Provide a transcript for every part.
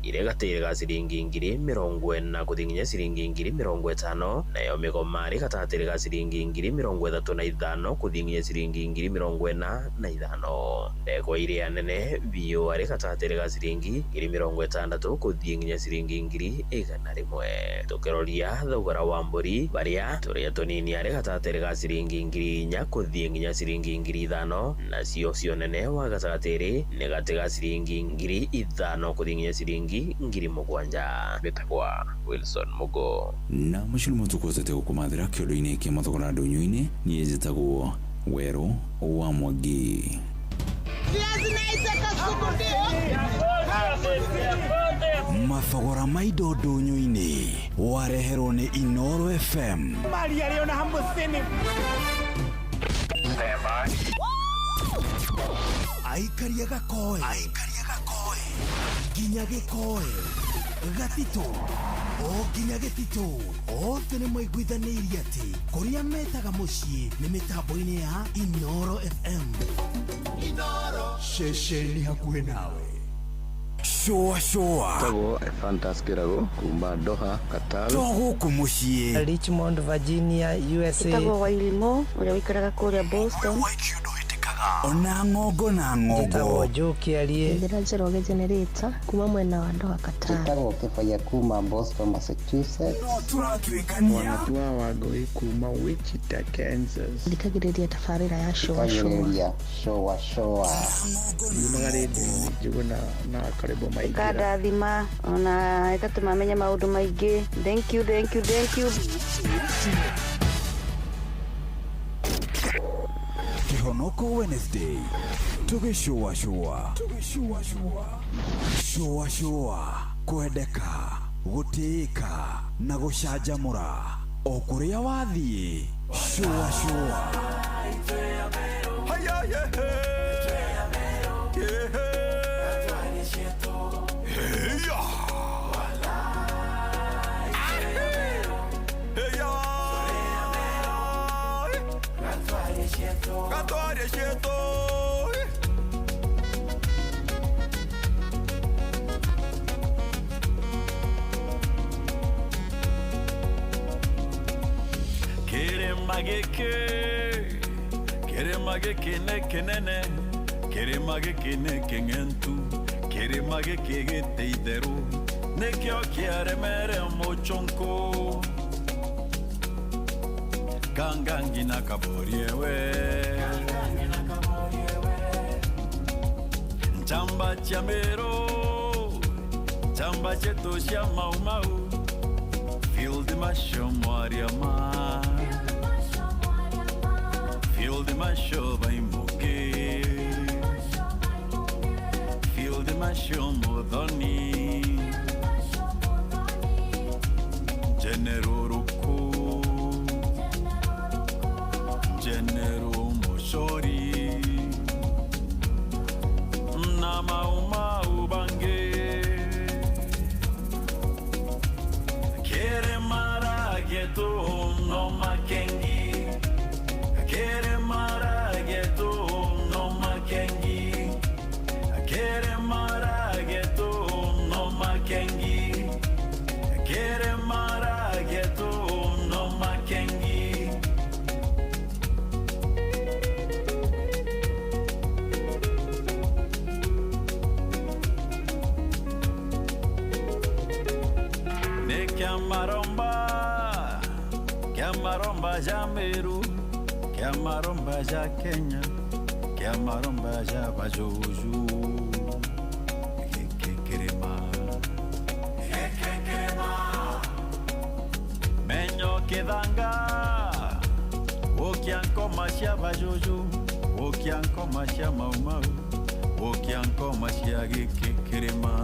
Irĩ gatĩrĩ ga ciringi 40,000 gũthiĩ nginya ciringi 50,000, nayo mĩgoma ĩrĩ gatagatĩ ga ciringi 35,000 gũthiĩ nginya ciringi 45,000. Ndegwa iria nene biũ arĩ gatagatĩ ga ciringi 60,000 gũthiĩ nginya ciringi 100,000. Tũkĩroria thogora wa mbũri baria tũrĩa tũnini arĩ gatagatĩ ga ciringi 4,000 gũthiĩ nginya ciringi 5,000, nacio cio nene wa gatagatĩ nĩ gatĩ ga ciringi 5,000 gũthiĩ nginya ciringi 7,000. Betagwa Wilson Mugo. Na macio nĩmo tũkũhotete gũkũmathĩra kĩondo-inĩ kĩa mathogora ndũnyũ-inĩ. Niĩ njĩtagwo Werũ wa Mwangi. Mathogora ma indo ndũnyũ-inĩ wareherwo nĩ Inoro FM. Maria rĩo na hamũcini. Aikaria gakoe nginya gĩkoe gatitũ o nginya gĩtitũ, othe nĩ maiguithanĩirie atĩ kũrĩa metaga mũciĩ nĩ mĩtambo-inĩ ya Inoro FM. Inoro ceceni hakuhĩ nawe. Shũa shũa. Tagwo Ephantus Kĩrago kuma Doha, Qatar. To gũkũ mũciĩ. Richmond, Virginia, USA. Ĩtagwo Wairimu ũrĩa ũikaraga kũrĩa Boston. Ona ng'ongo na ng'ongo. Njĩtagwo Joe Kĩarie. Njĩra Njoroge Generator kuma mwena wa Doha, Qatar. Njĩtagwo Kĩbaya kuma Boston, Massachusetts. No tũratuĩkania. Wanatua Wangũi kuma Wichita, Kansas. Thikagĩrĩria tabarĩra ya shũa shũa. Thikagĩrĩria shũa shũa. Yumaga rĩndiũ-inĩ Njũgũna na Karĩbo Maingĩra. Ĩkandathima ona ĩgatũma menye maũndũ maingĩ. Thank you, thank you, thank you. Kĩhonoko Wednesday tũgĩcũa shũa shũa shũa, kwendeka, gũtĩĩka na gũcanjamũra o kũrĩa wathiĩ. Shũa shũa. Kĩrĩma gĩkĩ nĩ kĩnene, kĩrĩma gĩkĩ nĩ kĩng'entu, kĩrĩma gĩkĩ gĩtĩ itherũ, nĩkĩo kĩaremere mũchũnkũ. Kangangi na kaboriewe, nchamba cia Meru, nchamba cietu cia Mau Mau, Field Marshal Mwariama, Field Marshal Baimuke, Field Marshal Muthoni, General Ruku, General Mushori, na Mau Mau Bange. Kere marageto no makengi, kere marageto no makengi, kere marageto no makengi, kere marageto no makengi. Ne Kyamaromba, Kyamaromba ja Meru, Kyamaromba ja Kenya, Kyamaromba ja Bajuju. Kirima, Menyo kithanga, ukia nkoma cia Bajuju, ukia nkoma cia Mau Mau, ukia nkoma cia gĩkĩ kĩrĩma.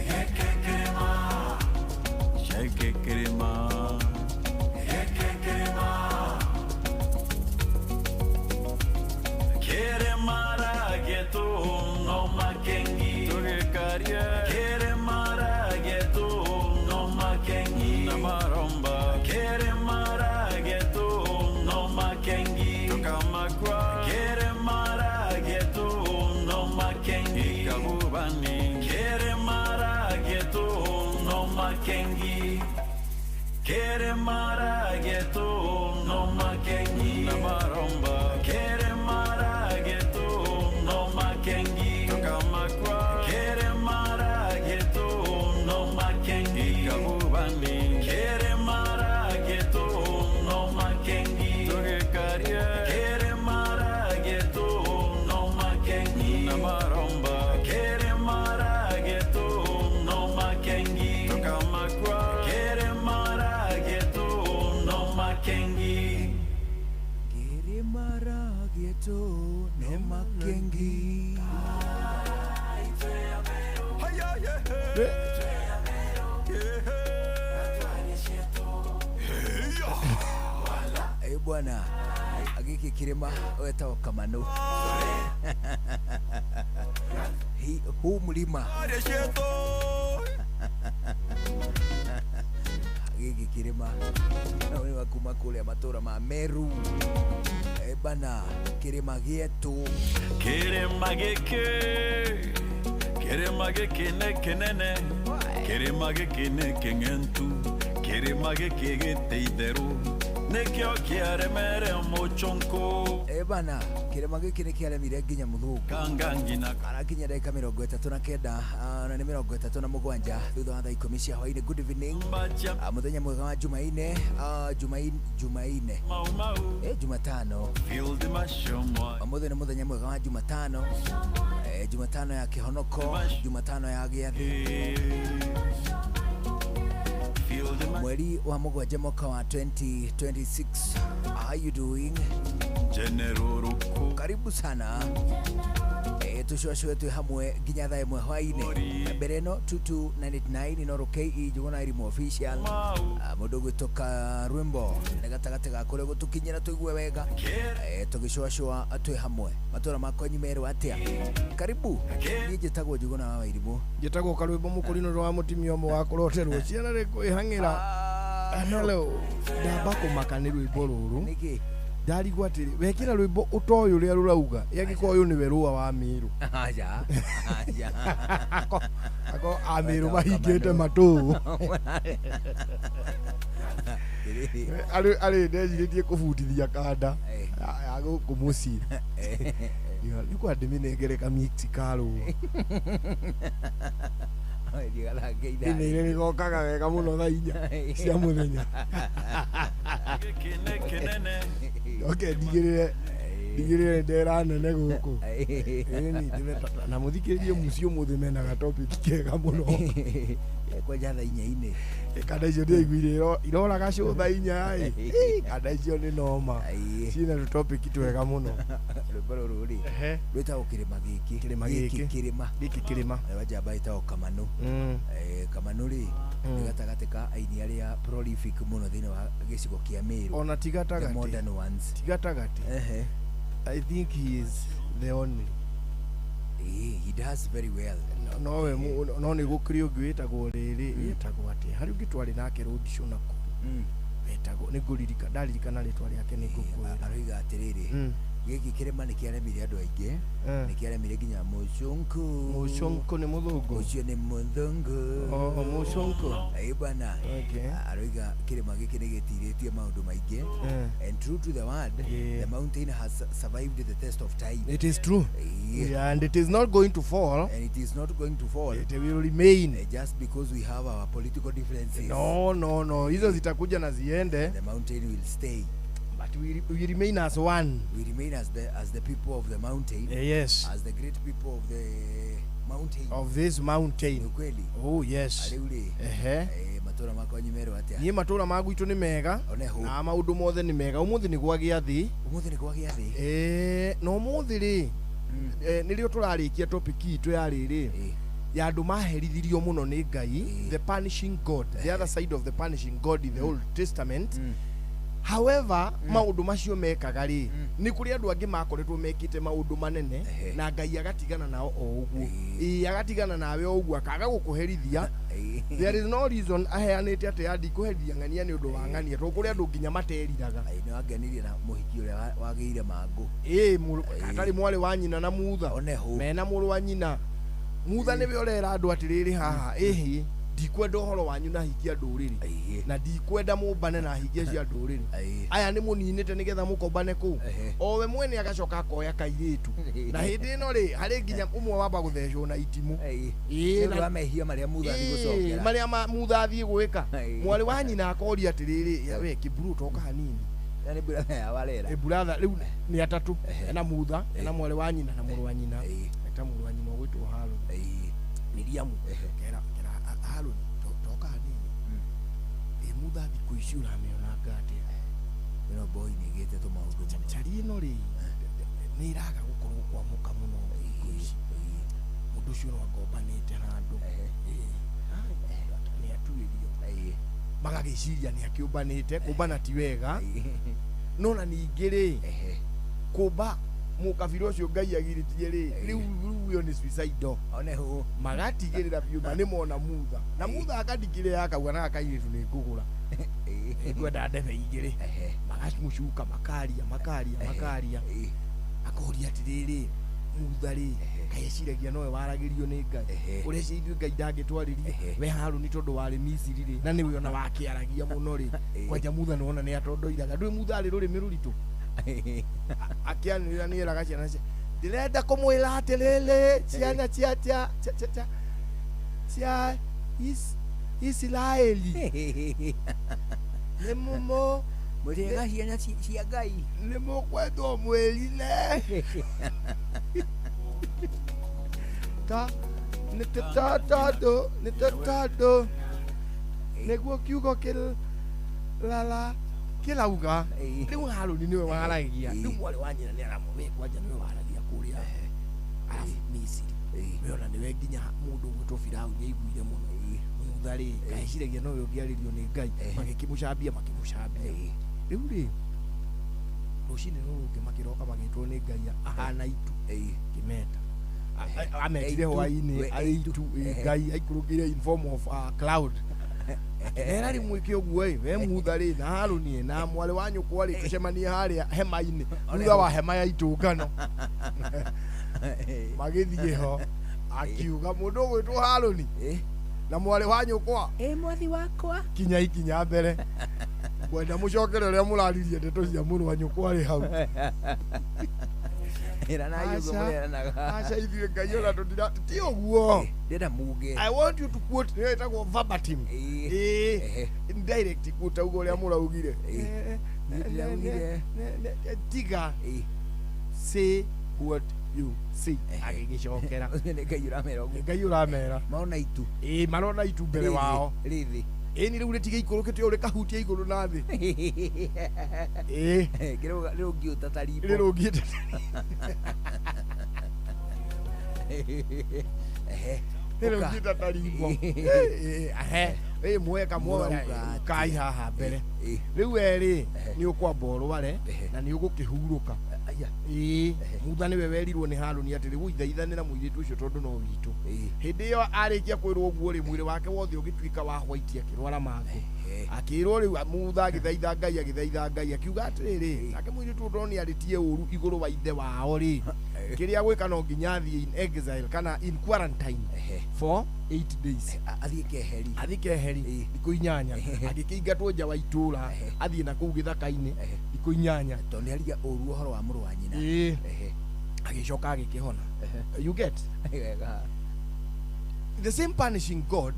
Gĩkĩ kĩrĩma, gĩkĩ kĩrĩma, Kĩrĩma no makengi, tũgĩkarie. Kĩrĩma no makengi, na maromba. Kĩrĩma no makengi, tũkamakua. Kĩrĩma no makengi, ikabubani. Kĩrĩma Kĩrĩma gĩtũ no makengi na maromba. Kĩrĩma gĩtũ no makengi tukamakwa. Kĩrĩma gĩtũ no makengi kabubani. Kĩrĩma gĩtũ no makengi tugĩkaria. Kĩrĩma gĩtũ no makengi na maromba. Kĩrĩma gĩtũ no makengi tukamakwa. Kĩrĩma gĩtũ no makengi. Kĩrĩma gĩtũ no makengi. Bwana agiki kirima wetagwo Kamanu. Huu mlima giki kirima wa kuma kuria matura ma Meru. Bana kirima gietu. Kirima giki, kirima giki ne kinene, kirima giki ne kingentu, kirima giki giteitheru. Nikio kiaremere muchonko. Bana kirima giki ni kiaremire nginya muthungu kangangina arakinya ndagika 39 na ni 37 thutha wa thaa 10 cia hwaini. Good evening, muthenya mwega wa Jumaine, Jumaine Jumatano. Umuthi ni muthenya mwega wa Jumatano, Jumatano ya kihonoko, Jumatano ya giathi, mweri wa mugwanja mwaka wa 2026. How you doing? Karibu sana. Tucwacwe twi hamwe nginya thaa ĩmwe hwainĩ. Mbere ĩno 22989 Inooro KE Njuguna Irimũ official. Mũndũ ũgwĩtũka rwĩmbo nĩ gatagatĩ ga kũrĩa gũtũkinyĩra tũigue wega. Tũgĩcũacũa twĩ hamwe. Matũra makwa nyimerwo atĩa? Karibu. Niĩ njĩtagwo Njuguna wa Irimũ. Njĩtagwo Karwĩmbo mũkũrinũ wa mũtumia ũmwe wa kũroterwo ciana rĩ kwĩhang'ĩra. Hello. Ndamba kũmaka nĩ rwĩmbo rũrũ. Nĩkĩ? Ndarigwo atĩrĩ wekĩra rwĩmbo ũtoĩ ũrĩa rũrauga yangĩkorwo ũyũ nĩwe rũa wa Mĩrũ. Aja. Aja. Ako a Mĩrũ mahingĩte matũ. Arĩ ndecirĩtie kũbundithia kanda ya gũkũ mũciĩ. Nĩ kwa ndĩmĩnengere kamix ka rũa. Ĩnĩire nĩgokaga wega mũno thaa 4 cia mũthenya. Oke ndigĩrĩre ndera nene gũkũ. Na mũthikĩrĩrie mũciĩ ũmũthĩ mena gatopic kega mũno. Kwanja thaa 4-inĩ. Kanda icio ndĩaiguire iroraga cũ thaa 4 ĩ. Kanda icio nĩ noma. Ciĩna tũtopic twega mũno. Rwĩmbo rũrũ rĩ rwĩtagwo kĩrĩma gĩkĩ. Kĩrĩma gĩkĩ. Kĩrĩma. Gĩkĩ kĩrĩma. Wa njamba ĩtagwo Kamanu. Kamanu rĩ nĩ gatagatĩ ka aini arĩa prolific mũno thĩinĩ wa gĩcigo kĩa Meru. Ona ti gatagatĩ. The modern ones. Ti gatagatĩ. I think he is the only. He does very well. No no nĩ gũkĩrĩ ũngĩ wĩtagwo rĩrĩ wĩtagwo atĩa harĩ ũngĩ twarĩ nake road show nakuo wĩtagwo nĩ ngũririkana ndaririkana rĩtwa rĩake nĩ ngũkwĩra. Aroiga atĩrĩrĩ gĩkĩ kĩrĩma nĩ kĩaremire andũ aingĩ, nĩ kĩaremire nginya mũcũnkũ. Mũcũnkũ nĩ mũthũngũ. Ũcio nĩ mũthũngũ. Oh, mũcũnkũ. Bana. Aroiga kĩrĩma gĩkĩ nĩ gĩtirĩtie maũndũ maingĩ. And true to the word, the mountain has survived the test of time. It is true. Yeah, and it is not going to fall. And it is not going to fall. It will remain. Just because we have our political differences. No, no, no. Hizo zitakuja na ziende. The mountain will stay. But we remain as one. We remain as the people of the mountain. Yes. As the great people of the mountain. Of this mountain. Kweli. Oh yes. Ariu Ehe. Matura makwa nyimerwo atia? Niĩ matura ma gwitũ nĩ mega. Na maũndũ mothe nĩ mega. Ũmũthĩ nĩ gwa gĩathĩ. Ũmũthĩ nĩ gwa gĩathĩ. No ũmũthĩ rĩ nĩrĩo tũrarĩkia topic itũ ya rĩrĩ. Ya andũ maherithirio mũno nĩ Ngai, the punishing God, the other side of the punishing God in the Old Testament. However, maũndũ macio mekaga rĩ nĩ kũrĩ andũ angĩ makoretwo mekĩte maũndũ manene na Ngai agatigana nao o ũguo. Ĩĩ agatigana nawe o ũguo akaga gũkũherithia. There is no reason aheanĩte atĩ andi kũherithia ng'ania nĩ ũndũ wa ng'ania tondũ kũrĩ andũ nginya materiraga. Nĩ wangenirie na mũhiki ũrĩa wagĩire mangũ. Ĩĩ atarĩ mwarĩ wa nyina na mutha. Mena mũrũ wa nyina. Mutha nĩwe ũrera andũ atĩrĩrĩ haha ĩhĩ Ndikwenda ũhoro wanyu na hikia ndũrĩrĩ na ndikwenda mũmbane na hikia cia ndũrĩrĩ aya nĩ mũninĩte nĩgetha mũkombane kũu owe mwene agacoka akoya kairĩtu na hĩndĩ ĩno rĩ harĩ nginya ũmwe wamba gũthecwo na itimũ. Ĩĩ na mehia marĩa Mutha athiĩ gũcokera marĩa Mutha athiĩ gwĩka mwarĩ wa nyina akoria atĩrĩrĩ we kĩmburu toka hanini na nĩ brother ya warera ĩ brother rĩu nĩ atatũ ena Mutha ena mwarĩ wa nyina na mũrũ wa nyina eta mũrũ wa nyina ũgwĩtwo Harũni Miriamu kera Harũni toka hanini ĩ Mutha thikũ ici ũramĩonanga atĩa ĩno boy nĩ ĩgĩte tũmaũndũ mũno cari ĩno rĩ nĩ ĩraga gũkorwo kwamũka mũno thikũ ici mũndũ ũcio no angombanĩte handũ nĩ atuĩrio magagĩciria nĩ akĩũmbanĩte kũmbana ti wega no na ningĩ rĩ kũmba mũkabira ũcio Ngai agirĩtie rĩ rĩu ĩyo nĩ suicidal one magatigĩrĩra biũ ma nĩ mona Mutha na Mutha akandikĩrĩa akauga na kairĩtu nĩ ngũgũra ngwenda ndebe igĩrĩ magamũcuka makaria makaria makaria akoria atĩrĩrĩ Mutha rĩ kaĩ eciragia nowe waragĩrio nĩ Ngai ũreciria ithuĩ Ngai ndangĩtwarĩria we Harũni tondũ warĩ Misiri rĩ na nĩwe ona wakĩaragia mũno rĩ kwanja Mutha nĩwona nĩ atondoiraga ndũĩ Mutha arĩ rũrĩmĩ rũritũ akĩanĩrĩra nĩ eraga ciana cia ndĩrenda kũmwĩra atĩrĩrĩ ciana cia cia cia cia Isiraeli nĩ mũmũ mũrĩega ciana cia Ngai nĩ mũkwendwo mwĩrire ta nĩ tondũ nĩ tondũ nĩguo kiugo kĩrara kĩrauga rĩu Harũni nĩwe waragia rĩu mwarĩ wa nyina nĩ aramũwe kwanja nĩwe waragia kũrĩa arabu Misiri we ona nĩwe nginya mũndũ ũgwĩtwo Firaũni aiguire mũno Mutha rĩ kaeciragia nowe ũngĩarĩrio nĩ Ngai magĩkĩmũcambia makĩmũcambia rĩu rĩ rũcinĩ rũrũ rũngĩ makĩroka magĩtwo nĩ Ngai ahana itu kĩmeta ametire hwainĩ arĩ itu Ngai aikũrũkĩire in form of a cloud era rĩmwĩke ũguo ĩ we Mutha rĩ na Harũni na mwarĩ wa nyũkwa rĩ tũcemanie harĩa hema-inĩ thutha wa hema ya itũngano magĩthiĩ ho akiuga mũndũ ũgwĩtwo Harũni na mwarĩ wa nyũkwa ĩ mwathi wakwa kinya ikinya mbere ngwenda mũcokere ũrĩa mũraririe ndeto cia mũrũ wa nyũkwa rĩ hau aca ithuĩ Ngai ona tũtira ti ũguo ndĩrenda muge I want you to quote nĩyo ĩtagwo verbatim ĩĩ direct quote ũguo ũrĩa mũraugire tiga say what you see agĩgĩcokera nĩ Ngai ũramera ũguo Ngai ũramera marona itu ĩĩ marona itu mbere wao rĩthĩ ĩni rĩu rĩtigĩikũrũkĩte ũũ rĩkahutia igũrũ na thĩ ĩĩ rĩrũngiũta ta rimbo rĩrũngiĩte rĩrũngiĩte ta rimbo ĩ mweka mwega kai haha mbere rĩu we rĩ nĩ ũkwamba ũrware na nĩ ũgũkĩhurũka ĩĩ Mutha nĩwe werirwo nĩ Harũni atĩrĩ gũithaithanĩra mũirĩtu ũcio tondũ no witũ hĩndĩ ĩyo arĩkia kwĩrwo ũguo rĩ mwĩrĩ wake wothe ũgĩtuĩka wa white akĩrwara mangũ akĩrwo rĩu Mutha agĩthaitha Ngai agĩthaitha Ngai akiuga atĩrĩrĩ nake mũirĩtu ũyũ nĩ arĩtie ũru igũrũ wa ithe wao rĩ kĩrĩa gwĩka no nginya athiĩ in exile kana in quarantine for 8 days athiĩ keheri athiĩ keheri thikũ 8 agĩkĩingatwo nja wa itũũra athiĩ na kũu gĩthaka-inĩ thikũ 8 tondũ nĩ aria ũru ũhoro wa mũrũ wa nyina agĩcoka agĩkĩhona you get the same punishing God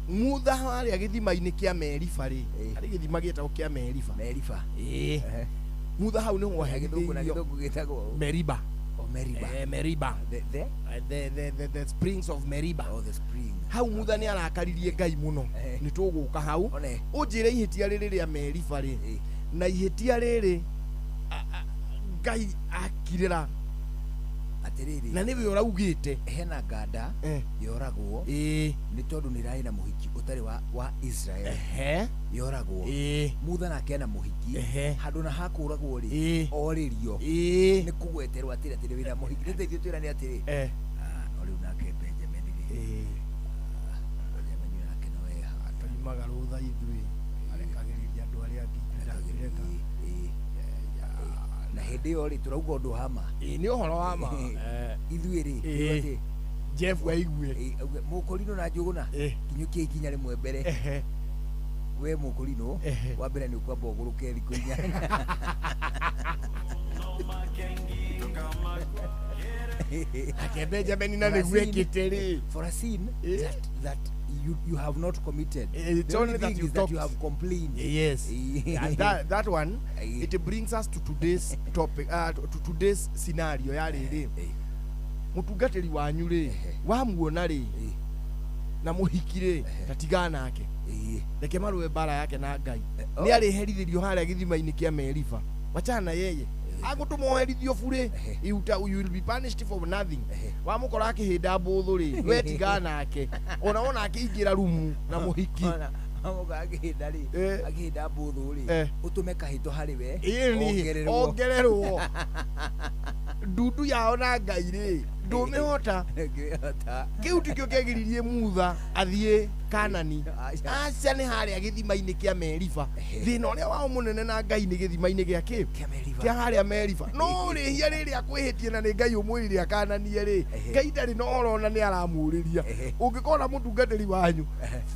Mutha harĩa gĩthima-inĩ kĩa Meriba rĩ harĩ gĩthima gĩtagwo kĩa Meriba Meriba Mutha hau nĩho gĩthũngũ gĩtagwo Meriba Oh, Meriba. Meriba. The springs of Meriba. Oh, the spring. Hau Mutha nĩ arakaririe Ngai mũno nĩ tũgũka hau ũnjĩre ihĩtia rĩrĩ rĩa Meriba rĩ na ihĩtia rĩrĩ Ngai akirĩra atĩrĩrĩ na nĩwe ũraugĩte hena nganda yoragwo nĩ tondũ nĩ ĩrarĩ na mũhiki ũtarĩ wa Israel yoragwo Mutha nake ena mũhiki handũ na hakũragwo rĩ orĩrio nĩ kũgweterwo atĩrĩ atĩrĩ wĩna mũhiki nĩ teithio twĩrane atĩrĩ no rĩu nake Benjamin rĩ Benjamin nake no eha tuimaga rũtha ithuĩ arekagĩrĩria andũ arĩa angĩ na hĩndĩ ĩyo rĩ tũrauga ũndũ wa ma nĩ ũhoro wa ma ithuĩ rĩ Jeff aigue Mũkũrinũ na Njũgũna kinyũkia ikinya rĩmwe mbere we Mũkũrinũ wa mbere nĩ ũkwamba ũgũrũke thikũ inya. Ake Benjamin na nĩguo ekĩte rĩ. For a sin that you have not committed. It's only that you that you have complained. Yes. And that one, it brings us to today's topic, to today's scenario ya rĩrĩ. Mũtungatĩri wanyu rĩ, wamuona rĩ, na mũhiki rĩ, tatigana nake. Reke marũe mbara yake na Ngai. Nĩ arĩherithĩrio harĩa gĩthima-inĩ kĩa Meriba. Wachana na yeye. Agũtũma ũherithio bure, you will be punished for nothing. Wamũkora akĩhĩnda mbũthũ rĩ, we tigana nake. Ona wona akĩingĩra rumu na mũhiki. Wamũkora akĩhĩnda rĩ, akĩhĩnda mbũthũ rĩ, ũtũme kahĩto harĩ we, ongererwo. Ndundu yao na Ngai rĩ, ndũmĩhota. Kĩu tikĩo kĩagiririe Mutha athiĩ Kanani. Aca nĩ harĩa gĩthima-inĩ kĩa Meriba. Thĩna ũrĩa wao mũnene na Ngai nĩ gĩthima-inĩ gĩa kĩ? Kĩa harĩa Meriba. No rĩhia rĩrĩa akwĩhĩtie na nĩ Ngai ũmwĩrire akananie rĩ, Ngai ndarĩ na ũhoro ona nĩ aramũrĩria. Ũngĩkona mũtungatĩri wanyu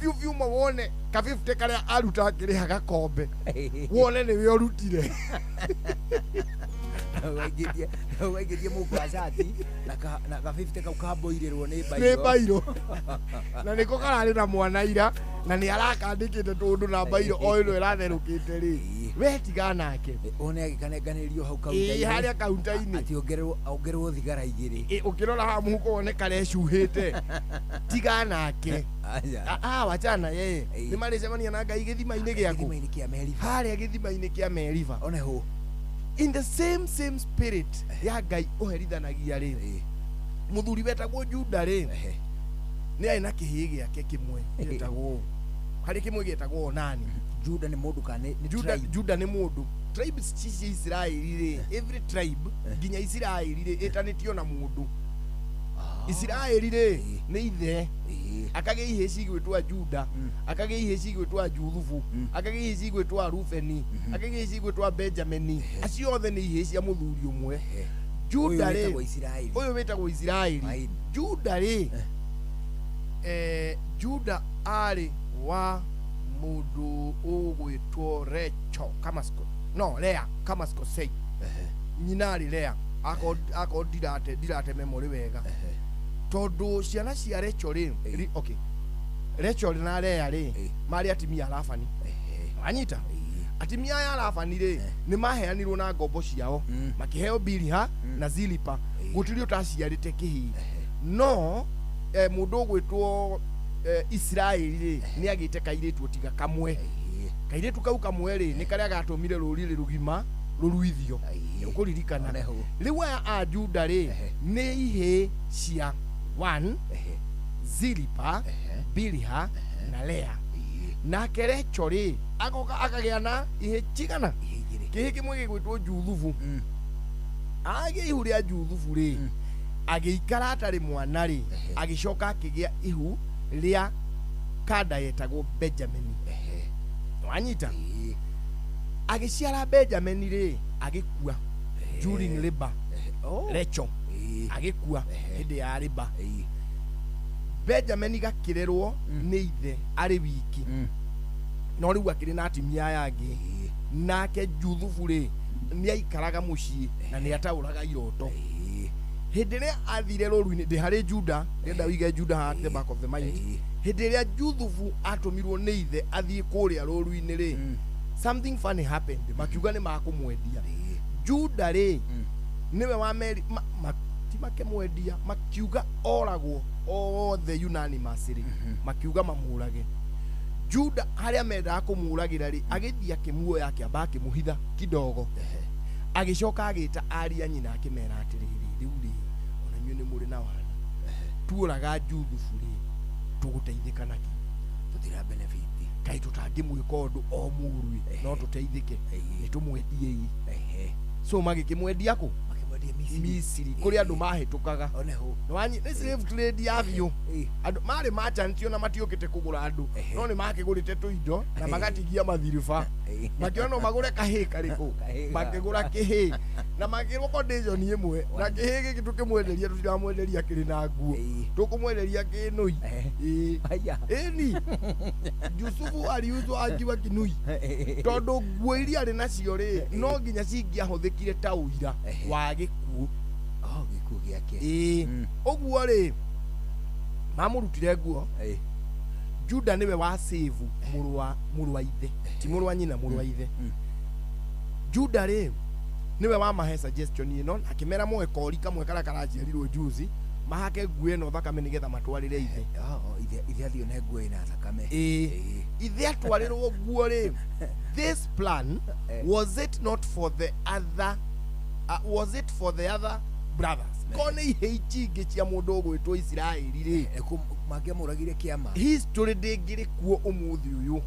biũ biũ ma wone ka 50 karĩa aruta akĩrĩha gakombe, wone nĩwe ũrutire. Waingĩtie mũhuko wa cati na ka 50 kau kamboirĩrwo nĩ bairo. Na nĩko kararĩ na mwana ira na nĩ arakandĩkĩte tũndũ na bairo o ĩno ĩratherũkĩte rĩ, we tigana nake. One agĩkanenganĩrio hau kaunta-inĩ. Harĩa kaunta-inĩ. Atĩ ongererwo thigara igĩrĩ. Ũkĩrora haha mũhuko wone karecuhĩte. Tigana nake. Wachana yeye. Nĩ marĩcemania na Ngai gĩthima-inĩ gĩaku. Gĩthima-inĩ kĩa Meriba. Harĩa gĩthima-inĩ kĩa Meriba. One hũ. In the same spirit ya Ngai ũherithanagia rĩ, mũthuri wetagwo Juda rĩ, nĩ arĩ na kĩhĩĩ gĩake kĩmwe gĩtagwo, harĩ kĩmwe gĩtagwo Onani. Juda nĩ mũndũ kana nĩ tribe? Juda nĩ mũndũ. Tribes cia Isiraeli rĩ, every tribe nginya Isiraeli rĩ ĩtanĩtio na mũndũ. Isiraeli rĩ nĩ ithe, akagĩa ihĩĩ cigwĩtwo Juda, akagĩa ihĩĩ cigwĩtwo Juthubu, akagĩa ihĩĩ cigwĩtwo Rubeni, akagĩa ihĩĩ cigwĩtwo Benjamini. Acio othe nĩ ihĩĩ cia mũthuri ũmwe. Juda rĩ, ũyũ wĩtagwo Isiraeli. Juda rĩ, Juda arĩ wa mũndũ ũgwĩtwo Recho Kamasko, no Lea Kamasko sei. Nyina arĩ Lea, akorwo ndirate memory wega. Tondũ ciana cia Recho rĩ, okay, Recho na Lea rĩ, marĩ atimia a Labani. Wanyita? Atimia aya a Labani rĩ, nĩ maheanirwo na ngombo ciao, makĩheo Biliha na Zilipa. Gũtirĩ ũtaciarĩte kĩhĩĩ. No mũndũ ũgwĩtwo Isiraeli rĩ, nĩ agĩte kairĩtu tiga kamwe. Kairĩtu kau kamwe rĩ, nĩ karĩa gatũmire rũrĩrĩ rũgima rũruithio. Ũkũririkana. Rĩu aya a Juda rĩ, nĩ ihĩĩ cia 1 Zilipa, Biliha na Lea. Nake Recho rĩ, agoka akagĩa na ihĩĩ cigana? Kĩhĩĩ kĩmwe gĩgwĩtwo Juthubu. Agĩa ihu rĩa Juthubu rĩ, agĩikara atarĩ mwana rĩ, agĩcoka akĩgĩa ihu rĩa kanda yetagwo Benjamini. Wanyita? Agĩciara Benjamini rĩ, agĩkua during labor. Recho agĩkua hĩndĩ ya labor. Benjamini gakĩrerwo nĩ ithe arĩ wiki. No rĩu akĩrĩ na atimia aya angĩ. Nake Juthubu rĩ, nĩ aikaraga mũciĩ na nĩ ataũraga iroto. Hĩndĩ ĩrĩa athire rũru-inĩ, ndĩ harĩ Juda, ndĩrenda wĩige Juda at the back of the mind. Hĩndĩ ĩrĩa Juthubu atũmirwo nĩ ithe athiĩ kũrĩa rũru-inĩ rĩ, something funny happened. Makiuga nĩ makũmwendia. Juda rĩ, nĩwe wa meri ti makĩmwendia, makiuga oragwo othe unanimously, makiuga mamũrage. Juda harĩa mendaga kũmũragĩra rĩ, agĩthiĩ akĩmuoya akĩamba akĩmũhitha kidogo. Agĩcoka agĩta aria nyina akĩmera atĩrĩrĩ, rĩu rĩ, ona inyuĩ nĩ mũrĩ na wana, tuoraga Juthubu rĩ, tũgũteithĩka nakĩ? Tũtira benefit. Kaĩ tũtangĩmwĩka ũndũ o mũũru no tũteithĩke, nĩ tũmwendiei. So magĩkĩmwendia kũ? Makĩmwendia Misiri, kũrĩa andũ mahĩtũkaga. Nĩ slave trade ya biũ. Andũ marĩ merchant ona matiũkĩte kũgũra andũ, no nĩ makĩgũrĩte tũindo na magatigia mathiriba. Makĩona no magũre kahĩĩ karĩkũ, makĩgũra kĩhĩĩ. Na makĩrwo condition ĩmwe na kĩhĩ gĩkĩ tũkĩmwenderia tũtiramwenderia kĩrĩ na nguo, tũkũmwenderia kĩnũi. Ĩĩ, ĩni Yusufu aliuzwa akiwa kinui, tondũ nguo iria arĩ nacio rĩ, no nginya cingĩahũthĩkire ta ũira wa gĩkuũ. Oh, gĩkuũ gĩake. Ĩĩ, ũguo rĩ, mamũrutire nguo. Juda nĩwe wa save mũrũ wa ithe, ti mũrũ wa nyina, mũrũ wa ithe. Juda rĩ, nĩwe wamahe suggestion ĩno, akĩmera moe kori kamwe karĩa karaciarirwo juzi, mahake nguo ĩno thakame nĩgetha matwarĩre ithe. Oh, ithe athiĩ one nguo ĩna thakame. Ĩĩ, ithe atwarĩrwo nguo rĩ, this plan was it not for the other was it for the other brothers? Ko nĩ ihĩ ici ingĩ cia mũndũ ũgwĩtwo Isiraeli rĩ, mangĩamũragire kĩama, history ndĩngĩrĩ kuo ũmũthĩ ũyũ.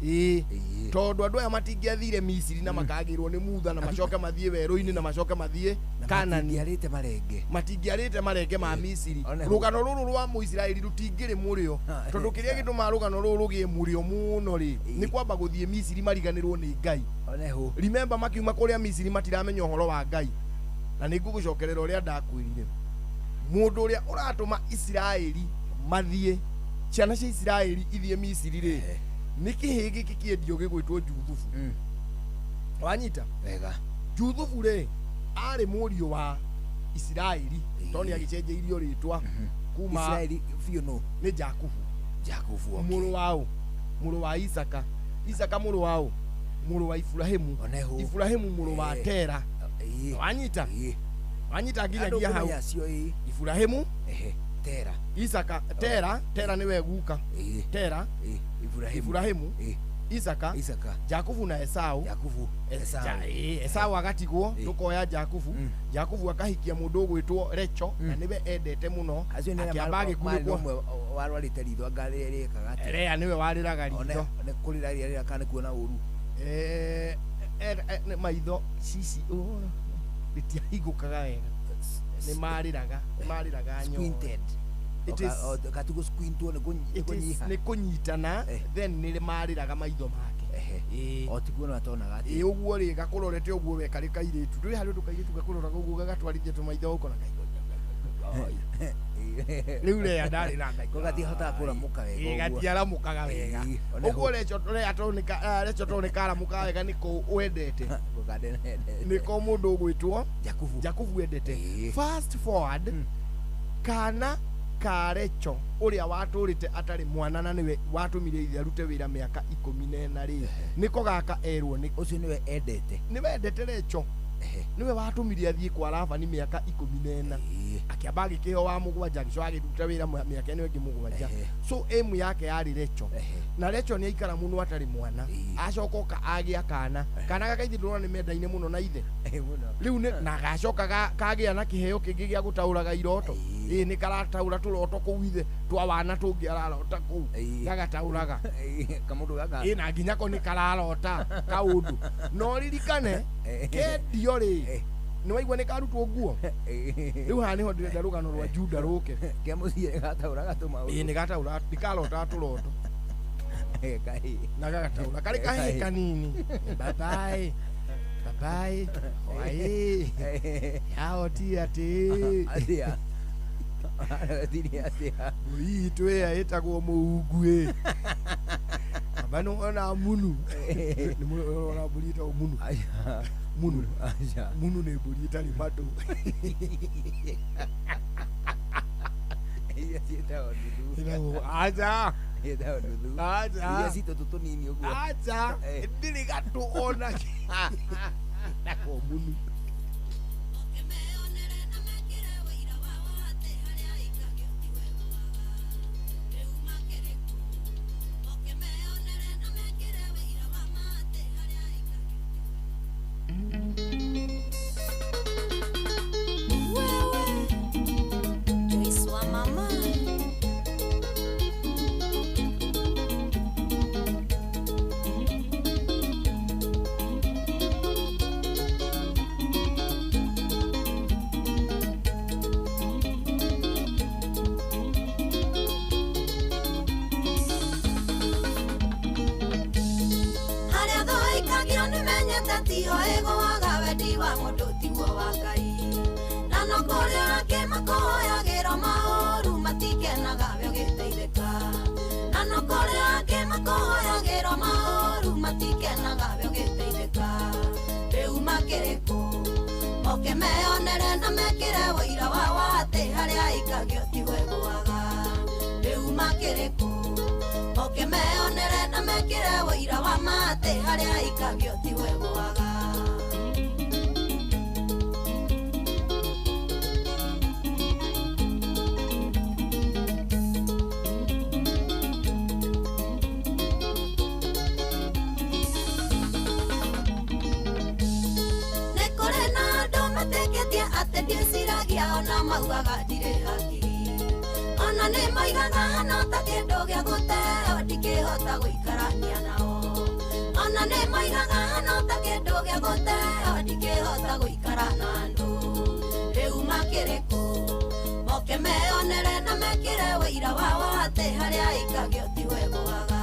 Ĩĩ, tondũ andũ aya matingĩathire Misiri na makagĩrwo nĩ Mutha na macoke mathiĩ werũ-inĩ na macoke mathiĩ Kanani, matingĩarĩte marenge ma Misiri. Rũgano rũrũ rwa Mũisiraeli rũtingĩrĩ mũrĩo, tondũ kĩrĩa gĩtũmaga rũgano rũrũ rũgĩe mũrĩo mũno rĩ, nĩ kwamba gũthiĩ Misiri mariganĩrwo nĩ Ngai. Remember, makiuma kũrĩa Misiri matiramenya ũhoro wa Ngai. Na nĩ ngũgũcokerera ũrĩa ndakwĩrire, mũndũ ũrĩa ũratũma Isiraeli mathiĩ, ciana cia Isiraeli ithiĩ Misiri rĩ, nĩ kĩhĩ gĩkĩ kĩendio gĩgwĩtwo Juthubu. Wanyita wega? Juthubu rĩ, arĩ mũriũ wa Isiraeli, tondũ nĩ agĩcenjeirio rĩtwa kuma Isiraeli biũ nũ? Nĩ Jakubu. Jakubu, okay. Mũrũ wa ũ? Mũrũ wa Isaka. Isaka mũrũ wa ũ? Mũrũ wa Iburahĩmu. Iburahĩmu mũrũ wa Tera. Wanyita? Wanyita nginyagia hau. Iburahĩmu, Tera, Isaka, Tera, Tera nĩwe guka. Tera, Iburahĩmu, Isaka, Jakubu na Esau. Jakubu, Esau. Esau agatigwo, tukoya Jakubu. Jakubu akahikia mũndũ ũgwĩtwo Recho, na nĩwe endete mũno. Akĩamba agĩkunĩkwo. Warwarĩte ritho anga rĩrĩkaga atĩa? Lea nĩwe warĩraga ritho. One kũrĩra rĩrĩa kana kuona ũru. Maitho cici rĩtiahingũkaga wega. Nĩ marĩraga, marĩraga nyondo. Squinted. It is katugo squintwo nĩ kũnyiha. Nĩ kũnyitana, then nĩ marĩraga maitho make. O ti kuona atonaga atĩa. Ĩĩ, ũguo rĩ, gakũrorete ũguo we karĩ kairĩtu. Ndũĩ harĩ ũndũ kairĩtu gakũroraga ũguo gagatwarithia tũmaitho ũkona rĩu Lea ndarĩ na ngai. Ko gatihotaga kũramũka wega ũguo. Gatiaramũkaga wega. Ũguo Recho tondũ nĩ karamũkaga wega nĩko wendete. Nĩko mũndũ ũgwĩtwo Jakubu. Jakubu endete. Fast forward, kana ka Recho ũrĩa watũrĩte atarĩ mwana na nĩwe watũmire ithe arute wĩra mĩaka 14 rĩ, nĩko gaka erwo nĩ ũcio nĩwe endete. Nĩwe endete Recho. Nĩwe watũmire athiĩ kwa Labani mĩaka 14. Akĩamba agĩkĩheo wa mũgwanja, agĩcoka agĩruta wĩra mĩaka ĩno ĩngĩ mũgwanja. So aim yake yarĩ Recho. Na Recho nĩ aikara mũno atarĩ mwana. Acoka oka agĩa kana. Kana gaka ithe ndũrona nĩ mendaine mũno na ithe. Rĩu nĩ na gacoka kagĩa na kĩheo kĩngĩ gĩa gũtaũraga iroto. Ĩĩ, nĩ karataũra tũroto kũu ithe twa wana tũngĩ ararota kũu. Gagataũraga. Kamũndũ gaka. Ĩĩ, na nginya ko nĩ kararota kaũndũ. No ririkane kendio rĩ, nĩ waigua nĩ karutwo nguo. Rĩu haha nĩho ndĩrenda rũgano rwa Juda rũke. Kĩa mũciĩ nĩ gataũraga tũmaũndũ. Ĩĩ, nĩ gataũra, nĩ karotaga tũroto. Na gagataũra karĩ kahĩĩ kanini. Babae, babae, hwaĩ, yahotire atĩ. Atĩa? Ahotire atĩa? Mbũri itũ ĩrĩa ĩtagwo mũungu ĩ. Aba nĩ wona munu. Nĩ ũrona mbũri ĩtagwo munu. Munu. Munu nĩ mbũri ĩtarĩ matũ. Iria ciĩtagwo nuthu. Ĩtagwo aca. Ĩtagwo nuthu. Aca. Iria citũ tũtũnini ũguo. Aca. Ndirĩ gatũ ona kĩ. Ĩtagwo munu. Mama. kũrĩ angĩ makũhoyagĩra maũru matikenaga we ũgĩteithĩka. Na no kũrĩ angĩ makũhoyagĩra maũru matikenaga we ũgĩteithĩka. Rĩu makĩrĩ kũ? Moke meyonere na mekĩre ũira wao atĩ harĩa aikagio tiho ĩgũaga. Rĩu makĩrĩ kũ? Moke meyonere na mekĩre ũira wa ma atĩ harĩa aikagio tiho ĩgũaga. Nĩ kũrĩ na andũ metĩkĩtie atĩ ndiĩciragia ona maugaga ndirĩ hakiri. Ona nĩ moigaga hana ta kĩndũ gĩa gũteo ndingĩhota gũikarania nao. Ona nĩ moigaga hana ta kĩndũ gĩa gũteo ndingĩhota gũikara na andũ. Rĩu makĩrĩ kũ? Moke meyonere na mekĩre ũira wao atĩ harĩa aikagio tiho ĩgũaga.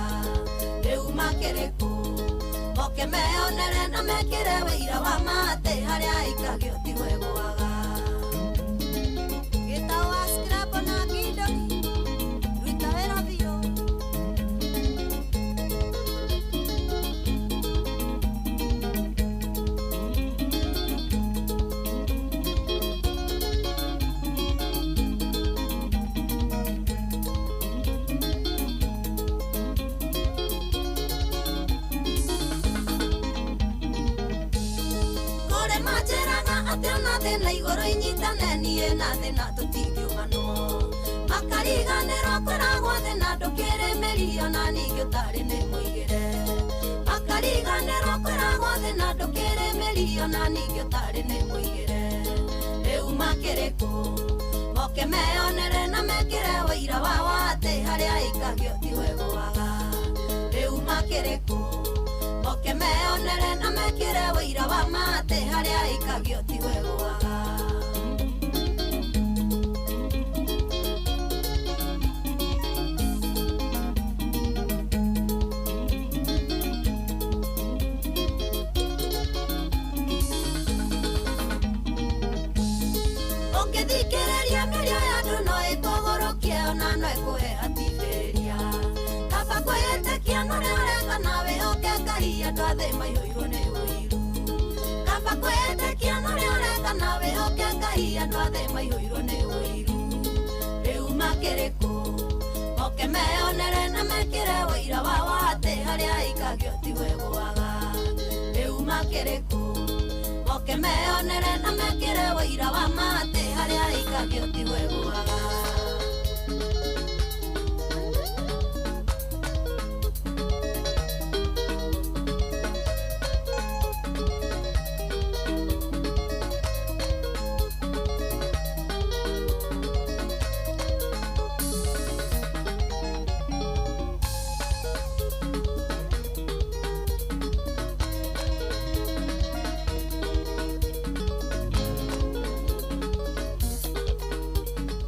Rĩu makĩrĩ kũ? Moke meyonere na mekĩre ũira wa ma atĩ harĩa aikagio tiho ĩgũaga. Gĩtau wa Scrabble na Kidori, ruta wĩra biũ. Kũrĩ manjĩraga atĩ ona thĩna igũrũ inyitane niĩ na thĩna tũtingiumanwo. Makariganĩrwo kwĩragwo thĩna ndũkĩrĩ mĩri ona ningĩ ũtarĩ nĩ mũigĩre. Makariganĩrwo kwĩragwo thĩna ndũkĩrĩ mĩri ona ningĩ ũtarĩ nĩ mũigĩre. Rĩu makĩrĩ kũ? Moke meyonere na mekĩre ũira wao atĩ harĩa aikagio tiho ĩgũaga. Rĩu makĩrĩ kũ? Moke meyonere na mekĩre ũira wa ma atĩ harĩa aikagio tiho ĩgũaga. Ũngĩthikĩrĩria mĩario ya andũ no ĩkũgũrũkie ona no ĩkũhe hatibĩria. Kaba kwĩĩtĩkia norĩa ũreka na wĩhoke Ngai andũ a thĩ maiyũirwo nĩ ũiru. Kaba kwĩĩtĩkia norĩa ũreka na wĩhoke Ngai andũ a thĩ maiyũirwo nĩ ũiru. Rĩu makĩrĩ kũ? Moke meyonere na mekĩre ũira wao atĩ harĩa aikagio tiho ĩgũaga. Rĩu makĩrĩ kũ? Moke meyonere na mekĩre ũira wa ma atĩ harĩa aikagio tiho ĩgũaga.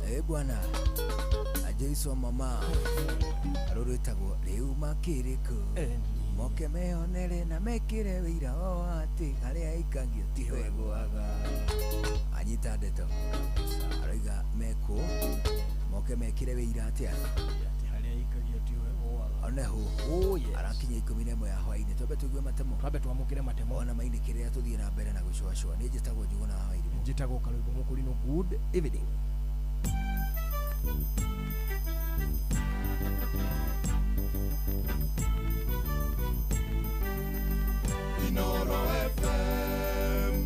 Eh bwana Jason mama rũrwĩtagwo rĩu makĩrĩ kũ moke meyonere na mekĩre ũira wao atĩ harĩa aikagio tiho ĩgũaga. Anyita ndeto aroiga mekũ moke mekĩre wĩira atĩa Harĩa aikagio tiho ĩgũaga. oneho Oh yes. arakinya 11 ya hwainĩ twambe tũigue matemo Twambe twamũkĩre matemo. ona mainĩkĩrĩra tũthiĩ na mbere na gũcũacũa. Nĩ njĩtagwo Njuguna wa Wairimũ. Njĩtagwo Karũĩmbo Mũkũrinũ. Good evening. Inoro FM.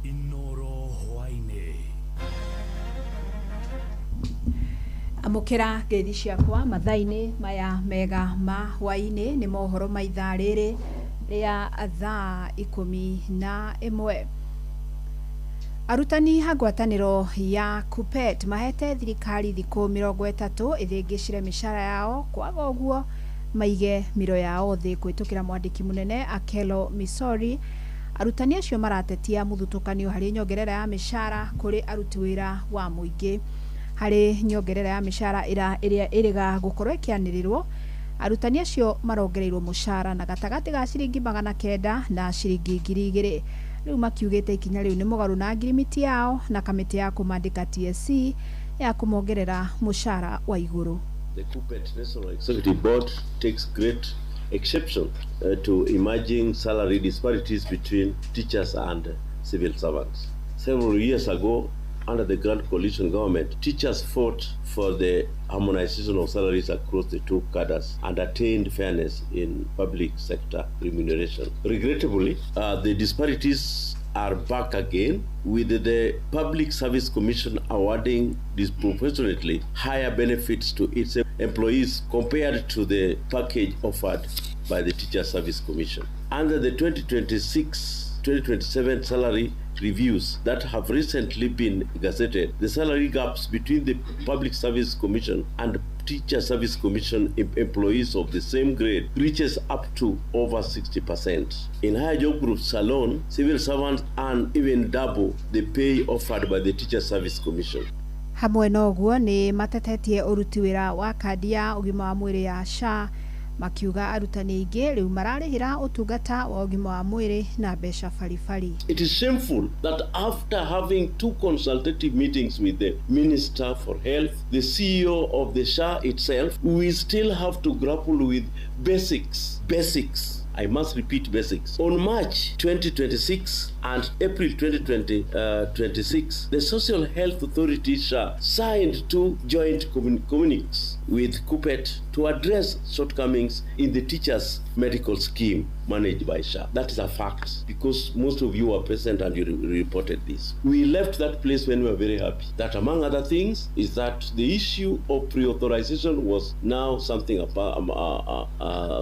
Inoro hwainĩ. Amũkĩra ngeithi ciakwa mathaa-inĩ maya mega ma hwaĩ-inĩ nĩ mohoro ma ithaa rĩrĩ rĩa thaa 11. Arutani a ngwatanĩro ya KUPPET mahete thirikari thikũ 30 ĩthĩngĩcire mĩcara yao kwaga ũguo maige mĩro yao thĩ kũhĩtũkĩra mwandĩki mũnene Akelo Misori. Arutani acio maratetia mũthutũkanio harĩ nyongerera ya mĩcara kũrĩ aruti wĩra wa mũingĩ. Harĩ nyongerera ya mĩcara ĩrĩa ĩrĩga gũkorwo ĩkĩanĩrĩrwo, arutani acio marongereirwo mũcara na gatagatĩ ga ciringi 900 na ciringi 2000. Rĩu makiugĩte ikinya rĩu nĩ mũgarũ na ngirimiti yao na kamĩtĩ ya kũmandĩka TSC ya kũmongerera mũcara wa igũrũ. The KUPPET National Executive Board takes great exception to emerging salary disparities between teachers and civil servants. Several years ago, under the Grand Coalition government, teachers fought for the harmonization of salaries across the two cadres and attained fairness in public sector remuneration. Regrettably, the disparities are back again, with the Public Service Commission awarding disproportionately higher benefits to its employees compared to the package offered by the Teacher Service Commission. Under the 2026-2027 salary reviews that have recently been gazetted, the salary gaps between the Public Service Commission and Teacher Service Commission employees of the same grade reaches up to over 60%. In higher job groups alone, civil servants earn even double the pay offered by the Teacher Service Commission. Hamwe na ũguo nĩ matetetie ũruti wĩra wa kandi ya ũgima wa mwĩrĩ ya SHA, makiuga arutani aingĩ rĩu mararĩhĩra ũtungata wa ũgima wa mwĩrĩ na mbeca baribari. It is shameful that after having two consultative meetings with the Minister for Health, the CEO of the SHA itself, we still have to grapple with basics. Basics. I must repeat, basics. On March 2026 and April 2026, the Social Health Authority SHA signed two joint communiques with KUPPET to address shortcomings in the teachers' medical scheme managed by SHA. That is a fact, because most of you were present and you reported this. We left that place when we were very happy that, among other things, is that the issue of pre-authorization was now something,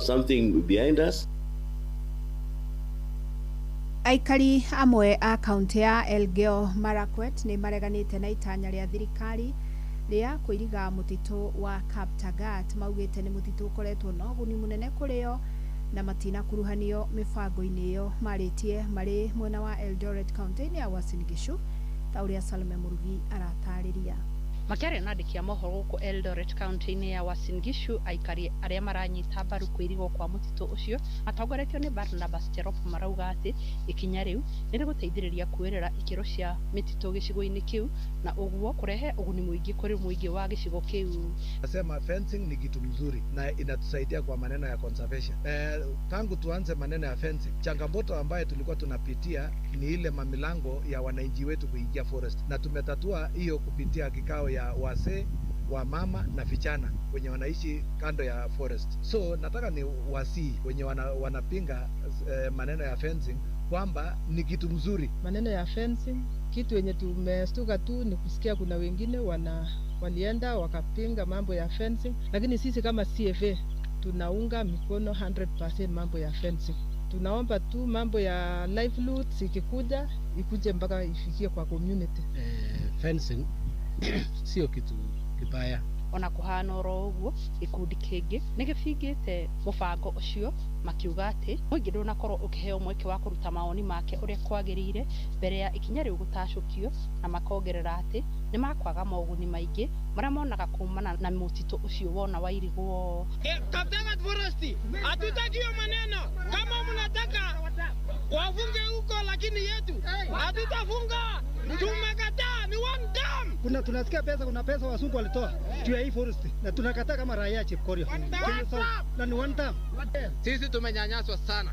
something behind us. Aikari amwe a kaunti ya Elgeyo Marakwet nĩ mareganĩte na itanya rĩa thirikari rĩa kũiriga mũtitũ wa Kaptagat. Maugĩte nĩ mũtitũ ũkoretwo na ũguni mũnene kũrĩ o na matinakuruhanio mĩbango-inĩ ĩyo. Marĩtie marĩ mwena wa Eldoret kaunti-inĩ ya Uasin Gishu, ta ũrĩa Salome Mũrugi aratarĩria. Makĩaria na andĩki a mohoro gũkũ Eldoret kaunti-inĩ ya Uasin Gishu, aikari arĩa maranyita mbaru kũirigwo kwa mũtitũ ũcio matongoretio nĩ Barnabas Cherop marauga atĩ ikinya rĩu nĩ rĩgũteithĩrĩria kuoerera ikĩro cia mĩtitũ gĩcigo-inĩ kĩu na ũguo kũrehe ũguni mũingĩ kũrĩ mũingĩ wa gĩcigo kĩu. Nasema fencing ni kitu mzuri na inatusaidia kwa maneno ya conservation. Tangu tuanze maneno ya fencing, changamoto ambayo tulikuwa tunapitia ni ile mamilango ya wananchi wetu kuingia forest, na tumetatua hiyo kupitia kikao ya wazee, wa mama na vijana wenye wanaishi kando ya forest. So nataka ni wasii wenye wanapinga maneno ya fencing kwamba ni kitu mzuri. Maneno ya fencing, kitu yenye tumestuka tu ni kusikia kuna wengine walienda wakapinga mambo ya fencing, lakini sisi kama CFA tunaunga mikono 100% mambo ya fencing. Tunaomba tu mambo ya livelihoods ikikuja ikuje mpaka ifikie kwa community. Fencing sio kitu kibaya. Ona kuhana oro ũguo, gĩkundi kĩngĩ nĩ gĩbingĩte mũbango ũcio makiuga atĩ mũingĩ ndũnakorwo ũkĩheo mweke wa kũruta mawoni make ũrĩa kwagĩrĩire mbere ya ikinya rĩu gũtacũkio, na makongerera atĩ nĩ makwaga moguni maingĩ marĩa monaga kumana na mũtitũ ũcio wona wairigwo. Kaptagat Forest, hatutaki hiyo maneno. Kama mnataka wafunge huko, lakini yetu hatutafunga. Tumekataa, ni one dam. Kuna tunasikia pesa, kuna pesa wazungu walitoa juu ya hii forest na tunakataa kama raia Chepkorio. Na ni one term. Sisi tumenyanyaswa sana.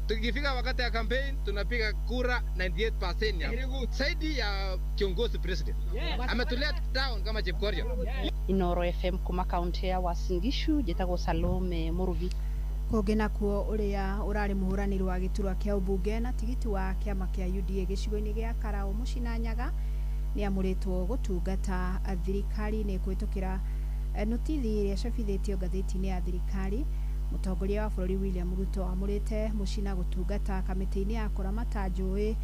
Tukifika wakati ya campaign tunapiga kura 98% ya zaidi ya kiongozi president. Ametulet down kama Chepkorio. Inoro FM kuma kaunti ya Uasin Gishu, njĩtagwo Salome Mũrugi. Kũngĩ nakuo, ũrĩa ũrarĩ mũhũranĩri wa gĩturwa kĩa ũmbunge na tigiti wa kĩama kĩa UDA gĩcigo-inĩ gĩa Karau Mũcina Nyaga nĩ amũrĩtwo gũtungata thirikari-inĩ kũhĩtũkĩra notithi ĩrĩa ĩcabithĩtio ngathĩti-inĩ ya thirikari. Mũtongoria wa bũrũri William Ruto amũrĩte Mũcina gũtungata kamĩtĩ-inĩ ya kũramata njũĩ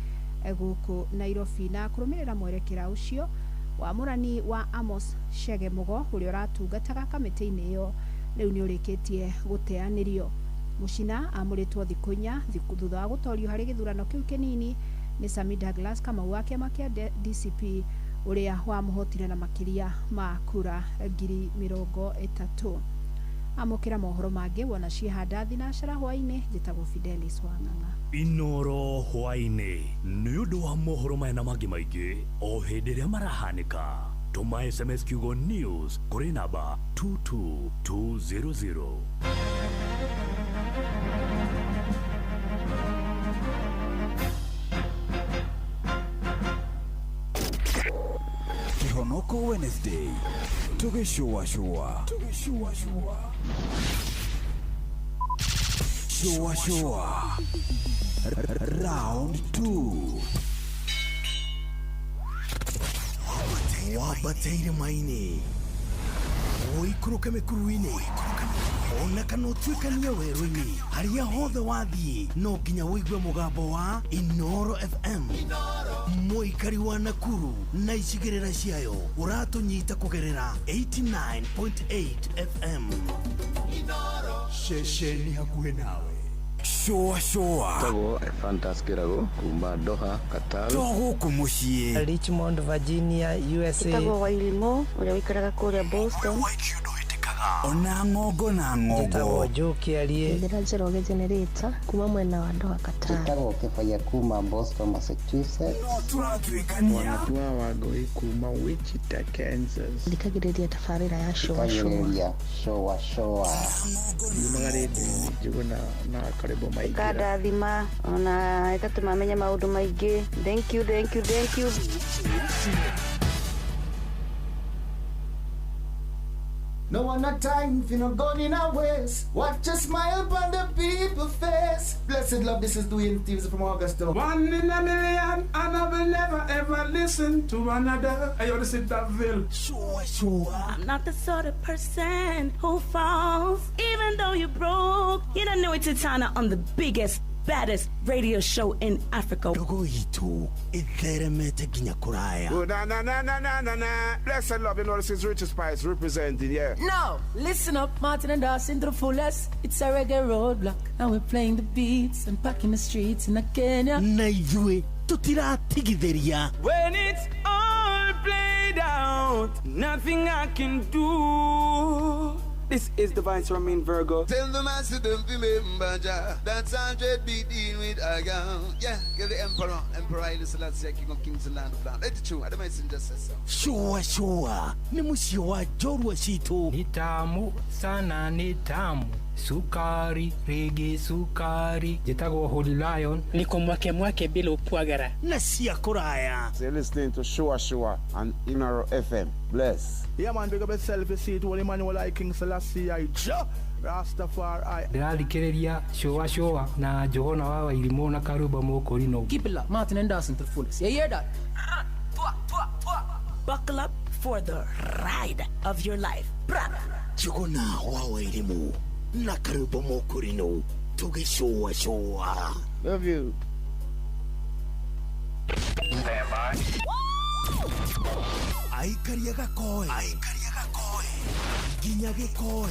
gũkũ Nairobi, na kũrũmĩrĩra mwerekera ũcio wamũrani wa Amos Chege Mugo ũrĩa ũratungataga kamĩtĩ-inĩ ĩyo rĩu nĩ ũrĩkĩtie gũteanĩrio. Mũcina amũrĩtwo thikũ inya thutha wa gũtorio harĩ gĩthurano kĩu kĩnini nĩ Sami Douglas Kamau wa kĩama kĩa DCP ũrĩa wamũhotire na makĩria ma kura 30,000. Amũkĩra mohoro mangĩ wona ciĩhanda thinacara hwaĩ-inĩ. Njĩtagwo Fidelis Wang'ang'a. Inoro hwaĩ-inĩ nĩ ũndũ wa mohoro maya na mangĩ maingĩ o hĩndĩ ĩrĩa marahanĩka, tũma SMS kiugo news kũrĩ namba 22200. Kihonoko Wednesday tugĩcũacũa, tugĩcũacũa, shũacũa round 2. Wambateire maini, ũikũrũke mĩkuru-inĩ, ona kana ũtuĩkanie werũ-inĩ, harĩa hothe wathiĩ no nginya ũigue mũgambo wa Inoro FM. Mũikari wa Nakuru na icigĩrĩra ciayo, ũratũnyita kũgerera 89.8 FM. Ceceni hakuhĩ nawe, shũa shũa. Tagwo Fantas Kĩrago kuma Doha, Qatar. To gũkũ mũciĩ. Richmond, Virginia, USA. Ĩtagwo Wairimo ũrĩa ũikaraga kũrĩa Boston. Ona ng'ongo na Njĩtagwo ng'ongo. Joe Kĩarie. Njĩra Njoroge generator kuma mwena wa Doha Qatar. Njĩtagwo Kĩbaya kuma Boston, Massachusetts. No tũratuĩkania. Wanatua Wangũi kuma Wichita, Kansas. Thikagĩrĩria tabarĩra ya shũa shũa. Thikagĩrĩria shoa shoa. Yumaga rĩndiũ-inĩ Njũgũna na Karĩbo Maingĩra. Ĩkandathima ona ĩgatũma menye maũndũ maingĩ. Thank you, thank you, thank you. No one a time for no gun in a waste. Watch a smile upon the people face. Blessed love, this is Dwayne Stevens from Augusta. One in a million, and I will never ever listen to another. I ought to sit that ville. Shua shua. I'm not the sort of person who falls, even though you're broke. You don't know it's Titana on the biggest, baddest radio show in Africa. Ndogo itũ ĩtheremete nginya kũraya. Oh, na na na na na na na. Blessed love, you know this is Richard Spice representing, yeah. Now, listen up, Martin and Dawson to the fullest. It's a reggae roadblock, and we're playing the beats and packing the streets in Kenya. Na ithuĩ tũtiratigithĩria. When it's all played out, nothing I can do. This is the Vice Romain Virgo. Tell the master don't remember Jah. That's 100 be deal with a girl. Yeah, get the emperor, Emperor Haile Selassie, King of Kings and Land of Land. Let it true. I don't messenger says so. Shua shua nĩ mũciĩ wa njorua citũ. Ni tamu sana, ni tamu sukari rigi sukari. Njĩtagwo Holy Lion. Niko mwake mwake bila upwagara na cia kũraya. So you're listening to Shua Shua on Inoro FM. Bless. Yeah, man, big up yourself. You see it, Holy Emmanuel, I King Selassie, I Jah Rastafari. Ndĩrathikĩrĩria shũa shũa na Njũgũna wa Wairimũ na Karũmba Mũkũrinũ. Keep it locked, Martin and Dawson to the fullest. You hear that? Buckle up for the ride of your life. Bra. Njũgũna wa Wairimũ na Karũmba Mũkũrinũ tũgĩcũa cũa. Love you. Stand by. Aikaria gakoe, aikaria gakoe nginya gĩkoe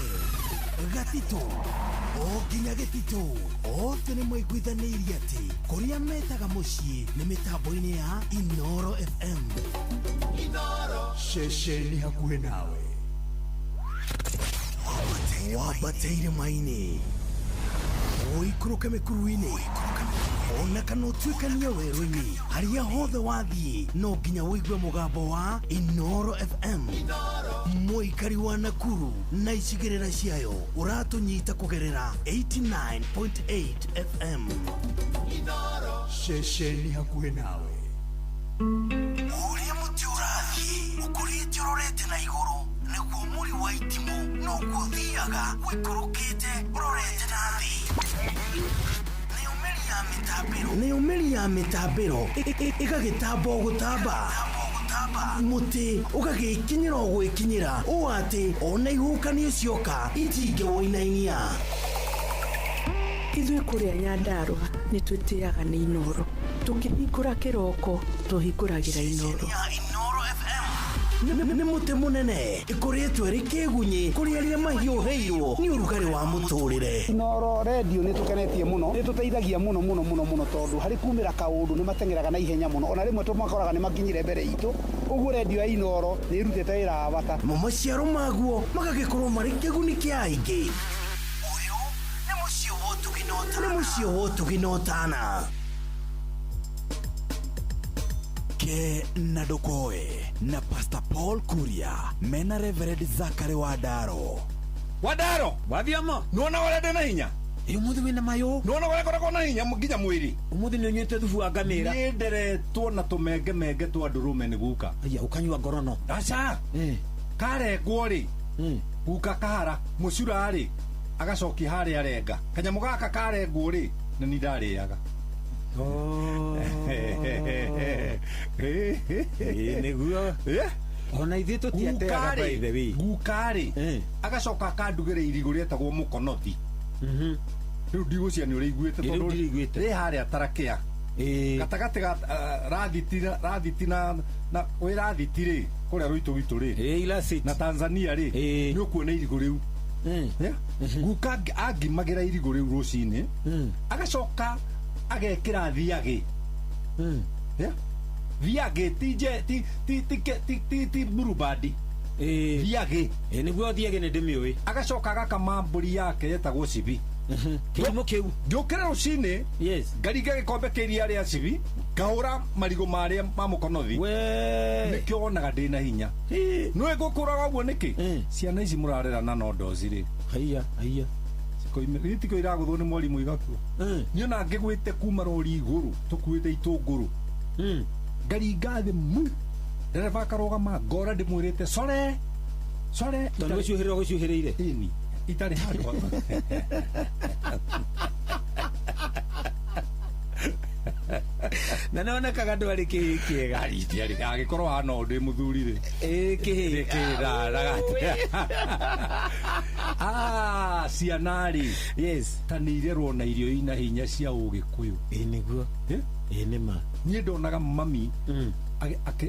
gatitũ, o nginya gĩtitũ, othe nĩ maiguithanĩirie atĩ kũrĩa metaga mũciĩ nĩ mĩtambo-inĩ ya Inoro FM. Ceceni hakuhĩ nawe. Wambateire maini, ũikũrũke mĩkuru-inĩ, ona kana ũtuĩkanie werũ-inĩ, harĩa hothe wathiĩ no nginya ũigue mũgambo wa Inoro FM. Mũikari wa Nakuru na icigĩrĩra ciayo, ũratũnyita kũgerera 89.8 FM. Ceceni hakuhĩ nawe. Ũrĩa mũtĩ ũrathiĩ ũkũrĩte ũrorete na igũrũ, nĩguo mũri wa itimũ noguo ũthiaga ũikũrũkĩte ũrorete na thĩ. Nayo mĩri ya mĩtambĩro ĩgagĩtamba o gũtamba, mũtĩ ũgagĩkinyĩra o gwĩkinyĩra, ũũ atĩ ona ihuhũkanio cioka itingĩwũinainia. Ithuĩ kũrĩa Nyandarũa nĩ twĩtĩaga nĩ Inoro. Tũkĩhingũra kĩroko tũhingũragĩra Inoro. Inoro FM. Nĩ mũtĩ mũnene ĩkoretwo ĩrĩ kĩgunyĩ kũrĩ arĩa mahiũhĩirwo nĩ ũrugarĩ wa mũtũrĩre. Inooro redio nĩ tũkenetie mũno, nĩ tũteithagia mũno mũno mũno mũno, tondũ harĩ kumĩra kaũndũ nĩ mateng'eraga na ihenya mũno, ona rĩmwe tũmakoraga nĩ makinyire mbere itũ. Ũguo redio ya Inooro nĩ ĩrutĩte wĩra wa bata. Mo maciaro maguo magagĩkorwo marĩ kĩguni kĩa aingĩ. Ũyũ nĩ mũciĩ wa ũtugi na ũtana. Nĩ mũciĩ wa ũtugi na ũtana. Ke na Ndokoe na Pastor Paul Kuria mena Reverend Zakari Wadaro. Wadaro wathiama nĩwona ũrĩa ndĩ na hinya. Ĩ ũmũthĩ wĩna mayũ. Nĩwona ũrĩa ngoragwo na hinya nginya mwĩrĩ. Ũmũthĩ nĩ ũnyuĩte thubu wa ngamĩra. Niĩ nderetwo na tũmengemenge twa ndũrũme nĩ guka. Aya ũkanyua ngorono. Aca karengwo rĩ, guka kahara mũcura rĩ, agacokia harĩa arenga kanyamũ gaka karengwo rĩ, nĩ ni ndarĩaga. Ĩ nĩguo. Ona ithuĩ tũtiateaga, by the way. Guka rĩ, agacoka akandugĩra irigũ rĩetagwo mũkonothi. Rĩu ndigũcia nĩ ũrĩiguĩte? Rĩu Tondũ ndirĩiguĩte. rĩ harĩa tarakĩa gatagatĩ ga rathiti na wĩ rathiti rĩ, kũrĩa rũitũ gwitũ rĩ na Tanzania rĩ, nĩ ũkuona irigũ rĩu. Yeah? Guka angimagĩra irigũ rĩu rũcinĩ, agacoka agekĩra thiagĩ. Yeah? Thiagĩ ti nje ti ti ti ti ti ti burubandi thiagĩ. Ĩ nĩguo, thiagĩ nĩ ndĩmĩũĩ. Agacoka agakama mbũri yake yetagwo cibi. Kĩhumo kĩu. Ngĩũkĩra rũcinĩ ngaringa gĩkombe kĩa iria rĩa cibi, ngahũra marigũ marĩa ma mũkonothi, nĩkĩo wonaga ndĩna hinya. Nĩũĩ ngũkũraga ũguo nĩkĩ? Ciana ici mũrarera na nondoci rĩ, haiya haiya, gĩtiko iragũthwo nĩ mwarimũ igakua. Niĩ ona ngĩgwĩte kuma rori igũrũ tũkuĩte itũngũrũ, ngaringa thĩ mu, ndereba akarũgama, ngora ndĩmwĩrĩte core core. Tondũ gũcuhĩrĩra gũcuhĩrĩire. Ĩni itarĩ handũ. Na nonekaga ndwarĩ kĩhĩ kĩega. Arĩ agĩkorwo hana ũndũ ndĩ mũthuri rĩ. Ĩ kĩhĩ. Ah, ciana rĩ, yes, ta nĩ irerwo na irio ina hinya cia ũgĩkũyũ. Ĩ nĩguo. Ĩ nĩ ma. Niĩ ndonaga mami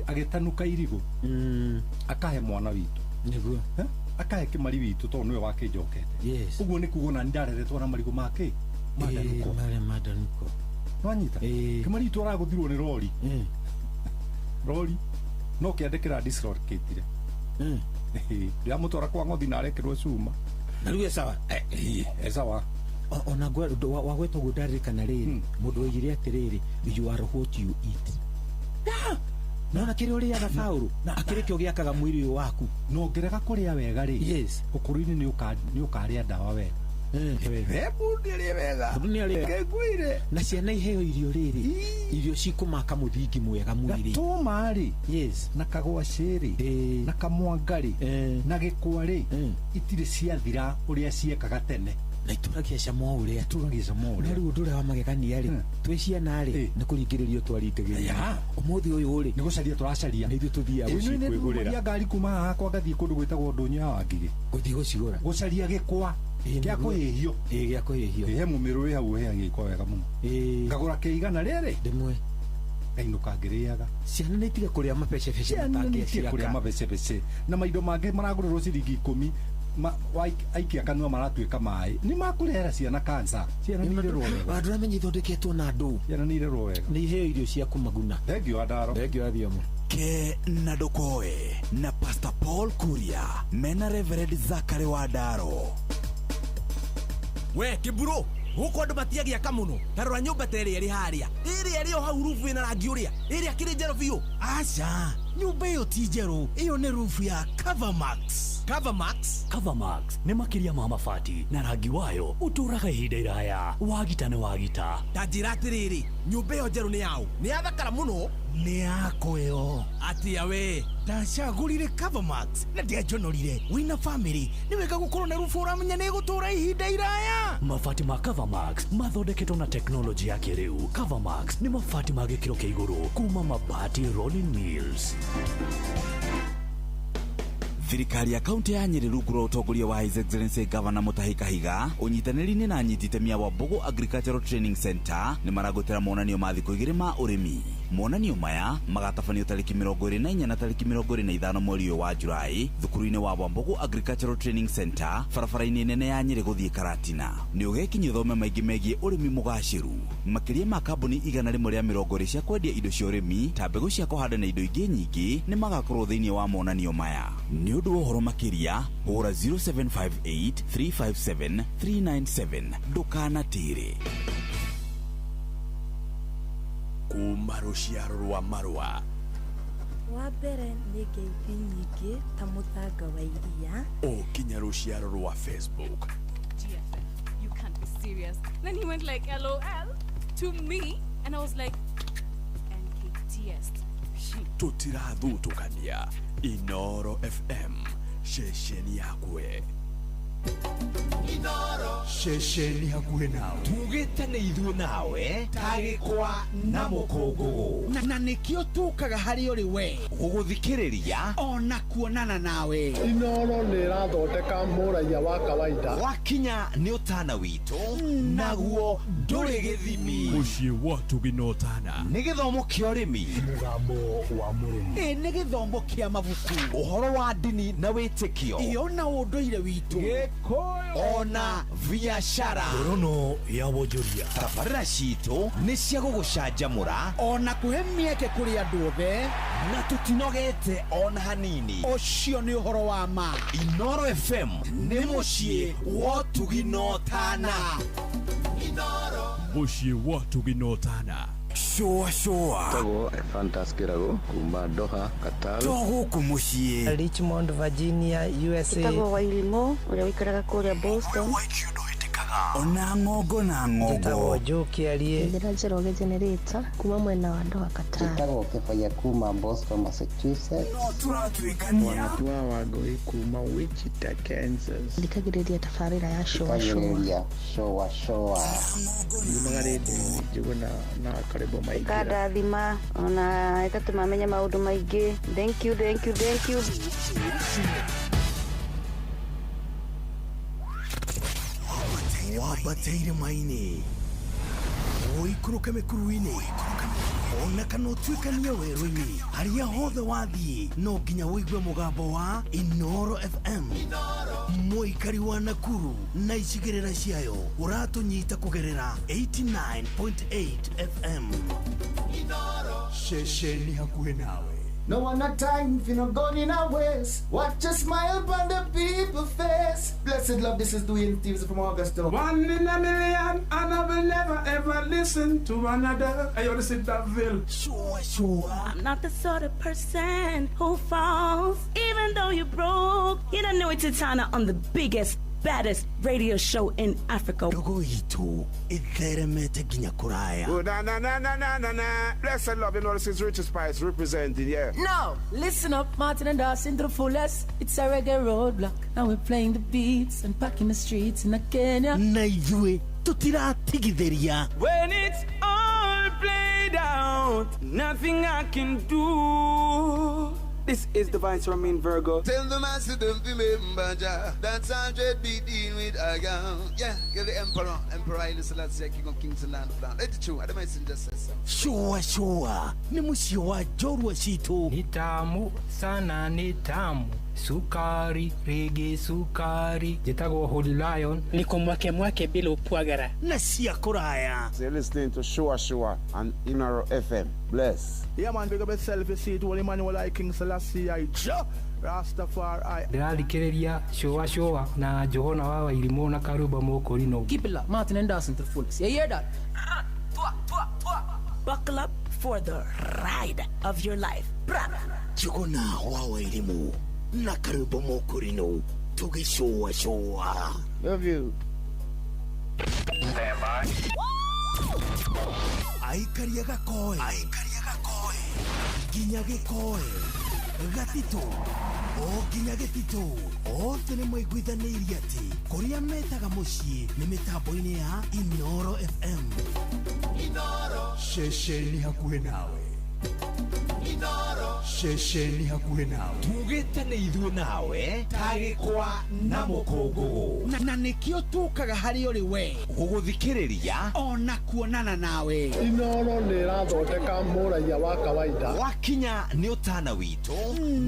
agĩtanuka irigũ akahe mwana witũ. Nĩguo. Akahe kĩmari witũ tondũ nĩwe wakĩnjokete. Yes. Ũguo nĩ kuga ona nĩ ndareretwo na marigũ make mandanuko. Marĩa mandanuko. Nwanyita kĩmari witũ aragũthirwo nĩ rori rori no kĩandĩkĩra dislocatire ndĩramũtwara kwa ng'othi na arekĩrwo cuma. Na rĩu e sawa. E sawa. Ona wagweta ũguo ndaririkana rĩrĩ, mũndũ oigire atĩrĩrĩ, "You are what you eat." Nona kĩrĩa ũrĩaga, Paũlũ, akĩrĩ kĩo gĩakaga mwĩrĩ ũyũ waku. Na ũngĩrega kũrĩa wega rĩ, yes, ũkũrũ-inĩ nĩ ũkarĩa ndawa wega. Mũndũ arĩe wega. Mũndũ nĩ arĩe. Kĩnguire. Na ciana iheo irio rĩrĩ, irio cikũmaka mũthingi mwega mwĩrĩ. Gatũma rĩ, yes, na kagwacĩ rĩ, na kamwanga rĩ, na gĩkwa rĩ, itirĩ ciathira ũrĩa ciekaga tene. Na itũragia cama o ũrĩa. Itũragia cama o Na ũrĩa. rĩu ũndũ ũrĩa wa magegania rĩ, twĩ ciana rĩ, nĩ kũringĩrĩrio twaringagĩrĩrio. Ya. Ũmũthĩ ũyũ rĩ, nĩ gũcaria tũracaria. Nĩ ithuĩ tũthiaga Ĩ, nĩ gũcikwĩgũrĩra. nĩ ngari kuma haha kwa ngathiĩ kũndũ gwĩtagwo ndũnyũ ya Wangigĩ. Gũthiĩ gũcigũra. Gũcaria gĩkwa kĩa kũhĩhio. Ĩ gĩa kũhĩhio. He mũmĩrũ wĩ hau ũheaga gĩkwa wega mũno. Ngagũra kĩigana rĩrĩ. Rĩmwe. Ngainũka ngĩrĩaga. Ciana nĩ itige kũrĩa mabecebece. Ciana nĩ itige kũrĩa mabecebece na maindo mangĩ maragũrĩrwo ciringi 10, aikia kanua maratuĩka maĩ, nĩ makũrehera ciana kansa. Ciana nĩ irerwo wega. Andũ ramenya ithondeketwo na andũ. Ciana nĩ irerwo wega. Nĩ iheo irio cia kũmaguna. Thengiũ Andaro. Thengiũ Athiomo. Ke na Ndokoe na Pastor Paul Kuria mena Reverend Zakari Wadaro. We kĩmburu, gũkũ andũ matiagĩaka mũno. Ta rora nyũmba ta ĩrĩa ĩrĩ harĩa, ĩrĩa ĩrĩ o hau, rubu ĩna rangi ũrĩa, ĩrĩa kĩrĩ njerũ biũ. Aca, nyũmba ĩyo ti njerũ, ĩyo nĩ rufu ya Covermax. Covermax? Covermax nĩ makĩria ma mabati, na rangi wayo ũtũũraga ihinda iraya. Wagita nĩ wagita. Ta njĩra atĩrĩrĩ, nyũmba ĩyo njerũ nĩ yaũ? Nĩ yathakara mũno. Nĩ yakwa ĩyo. Atĩa we? Ndacagũrire Covermax na ndianjonorire. Wĩna famĩlĩ nĩ wega gũkorwo na rubu ũramenya nĩ ĩgũtũũra ihinda iraya. Mabati ma Covermax mathondeketwo na teknolojĩ ya kĩrĩu. Covermax nĩ mabati ma gĩkĩro kĩa igũrũ kuma Mabati Rolling Mills. Thirikari ya kaunti ya Nyeri rungu rwa ũtongoria wa His Excellency Governor Mutahi Kahiga, ũnyitanĩri-inĩ na anyiti itemi a Wambugu Agricultural Training Center, nĩ maragũtĩra monanio ma thikũ 2 ma ũrĩmi. Monanio maya magatabanio tariki 24 na tariki 25 mweri ũyũ wa Julai thukuru-inĩ wa Wambogo Agricultural Training Center barabara-inĩ nene ya Nyeri gũthiĩ Karatina. Nĩ ũgekinyia ũthome maingĩ megiĩ ũrĩmi mũgacĩru. Makĩria ma kambuni 120 cia kwendia indo cia ũrĩmi ta mbegũ cia kũhanda na indo ingĩ nyingĩ nĩ magakorwo thĩinĩ wa monanio maya. Nĩ ũndũ wa ũhoro makĩria hũra 0758 357 397. Ndũkanatĩre. Kuma rũciaro rwa marũa. Wa mbere nĩ ngeithi nyingĩ ta mũthanga wa iria. O kinya rũciaro rwa Facebook. GFF, you can't be serious. Then he went like LOL to me and I was like NKTS. Tũtirathutũkania. Inoro FM, ceceni yakwe. Inoro ceceni hakuhĩ nawe. Tugĩte nĩ ithuĩ nawe tagĩkwa na mũkũngũgũ na nĩkĩo tũkaga harĩ ũrĩ we gũgũthikĩrĩria ona kuonana nawe. Inoro nĩ ĩrathondeka mũraiya wa kawaida. Wakinya nĩ ũtana witũ naguo ndũrĩ gĩthimi. Mũciĩ wa ũtugi na ũtana. Nĩ gĩthomo kĩa ũrĩmi. Mũgambo wa mũrĩmi. Ĩ nĩ gĩthomo kĩa mabuku. Ũhoro wa ndini na wĩtĩkio. Iyo na ũndũire witũ. Ona biashara. Ngorono ya wonjoria. Tabarĩra citũ nĩ cia gũgũcanjamũra ona kũhe mĩeke kũrĩ andũ othe na tũtinogete ona hanini. Ũcio nĩ ũhoro wa ma. Inoro FM nĩ mũciĩ wa ũtugi na ũtana. Inoro mũciĩ wa ũtugi na ũtana. Shua shua. Tagwo Fantas Kirago kuma Doha, Qatar. To gũkũ mũciĩ. Richmond, Virginia, USA. Tagwo Wairimu ũrĩa ũikaraga kũrĩa Boston. Ona ng'ongo na ng'ongo. Njĩtagwo Joe Kĩarie. Njĩra Njoroge Generator kuma mwena wa Doha, Qatar. Njĩtagwo Kĩbaya kuma Boston, Massachusetts. No tũratuĩkania. Wanatua Wangũi kuma Wichita, Kansas. Thikagĩrĩria tabarĩra ya Shua Shua. Thikagĩrĩria Shua Shua. Nyumaga rĩndiũ Njũgũna na Karĩbo Maingĩra. Ĩkandathima ona ĩgatũma menye maũndũ maingĩ. Thank you, thank you, thank you. Wambateire maini ũikũrũke mĩkuru-inĩ ona kana ũtuĩkanie werũ-inĩ harĩa hothe wathiĩ no nginya ũigue mũgambo wa Inoro FM. Mũikari wa Nakuru na icigĩrĩra ciayo ũratũnyita kũgerera 89.8 FM. Inoro ceceni hakuhĩ nawe. No one a time for no gun in a waste. Watch a smile on the people face. Blessed love, this is Dwayne Stevens from Augusta. One in a million, and I will never ever listen to another. I want to sit that bill. Sure, sure. I'm not the sort of person who falls, even though you broke. You don't know it's Titana on the biggest, baddest radio show in Africa. Ndogo itu itheremete nginya kuraya. Oh, na na na na na na na. Blessed love, you know this is Richard Spice representing, yeah. No, listen up, Martin and Dawson to the fullest. It's a reggae roadblock, and we're playing the beats and packing the streets in Kenya. Na ithuĩ tutiratigithĩria. When it's all played out, nothing I can do. This is the Vice Romain Virgo. Tell the master don't remember Jah. That's 100 be dealing with a gun. Yeah, get the Emperor, Emperor Haile Selassie, King of Kings and Land of Land. Let it true, I don't just say so. Shua shua, ni mũciĩ wa njorua citũ. Ni tamu sana, ni tamu. Sukari, rege sukari. Njĩtagwo Holy Lion. Niko mwake mwake bila upwagara. Na cia kũraya. So you're listening to Shua Shua on Inoro FM. Bless. Yeah man, big up yourself, you see it, Holy Emmanuel I, King Selassie I, Jah Rastafari. Ndĩrathikĩrĩria Shua Shua na Johana wa Wairimũ na Karũmba Mũkũrinũ. Keep it locked, Martin and Dawson to the fullest. You hear that? Buckle up for the ride of your life. Njũgũna wa Wairimũ na Karũmba Mũkũrinũ tũgĩcũa cũa. Love you. Stand by. Aikaria gakoe. Aikaria gakoe. Nginya gĩkoe. Gatitũ. O nginya gĩtitũ. Othe nĩ maiguithanĩirie atĩ kũrĩa metaga mũciĩ nĩ mĩtambo-inĩ ya Inoro FM. Inoro ceceni hakuhĩ nawe. Inoro Ceceni hakuhĩ nawe. Tugĩte nĩ ithuĩ nawe ta gĩkwa na mũkũngũgũ. Na nĩkĩo tũkaga harĩ ũrĩ we gũgũthikĩrĩria ona kuonana nawe. Inoro nĩ ĩrathondeka mũraiya wa kawaida. Wakinya nĩ ũtana witũ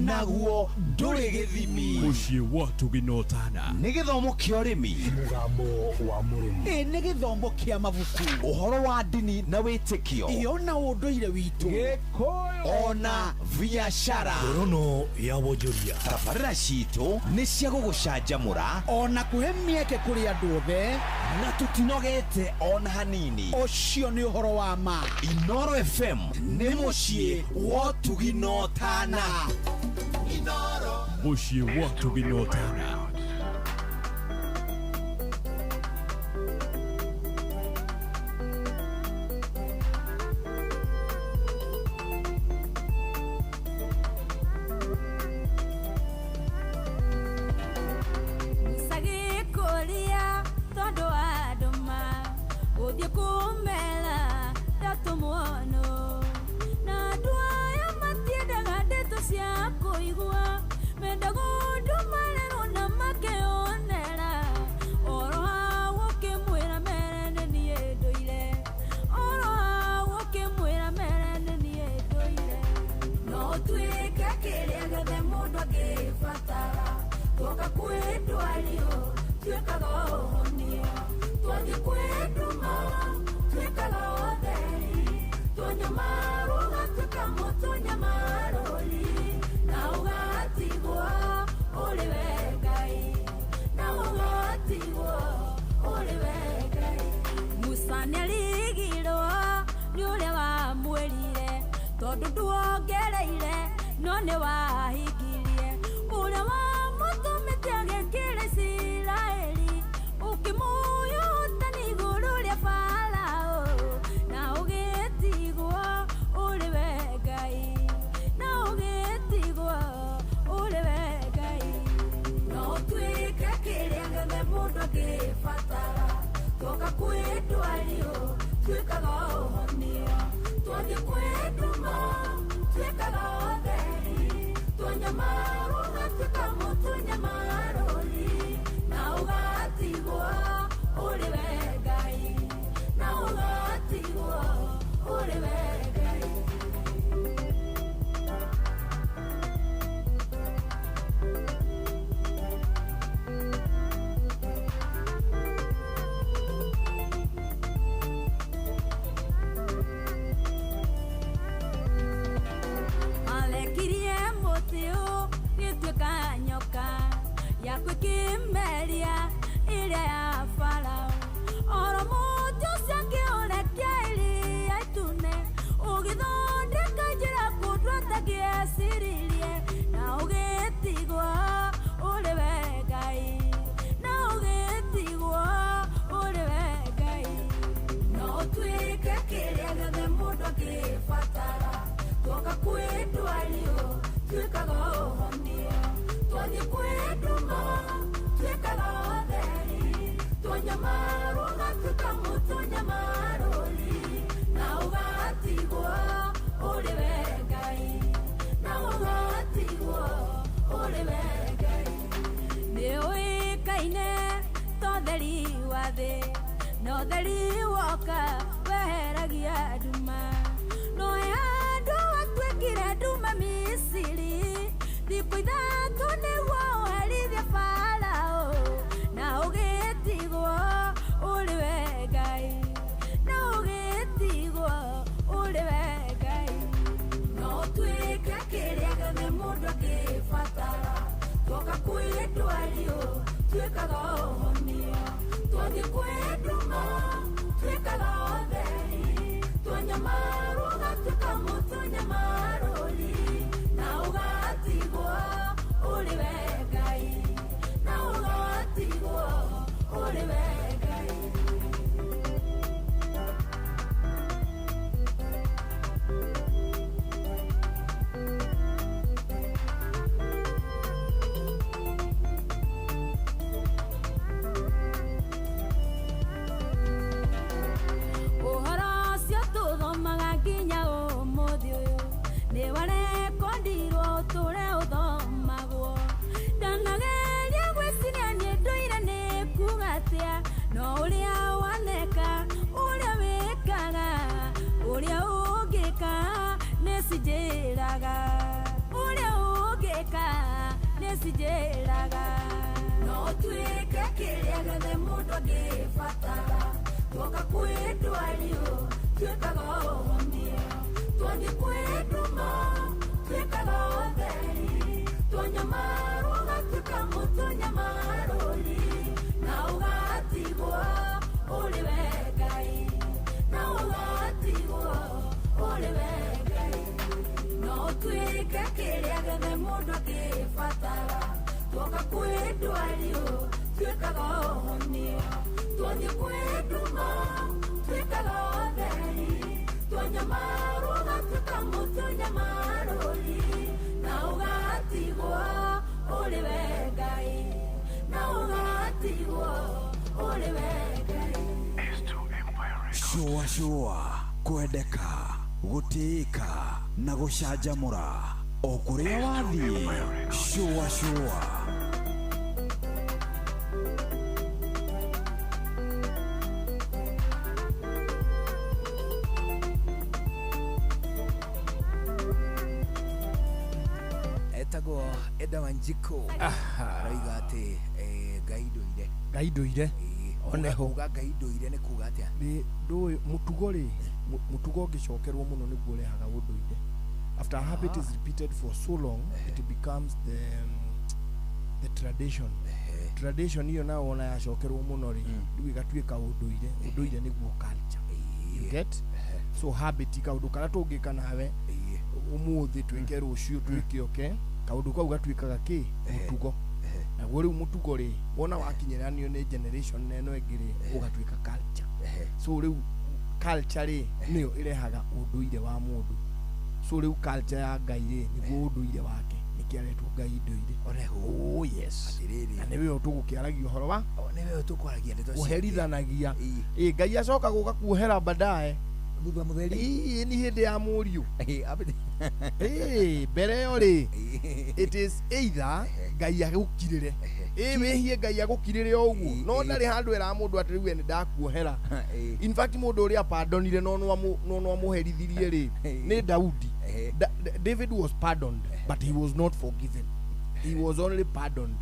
naguo ndũrĩ gĩthimi. Mũciĩ wa Tũgina Ũtana. Nĩ gĩthomo kĩa ũrĩmi, mũgambo wa mũrĩmi, ĩ nĩ gĩthomo kĩa mabuku, ũhoro wa ndini na wĩtĩkio, iyo na ũndũire witũ, Gĩkũyũ ona biacara. Ngorono ya wonjoria. Tabarĩra citũ nĩ cia gũgũcanjamũra ona kũhe mĩeke kũrĩ andũ othe, na tũtinogete ona hanini. Ũcio nĩ ũhoro wa ma. Inoro FM nĩ mũciĩ wa ũtugi na ũtana. Inoro. Mũciĩ wa ũtugi na ũtana. Nginya ũmũthĩ ũyũ nĩ warekondi. Atia no uria waneka uria wikaga uria ungika nicinjiraga uria ungika nicinjiraga no tuike kiria giothe mundu angibatara twoka kwindwario twikaga ũhonio twathiĩ kwĩ nduma twikaga ũtheri twanyamarwo ũgatuĩka mũtũnyamarũri na ũgatigwo ũrĩ we Ngai na ũgatigwo ũrĩ we Ngai no tuĩke kĩrĩa gĩothe mũndũ angĩbatara twoka kwĩ ndwario twĩkaga ũhonio twathiĩ kwĩ nduma twĩkaga ũtheri twanyamarwo ũgatuĩka mũtũnyamarũri na ũgatigwo ũrĩ we Ngai na ũgatigwo ũrĩ we Ngai. Shua shua kwendeka gũtĩĩka na gũcanjamũra o kũrĩa wathiĩ. Shua shua. Etagwo Eda Wanjiko aroiga atĩ Ngai ndũire. Ngai ndũire. Oneho kuga Ngai ndũire nĩ kuga atĩa? Nĩ ndũĩ mũtugo rĩ, mũtugo ũngĩcokerwo mũno nĩguo ũrehaga ũndũire. After a habit is repeated for so long, it becomes the tradition. Tradition iyo nayo wona yacokerwo mũno rĩ, rĩu ĩgatuĩka ũndũire. Ũndũire nĩguo culture. You get? So habit kaũndũ karĩa tũngĩka nawe ũmũthĩ twĩke rũciũ twĩke oke kaũndũ kau gatuĩkaga kĩ mũtugo. Naguo rĩu mũtugo rĩ wona wakinyĩranio nĩ generation na ĩno ĩngĩ rĩ ũgatuĩka culture. So rĩu culture rĩ nĩyo ĩrehaga ũndũire wa mũndũ. So rĩu culture ya Ngai rĩ nĩguo ũndũire wake nĩkĩo aretwo Ngai ndũire. Oh yes. Na nĩwe tũgũkĩaragia ũhoro wa nĩwe tũkwaragia ndeto ciake. Ũherithanagia. Ĩ Ngai acoka gũka kuohera baadaye thutha mũtheri. Ĩ nĩ hĩndĩ ya mũriũ. Ĩ mbere ĩyo rĩ it is either Ngai agũkirĩre. Ĩ wĩhie Ngai agũkirĩre o ũguo no ndarĩ handũ era mũndũ atĩ rĩu we nĩ ndakuohera. In fact mũndũ ũrĩa pardonire no no amũherithirie rĩ nĩ Daudi. David was pardoned but he was not forgiven. He was only pardoned.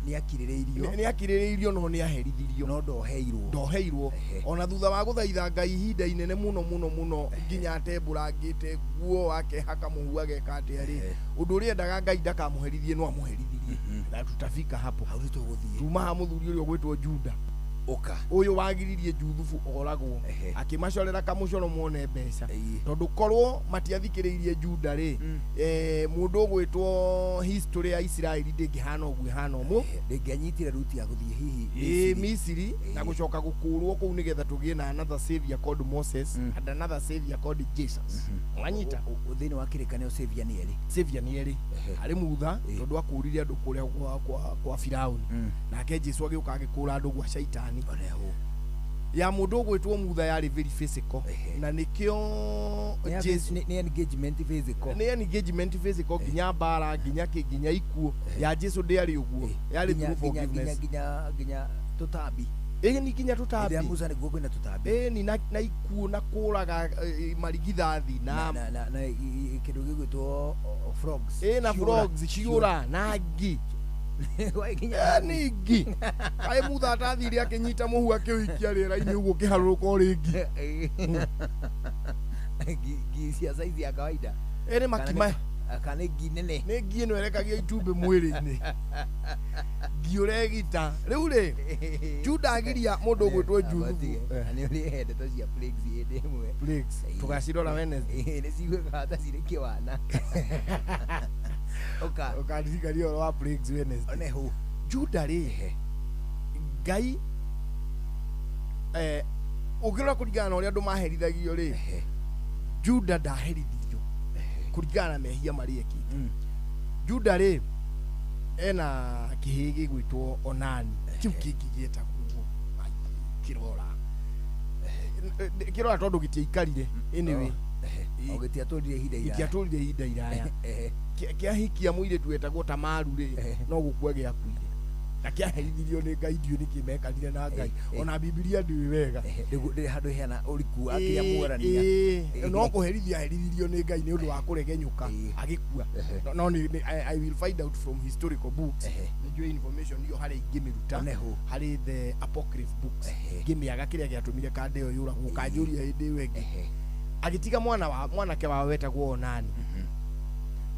Nĩ akirĩrĩirio. Nĩ akirĩrĩirio no nĩ aherithirio. No ndoheirwo. Ndoheirwo. Ona thutha wa gũthaitha Ngai ihinda inene mũno mũno mũno nginya atembũrangĩte nguo akehaka mũhu ageka atĩa rĩ ũndũ ũrĩa endaga Ngai ndakamũherithie no amũherithirie. Na tutafika hapo. Hau nĩ tũgũthiĩ. Tuma ha mũthuri ũrĩa ũgwĩtwo Juda. Ũka. Ũyũ wagiririe Juthubu oragwo akĩmacorera kamũcoro mone mbeca tondũ korwo matiathikĩrĩirie Juda rĩ mũndũ ũgwĩtwo history ya Isiraeli ndĩngĩhana ũguo ĩhana ũmũ ndĩngĩanyitire ruti ya gũthiĩ hihi Misiri na gũcoka gũkũrwo kũu nĩgetha tũgĩe na another savior called Moses and another savior called Jesus. Wanyita thĩinĩ wa kĩrĩkanĩro savior nĩ erĩ. Savior nĩ erĩ harĩ Mutha tondũ akũrire andũ kũrĩa kwa Firauni nake Jesu agĩũka agĩkũra andũ gwa Shaitani. Ya mũndũ ũgwĩtwo Mutha yarĩ very physical na nĩkĩo Jesu nĩ engagement physical. Nĩ engagement physical nginya mbara nginya kĩ nginya ikuũ. Ya Jesu ndĩarĩ ũguo yarĩ through forgiveness nginya tũtambi. Ĩ ni nginya tũtambi. Ĩrĩa Musa nĩguo kwĩna tũtambi. Ĩ ni na ikuũ na kũraga marigithathi na kĩndũ gĩgwĩtwo frogs. Ĩ na frogs ciũra na ngi. Nĩ ngi. Kaĩ Mutha atathire akĩnyita mũhu akĩũikia rĩera-inĩ ũguo ũkĩharũrũka o rĩngĩ. Ngi cia saizi ya kawaida. Ĩ nĩ makima. Kana nĩ ngi nene. Nĩ ngi ĩno ĩrekagia itumbĩ mwĩrĩ-inĩ. Ngi ũregita. Rĩu rĩ Juda agiria mũndũ ũgwĩtwo Juthubu. Nĩ ũrĩ ndeto cia plagues hĩndĩ ĩmwe. Plagues. Tũgacirora Wednesday. Nĩ ciguĩkaga ta cirĩ kĩwana. Ũka. Ũkandirikania ũhoro wa plagues Wednesday. Oneho. Juda rĩ Ngai ũngĩrora kũringana na ũrĩa andũ maherithagio rĩ Juda ndaherithirio kũringana na mehia marĩa ekĩte. Juda rĩ ena kĩhĩĩ gĩgwĩtwo Onani kĩu kĩngĩ gĩetagwo kĩrora kĩrora tondũ gĩtiaikarire anyway gĩtiatũrire ihinda iraya. Gĩtiatũrire ihinda iraya. Kĩahikia mũirĩtu wetagwo Tamaru rĩ no gũkua gĩakuire. Na kĩaherithirio nĩ Ngai ndiũĩ nĩkĩ mekanire na Ngai ona Bibilia ndĩũĩ wega ndĩrĩ handũ heana ũriku wa kĩrĩa muorania no kũherithia aherithirio nĩ Ngai nĩ ũndũ wa kũregenyũka agĩkua no I will find out from historical books nĩnjũĩ information iyo harĩa ingĩmĩruta harĩ the apocryph books ngĩmĩaga kĩrĩa gĩatũmire kande ĩyo yũragwo kanjũria hĩndĩ ĩyo ĩngĩ agĩtiga mwanake wao wetagwo Onani.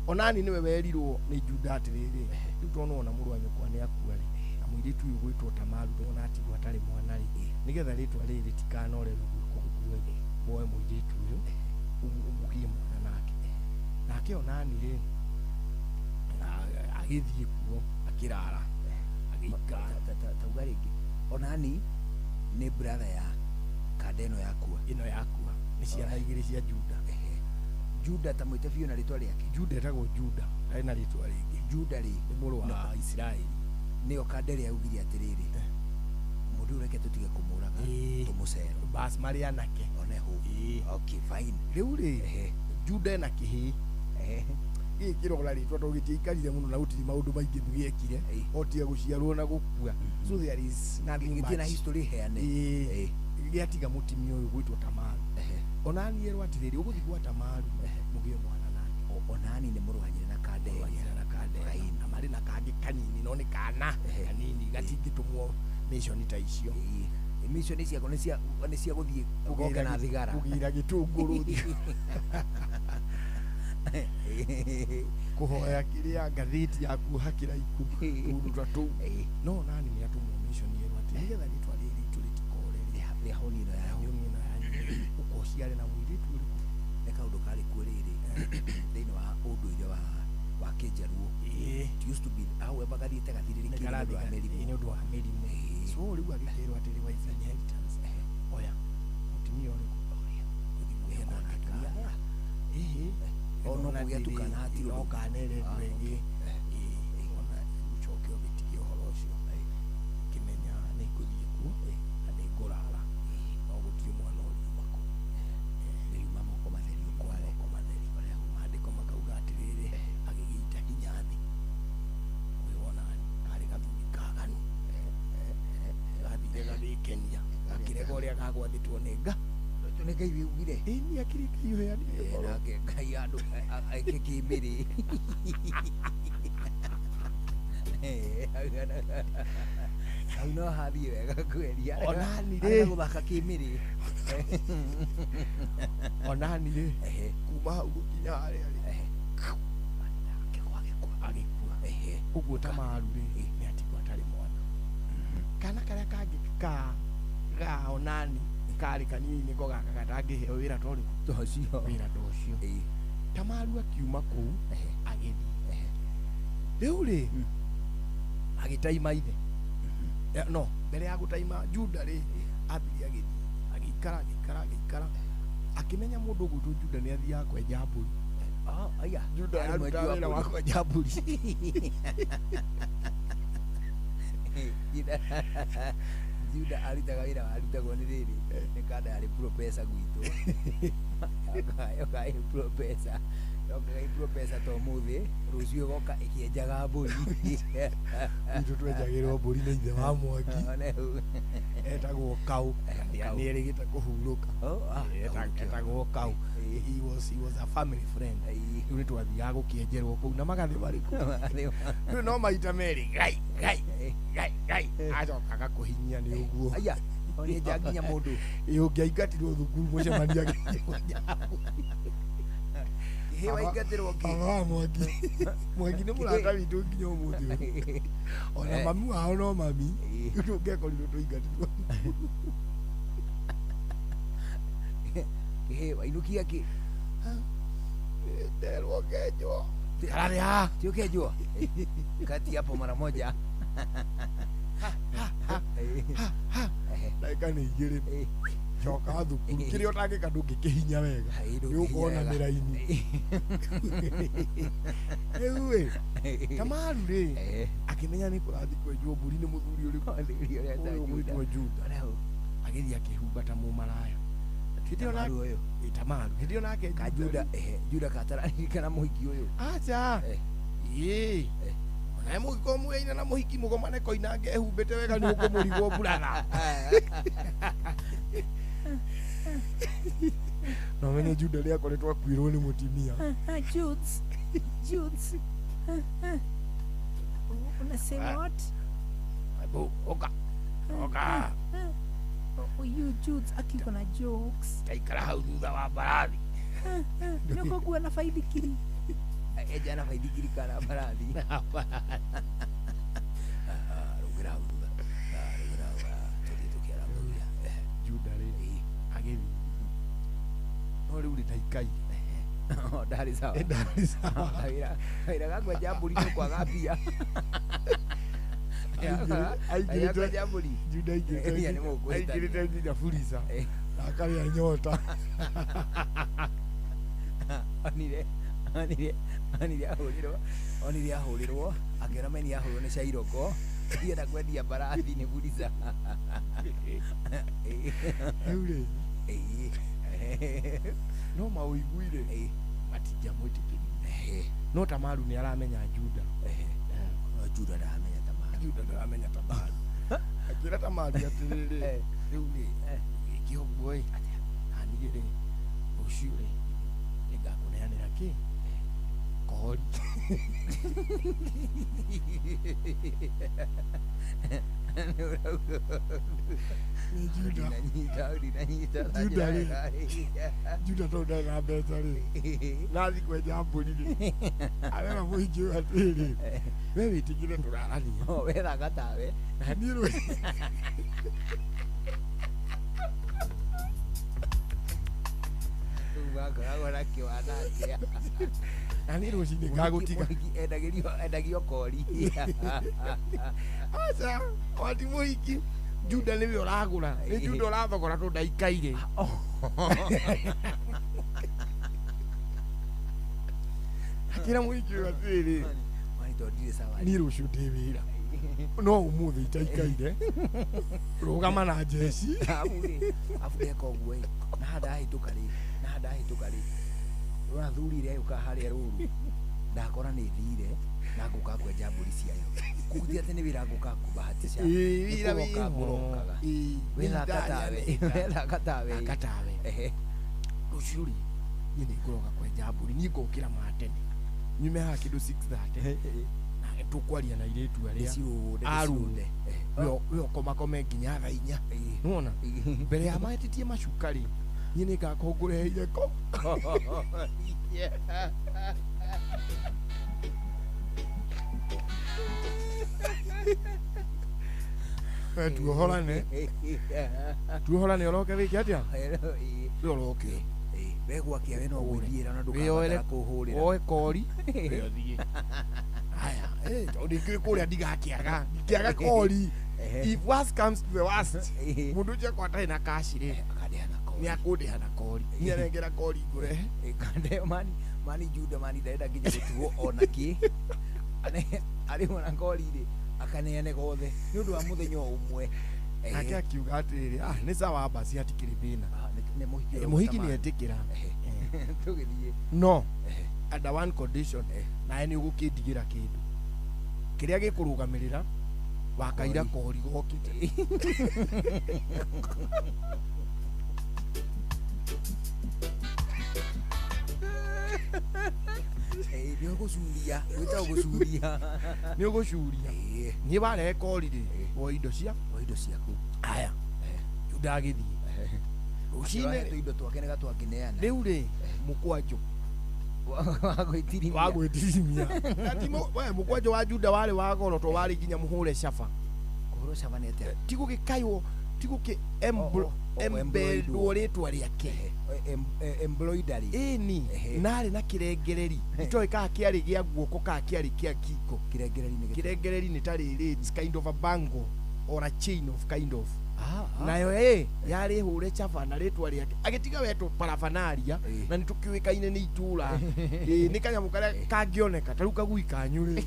Onani nĩwe werirwo nĩ Juda atĩrĩrĩ rĩu tondũ ona mũrũ wa nyũkwa nĩ akua rĩ na mũirĩtu ũyũ gwĩtwo Tamaru ndona atigwo atarĩ mwana rĩ nĩgetha rĩtwa rĩrĩ rĩtikanorerwo gwĩkwo ũguo rĩ woe mũirĩtu ũyũ ũmũgĩe mwana nake. Nake Onani rĩ agĩthiĩ kuo akĩrara agĩikara. Tauga rĩngĩ Onani nĩ brother ya kande ĩno yakua ĩno yakua nĩ ciana igĩrĩ cia Juda. Juda ta mwĩte biũ na rĩtwa rĩake. Juda etagwo Juda ndarĩ na rĩtwa rĩngĩ. Juda rĩ nĩ mũrũ wa Isiraeli. Nĩyo kande ĩrĩa yaugire atĩrĩrĩ mũndũ ũyũ reke tũtige kũmũraga tũmũcero bas marĩ anake oneho. Okay fine. Rĩu rĩ Juda ena kĩhĩĩ gĩkĩ kĩrora rĩtwa tondũ gĩtiaikarire mũno na gũtirĩ maũndũ maingĩ gĩekire o tiga gũciarwo na gũkua so there is nothing much gĩtirĩ na history heane gĩatiga mũtimia ũyũ gwĩtwo Tamaru. Onani erwo atĩrĩrĩ ũgũthiĩ gwa Tamaru mũgĩe mwana nake. Onani nĩ mũrũ wa nyina na kande na marĩ na kangĩ kanini no nĩ kana kanini gatingĩtũmwo mission ta icio. Mission ciako nĩ cia gũthiĩ gũka na thigara kũgĩra gĩtũngũrũ kũhoya kĩrĩa ngathĩti ya kuoha kĩraiku tũndũ ta tũu. No Onani nĩ atũmwo mission erwo atĩ nĩgetha rĩtwa rĩrĩ itũ rĩtikore rĩa honi ĩno yanyu ũkociare na mũirĩtu ũrĩkũ nĩ kaũndũ karĩ kuo rĩrĩ thĩinĩ wa ũndũire wa kĩnjaruo. It used to be however gathiĩte gathirĩrĩkĩire nĩ ũndũ wa mĩrimũ so rĩu agĩkĩrwo atĩrĩ wa inheritance oya mũtimia ũrĩkũ ũthiĩ nake kana ono kũgĩa tukana hatirĩ no kana ĩrendwo ĩngĩ ona ũcoke ũgĩtigie ũhoro ũcio ngĩmenya nĩ ngũthiĩ kuo na nĩ ngũrara no gũtirĩ mwana ũriuma kũu nĩriuma moko matheri ũkware moko matheri maandĩko makauga atĩrĩrĩ agĩgĩita hinya thĩ ũyũ Onani karĩ gathuri kaganu gathire gagĩkenia gakĩrega ũrĩa gagwathĩtwo nĩ nga nĩ Ngai wĩugire ĩni akĩrĩ Ngai ũheanire ũhoro nake Ngai andũ eke kĩmĩrĩ hau no hathiĩ wega kweria Onani rĩ gũthaka kĩmĩrĩ Onani rĩ kuma hau gũkinya harĩa rĩ agĩkua ũguo Tamaru rĩ nĩ atigwo atarĩ mwana. Kana karĩa kangĩ ka ga Onani karĩ kanini nĩko gaka gatangĩheo wĩra ta ũrĩkũ ta ũcio wĩra ta ũcio. Tamaru akiuma kũu agĩthiĩ rĩu rĩ agĩtaima ithe no mbere ya gũtaima Juda rĩ ambire agĩthiĩ agĩikara agĩikara agĩikara akĩmenya mũndũ ũgwĩtwo Juda nĩ athiaga kwenja mbũri. Juda arutaga wĩra wa kwenja mbũri. Juda arutaga wĩra warutagwo nĩ rĩrĩ nĩ kanda yarĩ professor gwitũ yoka ĩ professor yokaga ĩ professor ta ũmũthĩ rũciũ ĩgoka ĩkĩenjaga mbũri. Gwitũ twenjagĩrwo mbũri nĩ ithe wa Mwangi etagwo Kau nĩ erĩgĩte kũhurũka etagwo Kau. He was a family friend. Rĩu nĩ twathiaga gũkĩenjerwo kũu na magathĩ marĩkũ rĩu no maita merĩ gai gai gai gai acoka agakũhinyia nĩ ũguo aya onenja nginya mũndũ ũngĩaingatirwo thukuru mũcemania akĩenja Kĩhĩ waingatĩrwo kĩ wa Mwangi Mwangi nĩ mũrata witũ nginya ũmũthĩ ũyũ ona mami wao no mami rĩu tũngĩakorirwo tũingatirwo Kĩhĩ wainũkia kĩ nderwo ngenjwo kararĩ haha ti ũkenjwo kati hapo mara moja ndagĩka nĩ igĩrĩ coka thukuru kĩrĩa ũtangĩka ndũngĩkĩhinya wega nĩ ũkona mĩraini rĩu ĩ Tamaru rĩ akĩmenya nĩ kũrathiĩ kwenjwo mbũri nĩ mũthuri ũrĩkũ ũyũ ũgwĩtwo Juda agĩthiĩ akĩhumba ta mũmaraya Tamaru hĩndĩ ĩyo nake Juda Juda katararirikana mũhiki ũyũ acha ĩĩ Nawe mũngĩkorwo mũyaine na mũhiki mũgomane koinange ehumbĩte wega nĩ ũkũmũrigwo buratha. Na ũmenye Juda rĩ akoretwo akuĩrwo nĩ mũtimia. Judes. Judes. Unasema what? Abu, oka. Oka. You Judes akiko na jokes. Taikara hau thutha wa mbarathi. Nĩũkũngua na baithikiri. Eja na baithikiri kana mbarathi. Rũgĩra hau thutha. Rũgĩra hau. Tũthiĩ tũkĩarambagia. Juda rĩ agĩthiĩ. No rĩu rĩ ndaikaire. Ndarĩ sawa. Ndarĩ sawa. Kawĩra ga kwenja mbũri nĩ kwaga mbia. Aingĩrĩte Juda aingĩrĩte nginya Fuliza na akarĩa nyota. Onire ahũrĩrwo akĩona meni ahũrĩrwo nĩ Cairoko ndienda kwendia mbarathi nĩ Fuliza. Rĩu rĩ no maũiguire matingĩamwĩtĩkĩria. No Tamaru nĩ aramenya Juda. No Juda ndaramenya Tamaru. Juda ndaramenya Tamaru. Akĩra Tamaru atĩrĩrĩ, rĩu rĩ gĩke ũguo ĩ, na niĩ rĩ rũciũ rĩ nĩngakũneanĩra kĩ kori. Juda rĩ Juda tondũ ndarĩ na mbeca rĩ na athiĩ kwenja mbũri rĩ arera mũhiki ũyũ atĩrĩrĩ we wĩtĩkĩre tũrarania wethaga tawe na niĩ rĩ wakoragwo na kĩwana atĩa na niĩ rũcinĩ ngagũtiga endagio kori. Aca wati mũhiki Juda nĩwe ũragũra nĩ Juda ũrathogora tondũ ndaikaire. Akĩra mũhiki ũyũ atĩrĩrĩ niĩ rũciũ ndĩ wĩra no ũmũthĩ itaikaire rũgama na njeci. Abu ndeka ũguo ĩ na handahĩtũka rĩ rora thuri ĩrĩa yũkaga harĩa rũru ndakora nĩ thire na ngũka kwenja mbũri ciayo koguo ti atĩ nĩ wĩra ngũka kũbahatisha wĩra wĩho ngũrokaga wethaka tawe rũciũ rĩ niĩ nĩ ngũroka kwenja mbũri niĩ ngokĩra matene nyume haha kĩndũ 6:30 na tũkwaria na airĩtu arĩa arũnde we ũkomakome nginya thaa inya nĩwona mbere ya mahetĩtie macuka rĩ niĩ nĩ ngakorwo ngũreheire ko. We tuohorane ũroke wĩke atĩa we ũroke we gwakia we no gwĩthiĩra na ndũkabatara kũhũrĩra woe kori we ũthiĩ. Haya tondũ ndingĩũĩ kũrĩa ndigakĩaga ndingĩaga kori. If worst comes to the worst mũndũ ũcio akorwo atarĩ na kaci rĩ nĩ akũndĩha na kori niĩ arengera kori ngũrehe. Mani Juda mani ndarenda nginya gũtigwo ona kĩ arĩho na kori rĩ akaneane gothe nĩ ũndũ wa mũthenya ũmwe. Nake akiuga atĩrĩrĩ nĩ sawa basi hatikĩrĩ thĩna mũhiki nĩ etĩkĩra tũgĩthiĩ no under one condition nawe nĩ ũgũkĩndigĩra kĩndũ kĩrĩa gĩkũrũgamĩrĩra wakaira kori gokĩte. Nĩ ũgũcuria gwĩtagwo gũcuria nĩ ũgũcuria niĩ warehe kori rĩ woe indo ciaku. Aya Juda agĩthiĩ rũcinĩ indo twake nĩga twangĩneana rĩu rĩ mũkwanjũ wa gwĩtirimia we mũkwanjũ wa Juda warĩ wa goro to warĩ nginya mũhũre caba. Kũhũrwo caba nĩ atĩa? Ti gũgĩkaywo ti gũkĩ embedwo rĩtwa rĩake embroidery ĩni narĩ na kĩrengereri itoĩ kana kĩarĩ gĩa guoko kana kĩarĩ kĩa ngingo. Kĩrengereri nĩ ta rĩrĩ it's kind of a bangle or a chain of kind of nayo yarĩ hũre caba na rĩtwa rĩake agĩtiga wetwo parafanaria na nĩ tũkĩũĩkaine nĩ itũra nĩ kanyamũ karĩa kangĩoneka ta rĩu kagui kanyu rĩ.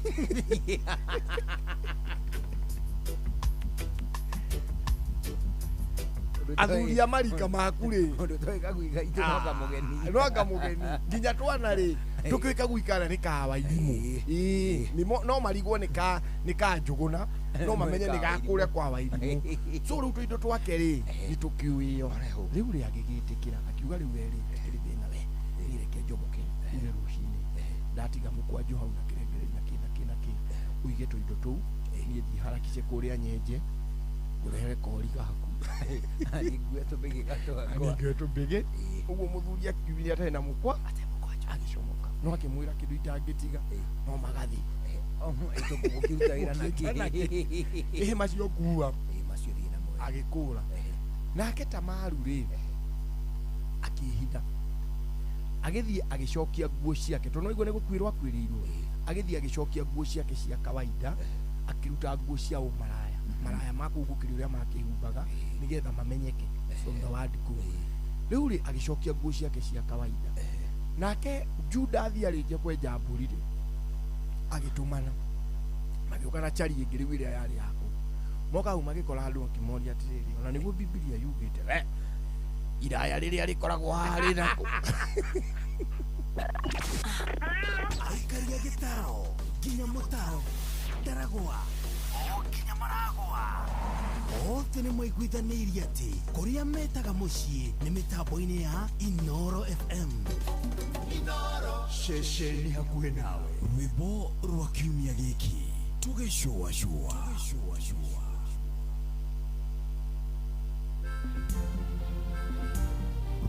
Athuri a marika maku rĩ Mũndũ toĩ kagui gaitũ no kamũgeni. No kamũgeni nginya twana rĩ tũkĩũĩ kagui kana nĩ ka Wairimũ. Ĩĩ no marigwo nĩ ka Njũgũna no mamenye nĩ ga kũrĩa kwa Wairimũ. So rĩu tũindo twake rĩ nĩ tũkĩũĩo. Rĩu rĩ agĩgĩtĩkĩra akiuga rĩu we rĩ ndikĩrĩ thĩna we niĩ reke njomoke ire rũcinĩ ndatiga mũkwanjũ hau na kĩrengere na kĩ na kĩ na kĩ ũige tũindo tũu niĩ thiĩ harakice kũrĩa nyenje ngũrehere kori gaku. Nĩngue tũmbĩgĩ gatwakwa. Nĩngue tũmbĩgĩ. Ũguo mũthuri akiumire atarĩ na mũkwa agĩcomoka no akĩmwĩra kĩndũ itangĩtiga no magathi. Ũkĩruta wĩra na kĩ? Ĩhĩ macio ngua. Ĩĩ macio thiĩ namo. Agĩkũra. Nake Tamaru rĩ akĩhitha agĩthiĩ agĩcokia nguo ciake tondũ no igua nĩ gũkuĩrwo akuĩrĩirwo. Agĩthiĩ agĩcokia nguo ciake cia kawaida akĩruta nguo cia ũmaraya maraya ma kũu gũkĩrĩ ũrĩa makĩhumbaga nĩgetha mamenyeke from the word go. Rĩu rĩ agĩcokia nguo ciake cia kawaida. Nake Juda athiĩ arĩkia kwenja mbũri rĩ agĩtũmana magĩũka na chari ĩngĩ rĩu ĩrĩa yarĩ yaku moka hau magĩkora andũ akĩmoria atĩrĩrĩ ona nĩguo Bibilia yugĩte we iraya rĩrĩa rĩkoragwo haha rĩ nako. Aikaria gĩtaro nginya mũtaro ndaragwa o nginya maragwa othe nĩ maiguithanĩirie atĩ kũrĩa metaga mũciĩ nĩ mĩtambo-inĩ ya Inoro FM. Inoro ceceni hakuhĩ nawe. Rwĩmbo rwa kiumia gĩkĩ tũgĩcũacũa.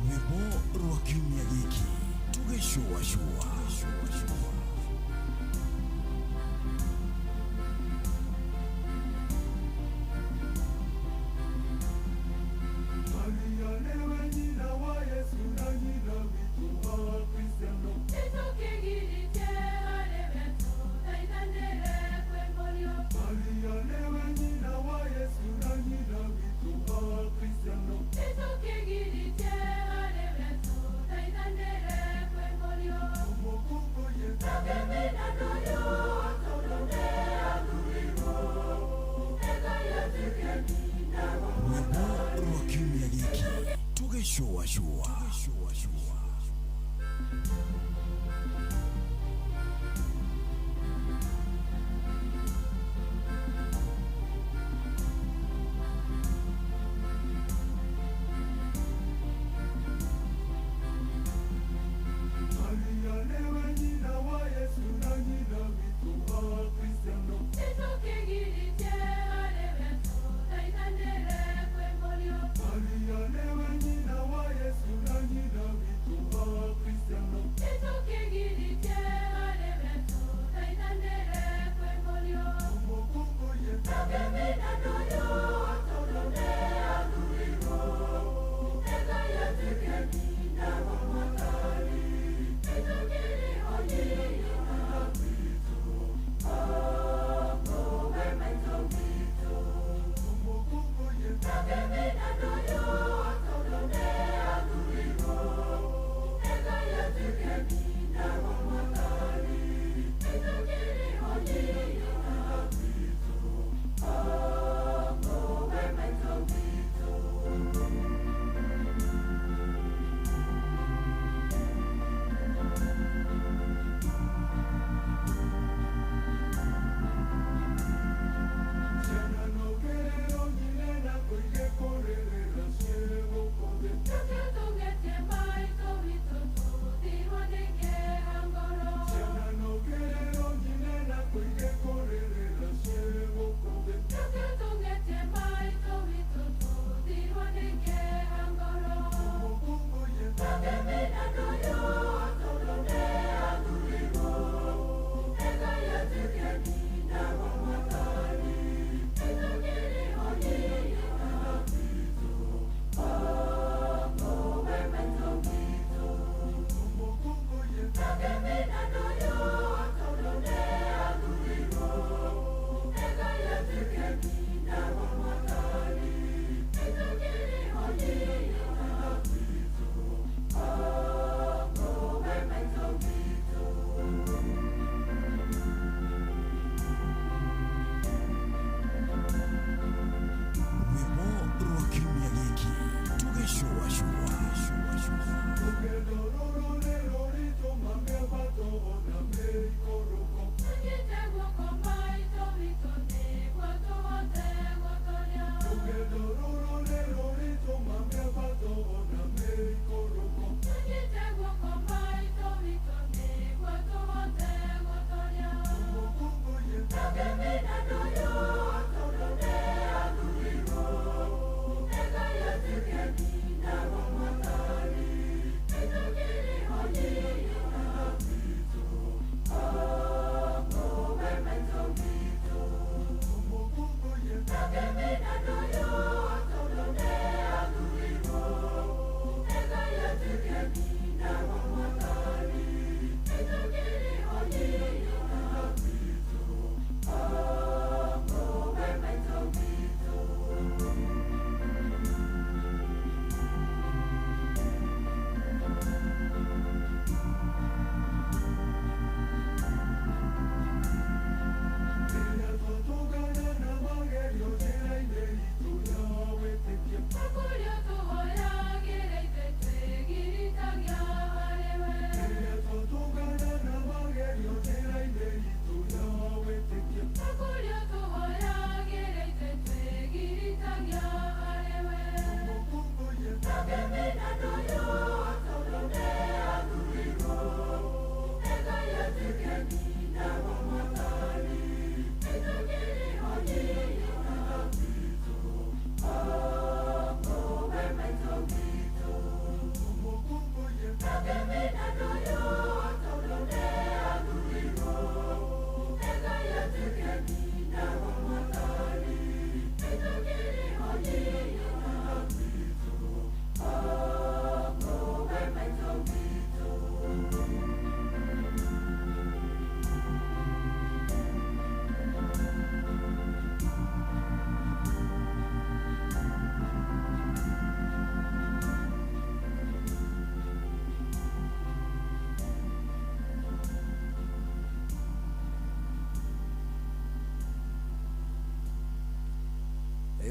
Rwĩmbo rwa kiumia gĩkĩ tũgĩcũacũa. Maria, newe nyina wa Yesu na nyina witu wa Kristiano.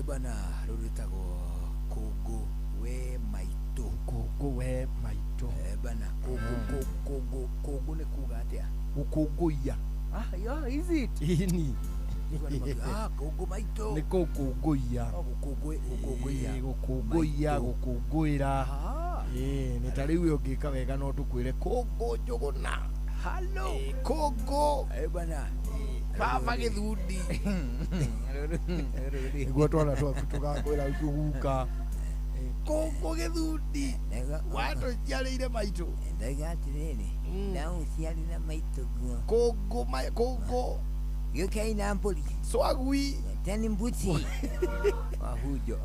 Bana rũrĩtagwo kũngũ we maitũ. Kũngũ we maitũ. Bana kũngũ kũngũ kũngũ nĩ kuga atĩa? Gũkũngũiya. Ah, yeah, is it? Ĩni. Ah, kũngũ maitũ. Nĩ kũkũngũiya. Gũkũngũiya. Gũkũngũiya, gũkũngũĩra. Nĩ ta rĩu ũngĩka wega no tũkwĩre kũngũ Njũgũna. Hello. Kũngũ. Bana. Baba gĩthundi. Nĩguo twana twaku tũgakwĩra guka. Kũngũ gĩthundi. Watũciarĩire maitũ. Ndauga atĩrĩrĩ, ndagũciarĩra maitũ guo. Kũngũ kũngũ. Gĩũkei na mbũri. Swagui. Teni mbuti. Wahujo.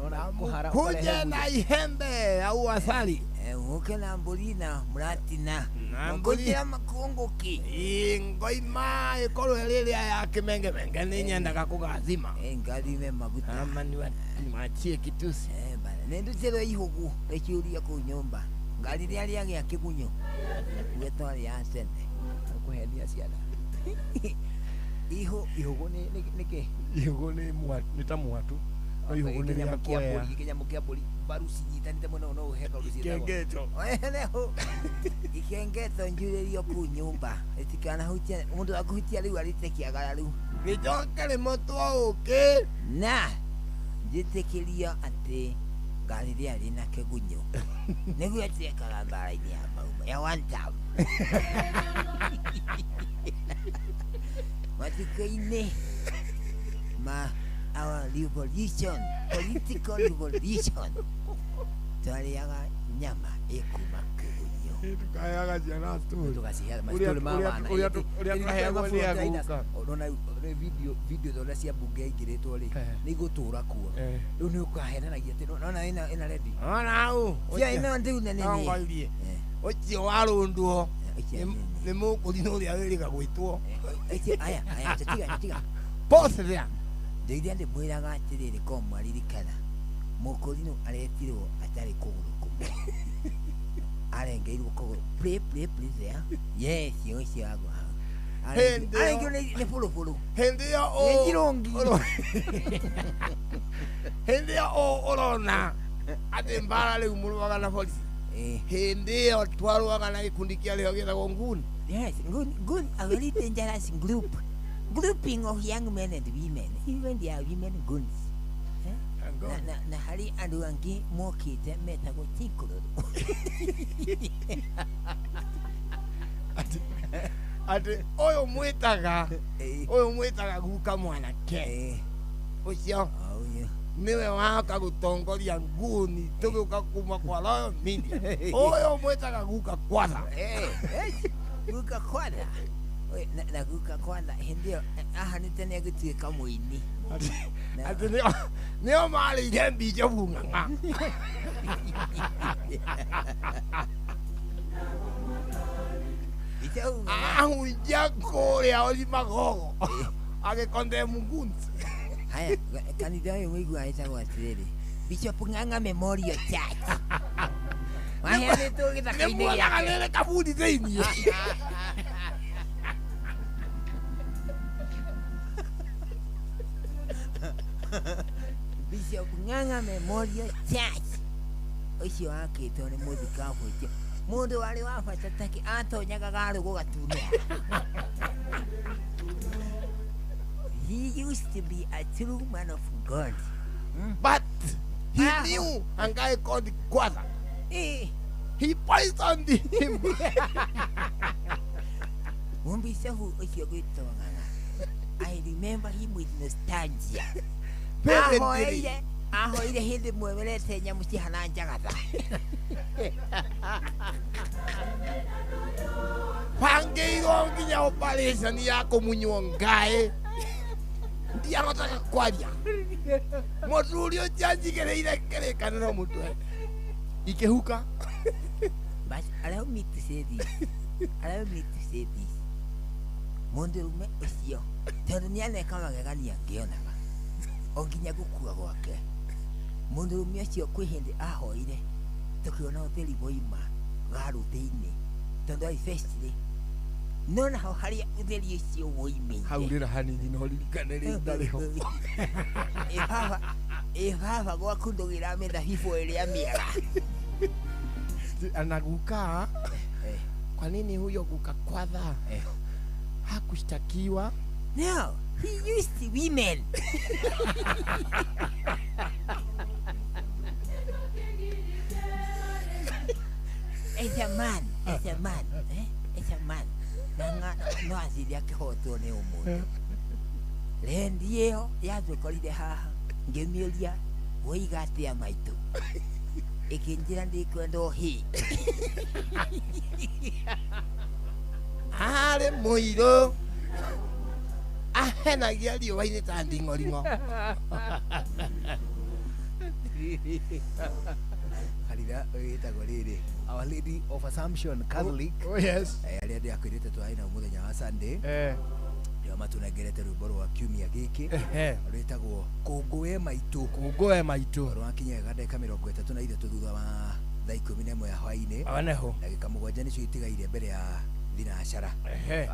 Kuje na ihembe au asali. Ũke na mbũri na mũratina. Mũkũnjĩra makũngũki. Ngoima ĩkorwo ĩrĩ ĩrĩa ya kĩmengemenge nĩ nyendaga kũgathima. Ngathime maguta. Ama niwachie kitusi. Bana. Nĩ ndutĩrwo ihũgũ rĩciũria kũu nyũmba. Ngari rĩrĩa rĩagĩa kĩgunyũ. Uge twarĩ tene. Kũhenia ciana. Ihũgũ nĩ kĩ? Ihũgũ nĩ ta mwatũ. No ihũgũ nĩ rĩa kwea. Kĩnyamũ kĩa mbũri mbaru cinyitanĩte mũno no ũhe kaũndũ ciĩtagwo. Ikengeto. Ikengeto njurĩrio kũu nyũmba. Itikanahutie mũndũ akũhutia rĩu arĩte kĩagara rĩu. Gĩcoke rĩmũtwo ũkĩ. Na njĩtĩkĩrio atĩ ngari rĩrĩa rĩna kĩgunyũ. Nĩguo twekaga mbara-inĩ ya Mauma ya one time. Matukũ-inĩ ma our revolution, political revolution, twarĩaga nyama ĩkuma kĩgunyũ. Tukaheaga ciana story. Tũgaciheaga story ma wana. Ũrĩa tũheagwo nĩ aguka. Ũrona video ũrĩa cia mbunge aingĩrĩtwo rĩ, nĩ igũtũra kuo. Rĩu nĩ ũkahenanagia atĩ nona ĩna ready. Ona hau. Cia ĩno ndĩu nene nĩ. Ũcio warũndwo. Nĩ mũkũrinũ ũrĩa wĩrĩga gwĩtwo. Aya, aya, tiga, tiga. Pause there. Ndĩrĩa ndĩmwĩraga atĩrĩrĩ ko mwaririkana mũkũrinũ aretirwo atarĩ kũgũrũ kũmwe. Arengeirwo kũgũrũ. Play, play, play there. Yes, ũcio agwa hau. Arengeirwo nĩ bũrũbũrũ. Hĩndĩ ĩyo Nĩ njirũngi. Hĩndĩ ĩyo ũrona atĩ mbara rĩu mũrũaga na borithi. Hĩndĩ ĩyo twarũaga na gĩkundi kĩarĩho gĩtagwo nguni. Yes, nguni, a very dangerous group. Grouping of young men and women, even they are women goons. Na harĩ andũ angĩ mokĩte metagwo tinkororo. Atĩ ũyũ mwĩtaga guka mwanake ũcio nĩwe waka gũtongoria nguni tũgĩũka kuma kwa Royal Media. Ũyũ mwĩtaga guka kwatha. Guka kwatha. Na guka kwatha hĩndĩ ĩyo ahanĩte nĩ agĩtuĩka mũini. Atĩ nĩo marĩire Bishop Ng'ang'a. Ahunjia kũrĩa Olimagogo agĩkondemu goons. Haya, kanitha ũyũ mũiguaga ĩtagwo atĩrĩrĩ, Bishop Ng'ang'a Memorial Church. Waheanĩtwo gĩthaka-inĩ Nĩmuonaga gĩake. rĩrĩ kaburi thĩiniĩ. Bishop Ng'ang'a Memorial Church. Ũcio wakĩtwo nĩ mũthikabu ũcio. Mũndũ warĩ wa bata take atonyaga garũ gũgatunĩha. He used to be a true man of God. But he knew a guy called Kwatha. He poisoned him. Mũmbicabu ũcio gwĩtwo Ng'ang'a. I remember him with nostalgia. Ahoire hĩndĩ ĩmwe werete nyamũ cihana njagatha. Bangĩirwo nginya operation ya kũmunywo ngaĩ. Ndiahotaga kwaria. Mũthuri ũcio anjigĩrĩire kĩrĩkanĩro mũtwe. Ikĩhuka. But allow me to say this. Allow me to say this. Mũndũrũme ũcio tondũ nĩaneka magegania ngĩonaga o nginya gũkua gwake. Mũndũrũme ũcio kwĩ hĩndĩ ahoire tũkĩona ũtheri woima garũ thĩinĩ tondũ arĩ festire. No naho harĩa ũtheri ũcio woimĩire. Hau rĩra hanini no ririkane rĩu ndarĩ ho. Ĩ baba, Ĩ baba gwaku ndũgĩra mĩthabibũ ĩrĩa mĩega. Na guka, kwa nini huyo guka kwatha hakushtakiwa? No, he used women. As a man, as a man, eh? As a man. Na no aciria akĩhotwo nĩ ũmũndũ. Rendi ĩyo yatũkorire haha ngĩmĩũria woiga atĩa maitũ, ĩkĩnjĩra ndĩkwenda ũhĩ. Arĩ mũirũ ahenagia riũa-inĩ ta nding'oring'o. Kanitha wĩtagwo rĩrĩ Our Lady of Assumption Catholic. Oh, yes. Arĩa ndĩrakwĩrĩte twarĩ nao mũthenya wa Sunday. Nĩo matũnengerete rwĩmbo rwa kiumia gĩkĩ rwĩtagwo Kũngũe Maitũ. Kũngũe Maitũ. Rwakinyaga ndagĩka 33 thutha wa thaa 11 ya hwaĩ-inĩ. Oneho. Ndagĩka 7 nĩcio itigaire mbere ya thinacara.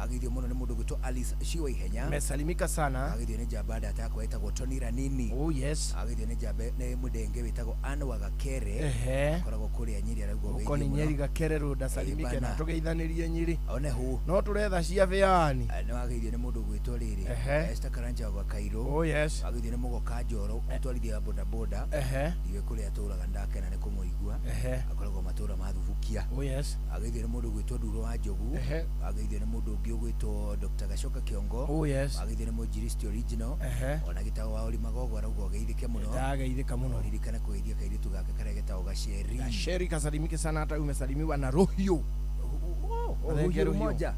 Wagithio mũno nĩ mũndũ gwĩtwo Alice Shiwa Ihenya. Mesalimika sana. Wagithio nĩ njamba ndata yakwa ĩtagwo Tony Ranini. Oh yes. Wagithio nĩ njamba nĩ mũndenge wĩtagwo Anne wa Gakere. Akoragwo kũrĩa Nyeri arauga ũgeithio mũno. Ũko nĩ Nyeri Gakere Road, asalimike na tũgeithanĩrie Nyeri. Oneho. No tũretha cia bĩani. Nĩ wagithio nĩ mũndũ gwĩtwo rĩrĩ Esther Karanja wa Kairũ. Oh yes. Wagithio nĩ Mũgoka Njoro mũtwarithia wa bodaboda. Ndiũĩ kũrĩa atũraga, ndakena nĩ kũmũigua. Akoragwo matũra ma Thubukia. Oh yes. Wagithio nĩ mũndũ gwĩtwo Nduro wa Njogu. Wagithio nĩ mũndũ ũngĩ ũgwĩtwo Dr. Gacoka Kĩongo. Oh yes. Wagithio nĩ mũnjiristi original. Ona gĩtagwo wa Ũrima Gogo arauga ũgeithĩke mũno. Ndageithĩka mũno. Ririkana kũgeithia kairĩtu gake karĩa getagwo Gaceri. Gaceri kasalimike sana, hata umesalimiwa na Rũhiũ. Rũhiũ moja.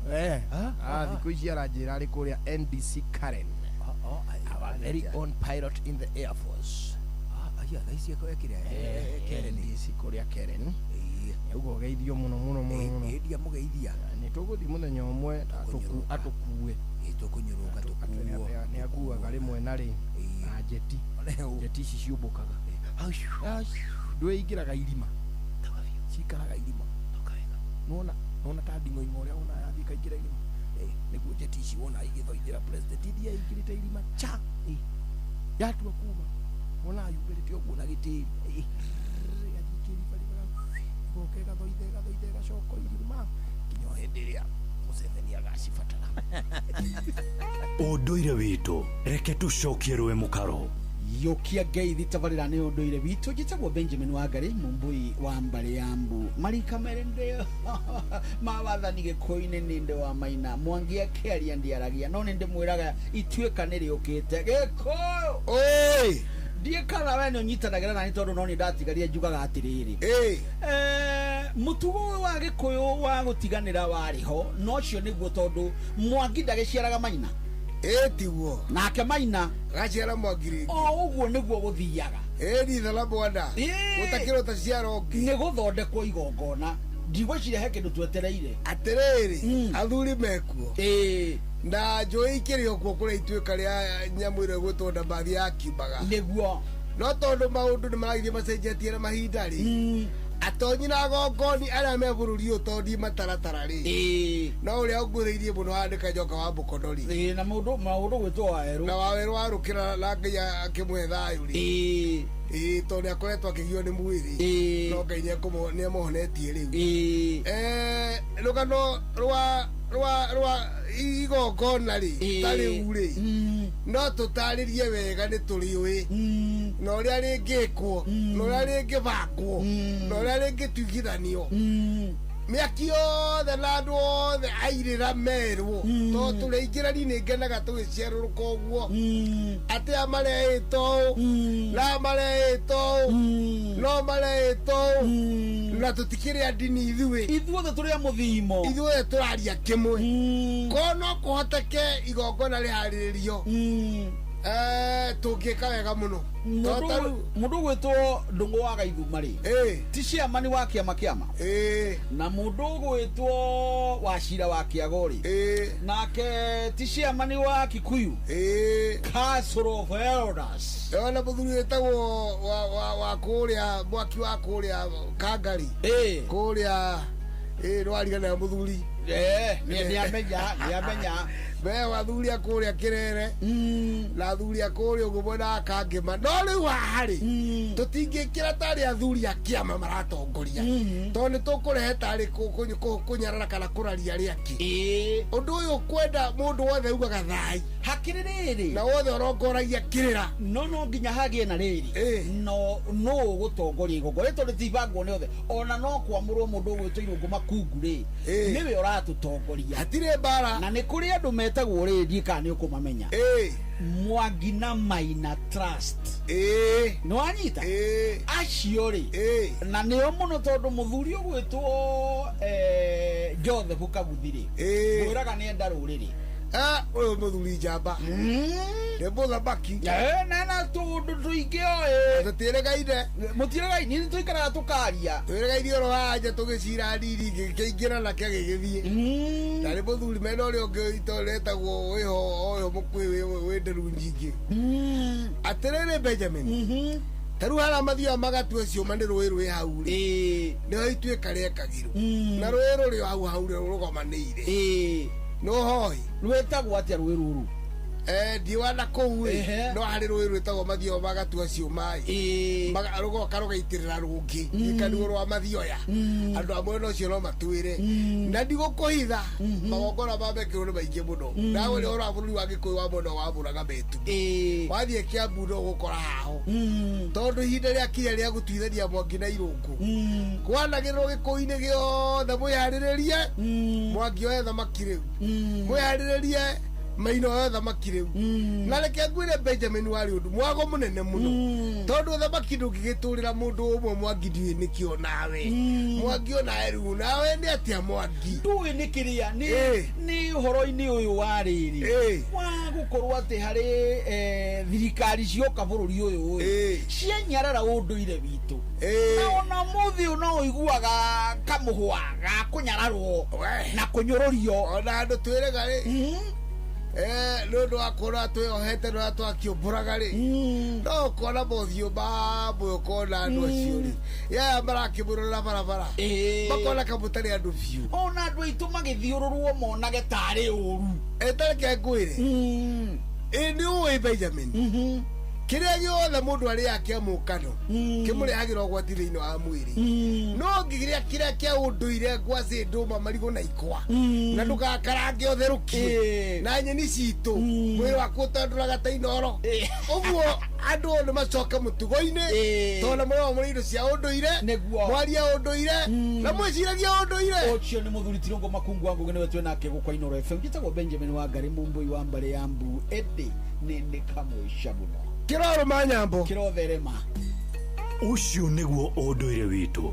Thikũ ici aranjĩra arĩ kũrĩa NDC Karen. Our very own pilot in the Air Force. Aya thaa ici ekĩrĩa Karen. NDC kũrĩa Karen. Uguo geithio mũno mũno mũno mũno. Ĩndia mũgeithia. Nĩ tũgũthiĩ mũthenya ũmwe atũkue. Tũkũnyũrũka tũkuo. Nĩ akuaga rĩmwe na rĩ na njeti. Njeti ici ciũmbũkaga. Ndwĩingĩraga irima. Cikaraga irima. Nona nona ta nding'oing'o ũrĩa wona yathiĩ ĩkaingĩra irima. Nĩguo njeti ici wona igĩthoithĩra president ithiĩ aingĩrĩte irima cha. Yatua kuma. Wona yumĩrĩte ũguo na gĩtĩri. Goke gathoithe gathoithe gacoko irima nginya hĩndĩ ĩrĩa Museveni agacibatara. Ũndũire witũ reke tũcokie rũĩ mũkaro. Yokia ngeithi tabarĩra nĩ ũndũire witũ. Njĩtagwo Benjamin Wangari mũmbui wa mbarĩ ya mbu marika merĩ ndĩ ma wathani gĩkũyũ-inĩ nĩ ndĩ wa maina mwangi akĩaria ndiaragia no nĩ ndĩmwĩraga ituĩka nĩ rĩũkĩte gĩkũyũ. Oi ndiĩ kana we nĩ ũnyitanagĩra nani tondũ no nĩ ndatigaria njugaga atĩrĩrĩ mũtugo ũyũ wa gĩkũyũ wa gũtiganĩra warĩ ho no ũcio nĩguo tondũ Mwangi ndagĩciaraga Maina. Tiguo nake Maina gaciara Mwangi rĩngĩ. O ũguo nĩguo gũthiaga. Ritha bwana gũtakĩrwo ta ciara ũngĩ nĩ gũthondekwo igongona. Ndigwĩciria he kĩndũ twetereire. Atĩrĩrĩ athuri mekuo na njũĩ ikĩrĩ o kuo kũrĩa ituĩka rĩa nyamũ ĩrĩa ĩgwĩtwo ndambathi ya kiumbaga nĩguo. No tondũ maũndũ nĩ maragithie macenjetie na mahinda rĩ, atonyi na agongoni arĩa me bũrũri ũyũ tondũ mataratara rĩ, no ũrĩa ũngũrĩirie mũno haha nĩ Kanyoka wa Mũkono rĩ, na mũndũ maũndũ gwĩtwo Wawerũ, na Wawerũ warũkĩra na Ngai akĩmũhe thayũ rĩ, tondũ nĩ akoretwo akĩgio nĩ mwĩrĩ no Ngai nĩ amũhonetie rĩu. Rũgano rwa rwa rwa igongona rĩ ta rĩu rĩ no tũtarĩrie wega nĩ tũrĩũĩ na ũrĩa rĩngĩkwo na ũrĩa rĩngĩbangwo na ũrĩa rĩngĩtuigithanio mĩaki yothe na andũ othe airĩra merwo tondũ tũrĩingĩrani nĩ ngenaga tũgĩciarũrũka ũguo atĩ aya mareĩtwo ũũ na mareĩtwo ũũ no mareĩtwo ũũ na tũtikĩrĩ a ndini ithuĩ ithuothe tũrĩ a mũthimo ithuothe tũraria kĩmwe ko no kũhoteke igongona rĩharĩrĩrio tũngĩka wega mũno. Mũndũ gwĩtwo Ndũng'ũ wa Gaithuma rĩ ti ciamani wa kĩama kĩama na mũndũ gwĩtwo Wacira wa Kĩago rĩ nake ti ciamani wa Kikuyu Council of Elders ona mũthuri wĩtagwo wa kũrĩa mwaki wa kũrĩa Kangari kũrĩa nĩwarigana mũthuri Nĩ amenya nĩ amenya we athuri a kũrĩa kĩrere na athuri a kũrĩa ũguo mwena wa Kangĩma no rĩu haha rĩ tũtingĩkĩra tarĩ athuri a kĩama maratongoria tondũ nĩ tũkũrehe tarĩ kũnyarara kana kũraria arĩa angĩ ũndũ ũyũ kwenda mũndũ wothe ugaga thai hakĩrĩ rĩrĩ na wothe ũrongoragia kĩrĩra no nginya hagĩe na rĩrĩ no no gũtongoria igongona tondũ tibangwo nĩ othe ona no kwamũrwo mũndũ ũgwĩtwo Irũngũ Makungu rĩ nĩwe ũratũtongoria hatirĩ mbara na nĩ kũrĩ andũ metagwo rĩ ndiĩ kana nĩ ũkũmamenya Mwangi na Maina Trust nĩ wanyita acio rĩ na nĩo mũno tondũ mũthuri ũgwĩtwo Joseph Kaguthi rĩ mwĩraga nĩ enda rũrĩrĩ ũyũ mũthuri njamba nĩ mũthamaki na tũndũ tũingĩ oĩ tũtiĩrĩgaine mũtiĩrĩgaine nĩ tũikaraga tũkaria twĩrĩgaine oro haha tũgĩcira riri gĩkĩingĩra nakĩo gĩgĩthiĩ na nĩ mũthuri mena ũrĩa ũngĩ retagwo wĩho oyo mũkuĩ wĩ nderu nyingĩ atĩrĩrĩ Benjamin ta rĩu harĩa mathiaga magatua ciũma nĩ rũĩ rwĩ hau rĩ nĩho ituĩka rĩekagĩrwo na rũĩ rũrĩ o hau hau rũgomanĩire no hoi rwĩtagwo atĩa rũĩ rũrũ ndiwana kũu ĩ no harĩ rũĩ rwĩtagwo mathioya magatua ciũma ĩ rũgoka rũgaitĩrĩra rũngĩ gĩkanuo rwa mathioya andũ a mwena ũcio no matuĩre na ndigũkũhitha magongona ma mekĩrwo nĩ maingĩ mũno nawe ũrĩa ũhoro wa bũrũri wa Gĩkũyũ wa mwena wa Mũraga Metu wathiĩ Kĩambu no ũgũkora haho tondũ ihinda rĩakinya rĩa gũtuithania Mwangi na Irũngũ kwanagĩrĩrwo Gĩkũyũ-inĩ gĩothe mwĩharĩrĩrie Mwangi oe thamaki rĩu mwĩharĩrĩrie Maina oe thamaki rĩu na reke ngwĩre Benjamin warĩ ũndũ mwago mũnene mũno tondũ thamaki ndũngĩgĩtũrĩra mũndũ ũmwe Mwangi ndiũĩ nĩkĩo nawe Mwangi onawe rĩu nawe nĩ atĩa Mwangi ndũĩ nĩ kĩrĩa nĩ ũhoro-inĩ ũyũ wa rĩrĩ wa gũkorwo atĩ harĩ thirikari cioka bũrũri ũyũ ĩ cianyarara ũndũire witũ na ona mũthĩ no ũiguaga kamũhwa ga kũnyararwo na kũnyũrũrio ona andũ twĩrega rĩ nĩ ũndũ wa kuona twĩohete na ũrĩa twakĩũmbũraga rĩ no ũkona mothiũ mamwe ũkona andũ acio rĩ yaya marakĩmũrora barabara makona kamũtarĩ andũ biũ ona andũ aitũ magĩthiũrũrwo monage tarĩ ũru tareke ngwĩre ĩ nĩ ũĩ Benjamin kĩrĩa gĩothe mũndũ arĩaga kĩa mũkano kĩmũrehagĩra ũgwati thĩinĩ wa mwĩrĩ no ngĩrĩa kĩrĩa kĩa ũndũire ngwacĩ ndũma marigũ na ikwa na ndũgakarange ũtherũkie na nyeni citũ mwĩrĩ waku ũtandũraga ta inoro ũguo andũ nĩ macoke mũtugo-inĩ tondũ na mũrĩo mũrĩ indo cia ũndũire mwaria ũndũire na mwĩciragia ũndũire ũcio nĩ mũthuri ti Irũngũ Makungu wa Ngũgĩ nĩwe twĩ nake gũkũ Inooro FM njĩtagwo Benjamin Wangari Mũmbũi wa mbarĩ ya Mbu ĩndĩ nĩ kamũica mũno kĩrorũma nyambo kĩrotherema ũcio nĩguo ũndũire witũ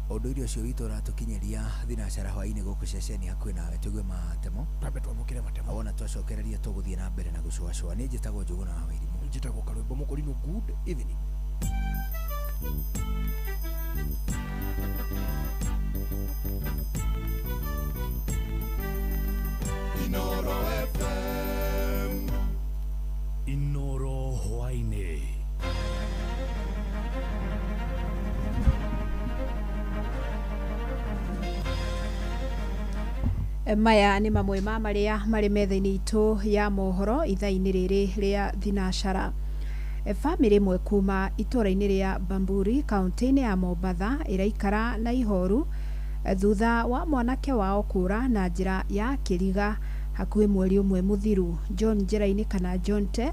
ũndũire ũcio witũ ũratũkinyĩria thinacara hwaĩ-inĩ gũkũ ceceni hakuhĩ nawe tũigue matemo twambe twamũkĩre matemo wona twacokereria tũgũthiĩ na mbere na gũcũacũa nĩ njĩtagwo Njũgũna wa Wairimu njĩtagwo Karwĩmbo Mũkũrinũ good evening Inooro FM Inooro hwaĩ-inĩ maya nĩ mamwe ma marĩa marĩ metha-inĩ itũ ya mohoro ithaa-inĩ rĩrĩ rĩa thinacara bamĩrĩ ĩmwe kuma itũũra-inĩ rĩa Bamburi kaunti-inĩ ya Mombatha ĩraikara na ihoru thutha wa mwanake wao kũra na njĩra ya kĩriga hakuhĩ mweri ũmwe mũthiru. John Njerainĩ kana John Te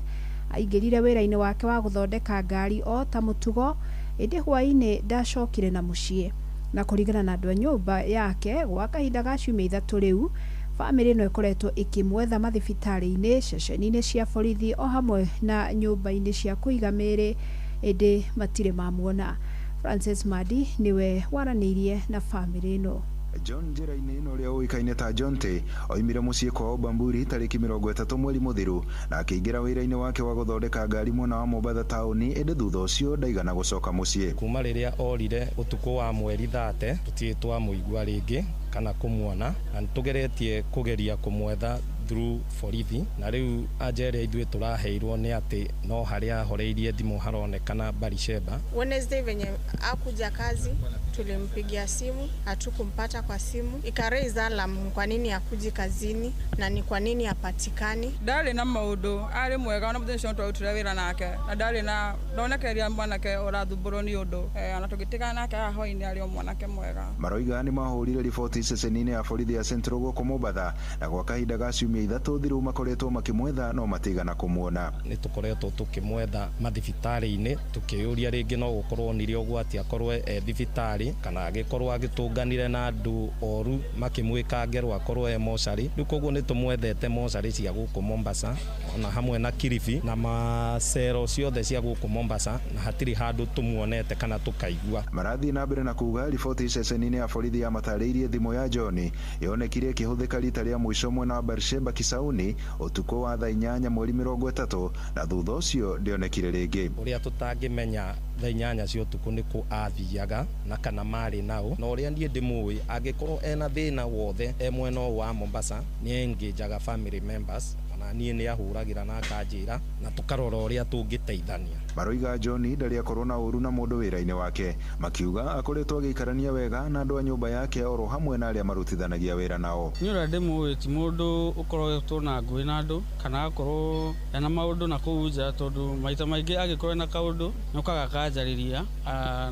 aingĩrire wĩra-inĩ wake wa gũthondeka ngari o ta mũtugo ĩndĩ hwaĩ-inĩ ndacokire na mũciĩ na kũringana na andũ a nyũmba yake gwa kahinda ga ciumia ithatũ rĩu bamĩrĩ ĩno ĩkoretwo ĩkĩmwetha mathibitarĩ-inĩ ceceni-inĩ cia borithi o hamwe na nyũmba-inĩ cia kũiga mĩĩrĩ ĩndĩ matirĩ mamuona. Francis Madi niwe waranĩirie na bamĩrĩ ĩno. John Njerainĩ ĩno ũrĩa ũĩkaine ta John Te oimire mũciĩ kwao Bamburi tarĩki 30 mweri mũthiru na akĩingĩra wĩra-inĩ wake wa gũthondeka ngari mwena wa Mombatha taũni ĩndĩ thutha ũcio ndaigana gũcoka mũciĩ. Kuma rĩrĩa orire ũtukũ wa mweri 30 tũtirĩ twamũigua rĩngĩ kana kũmuona na nĩtũgeretie kũgeria kũmwetha Through borithi na rĩu anja ĩrĩa ithuĩ tũraheirwo nĩ atĩ no harĩa ahoreirie thimũ haronekana Barisheba. Wednesday venye akuja kazi, tulimpigia simu, hatukumpata kwa simu, ikaraise alarm, kwa nini akuji kazini na ni kwa nini hapatikani. Ndarĩ na maũndũ, arĩ mwega ona mũthenya ũcio twarutire wĩra nake na ndarĩ na ndonekeria mwanake ũrathumbũrwo nĩ ũndũ, ona tũgĩtigana nake haha hwainĩ arĩ o mwanake mwega. Maroiga nĩ mahũrire riboti ceceni-inĩ ya borithi ya Central gũkũ Mombatha na gwa kahinda ga ciumia 3 thiru makoretwo makĩmwetha no matigana kũmuona. Nĩ tũkoretwo tũkĩmwetha mathibitarĩ-inĩ tũkĩyũria rĩngĩ no gũkorwo nĩrĩ ũgwati akorwo e thibitarĩ kana agĩkorwo agĩtũnganire na andũ oru makĩmwĩka ngero akorwo e mocarĩ. Rĩu koguo nĩ tũmwethete mocarĩ cia gũkũ Mombasa ona hamwe na Kilifi na macero ciothe cia gũkũ Mombasa na hatirĩ handũ tũmuonete kana tũkaigua. Marathiĩ na mbere na kuga riboti ceceni-inĩ ya borithi ya matarĩirie thimũ ya John yonekire ĩkĩhũthĩka rita rĩa mũico mwena wa Barsheba Kisauni ũtukũ wa thaa 8 mweri 30 na thutha ũcio ndĩonekire rĩngĩ. Ũrĩa tũtangĩmenya thaa 8 cia ũtukũ nĩ kũ athiaga na kana marĩ nao, na ũrĩa niĩ ndĩmũĩ angĩkorwo ena thĩna wothe e mwena ũyũ wa Mombasa nĩ engageaga family members, ona niĩ nĩ ahũragĩra na akanjĩra na tũkarora ũrĩa tũngĩteithania. Maroiga John ndarĩ akorwo na ũru na mũndũ wĩra-inĩ wake, makiuga akoretwo agĩikarania wega na andũ a nyũmba yake oro hamwe na arĩa marutithanagia wĩra nao. Niĩ ũrĩa ndĩmũĩ ti mũndũ ũkoretwo na ngũĩ na andũ kana agakorwo ena maũndũ na kũu nja, tondũ maita maingĩ angĩkorwo ena kaũndũ nĩokaga akanjarĩria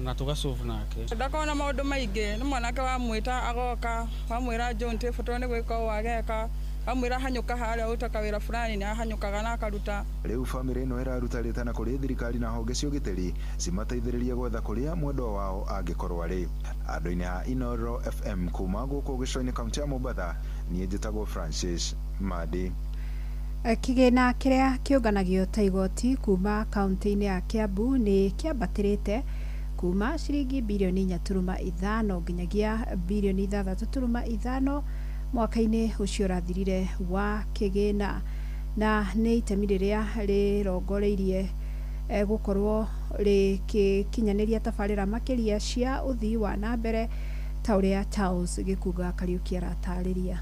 na tũgacobu nake. Ndakorwo na maũndũ maingĩ, nĩ mwanake wamwĩta agoka, wamwĩra John twĩ bata nĩ gwĩka ũũ ageka, wamwĩra hanyũka harĩa ũrute kawĩra fulani nĩ ahanyũkaga na akaruta. Rĩu bamĩrĩ ĩno ĩraruta rĩtana kũrĩ thirikari na honge cia ũgitĩri cimateithĩrĩrie gwetha kũrĩa mwendwa wao angĩkorwo arĩ. Andũ-inĩ a Inoro FM kuma gũkũ gĩcũa-inĩ kaũntĩ ya Mombatha, niĩ njĩtagwo Francis Madi. Kĩgĩna kĩrĩa kĩũnganagio ta igoti kuma kaũntĩ-inĩ ya Kiambu nĩ kĩambatĩrĩte kuma ciringi birioni 4.5 nginyagia birioni 6.5 mwaka-inĩ ũcio ũrathirire wa kĩgĩna, na nĩ itemi rĩrĩa rĩrongoreirie gũkorwo rĩgĩkinyanĩria tabarĩra makĩria cia ũthii wa na mbere ta ũrĩa Charles Gĩkunga Kariũki aratarĩria.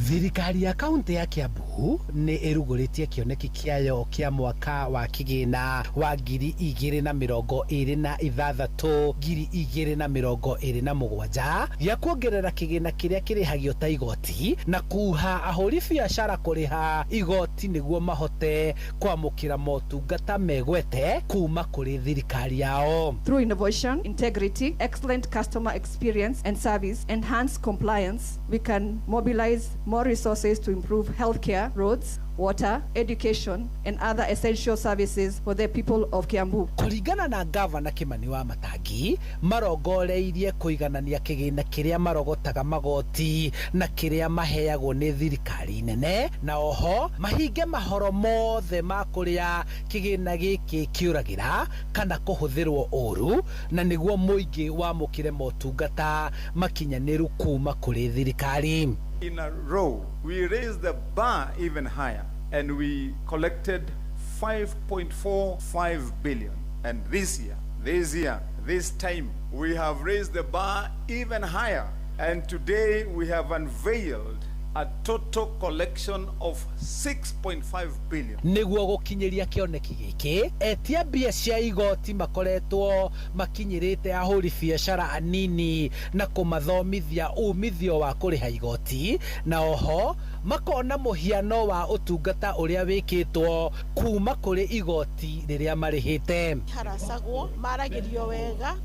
Thirikari ya kaunti ya Kiambu nĩ ĩrugũrĩtie kĩoneki kĩayo kĩa mwaka wa kĩgĩna wa 2026 2027 gĩa kuongerera kĩgĩna kĩrĩa kĩrĩhagio ta igoti na kuha ahũri biacara kũrĩha igoti nĩguo mahote kwamũkĩra motungata megwete kuma kũrĩ thirikari yao. Through innovation, integrity, excellent customer experience and service, enhanced compliance, we can mobilize more resources to improve healthcare, roads, water, education, and other essential services for the people of Kiambu. Kũringana na Gavana Kimani wa Matangi, marongoreirie kũiganania kĩgĩna kĩrĩa marogotaga magoti na kĩrĩa maheagwo nĩ thirikari nene, na oho mahinge mahoro mothe ma kũrĩa kĩgĩna gĩkĩ kĩũragĩra kana kũhũthĩrwo ũru, na nĩguo mũingĩ wamũkĩre motungata makinyanĩru kuma kũrĩ thirikari. In a row, we raised the bar even higher and we collected 5.45 billion. And this year, this time, we have raised the bar even higher. And today we have unveiled a total collection of 6.5 billion. Nĩguo gũkinyĩria kĩoneki gĩkĩ, etia mbia cia igoti makoretwo makinyĩrĩte ahũri biacara anini na kũmathomithia umithio wa kũrĩha igoti, na oho makona mũhiano wa ũtungata ũrĩa wĩkĩtwo kuma kũrĩ igoti rĩrĩa marĩhĩte. Haracagwo, maragĩrio wega,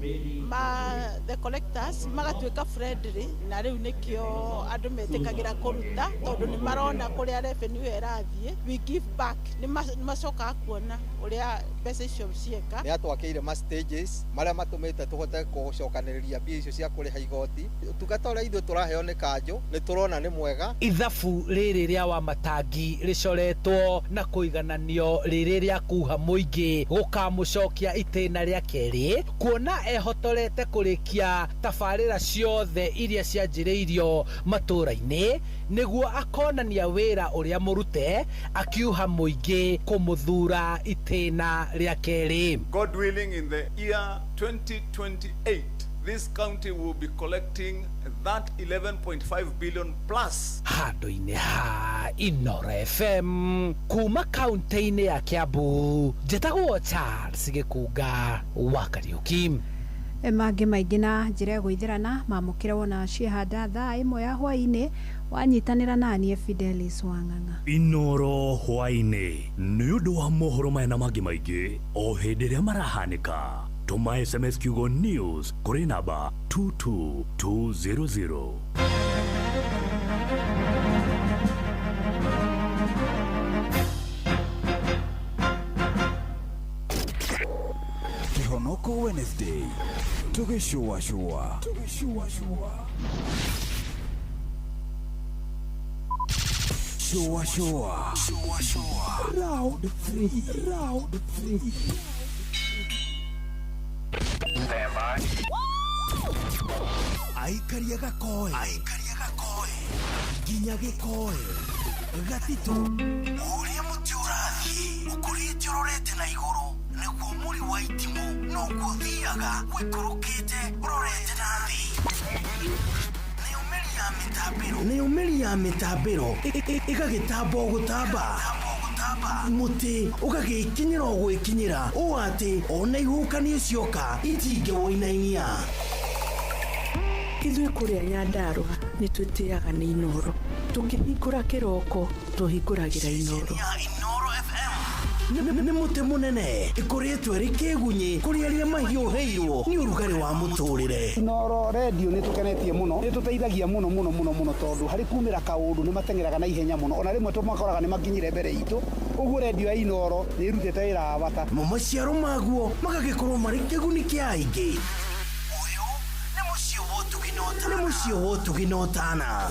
the collectors magatuĩka friendly, na rĩu nĩkĩo andũ metĩkagĩra kũruta tondũ nĩ marona kũrĩa revenue ĩrathiĩ. We give back, nĩ macokaga kuona ũrĩa mbeca icio cieka. Nĩ atwakĩire ma stages marĩa matũmĩte tũhote gũcokanĩrĩria mbia icio cia kũrĩha igoti. Ũtungata ũrĩa ithuĩ tũraheo nĩ kanjũ nĩ tũrona nĩ mwega. Ithabu rĩrĩ rĩa Wamatangi rĩcoretwo na kũigananio rĩrĩ rĩa kuha mũingĩ gũkamũcokia itĩna rĩa kerĩ, kuona ehotorete kũrĩkia tabarĩra ciothe iria cianjĩrĩirio matũũra-inĩ nĩguo akonania wĩra ũrĩa mũrute akiuha mũingĩ kũmũthura itĩna rĩa kerĩ. God willing, in the year 2028, This county will be collecting that 11.5 billion plus. Handũ-inĩ ha Inoro FM kuma kaunti-inĩ ya Kiambu, njĩtagwo Charles Gĩkunga wa Kariũki. Mangĩ maingĩ na njĩra ĩgũithĩrana mamũkĩre wona ciehanda thaa 1 ya hwaĩ-inĩ wanyitanĩra naniĩ Fidelis Wang'ang'a. Inoro hwaĩ-inĩ nĩ ũndũ wa mohoro maya na mangĩ maingĩ o hĩndĩ ĩrĩa marahanĩka. Tũma SMS kiugo news kũrĩ namba 22200. Kihonoko Wednesday tugĩcũacũa. Shua shua. Round 3. Round 3. Stand by. Aikaria gakoe. Nginya gĩkoe. Gatito. Ũrĩa mũtĩ ũrathiĩ ũkũrĩte ũrorete na igũrũ nĩguo mũri wa itimũ noguo ũthiaga ũikũrũkĩte ũrorete na thĩ. Nĩyo mĩri ya mĩtambĩro ĩgagĩtamba o gũtamba, mũtĩ ũgagĩkinyĩra o gwĩkinyĩra ũũ atĩ ona ihuhũkanio cioka itingĩwũinainia. Ithuĩ kũrĩa Nyandarũa nĩ twĩtĩaga nĩ Inoro. Tũkĩhingũra kĩroko tũhingũragĩra Inoro. Nĩ mũtĩ mũnene ĩkũrĩtwo ĩrĩ kĩgunyĩ kũrĩ arĩa mahiũhĩirwo nĩ ũrugarĩ wa mũtũrĩre. Inoro redio nĩ tũkenetie mũno, nĩ tũteithagia mũno mũno mũno mũno tondũ harĩ kumĩra kaũndũ nĩ mateng'eraga na ihenya mũno, ona rĩmwe tũmakoraga nĩ makinyire mbere itũ. Ũguo redio ya Inoro nĩ ĩrutĩte wĩra wa bata. Mo maciaro maguo magagĩkorwo marĩ kĩguni kĩa aingĩ. Ũyũ nĩ mũciĩ wa ũtugi na ũtana.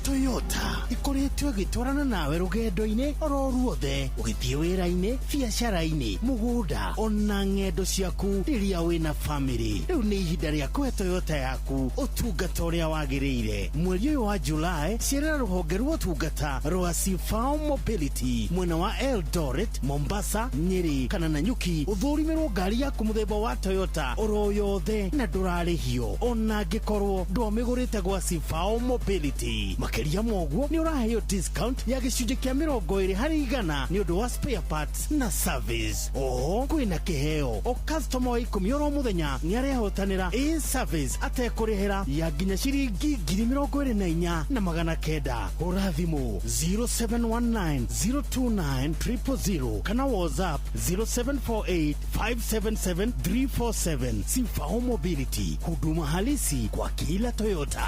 Toyota ikoretwo ĩgĩtwarana nawe rũgendo-inĩ oro ruothe, ũgĩthiĩ wĩra-inĩ, biacara-inĩ, mũgũnda ona ng'endo ciaku rĩrĩa wĩna famĩlĩ. Rĩu nĩ ihinda rĩa kũhe Toyota yaku ũtungata ũrĩa wagĩrĩire. Mweri ũyũ wa Julai, cerera rũhonge rwa ũtungata rwa Sifao Mobility mwena wa Eldoret, Mombasa, Nyeri kana Nanyuki, ũthũrimĩrwo ngari yaku mũthemba wa Toyota oro yothe na ndũrarĩhio ona angĩkorwo ndwamĩgũrĩte gwa Sifao Mobility. Makĩria moguo nĩ ũraheo discount ya gĩcunjĩ kĩa 20% nĩ ũndũ wa spare parts na service. Oho kwĩna kĩheo o customer wa 10 oro mũthenya nĩ arehotanĩra a service atekũrĩhĩra ya nginya ciringi 24,900. Hũra thimũ 0719 029 000 kana WhatsApp 0748 577 347. Sifao Mobility, huduma halisi kwa kila Toyota.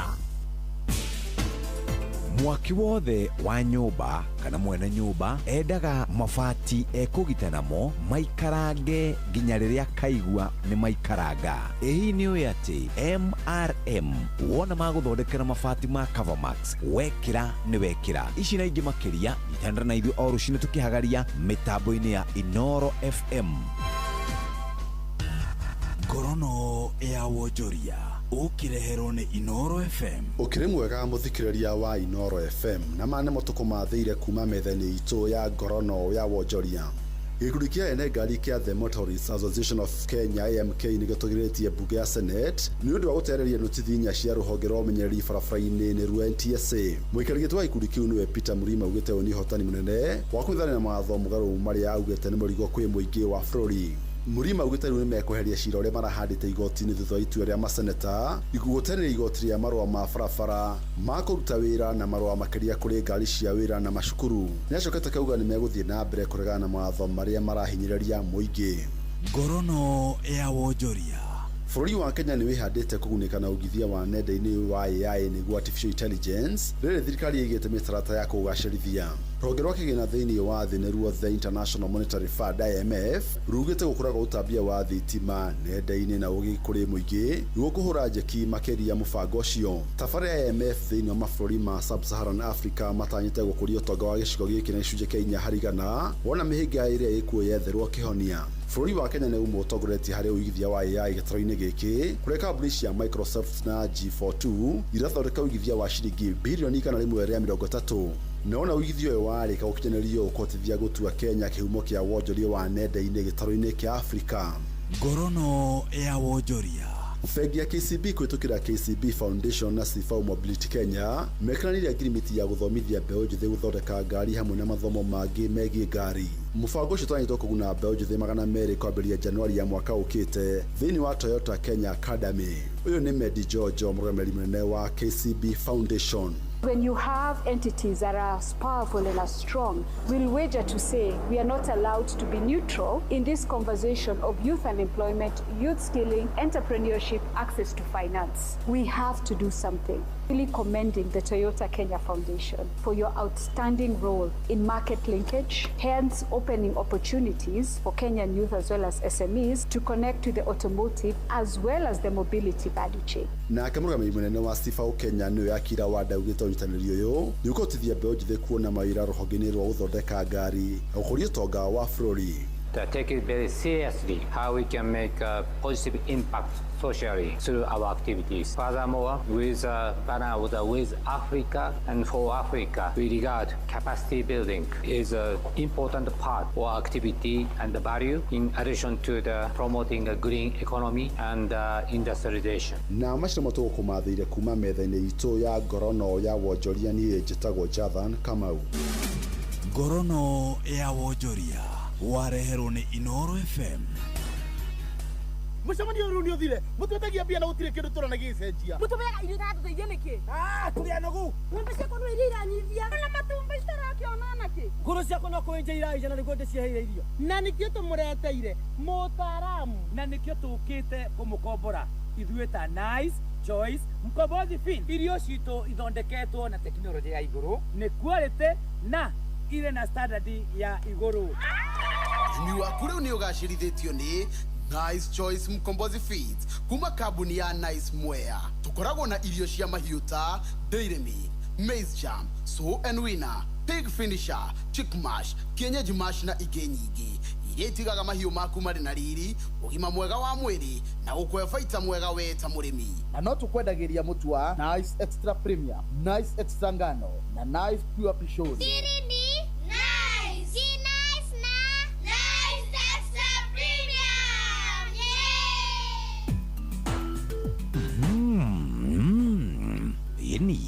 Mwaki wothe wa nyũmba kana mwene nyũmba endaga mabati ekũgita namo maikarange nginya rĩrĩa kaigua nĩ maikaranga. Ĩ hihi nĩ ũĩ atĩ MRM wona magũthondekera mabati ma Covermax wekĩra nĩ wekĩra. Ici na ingĩ makĩria nyitanĩra na ithuĩ o rũcinĩ tũkĩhagaria mĩtambo-inĩ ya Inoro FM. Ngorono ya wonjoria ũkĩreherwo nĩ Inoro FM. Ũkĩrĩ mwega mũthikĩrĩria wa Inoro FM na ma nĩmo tũkũmathĩire kuma metha-inĩ itũ ya ngorono ya wonjoria. Gĩkundi kĩa ene ngari kĩa The Motorists Association of Kenya AMK nĩ gĩtũgĩrĩtie mbunge ya Senate nĩ ũndũ wa gũtereria notithi inya cia rũhonge rwa ũmenyereri barabara-inĩ nĩruo NTSA. Mũikarĩri gĩtĩ wa gĩkundi kĩu nĩwe Peter Murima augĩte ũyũ nĩ ũhotani mũnene wa kũng'ethanĩra na mawatho mũgarũ marĩa augĩte nĩ mũrigo kwĩ mũingĩ wa bũrũri. Murima augĩte rĩu nĩmekweheria cira ũrĩa marahandĩte igoti-inĩ thutha wa itua rĩa maseneta gũtereria igoti rĩa marũa ma barabara ma kũruta wĩra na marũa makĩria kũrĩ ngari cia wĩra na macukuru. Nĩacokete kauga nĩmegũthiĩ na mbere kũregana na mawatho marĩa marahinyĩrĩria mũingĩ. Ngorono ya wonjoria. Bũrũri wa Kenya nĩ wĩhandĩte kũgunĩka na ũgithia wa nenda-inĩ wa AI nĩguo artificial intelligence rĩrĩ thirikari ĩigĩte mĩtaratara ya kũũgacĩrithia. Rũhonge rwa kĩgĩna thĩinĩ wa thĩ nĩruo The International Monetary Fund IMF rugĩte gũkũra kwa ũtambia wa thitima nenda-inĩ na ũgĩ kũrĩ mũingĩ nĩguo kũhũra njeki makĩria mũbango ũcio. Tabarĩra ya IMF thĩinĩ wa mabũrũri ma Sub-Saharan Africa matanyĩte gũkũria ũtonga wa gĩcigo gĩkĩ na gĩcunjĩ kĩa 4% wona mĩhĩnga ĩrĩa ĩkuo yetherwo kĩhonia. Bũrũri wa Kenya nĩ ũmwe ũtongoretie harĩ ũigithia wa AI gĩtarũ-inĩ gĩkĩ kũrĩa kambuni cia Microsoft na G42 irathondeka ũigithia wa ciringi birioni 130. Naona ũigithia ũyũ warĩka gũkinyanĩrio ũkũhotithia gũtua Kenya kĩhumo kĩa wonjoria wa nenda-inĩ gĩtarũ-inĩ kĩa Afrika. Ngorono ya wonjoria. Bengi ya KCB kũhĩtũkĩra KCB Foundation na Cifau Mobility Kenya mekĩranĩire ngirimiti ya gũthomithia mbeũ njĩthĩ gũthondeka ngari hamwe na mathomo mangĩ megiĩ ngari. Mũbango ũcio ũtanyĩtwo kũguna mbeũ njĩthĩ 200 kwambĩrĩria Januari ya mwaka ũkĩte thĩinĩ wa Toyota Kenya Academy. Ũyũ nĩ Medi Jojo, mũrũgamĩrĩri mũnene wa KCB Foundation. When you have entities that are as powerful and as strong, we'll wager to say we are not allowed to be neutral in this conversation of youth unemployment, youth skilling, entrepreneurship, access to finance. We have to do something. Really commending the Toyota Kenya Foundation for your outstanding role in market linkage, hence opening opportunities for Kenyan youth as well as SMEs to connect to the automotive as well as the mobility value chain. Nake mũrũgamĩrĩri mũnene wa Cifau Kenya nĩwe Akira Wanda augĩte ũnyitanĩri ũyũ nĩ ũkũhotithia mbeũ njĩthĩ kuona mawĩra rũhonge-inĩ rwa gũthondeka ngari na gũkũria ũtonga wa bũrũri. To take it very seriously how we can make a positive impact socially through our activities. Furthermore, with the banner of the With Africa and for Africa, we regard capacity building is an important part of our activity and the value in addition to the promoting a green economy and industrialization. Na macio nĩmo tũgũkũmathĩire kuma metha-inĩ itũ ya ngorono ya wonjoria. Niĩ njĩtagwo Jathan Kamau. Ngorono ya wonjoria wareherwo nĩ Inoro FM. Mũcemanio ũyũ rĩu nĩ ũthire. Mũtwetagia mbia na gũtirĩ kĩndũ tũrona gĩgĩcenjia. Mũtũbeaga irio iratũteithia nĩkĩ? Tũrĩ anogu. Ng'ombe ciakwa no iria iranyithia na matumbĩ citarakĩona nakĩ. Ngũrũ ciakwa no kũenja iraija na nĩguo ndĩciheire irio. Na nĩkĩo tũmũreteire mũtaaramu. Na nĩkĩo tũkĩte kũmũkombora ithuĩ ta Nice Choice Mkombozi Feed. Irio citũ ithondeketwo na tekinoronjĩ ya igũrũ, nĩ quality na irĩ na standard ya igũrũ. Ũrĩmi waku rĩu nĩ ũgacĩrithĩtio nĩ Nice Choice Mkombozi Feeds kuma kambuni ya Nice Mwea. Tũkoragwo na irio cia mahiũ ta Dairy Meal, Maize Jam, Sow and Winner, Pig Finisher, Chick Mash, Kienyeji Mash na ingĩ nyingĩ iria itigaga mahiũ maku marĩ na riri, ũgima mwega wa mwĩrĩ na gũkũhe baita mwega we ta mũrĩmi. Na no tũkwendagĩria mũtu wa Nice Extra Premium, Nice Extra Ngano na Nice Pure Pishori. Siri ni Nice. Si Nice na Nice Extra Premium. Yeah. Ĩni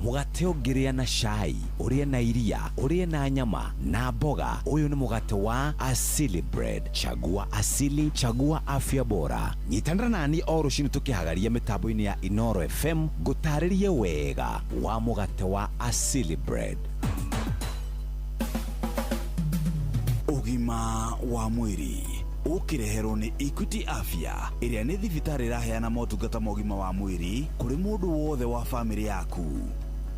mũgate ũngĩrĩa na cai, ũrĩe na iria, ũrĩe na nyama na mboga. Ũyũ nĩ mũgate wa Asili Bread. Chagua Asili, chagua afya bora. Nyitanĩra nani o rũcinĩ tũkĩhagaria mĩtambo-inĩ ya Inoro FM ngũtarĩrie wega wa mũgate wa Asili Bread. Ũgima wa mwĩrĩ ũkĩreherwo nĩ Equity Afya ĩrĩa nĩ thibitarĩ ĩraheana motungata ma ũgima wa mwĩrĩ kũrĩ mũndũ wothe wa bamĩrĩ yaku.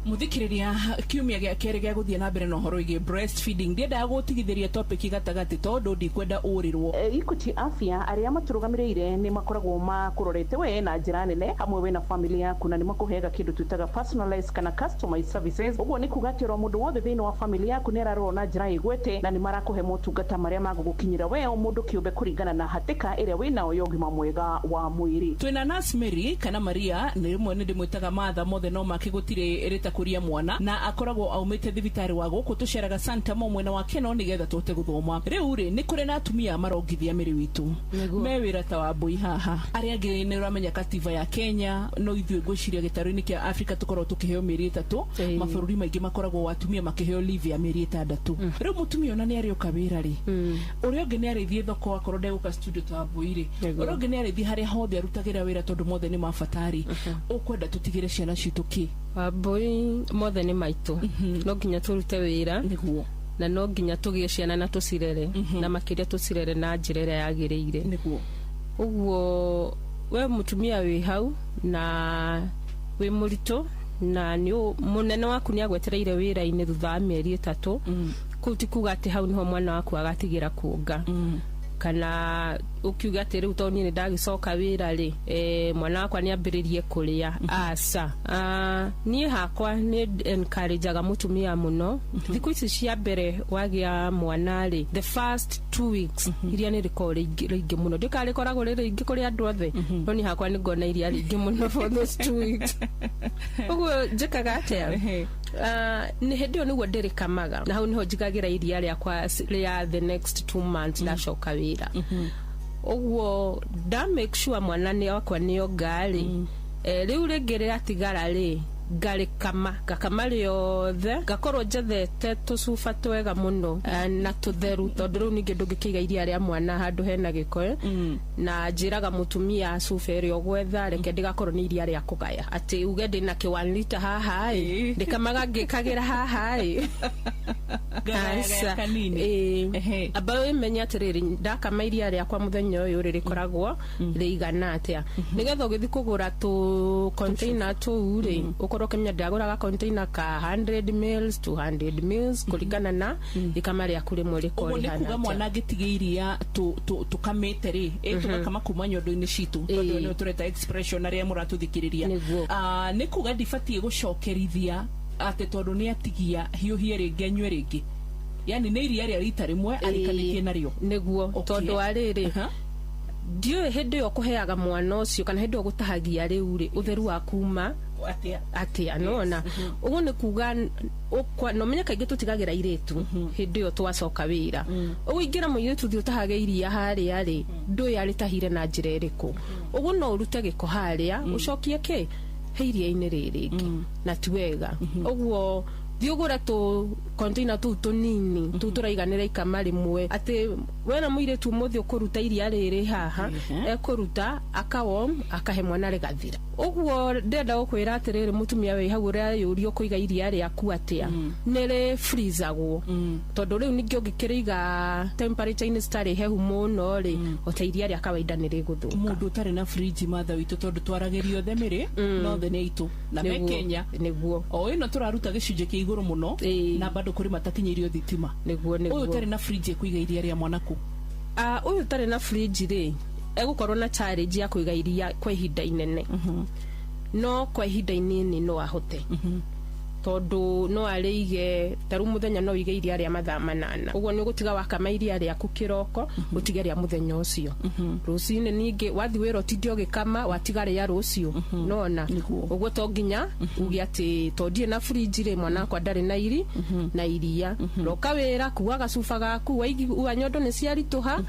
Muthikiriria, kiumia gĩa kerĩ gĩa gũthiĩ na mbere na ũhoro wĩgiĩ breastfeeding, ndiendaga gũtigithĩria topic gatagatĩ tondũ ndikwenda ũrĩrwo. Equity Afya arĩa matũrũgamĩrĩire nĩ makoragwo makũrorete we na njĩra nene hamwe we na family yaku, na nĩ makũheaga kĩndũ twĩtaga personalized kana customized services. Ũguo nĩ kuga atĩ oro mũndũ wothe thĩinĩ wa family yaku nĩ ararorwo na njĩra ĩgwete, na nĩ marakũhe motungata marĩa magũgũkinyĩra we o mũndũ kĩũmbe kũringana na hatĩka ĩrĩa wĩnayo ya ũgima mwega wa mwĩrĩ. Twĩna Nurse Mary kana Maria, nĩ rĩmwe nĩ ndĩmwĩtaga Martha, mothe no make gũtirĩ rĩtakũria mwana, na akoragwo aumĩte thibitarĩ wa gũkũ tũceraga Santa Mo mwena wa Keno nĩgetha tũhote gũthoma. Rĩu rĩ, nĩ kũrĩ na atumia marongithia mĩrĩ witũ me wĩra ta wa mbũi haha, arĩa angĩ nĩ ũramenya katiba ya Kenya, no ithuĩ ngwĩciria gĩtarũ-inĩ kĩa Afrika tũkoragwo tũkĩheo mĩeri 3, mabũrũri maingĩ makoragwo atumia makĩheo leave ya mĩeri 6. Rĩu mũtumia ona nĩ arĩũka wĩra rĩ, ũrĩa ũngĩ nĩ arĩthiĩ thoko akorwo ndegũka studio ta mbũi rĩ, ũrĩa ũngĩ nĩ arĩthiĩ harĩa hothe arutagĩra wĩra tondũ mothe nĩ mabatari. Ũkwenda tũtigĩre ciana citũ kĩ? Wambũi, mothe nĩ maitũ, no nginya tũrute wĩra nĩguo, na no nginya tũgĩe ciana na tũcirere, na makĩria tũcirere na njĩra ĩrĩa yagĩrĩire. Nĩguo. Ũguo we mũtumia wĩ hau na wĩ mũritũ na nĩ mũnene waku nĩ agwetereire wĩra-inĩ thutha wa mĩeri 3, kũu ti kuga atĩ hau nĩho mwana waku agatigĩra kuonga, kana ukiuga atĩ rĩu tondũ niĩ nĩ ndagĩcoka wĩra rĩ, mwana wakwa nĩ ambĩrĩrie kũrĩa. Aca, niĩ hakwa nĩ encourageaga mũtumia mũno. Thikũ ici cia mbere wagĩa mwana rĩ, the first 2 weeks iria nĩ rĩkoragwo rĩingĩ mũno, ndĩka rĩkoragwo rĩ rĩingĩ kũrĩ andũ othe, no niĩ hakwa nĩ ngona iria rĩingĩ mũno for those 2 weeks. Ũguo njĩkaga atĩa? Nĩ hĩndĩ ĩyo nĩguo ndĩrĩkamaga, na hau nĩho njigagĩra iria rĩakwa rĩa the next 2 months ndacoka wĩra. Ũguo nda make sure mwana nĩ wakwa nĩ onga rĩ, rĩu rĩngĩ rĩratigara rĩ, ngarĩkama, ngakama rĩothe, ngakorwo njethete tũcuba twega mũno, na tũtheru, tondũ rĩu ningĩ ndũngĩkĩiga iria rĩa mwana handũ hena gĩko. Na njĩraga mũtumia cuba ĩrĩa ũgwetha, reke ndĩgakorwo nĩ iria rĩa kũgaya, atĩ uge ndĩna kĩ 1 liter haha ĩ, ndĩkamaga ngĩkagĩra haha ĩ. Ngagayagaya kanini. Ĩĩ, amba wĩmenye atĩrĩrĩ, ndakama iria rĩakwa mũthenya ũyũ rĩ, rĩkoragwo rĩigana atĩa, nĩgetha ũgĩthiĩ kũgũra tũ container tũu rĩ, ũkorwo ũkĩmenya ndagũraga container ka 100 mils, 200 mils, kũringana na ikama rĩaku rĩmwe rĩkorwo Ũguo nĩ rĩhana kuga atĩa. Mwana angĩtiga iria tũkamĩte rĩ, tũgakama kuma nyondo-inĩ citũ, tondũ nĩyo tũreta expression arĩa mũratũthikĩrĩria. Nĩ kuga ndibatiĩ gũcokerithia atĩ tondũ nĩ atigia hiũhie rĩngĩ anyue rĩngĩ, yani nĩ iria rĩa rita rĩmwe arĩkanĩtie narĩo. Nĩguo, tondũ wa rĩrĩ, ndiũĩ hĩndĩ ĩyo kũheaga mwana ũcio kana hĩndĩ ĩyo gũtahagia rĩu rĩ, ũtheru wa kuma atĩa atĩa, nona ũguo nĩ kuga na ũmenye kaingĩ tũtigagĩra irĩtu hĩndĩ ĩyo twacoka wĩra. Ũguo ingĩra mũirĩtu thiĩ ũtahage iria harĩa rĩ, ndũĩ arĩtahire na njĩra ĩrĩkũ. Ũguo no ũrute gĩko harĩa, ũcokie kĩ he iria-inĩ rĩ rĩngĩ, na ti wega. Ũguo thiĩ ũgũre tũ container tũu tũnini, tũu tũraiganĩra ikama rĩmwe, atĩ wena mũirĩtu ũmũthĩ ũkũruta iria rĩrĩ haha, ekũruta akawom akahe mwana rĩgathira. Ũguo ndĩrenda gũkwĩra atĩrĩrĩ, mũtumia wĩ hau ũreyũria ũkũiga iria rĩaku atĩa, nĩ rĩ freezagwo, tondũ rĩu ningĩ ũngĩkĩrĩiga temperature-inĩ citarĩ hehu mũno rĩ, o ta iria rĩa kawaida nĩ rĩgũthũka. Mũndũ ũtarĩ na fridge, matha witũ, tondũ twaragĩrio othe mĩrĩ no othe nĩ aitũ na me Kenya. O ĩno tũraruta gĩcunjĩ kĩa igũrũ mũno na bado kũrĩ matakinyĩirio thitima. Nĩguo. Ũyũ ũtarĩ na fridge ĩkũiga iria rĩa mwana kũ? Ũyũ ũtarĩ na fridge rĩ, egũkorwo na challenge ya kũiga iria kwa ihinda inene, no kwa ihinda inini no ahote, tondũ no arĩige ta rĩu mũthenya, no ũige iria rĩa mathaa 8. Ũguo nĩ ũgũtiga wakama iria rĩaku kĩroko, ũtige rĩa mũthenya ũcio. Rũcinĩ ningĩ wathiĩ wĩra, ũtinde ũgĩkama, watiga rĩa rũciũ, nona ũguo to nginya uge atĩ to ndirĩ na fridge rĩ, mwana wakwa ndarĩ na iri na iria. Roka wĩra, kuua gacuba gaku, waigua nyondo nĩ ciaritũha,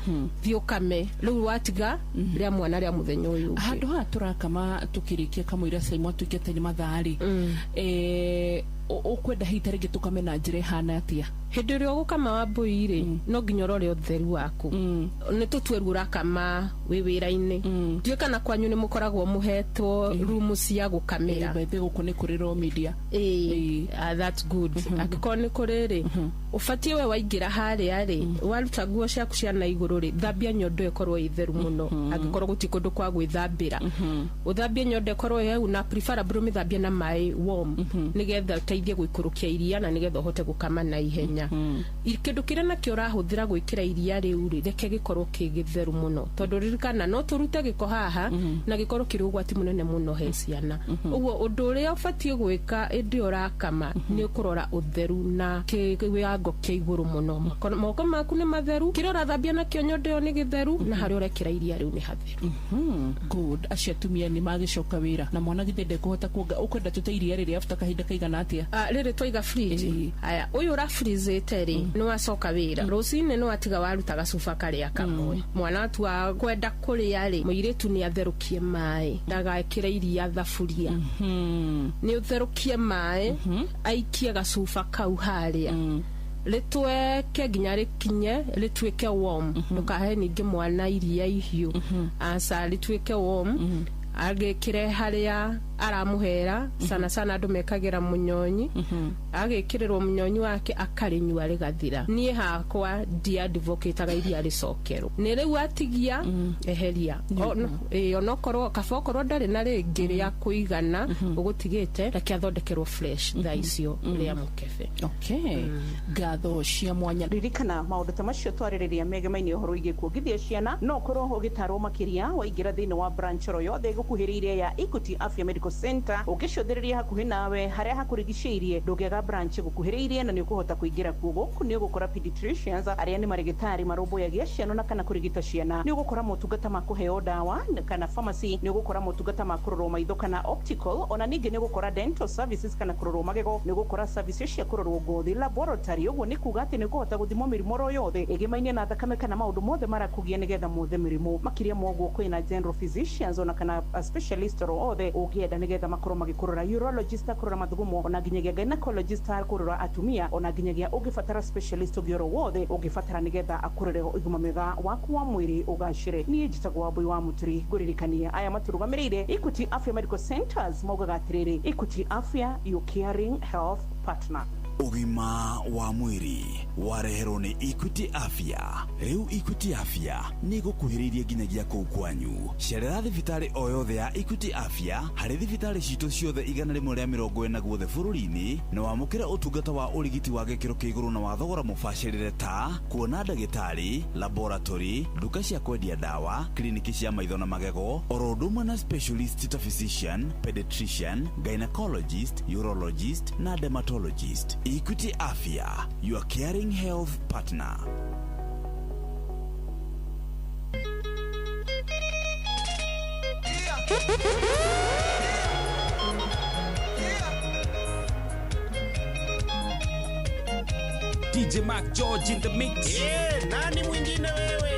thiĩ ũkame rĩu watiga rĩa mwana rĩa mũthenya ũyũ ũngĩ. Handũ haha tũrakama tũkĩrĩkia kamũira caimwa tuĩke nĩ mathaa rĩ, ũkwenda hihi ta rĩngĩ tũkame na njĩra ĩhana atĩa? Hĩndĩ ĩrĩa ũgũkama wa mbũi rĩ, no nginya ũrore ũtheru waku. Nĩ tũtue rĩu ũrakama wĩ wĩra-inĩ, ndiũĩ kana kwanyu nĩ mũkoragwo mũhetwo rumu cia gũkamĩra. By the way, gũkũ nĩ kũrĩ raw media. Ĩĩ, that's good. Angĩkorwo nĩ kũrĩ rĩ, ũbatiĩ we waingĩra harĩa rĩ, waruta nguo ciaku cia na igũrũ rĩ, thambia nyondo ĩkorwo ĩ theru mũno. Angĩkorwo gũtirĩ kũndũ kwa gwĩthambĩra, ũthambie nyondo ĩkorwo ĩ hehu, na preferably ũmĩthambie na maĩ warm, nĩgetha ũteithie gũikũrũkia iria na nĩgetha ũhote gũkama na ihenya. Kĩndũ kĩrĩa nakĩo ũrahũthĩra gwĩkĩra iria rĩu rĩ, reke gĩkorwo kĩ gĩtheru mũno, tondũ ririkana no tũrute gĩko haha na gĩkorwo kĩrĩ ũgwati mũnene mũno he ciana. Ũguo ũndũ ũrĩa ũbatiĩ gwĩka ĩndĩ ũrakama nĩ kũrora ũtheru na kĩwango kĩa igũrũ mũno. Moko maku nĩ matheru, kĩrĩa ũrathambia nakĩo nyondo ĩyo nĩ gĩtheru, na harĩa ũrekĩra iria rĩu nĩ hatheru. Good. Acio atumia nĩ magĩcoka wĩra na mwana githĩ ndekũhota kuonga, ũkwenda tũte iria rĩrĩ after kahinda kaigana atĩa? Rĩrĩ twaiga fridge, aya ũyũ ũrafrizĩte rĩ, nĩ wacoka wĩra rũcinĩ, nĩ watiga waruta gacuba karĩa kamwe, mwana atua kwenda kũrĩa rĩ, mũirĩtu nĩ atherũkie maĩ, ndagekĩre iria thaburia, nĩ ũtherũkie maĩ, aikie gacuba kau harĩa, rĩtweke nginya rĩkinye rĩtuĩke warm. Ndũkahe ningĩ mwana iria ihiũ, aca, rĩtuĩke warm, agĩkĩre harĩa aramũhera. Sana sana andũ mekagĩra mũnyonyi, agĩkĩrĩrwo mũnyonyi wake akarĩnyua rĩgathira. Niĩ hakwa ndiadvocataga iria rĩcokerwo, nĩ rĩu atigia eheria. Onokorwo kaba okorwo ndarĩ na rĩngĩ rĩa kũigana ũgũtigĩte, reke athondekerwo fresh thaa icio rĩa mũkebe. Okay, ngatho cia mwanya. Ririkana maũndũ ta macio twarĩrĩria megemainie ũhoro wĩgiĩ kuongithia ciana, no ũkorwo ũgĩtarwo makĩria waingĩra thĩinĩ wa branch oro yothe. ĩgũkuhĩrĩirie ya Equity Afya Medical Center. Ũngĩcũthĩrĩria hakuhĩ nawe harĩa hakũrigicĩirie, ndũngĩaga branch ĩgũkuhĩrĩirie na nĩ ũkũhota kũingĩra kuo. Gũkũ nĩ ũgũkora pediatricians arĩa nĩ marĩgĩtarĩ marũmbũyagia ciana na kana kũrigita ciana. Nĩ ũgũkora motungata ma kũheo ndawa kana pharmacy, nĩ ũgũkora motungata ma kũrorwo maitho kana optical, ona ningĩ nĩ ũgũkora dental services kana kũrorwo magego, nĩ ũgũkora services cia kũrorwo ngothi, laboratory. Ũguo nĩ kuga atĩ nĩ ũkũhota gũthimwo mĩrimũ oro yothe ĩgĩmainie na thakame kana maũndũ mothe marakũgia nĩgetha mothe mĩrimũ. Makĩria ma ũguo kwĩna general physicians ona kana specialist oro othe ũngĩenda nĩgetha makorwo magĩkũrora, urologist akũrora mathugumo, ona nginyagia gynecologist akũrora atumia, ona nginyagia ũngĩbatara specialist ũngĩ oro wothe ũngĩbatara nĩgetha akũrore ũgima mwega waku wa mwĩrĩ ũgacĩre. Niĩ njĩtagwo Wambui wa Mũturi, ngũririkanie aya matũrũgamĩrĩire Equity Afya Medical Centers maugaga atĩrĩrĩ, Equity Afya, your caring health partner. Ũgima wa mwĩrĩ wareherwo nĩ Equity Afya. Rĩu Equity Afya nĩ ĩgũkuhĩrĩirie nginyagia kũu kwanyu. Cerera thibitarĩ o yothe ya Equity Afya harĩ thibitarĩ citũ ciothe 140 guothe bũrũri-inĩ, na wamũkĩre ũtungata wa ũrigiti wa gĩkĩro kĩa igũrũ na wa thogora mũbacĩrĩre ta kuona ndagĩtarĩ, laboratory, nduka cia kwendia ndawa, kliniki cia maitho na magego, oro ũndũ ũmwe na specialist ta physician, pediatrician, gynecologist, urologist na dermatologist. Equity Afya, your caring health partner. DJ Mark George in the mix. Yeah, nani mwingine wewe?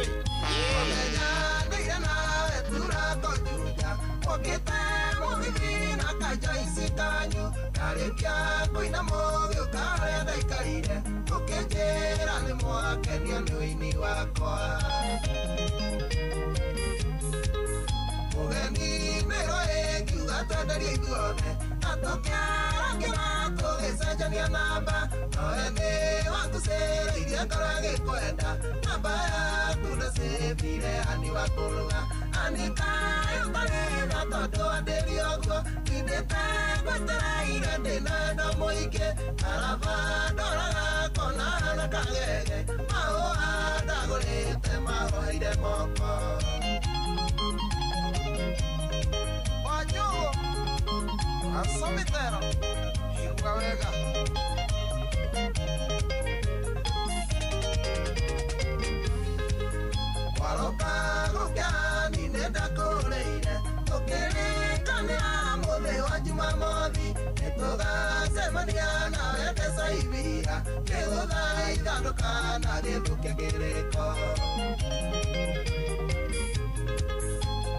Asomitero igua wega waroka gũkani nĩndakũrĩire tũkĩrĩkanĩra mũthĩ wa Jumamothi nĩtũgacemania nawe mbeca ibira kĩgũtha ithandũka na gĩthũke kĩrĩko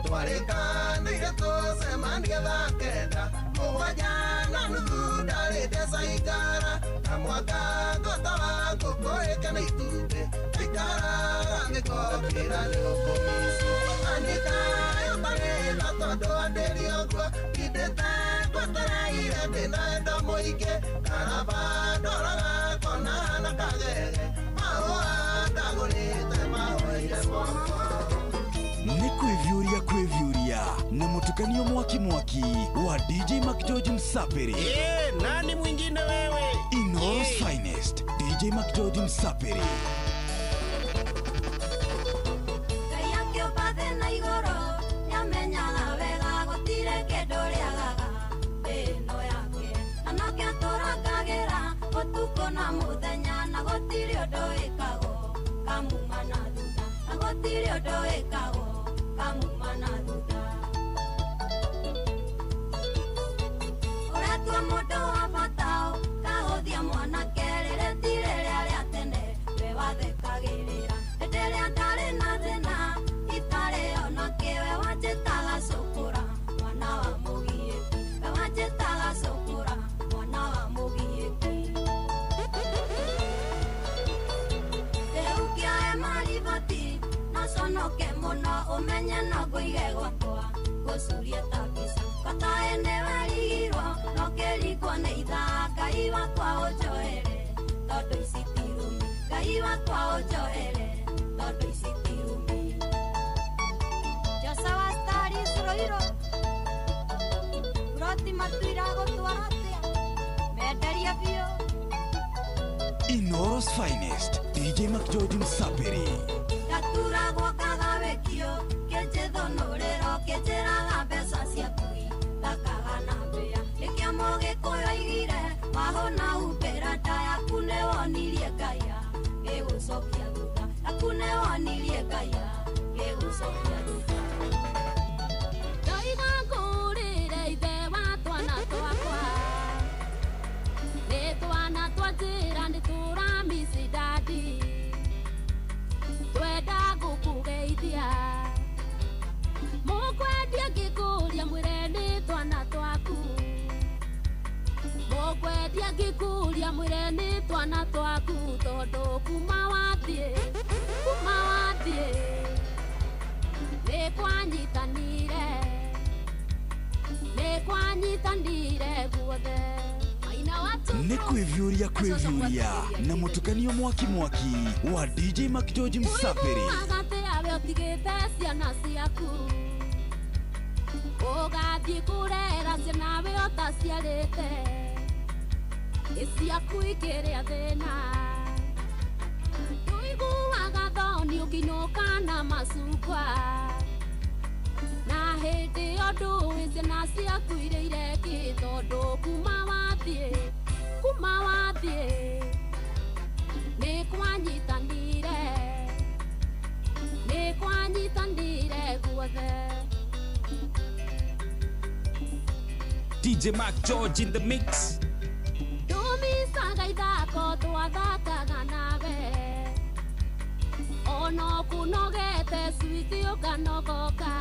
twarĩkanĩire tũcemanie thaa kenda mũgwanja na nuthu ndarĩ mbeca ikara na mwaka ngota wa ngũkũ ĩkena itumbĩ ikaraga gĩkokĩra nĩ gũkũmici andĩka yotarĩra tondũ andĩri ũguo ndindĩte ngwetereire ndĩna endo mũingĩ karaba ndoraga kona na kagege mahũa ndagũrĩte mahoire moko. Nĩ kwĩviũria kwĩviũria na mũtukanio mwaki mwaki wa DJ Mark George Msapiri. Yeah, nani mwingine wewe? Inooro's finest DJ Mark George Msapiri. Inooro's finest DJ Mark George Msapiri. Ndaturagwo kagawekio kĩnjĩthũnũrĩro kĩnjĩraga mbeca Gĩgũcokia thutha akune wonirie Ngai gĩgũcokia thutha. Ndoiga ngũrĩre ithe wa twana twakwa nĩ twana twa njĩra nĩ tũramisi dadi twenda gũkũgeithia mũkwendia ngĩkũria mwĩre nĩ twana twaku mũkwendia ngĩkũria mwĩre nĩ twana twaku tondũ kuma wathiĩ nĩ kwanyitanire guothe. Nĩ kwĩviũria kwĩviũria na mũtukanio mwaki mwaki wa DJ Mark George Msafiri. Ũiguaga awe ũtigĩte ciana ciaku ũgathiĩ kũrera ciana we ũtaciarĩte nĩ ciaku ikĩrĩa thĩna ndũiguaga thoni ũkĩinũka na macungwa na hĩndĩ ĩyo ndũĩ ciana ciaku irĩire kĩ tondũ kuma wathiĩ nĩ kwanyitanire guothe. DJ Mark George in the mix. Ndumicaga ithako twathakaga nawe ona kũnogete switi ũkanogoka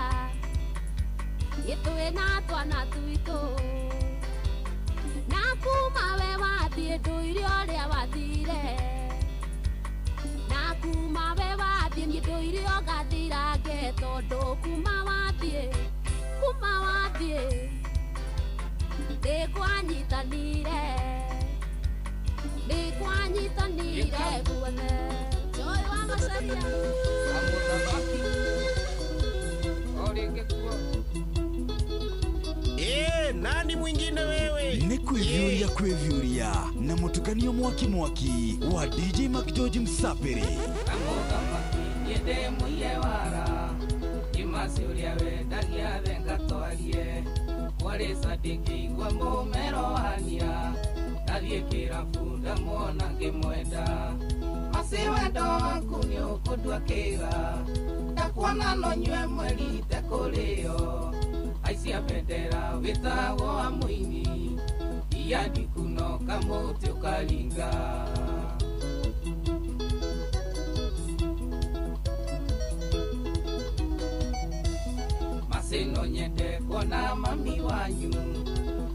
gĩtwĩ na twana twitũ na kuma we wathiĩ ndũire ũrĩa wathire na kuma we wathiĩ niĩ ndũire ũgathirange tondũ kuma wathiĩ nĩ kwanyitanire guothe. Joy wa Macharia Nani mwingine wewe? Nĩ kwĩviũria kwĩviũria na mũtukanio mwaki mwaki wa DJ Mark George Msafiri. Kamũthamaki niĩ ndĩ mũiye wara Imasi ũrĩa wendagia thenga twarie kwarĩ candĩkĩigua mũmero wania ndathiĩ kĩrabu ndamuona ngĩmwenda Masi wendo waku nĩ ũkũndua kĩga ndakuona no nyue mweri itekũrĩo aicia bendera wĩtagwo wa mũini ia ndikuno kamũtĩ ũkaringa. Masi no nyende kuona mami wanyu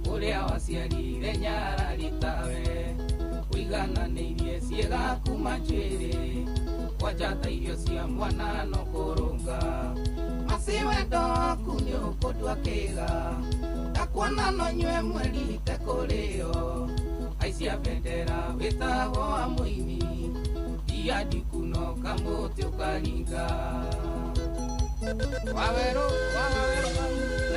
ũrĩa waciarire nyarari tawe ũigananĩirie ciĩga kuma njuĩrĩ kwanja ta irio cia mwana no kũrũnga Masi wendo waku nĩ ũkũndua kĩga ndakuona no nyue mweri itekũrĩo aicia bendera wĩtagwo wa mũini ia ndikuno kamũtĩ ũkaringa. Wawerũ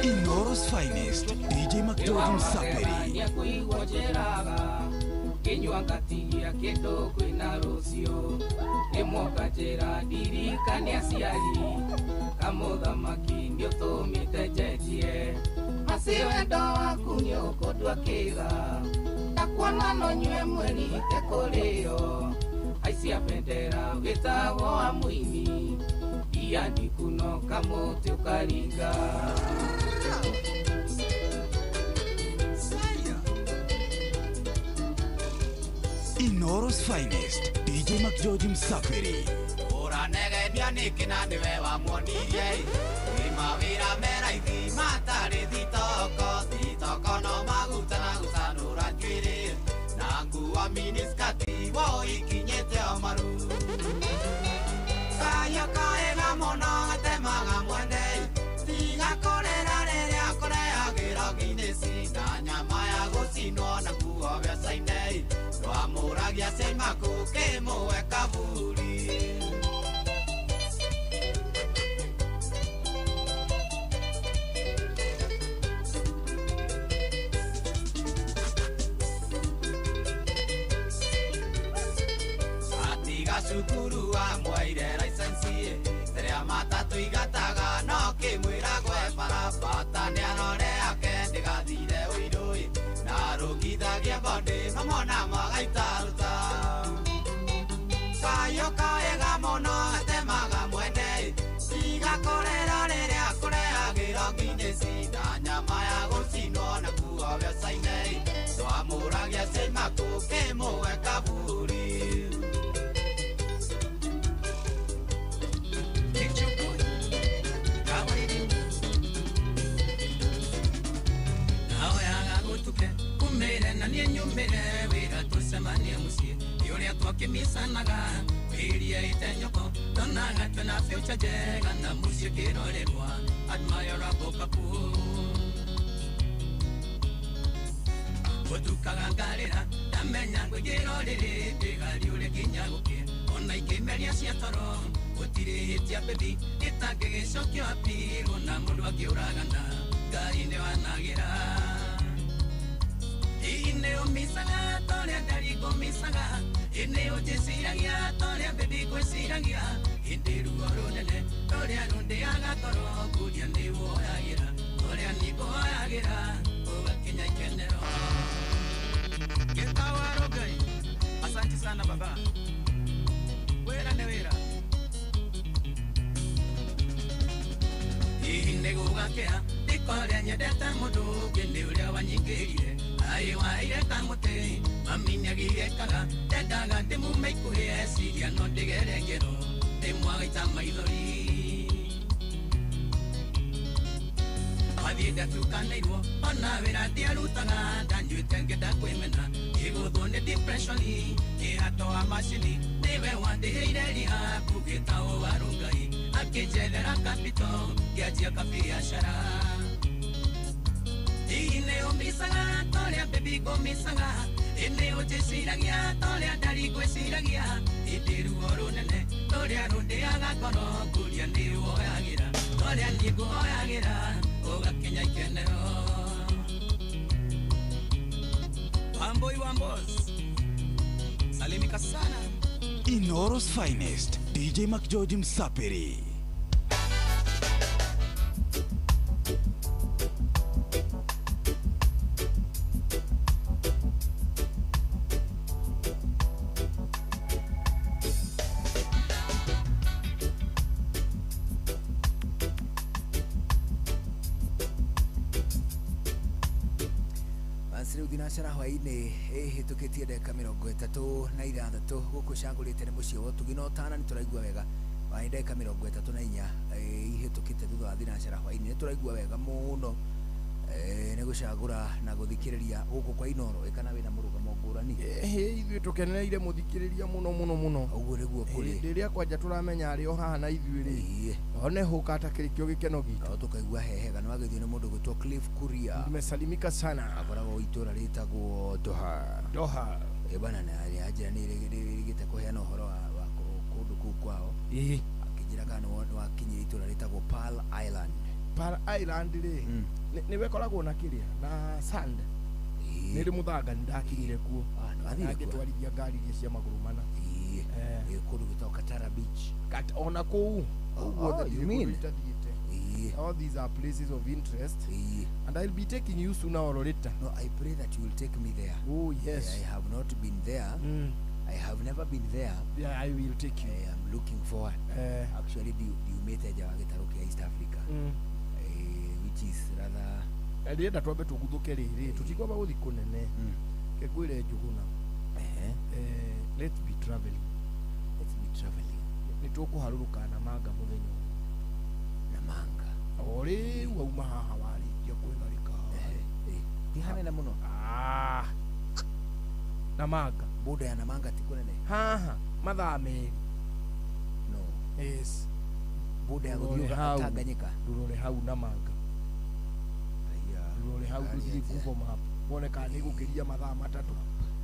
Inoro's finest DJ Mark George Msafiri. Nĩekũigua njĩraga kĩnyua ngatigia kĩndũ kwĩna rũciũ rĩmwe njĩra ndirikane aciari kamũthamaki nĩũtũmĩte njenjie Masi wendo waku nĩ ũkũndua kĩga ndakuona no nyue mweri itekũrĩo aicia bendera wĩtagwo wa mũini ia ndikuno kamũtĩ ũkaringa. Inoro's finest DJ Mark George Msafiri. Ũranegenia nĩkĩ na nĩwe wamuonirie ĩ mawĩra me raithi matarĩ thitoko thitoko no maguta na gũcanũra njuĩrĩ na nguo miniskati woikinyĩte o maru kaya kaega mũno gatemaga mwene tiga kũrĩra rĩrĩa kũrehagĩra nginĩci na nyama ya gũcinwo na nguo mbeca-inĩ ndwamũragia ciaima kũkĩmũhe kaburi. Atiga cukuru amwaire license terea matatũ igataga no kĩmwĩra gwe barabata nĩarore ake ndĩgathire ũirũ na rũngithagia bondĩ mamona magaitaruta kayũ ka Nyumire wira tucemanie muciĩ nĩ ũrĩa twakĩmicanaga wĩria itenyoko ndonaga twĩna future njega na mũciĩ kĩrorerwa admirable couple. Gũtukaga ngarĩra ndamenya ngũingĩra ũrĩrĩ ndĩgariũre nginya gũkĩe ona ikĩmeria cia toro gũtirĩ hĩtia baby ĩtangĩgĩcokio apirwo na mũndũ akĩũragana Ngai nĩ wanagĩra. Ine umisaga toria ndari ngũmisaga ine ũnjĩciragia toria baby ngwĩciragia ĩndĩ ruo rũnene rũrĩa rũndĩaga ngoro nguria nĩ woyagĩra ũrĩa niĩ ngũhoyagĩra ũgakinya ikenero. Gĩtawaro Ngai, asante sana baba, wĩra nĩ wĩra. Hihi nĩ gũgakĩa ndĩkorĩa nyendete mũndũ ũngĩ nĩ ũrĩa wanyingĩrire aĩ waire kamũtĩ mami nĩagirĩkaga ndendaga ndĩmume ikuhĩ eciria no ndĩgere ngero ndĩmwagaita maithori wathiĩ ndatukanĩirwo ona wĩra ndiarutaga ndanyuĩte ngĩenda kwĩmena ngĩgũthwo nĩ depression kĩhato wa macini nĩwe wandĩhĩire rehab ngĩtawo warũngai akĩnjethera capital ngĩanjia kabiacara. Ine umisaga toria baby ngũmisaga ine ũnjĩciragia toria ndari ngwĩciragia ĩndĩ ruo rũnene rũrĩa rũndĩaga ngoro nguria nĩ woyagĩra toria niĩ ngũhoyagĩra ũgakinya ikenero. Wamboi Wambos, salimika sana. Inooro's finest, DJ McGeorge Msapiri. Thinacara hwaini ihitukitie ndagika 36 guku cagurite ni mucii wa utugi na utana ni turaigua wega wa ndagika 34 ihitukite thutha wa thinacara hwaini ni turaigua wega muno ni gucagura na guthikiriria guku kwa Inooro ikana wina murugamo ngurani. Ithuĩ tukenereire muthikiriria muno muno muno uguo niguo kuri hĩndĩ ĩrĩa kwanja turamenya arĩ o haha na ithuĩ rĩ one huka ta kĩrĩkĩo gĩkeno gitũ no tukaigua hehega nĩ wagĩthio nĩ mũndũ gwĩtwo Cliff Kuria nimesalimika sana akoragwo itũra rĩtagwo Doha Doha bana na anjĩra nĩ rĩgĩte kũheana ũhoro wa kũndũ kũu kwao akĩnjĩra kana nĩ wakinyire itũra rĩtagwo Pearl Island. Pearl Island rĩ nĩwe koragwo na kĩrĩa na sand nĩ rĩ mũthanga nĩ ndakinyire kuo ngĩtwarithia ngari iria cia magũrũ mana kũndũ gwĩtagwo Katara Beach ona kũu guothe ndirĩ kũndũ itathiĩte. All these are places of interest and I'll be taking you sooner or later. No, I pray that you will take me there. Oh yes. I have not been there. I have never been there. Yeah, I will take you. I am looking forward. Actually, ndiumĩte nja wa gĩtarũ kĩa East Africa. Which is rather ndĩrenda twambe tũguthũke rĩrĩ tũtikwamba gũthiĩ kũnene ke ngwĩre Njũgũna let's be traveling. Let's be traveling. Nĩ tũkũharũrũka Namanga mũthenya ũmwe. Namanga o rĩu wauma haha warĩkia kwĩgarĩka ti hanene mũno Namanga boda ya Namanga ti kũnene haha mathaa merĩ no yes boda ya gũthiĩ Tanganyika ndũrore hau Namanga ndũrore hau ndũthiĩ Google Map wone kana nĩ gũkĩria mathaa matatũ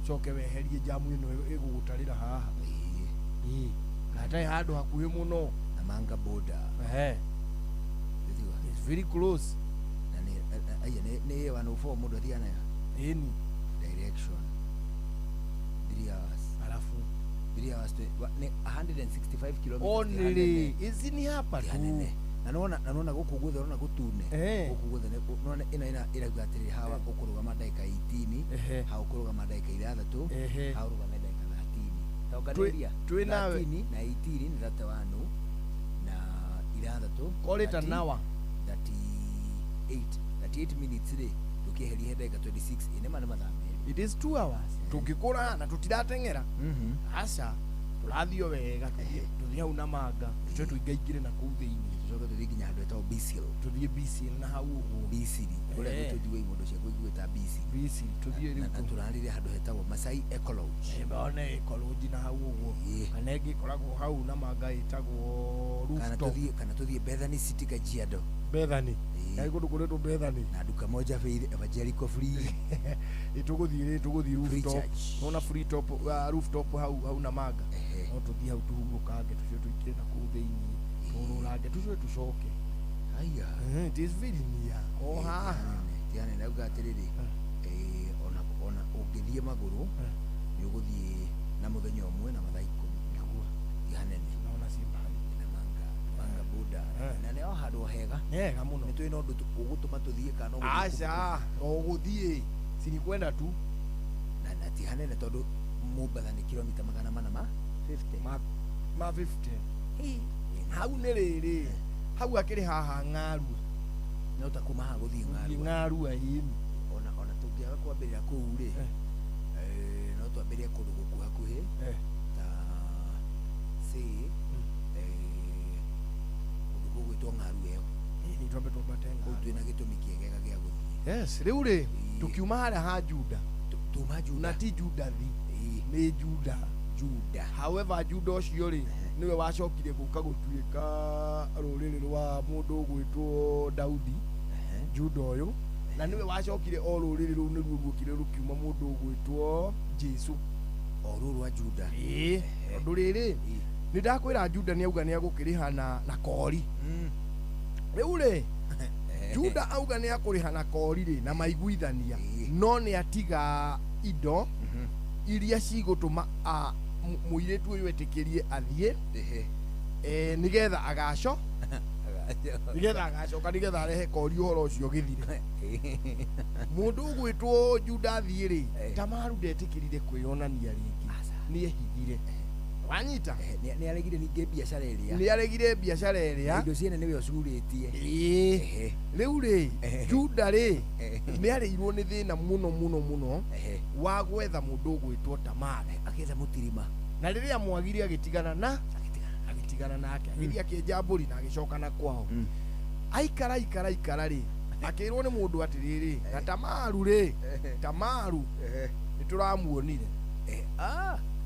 coke weherie jamu ĩno ĩgũgũtarĩra haha hatarĩ handũ hakuhĩ mũno Namanga border it's very close na nĩ nĩ 104 mũndũ athiaga nayo ĩni direction 3 hours alafu 3 hours ni 165 kilometers only ici ni hapa tu na nona guku guothe urona gutune guku guothe nona ina ina irauga atĩrĩrĩ hawa ũkũrũgama ndagĩka 18 hau ũkũrũgama ndagĩka 6 hau ũrũgame ndagĩka 13 tonganĩria 13 na 18 nĩ 31 na 6 call it an hour 38 minutes rĩ ndũkĩeherie ndagĩka 26 ĩ nĩ ma nĩ mathaa merĩ it is 2 hours tũngĩkũra na tũtirateng'era aca Tũrathiĩ o wega tũthiĩ hau Namanga tũcoke tũingaingĩre na kũu thĩinĩ. Tũcoke tũthiĩ nginya handũ hetagwo Bisil. Tũthiĩ Bisil na hau ũguo. Bisiri kũrĩa gwitũ njiguaga imondo ciakwa iguĩta Bisiri. Bisiri tũthiĩ rĩu Na tũrarire handũ hetagwo Masai Eco Lodge. One Eco Lodge na hau ũguo. Kana ĩngĩ ĩkoragwo hau Namanga ĩtagwo rooftop. Kana tũthiĩ Bethany City Kajiado. Bethany. Na kũndũ kũretwo Bethany. Na duka moja Faith Evangelical Free. Tũgũthiĩ rĩ tũgũthiĩ rooftop. Nona free top rooftop hau Namanga. No tũthiĩ hau tũhurũkange tũcoke tũingĩre na kũu thĩinĩ. Tũrũrange tũcoke tũcoke. Haya. It is very near. O haha. Ti hanene auga atĩrĩrĩ ona ũngĩthiĩ magũrũ nĩ ũgũthiĩ na mũthenya ũmwe na mathaa 10. Nĩguo. Ti hanene. Nona si mbali. Namanga. Namanga boda. Na nĩ o handũ hega. Nĩ hega mũno. Nĩ twĩ na ũndũ ũgũtũma tũthiĩ kana ũgũthiĩ. Aca, o gũthiĩ. Si ni kwenda tu. Na ti hanene tondũ Mombatha nĩ kilomita 450. Ma 50. Hau nĩ rĩrĩ. Hau akĩrĩ haha Ng'arua. No ta kuma haha gũthiĩ Ng'arua. Ng'arua ĩni. Ona tũngĩaga kwambĩrĩria kũu rĩ, no twambĩrĩrie kũndũ gũkũ hakuhĩ ta say kũndũ gũgwĩtwo Ng'arua ĩyo. Ĩni twambe twambate Ng'arua. Kũu twĩna gĩtũmi kĩegega gĩa gũthiĩ. Yes, rĩu rĩ tũkiuma harĩa ha Juda. Tuma Juda. Na ti Judathi. Nĩ Juda. Juda. However, Juda ũcio rĩ niwe wacokire gũka gũtuĩka rũrĩrĩ rwa mũndũ ũgwĩtwo Daudi. Juda ũyũ na niwe wacokire o rũrĩrĩ rũu nĩruo ruokire rũkiuma mũndũ ũgwĩtwo Jesu. O rũrũ rwa Juda. Ĩĩ, tondũ rĩrĩ nĩ ndakwĩra Juda nĩ auga nĩ agũkĩrĩha na kori. Rĩu rĩ Juda auga nĩ akũrĩha na kori rĩ na maiguithania no nĩ atiga indo iria cigũtũma mũirĩtu ũyũ etĩkĩrie athiĩ nĩgetha agaco nĩgetha agacoka nĩgetha arehe kori ũhoro ũcio gĩthire. Mũndũ ũgwĩtwo Juda athiĩ rĩ Tamaru ndetĩkĩrire kwĩyonania rĩngĩ nĩ ehithire. Wanyita? Nĩ aregire ningĩ biacara ĩrĩa. Nĩ aregire biacara ĩrĩa. Indo ciene nĩwe ũcurĩtie. Rĩu rĩ Juda rĩ nĩ arĩirwo nĩ thĩna mũno mũno mũno wa gwetha mũndũ ũgwĩtwo Tamar. Akĩetha mũtirima. Na rĩrĩa mwagire agĩtigana na agĩtigana nake agĩthiĩ akĩenja mbũri na agĩcoka na kwao. Aikara aikara aikara rĩ akĩrwo nĩ mũndũ atĩrĩrĩ na Tamaru rĩ Tamaru nĩ tũramuonire.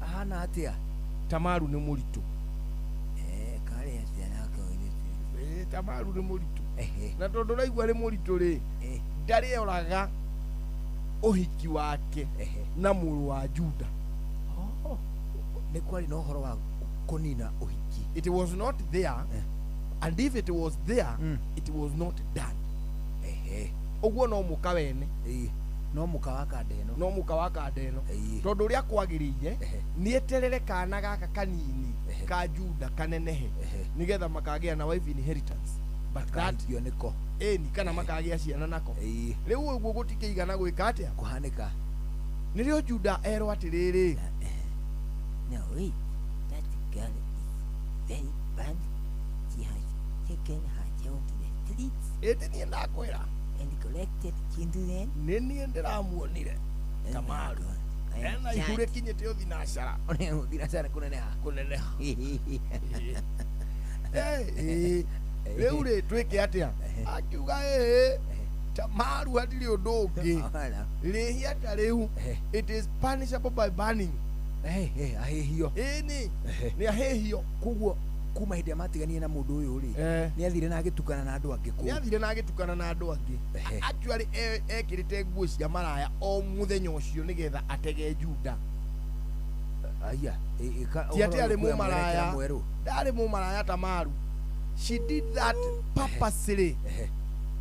Ahana atĩa? Tamaru nĩ mũritũ. Karĩ atĩa nake ũirĩtu? Tamaru nĩ mũritũ. Na tondũ ũraigua nĩ mũritũ rĩ ndarĩ oraga ũhiki wake na mũrũ wa Juda. Nĩ kwarĩ na ũhoro wa kũnina ũhiki. It was not there and if it was there it was not done. Ũguo no mũka wene. No mũka wa kanda ĩno. No mũka wa kanda ĩno. Tondũ ũrĩa kwagĩrĩire nĩ eterere kana gaka kanini ka Juda kanenehe nĩgetha makagĩa na wife inheritance. But that nĩko. Ĩni kana makagĩa ciana nako. Rĩu ũguo gũtikĩigana gwĩka atĩa? Kũhanĩka. Nĩrĩo Juda erwo atĩrĩrĩ. No wait, that girl is very bad. She has taken her child to the streets. Ĩndĩ niĩ ndakwĩra. And collected children. Nĩ niĩ ndĩramuonire Tamaru. Ena ihu rĩkinyĩte ũthinacara. Ũthinacara kũneneha. Kũneneha. Rĩu rĩ twĩke atĩa? Akiuga ĩĩ Tamaru hatirĩ ũndũ ũngĩ. Rĩhia ta rĩu it is punishable by burning. Ahĩhio. Ĩni nĩ ahĩhio. Koguo kuma hĩndĩ ĩrĩa matiganire na mũndũ ũyũ rĩ nĩ athire na agĩtukana na andũ angĩ kũu. Nĩ athire na agĩtukana na andũ angĩ. Actually ekĩrĩte nguo cia maraya o mũthenya ũcio nĩgetha atege Juda. Aya, ti atĩ arĩ mũmaraya. Ndarĩ mũmaraya Tamaru. She did that purposely.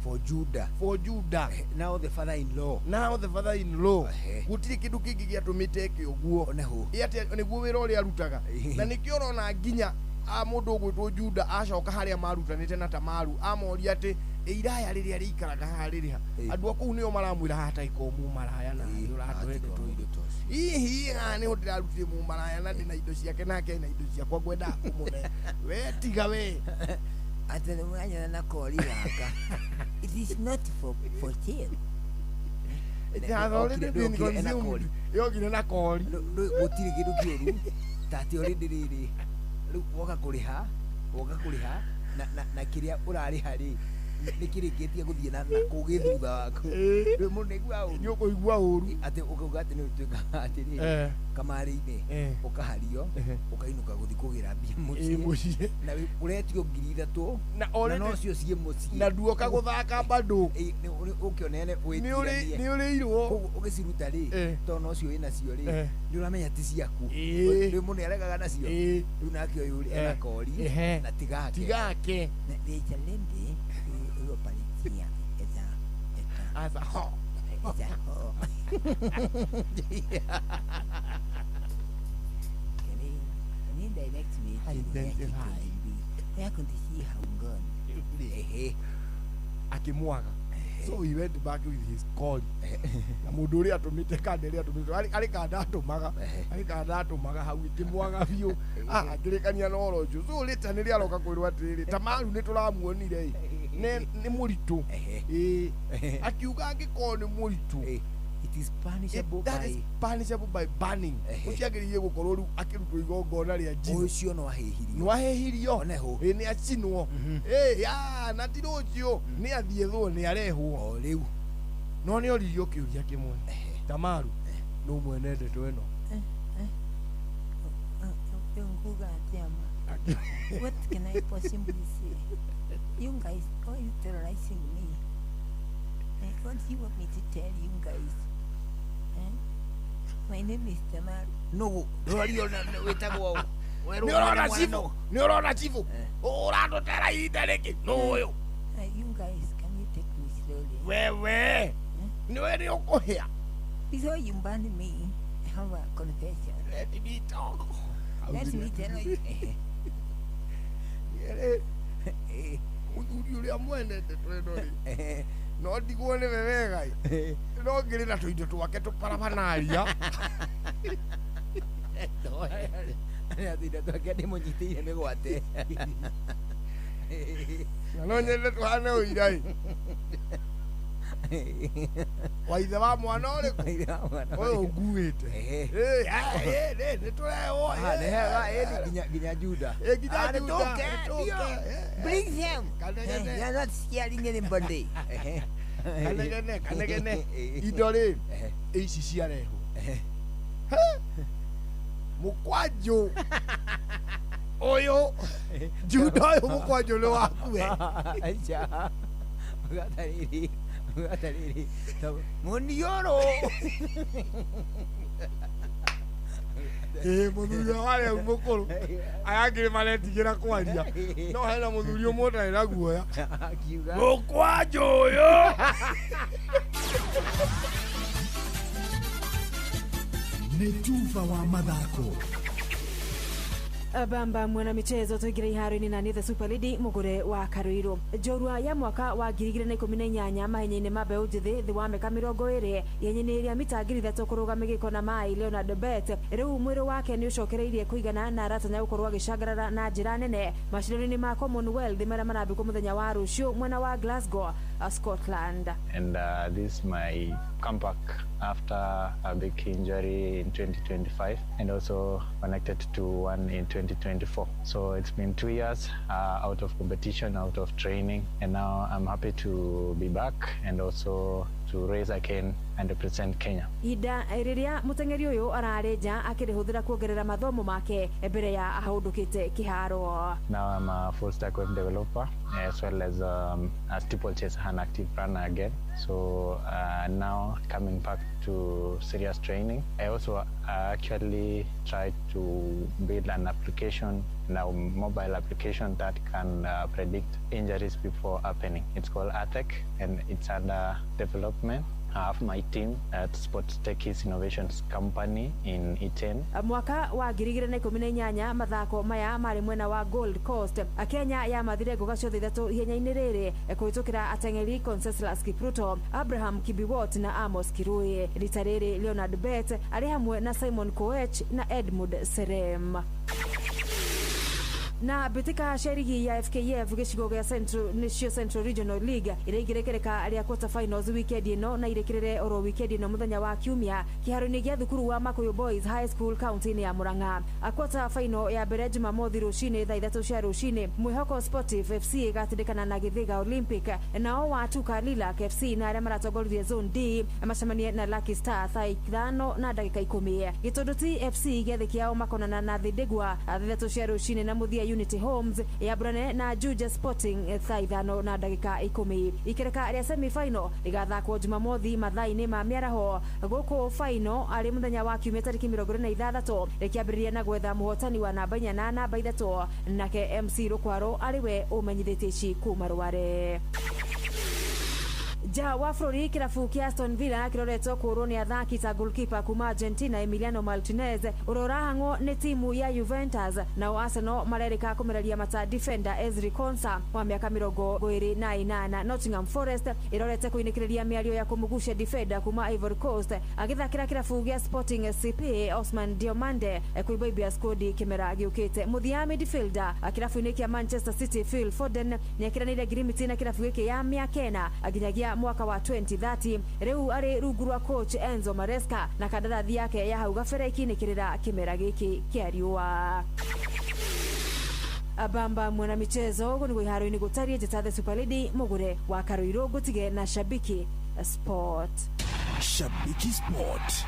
For Judah. For Judah. Now the father-in-law. Now the father-in-law. Gũtirĩ kĩndũ kĩngĩ gĩatũmĩte eke ũguo. Atĩ nĩguo wĩra ũrĩa arutaga. Na nĩkĩo ũrona nginya mũndũ ũgwĩtwo Juda acoka harĩa marutanĩte na Tamaru amoria atĩ iraya rĩrĩa rĩikaraga haha rĩrĩ ha. Andũ a kũu nĩo maramwĩra haha taiko mũmaraya na nĩ ũratũhe ndeto icio. Hihi haha nĩho ndĩrarutire mũmaraya na ndĩna indo ciake nake ena indo ciakwa ngwendaga kũmũne. We tiga we. Atĩ nĩmwanyona na kori gaka. It is not for sale. It has already been consumed. Yokire na kori. Gũtirĩ kĩndũ kĩũru. Ta atĩ already rĩrĩ rĩu woka kũrĩha, woka kũrĩha na kĩrĩa ũrarĩha rĩ, nĩ kĩrĩkĩtie gũthiĩ na kũu gĩ thutha waku. Rĩu mũndũ nĩaiguaga ũru. Nĩ ũkũigua ũru. Atĩ ũkauga atĩ nĩ ũtuĩka atĩrĩrĩ, kamarĩ-inĩ ũkahario, ũkainũka gũthiĩ kũgĩra mbia Ĩ, mũciĩ. Na ũretio 3,000 na na already- nocio ciĩ mũciĩ. Na nduoka gũthaka bado. Ũkĩonene wĩtiranie. Nĩ ũrĩirwo. Koguo ũgĩciruta rĩ, tondũ nocio wĩnacio rĩ, nĩ ũramenya ti ciaku. Rĩu mũndũ nĩaregaga nacio. Rĩu nake ũyũ rĩ, ena kori na ti gake. Ti gake. There is a lady who operates here as a as a ho. As a ho. Can you direct me to where she Identify. can be? Where could she have gone? Akĩmwaga. So he went back with his call. Na mũndũ ũrĩa atũmĩte kanda ĩrĩa atũmĩte arĩ kanda atũmaga, arĩ kanda atũmaga hau ĩkĩmwaga biũ. Ah, akĩrĩkania na ũhoro ũcio. So later nĩrĩa aroka kwĩrwo atĩrĩrĩ, Tamaru nĩ tũramuonire ĩ, nĩ mũritũ. Ĩ, akiuga angĩkorwo nĩ mũritũ, it is punishable that by is punishable by burning. Ũcio agĩrĩire gũkorwo rĩu akĩrutwo igongona rĩa njino. Ũcio no ahĩhirio. No ahĩhirio. Ĩ, nĩ acinwo. Ĩ, ya, na ti rũciũ nĩ athiĩ thwo nĩ arehwo. O rĩu. No nĩ oririo kĩũria kĩmwe. Tamaru, nũ mwene ndeto ĩno? Nguga atĩa ma? What can I possibly say? You guys are you terrorizing me? What do you want me to tell you guys? My name is Tamar. No, ndũrario wĩtagwo ũ? Nĩ ũrona cibũ? Nĩ ũrona cibũ? Ũratũtera ihinda rĩkĩ? Nũ ũyũ? You guys, can you take me slowly? Wewe, nĩwe nĩ ũkũhĩa. Before you ban me, I have a confession. Let me talk. Let me tell you. Ĩ, mũthuri ũrĩa mwene ndeto ĩno rĩ, no ndigwo nĩwe wega ĩ, no ngĩrĩ na tũindo twake tũparabanaria. Tũindo twake ndĩmũnyitĩire mĩgwate. Na no nyende tũhane ũira ĩ. Wa ithe wa mwana ũrĩkũ? Ũyũ ũnguĩte. Nĩ tũrehwo. Ah, nĩ hega, ĩ, nginya Juda. Ĩ, nginya Ah, nĩ Juda, tũke, nĩ tũke. ndio. Bring them. Kanegene. You are not scaring anybody. Kanegene, kanegene. Indo rĩ, ici ciarehwo. Mũkwanjũ ũyũ, Juda ũyũ mũkwanjũ nĩ waku we. Aca. Ũgatarĩrĩ, ũgatarĩrĩ. Mũniũrũ. Ĩ, mũthuri ũrĩa warĩ hau mũkũrũ, aya angĩ nĩ maretigĩra kwaria. No hena mũthuri ũmwe ũtarĩ na guoya. Akiuga. Mũkwanjũ ũyũ. Nĩ tuba wa mathako. Bamba mwana michezo tuingire iharo-inĩ na nĩ the super lady mũgũre wa Karuiru. Njorua ya mwaka wa 2018 mahenya-inĩ ma mbeũ njĩthĩ thĩ wa mĩaka 20 ihenya-inĩ rĩa mita 3,000 kũrũga mĩgĩko na maĩ Leonard Bett rĩu mwĩrĩ wake nĩ ũcokereirie kũigana na aratanya gũkorwo agĩcangarara na njĩra nene macindano-inĩ ma Commonwealth marĩa marambĩkwo mũthenya wa rũciũ mwena wa Glasgow, Scotland. And this is my comeback after a big injury in 2025 and also connected to one in 2024. So it's been 2 years out of competition, out of training, and now I'm happy to be back and also to race again and represent Kenya. Ihinda rĩrĩa mũteng'eri ũyũ ararĩ nja akĩrĩhũthĩra kuongerera mathomo make mbere ya ahũndũkĩte kĩharo. Now I'm a full stack web developer as well as a steeplechase and active runner again. So now coming back to serious training. I also actually tried to build an application, now mobile application that can predict injuries before happening. It's called ATEC and it's under development. I have my team at Sports Techies Innovations Company in Iten. Mwaka wa 2018 mathako maya marĩ mwena wa Gold Coast. Kenya yamathire ngoga ciothe ithatũ ihenya-inĩ rĩrĩ kũhĩtũkĩra ateng'eri Conseslus Kipruto, Abraham Kibiwot na Amos Kirui. Rita rĩrĩ Leonard Bett arĩ hamwe na Simon Koech na Edmund Serem. Na mbĩtĩka cia rigi ya FKF gĩcigo gĩa Central nĩcio Central Regional League iraingĩre rĩa quarter finals weekend ĩno na irĩkĩrĩre oro weekend ĩno mũthenya wa kiumia kĩharo-inĩ gĩa thukuru wa Makuyu Boys High School kaunti-inĩ ya Murang'a. Quarter final ya mbere Jumamothi rũcinĩ thaa 3 cia rũcinĩ Mwĩhoko Sportive FC ĩgatindĩkana na Gĩthĩga Olympic, nao Watuka Lilac FC na arĩa maratongoririe Zone D macemanie na Lucky Star thaa 5:10. Gĩtũndũ TFC gĩathĩ kĩao makonana na Thindĩgwa thaa 3 cia rũcinĩ na mũthia Unity Homes yambũrane na Juja Sporting thaa 5:10. Ikereka rĩa semi final rĩgathakwo Jumamothi mathaa-inĩ ma mĩaraho gũkũ final arĩ mũthenya wa kiumia tarĩki 26 rĩkĩambĩrĩria na gwetha mũhotani wa namba 4 na namba 3 nake MC Rũkwaro arĩ we ũmenyithĩtie ici kuma Rware. Nja wa bũrũri kĩrabu kĩa Aston Villa kĩroretwo kũũrwo nĩ athaki ta goalkeeper kuma Argentina Emiliano Martinez ũrĩa ũrahang'wo nĩ timu ya Juventus, nao Arsenal marerĩka kũmereria mata defender Ezri Konsa wa mĩaka 28. Nottingham Forest ĩrorete kũinĩkĩrĩria mĩario ya kũmũgucia defender kuma Ivory Coast agĩthakĩra kĩrabu gĩa Sporting CP Osman Diomande kũibaibia squad kĩmera gĩũkĩte. Mũthia midfielder kĩrabu-inĩ kĩa Manchester City Phil Foden nĩekĩranĩire ngirimiti na kĩrabu gĩkĩ ya mĩaka 4 nginyagia mwaka wa 2030 rĩu arĩ rungu rwa coach Enzo Maresca na kandarathi yake ya hau gabere ikiinĩkĩrĩra kĩmera gĩkĩ kĩa riũa. Abamba mwana michezo ũguo nĩguo iharo-inĩ gũtariĩ. Njĩta The Super Lady Mũgũre wa Karũirũ ngũtige na Shabiki Sport. Shabiki Sport.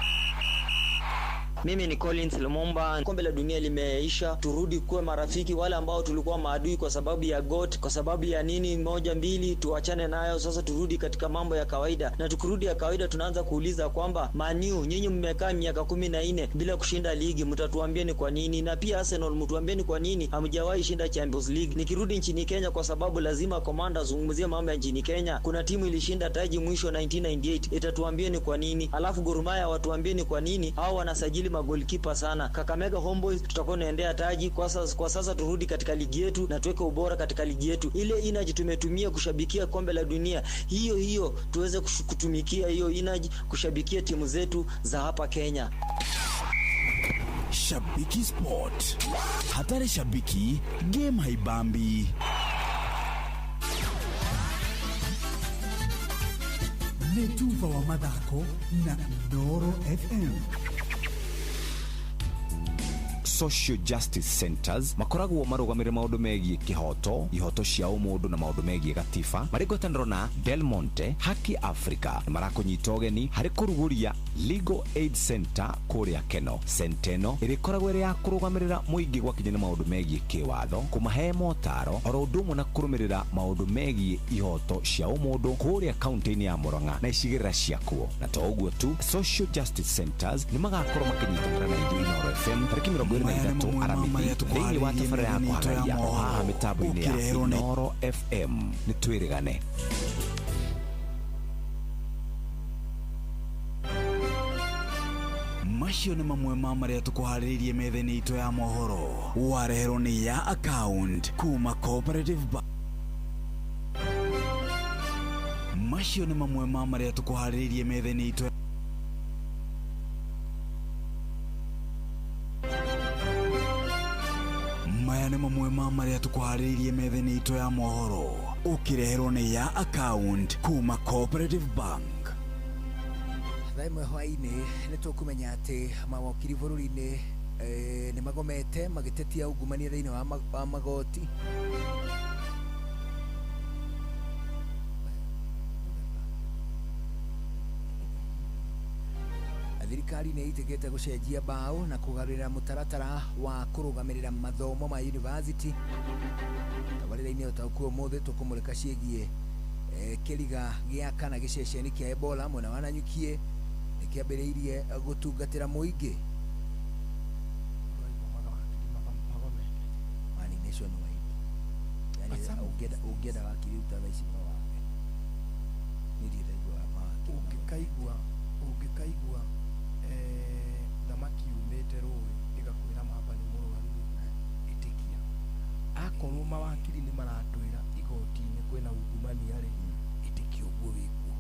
Mimi ni Collins Lumumba. Kombe la dunia limeisha, turudi kuwa marafiki. Wale ambao tulikuwa maadui kwa sababu ya GOAT, kwa sababu ya nini, 1 2, tuachane nayo sasa, turudi katika mambo ya kawaida. Na tukirudi ya kawaida, tunaanza kuuliza kwamba Manu, nyinyi mmekaa miaka 14 bila kushinda ligi, mtatuambia ni kwa nini? Na pia Arsenal, mtuambie ni kwa nini hamjawahi shinda Champions League. Nikirudi nchini Kenya, kwa sababu lazima komanda azungumzie mambo ya nchini Kenya, kuna timu ilishinda taji mwisho 1998, itatuambie ni kwa nini? Alafu Gor Mahia watuambie ni kwa nini hao wanasajili magolikipa sana. Kakamega Homeboys tutakuwa tunaendea taji kwa sasa. Kwa sasa turudi katika ligi yetu na tuweke ubora katika ligi yetu. Ile energy tumetumia kushabikia kombe la dunia, hiyo hiyo tuweze kutumikia hiyo energy kushabikia timu zetu za hapa Kenya. Shabiki Sport. Hatari shabiki, game haibambi. Nĩ tuba wa mathako na Ndoro FM. Social Justice Centers makoragwo marugamire maundu megiĩ kĩhoto, ihoto cia ũmũndũ na maundu megiĩ gatiba marĩ ngwatanĩro na Del Monte Haki Africa nĩ marakũnyita ũgeni harĩ kũrugũria Legal Aid Center kũrĩa Keno. Center ĩno ĩrĩkoragwo ĩrĩ ya kũrũgamĩrĩra mũingĩ gwakinya nĩ maũndũ megiĩ kĩwatho, kũmahe motaro oro ũndũ ũmwe na kũrũmĩrĩra maũndũ megiĩ ihoto cia ũmũndũ kũrĩa kaunti-inĩ ya Murang'a na icigĩrĩra ciakuo. Na to ũguo tu, Social Justice Centers nĩ magakorwo makĩnyitanĩra na ithuĩ Inooro FM tarĩki 23 Aramithi thĩinĩ wa tabarĩra ya kũhagaria o haha mĩtambo-inĩ ya Inooro FM. Nĩ twĩrĩgane. Macio nĩ mamwe ma marĩa tũkũharĩrĩirie metha-inĩ itũ ya mohoro. Wareherwo nĩ ya account kuma Cooperative Bank. Macio nĩ mamwe ma marĩa tũkũharĩrĩirie metha-inĩ itũ. Maya nĩ mamwe ma marĩa tũkũharĩrĩirie metha-inĩ itũ ya mohoro. Ũkĩreherwo nĩ ya account kuma Cooperative Bank. Thaa ĩmwe hwaĩ-inĩ nĩ tũkũmenya atĩ mawokiri bũrũri-inĩ nĩ magomete magĩtetia ungumania thĩinĩ wa magoti. Thirikari nĩ ĩtĩkĩte gũcenjia mbaũ na kũgarũrĩra mũtaratara wa kũrũgamĩrĩra mathomo ma university. Tabarĩra-inĩ ũtaũku ũmũthĩ tũkũmũrĩka ciĩgiĩ kĩriga gĩa kana gĩceceni kĩa Ebola mwena wa Nanyukie nĩkĩambĩrĩirie gũtungatĩra mũingĩ. Mani nationwide. Yani ũngĩenda wakiri ruta thaa ici no wage. Niĩ ndirĩ ndaigua mawakiri. Ũngĩkaigua thamaki yumĩte rũĩ ĩgakwĩra mamba nĩ mũrwaru ĩtĩkia. Akorwo mawakiri nĩ maratwĩra igoti-inĩ kwĩna ungumania rĩ, ĩtĩkia ũguo wĩkuo.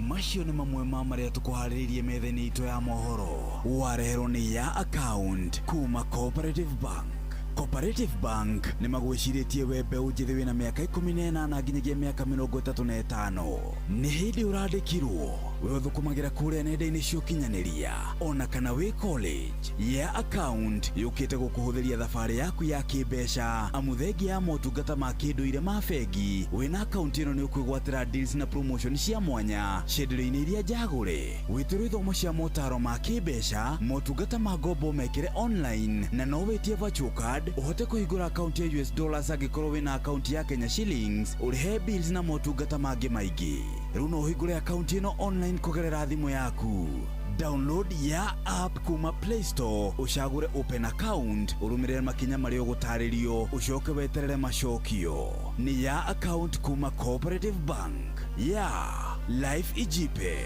Macio nĩ mamwe ma marĩa tũkũharĩrĩirie metha-inĩ itũ ya mohoro. Wareherwo nĩ ya account kuma Cooperative Bank. Cooperative Bank nĩ magwĩcirĩtie we mbeũ njĩthĩ wĩna mĩaka 18 nginyagia mĩaka 35. Nĩ hĩndĩ ũrandĩkirwo we ũthũkũmagĩra kũrĩa nenda-inĩ cia ũkinyanĩria ona kana wĩ college ya account yũkĩte gũkũhũthĩria thabarĩ yaku ya kĩmbeca, amu thengia ya motungata ma kĩndũire ma bengi, wĩna akaunti ĩno nĩ ũkwĩgwatĩra deals na promotion cia mwanya cienderio-inĩ iria njagũre, wĩtĩrwo ithomo cia motaro ma kĩmbeca, motungata ma ngombo mekĩre online, na no wĩtie virtual card ũhote kũhingũra akaunti ya US dollars angĩkorwo wĩna akaunti ya Kenya shillings, ũrĩhe bills na motungata mangĩ maingĩ. Rĩu no ũhingũre akaunti ĩno online kũgerera thimũ yaku. Download ya app kuma Play Store, ũcagũre open account, ũrũmĩrĩre makinya marĩa ũgũtarĩrio, ũcoke weterere macokio. Nĩ ya account kuma Cooperative Bank ya Life Ijipe.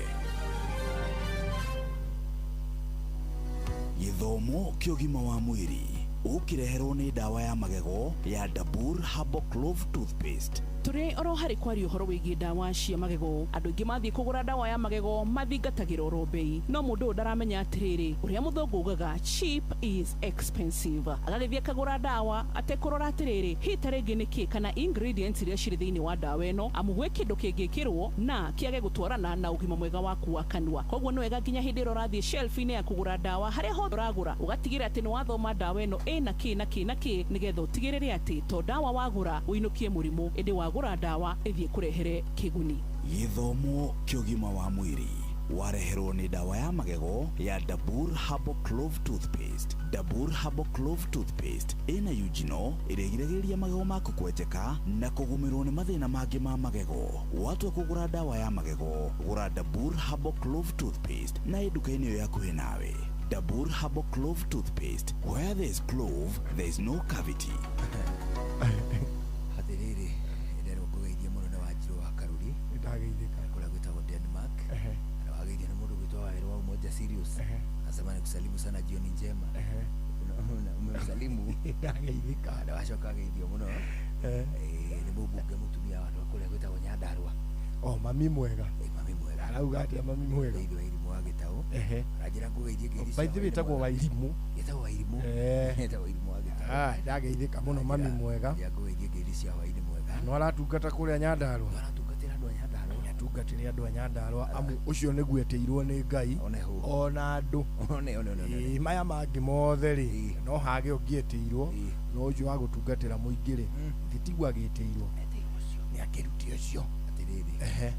Gĩthomo kĩa ũgima wa mwĩrĩ ũkĩreherwo nĩ ndawa ya magego ya Dabur Herbal Clove Toothpaste. Tũrĩ oro harĩ kwaria ũhoro wĩgiĩ ndawa cia magego. Andũ aingĩ mathiĩ kũgũra ndawa ya magego mathingatagĩra oro bei, no mũndũ ũyũ ndaramenya atĩrĩrĩ, ũrĩa mũthũngũ ugaga cheap is expensive. Agagĩthiĩ akagũra ndawa atekũrora atĩrĩrĩ, hihi ta rĩngĩ nĩ kĩ kana ingredients iria cirĩ thĩinĩ wa ndawa ĩno, amu gwĩ kĩndũ kĩngĩkĩrwo na kĩage gũtwarana na ũgima mwega waku wa kanua. Koguo nĩ wega nginya hĩndĩ ĩrĩa ũrathiĩ shelf-inĩ ya kũgũra ndawa, harĩa hothe ũragũra, ũgatigĩrĩra atĩ nĩ wathoma ndawa ĩno ĩna kĩ na kĩ na kĩ, nĩgetha ũtigĩrĩre atĩ to ndawa wagũra ũinũkie mũrimũ, ĩndĩ wagũra ndawa ĩthiĩ kũrehere kĩguni. Gĩthomo kĩa ũgima wa mwĩrĩ wareherwo nĩ ndawa ya magego ya Dabur Herbal Clove Toothpaste. Dabur Herbal Clove Toothpaste ĩna eugenol ĩrĩa ĩgiragĩrĩria magego maku kwenjeka na kũgũmĩrwo nĩ mathĩna mangĩ ma magego. Watua kũgũra ndawa ya magego, gũra Dabur Herbal Clove Toothpaste na ĩ nduka-inĩ ĩyo yakuhĩ nawe. Dabur Herbal Clove Toothpaste, where there is clove there is no cavity. Atĩrĩrĩ, nderwo ngũgeithie mũno nĩ Wanjirũ wa Karuri. Nĩndageithĩka. Kũrĩa gwĩtagwo Denmark. Na wageithio nĩ mũndũ gwĩtwo Wawerũ wa Umoja Sirius. Anasema nikusalimu sana, jioni njema. Umemsalimu. Ndageithĩka. Na wacoka ageithio mũno. Nĩ mũmbunge mũtumia wa andũ a kũrĩa gwĩtagwo Nyandarua. O mami mwega. Mami mwega. Arauga atĩa mami mwega? Geithio Wairimũ wa Gĩtaũ. Aranjĩra ngũgeithie ngeithi By the way, ĩtagwo Wairimũ. Ĩtagwo Wairimũ. Ĩtagwo Wairimũ wa Gĩtaũ. Ah, ndageithĩka mũno mami mwega. Ngũgeithie ngeithi cia hwaĩ-inĩ mwega. No aratungata kũrĩa Nyandarua. No aratungatĩra andũ a Nyandarua. Nĩatungatĩre andũ a Nyandarua, amu ũcio nĩguo etĩirwo nĩ Ngai ona andũ. One one one. Ĩĩ, maya mangĩ mothe rĩ, no hage ũngĩ etĩirwo, no ũcio wa gũtungatĩra mũingĩ rĩ, titiguo agĩtĩirwo. Nĩ akĩrute ũcio. Atĩrĩrĩ.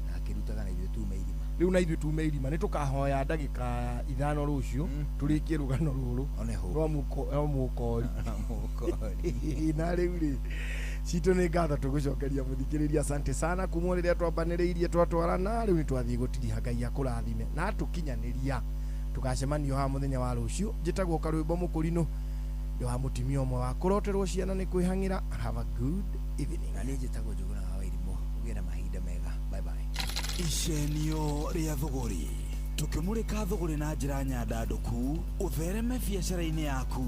Na akĩrutaga na ithuĩ tume irima. Rĩu na ithuĩ tume irima, nĩ tũkahoya ndagĩka 5 rũciũ tũrĩkie rũgano rũrũ rwa mũkori. Na rĩu rĩ, citũ nĩ ngatho tũgũcokeria mũthikĩrĩria, asante sana kuma rĩrĩa twambanĩrĩirie twatwarana, rĩu nĩ twathiĩ gũtiriha. Ngai akũrathime na atũkinyanĩria. Tũgacemanio haha mũthenya wa rũciũ. Njĩtagwo Karwĩmbo Mũkũrinũ, ndĩ wa mũtumia ũmwe wa kũroterwo ciana nĩ kwĩhang'ĩra. Have a good evening. Na niĩ njĩtagwo Njũgũna wa Wairimũ. Ũgĩe na mahinda mega. Bye bye. Icenio rĩa thũgũrĩ, tũkĩmũrĩka thũgũrĩ na njĩra nyandandũku ũthereme biacara-inĩ yaku.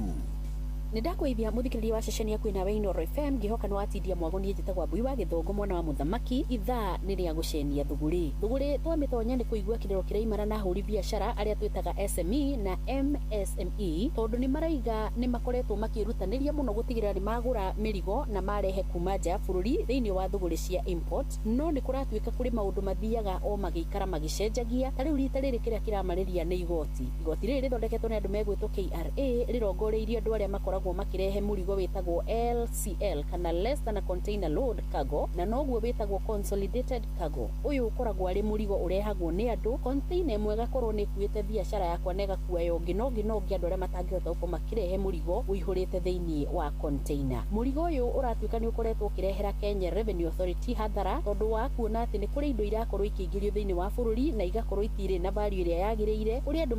Nĩ ndakũgeithia mũthikĩrĩria wa ceceni yaku ĩna Inooro FM, ngĩhoka nĩ watindia mwago. Niĩ njĩtagwo Mbui wa Gĩthũngũ, mwana wa mũthamaki. Ithaa nĩ rĩa gũcenia thũgũrĩ. Thũgũrĩ twamĩtonya nĩ kũigua kĩrĩro kĩraimana na ahũri biacara arĩa twĩtaga SME na MSME, tondũ nĩ maraiga nĩ makoretwo makĩrutanĩria mũno gũtigĩrĩra nĩ magũra mĩrigo na marehe kuma nja ya bũrũri thĩinĩ wa thũgũrĩ cia import, no nĩ kũratuĩka kũrĩ maũndũ mathiaga o magĩikara magĩcenjagia. Ta rĩu rita rĩrĩ kĩrĩa kĩramarĩria nĩ igoti. Igoti rĩrĩ rĩthondeketwo nĩ andũ megwĩtwo KRA, rĩrongoreirie andũ arĩa makoragwo makirehe mũrigo wĩtagwo LCL kana less than a container load cargo, na noguo wĩtagwo consolidated cargo. Ũyũ ũkoragwo arĩ mũrigo ũrehagwo nĩ andũ, container ĩmwe ĩgakorwo nĩ ĩkuĩte biacara yakwa na ĩgakua ya ũngĩ na ũngĩ na ũngĩ, andũ arĩa matangĩhota gũkorwo makĩrehe mũrigo ũihũrĩte thĩinĩ wa container. Mũrigo ũyũ ũratuĩka nĩ ũkoretwo ũkĩrehera Kenya Revenue Authority hathara, tondũ wa kuona atĩ nĩ kũrĩ indo irakorwo ikĩingĩrio thĩinĩ wa bũrũri na igakorwo itirĩ na value ĩrĩa yagĩrĩire, kũrĩ andũ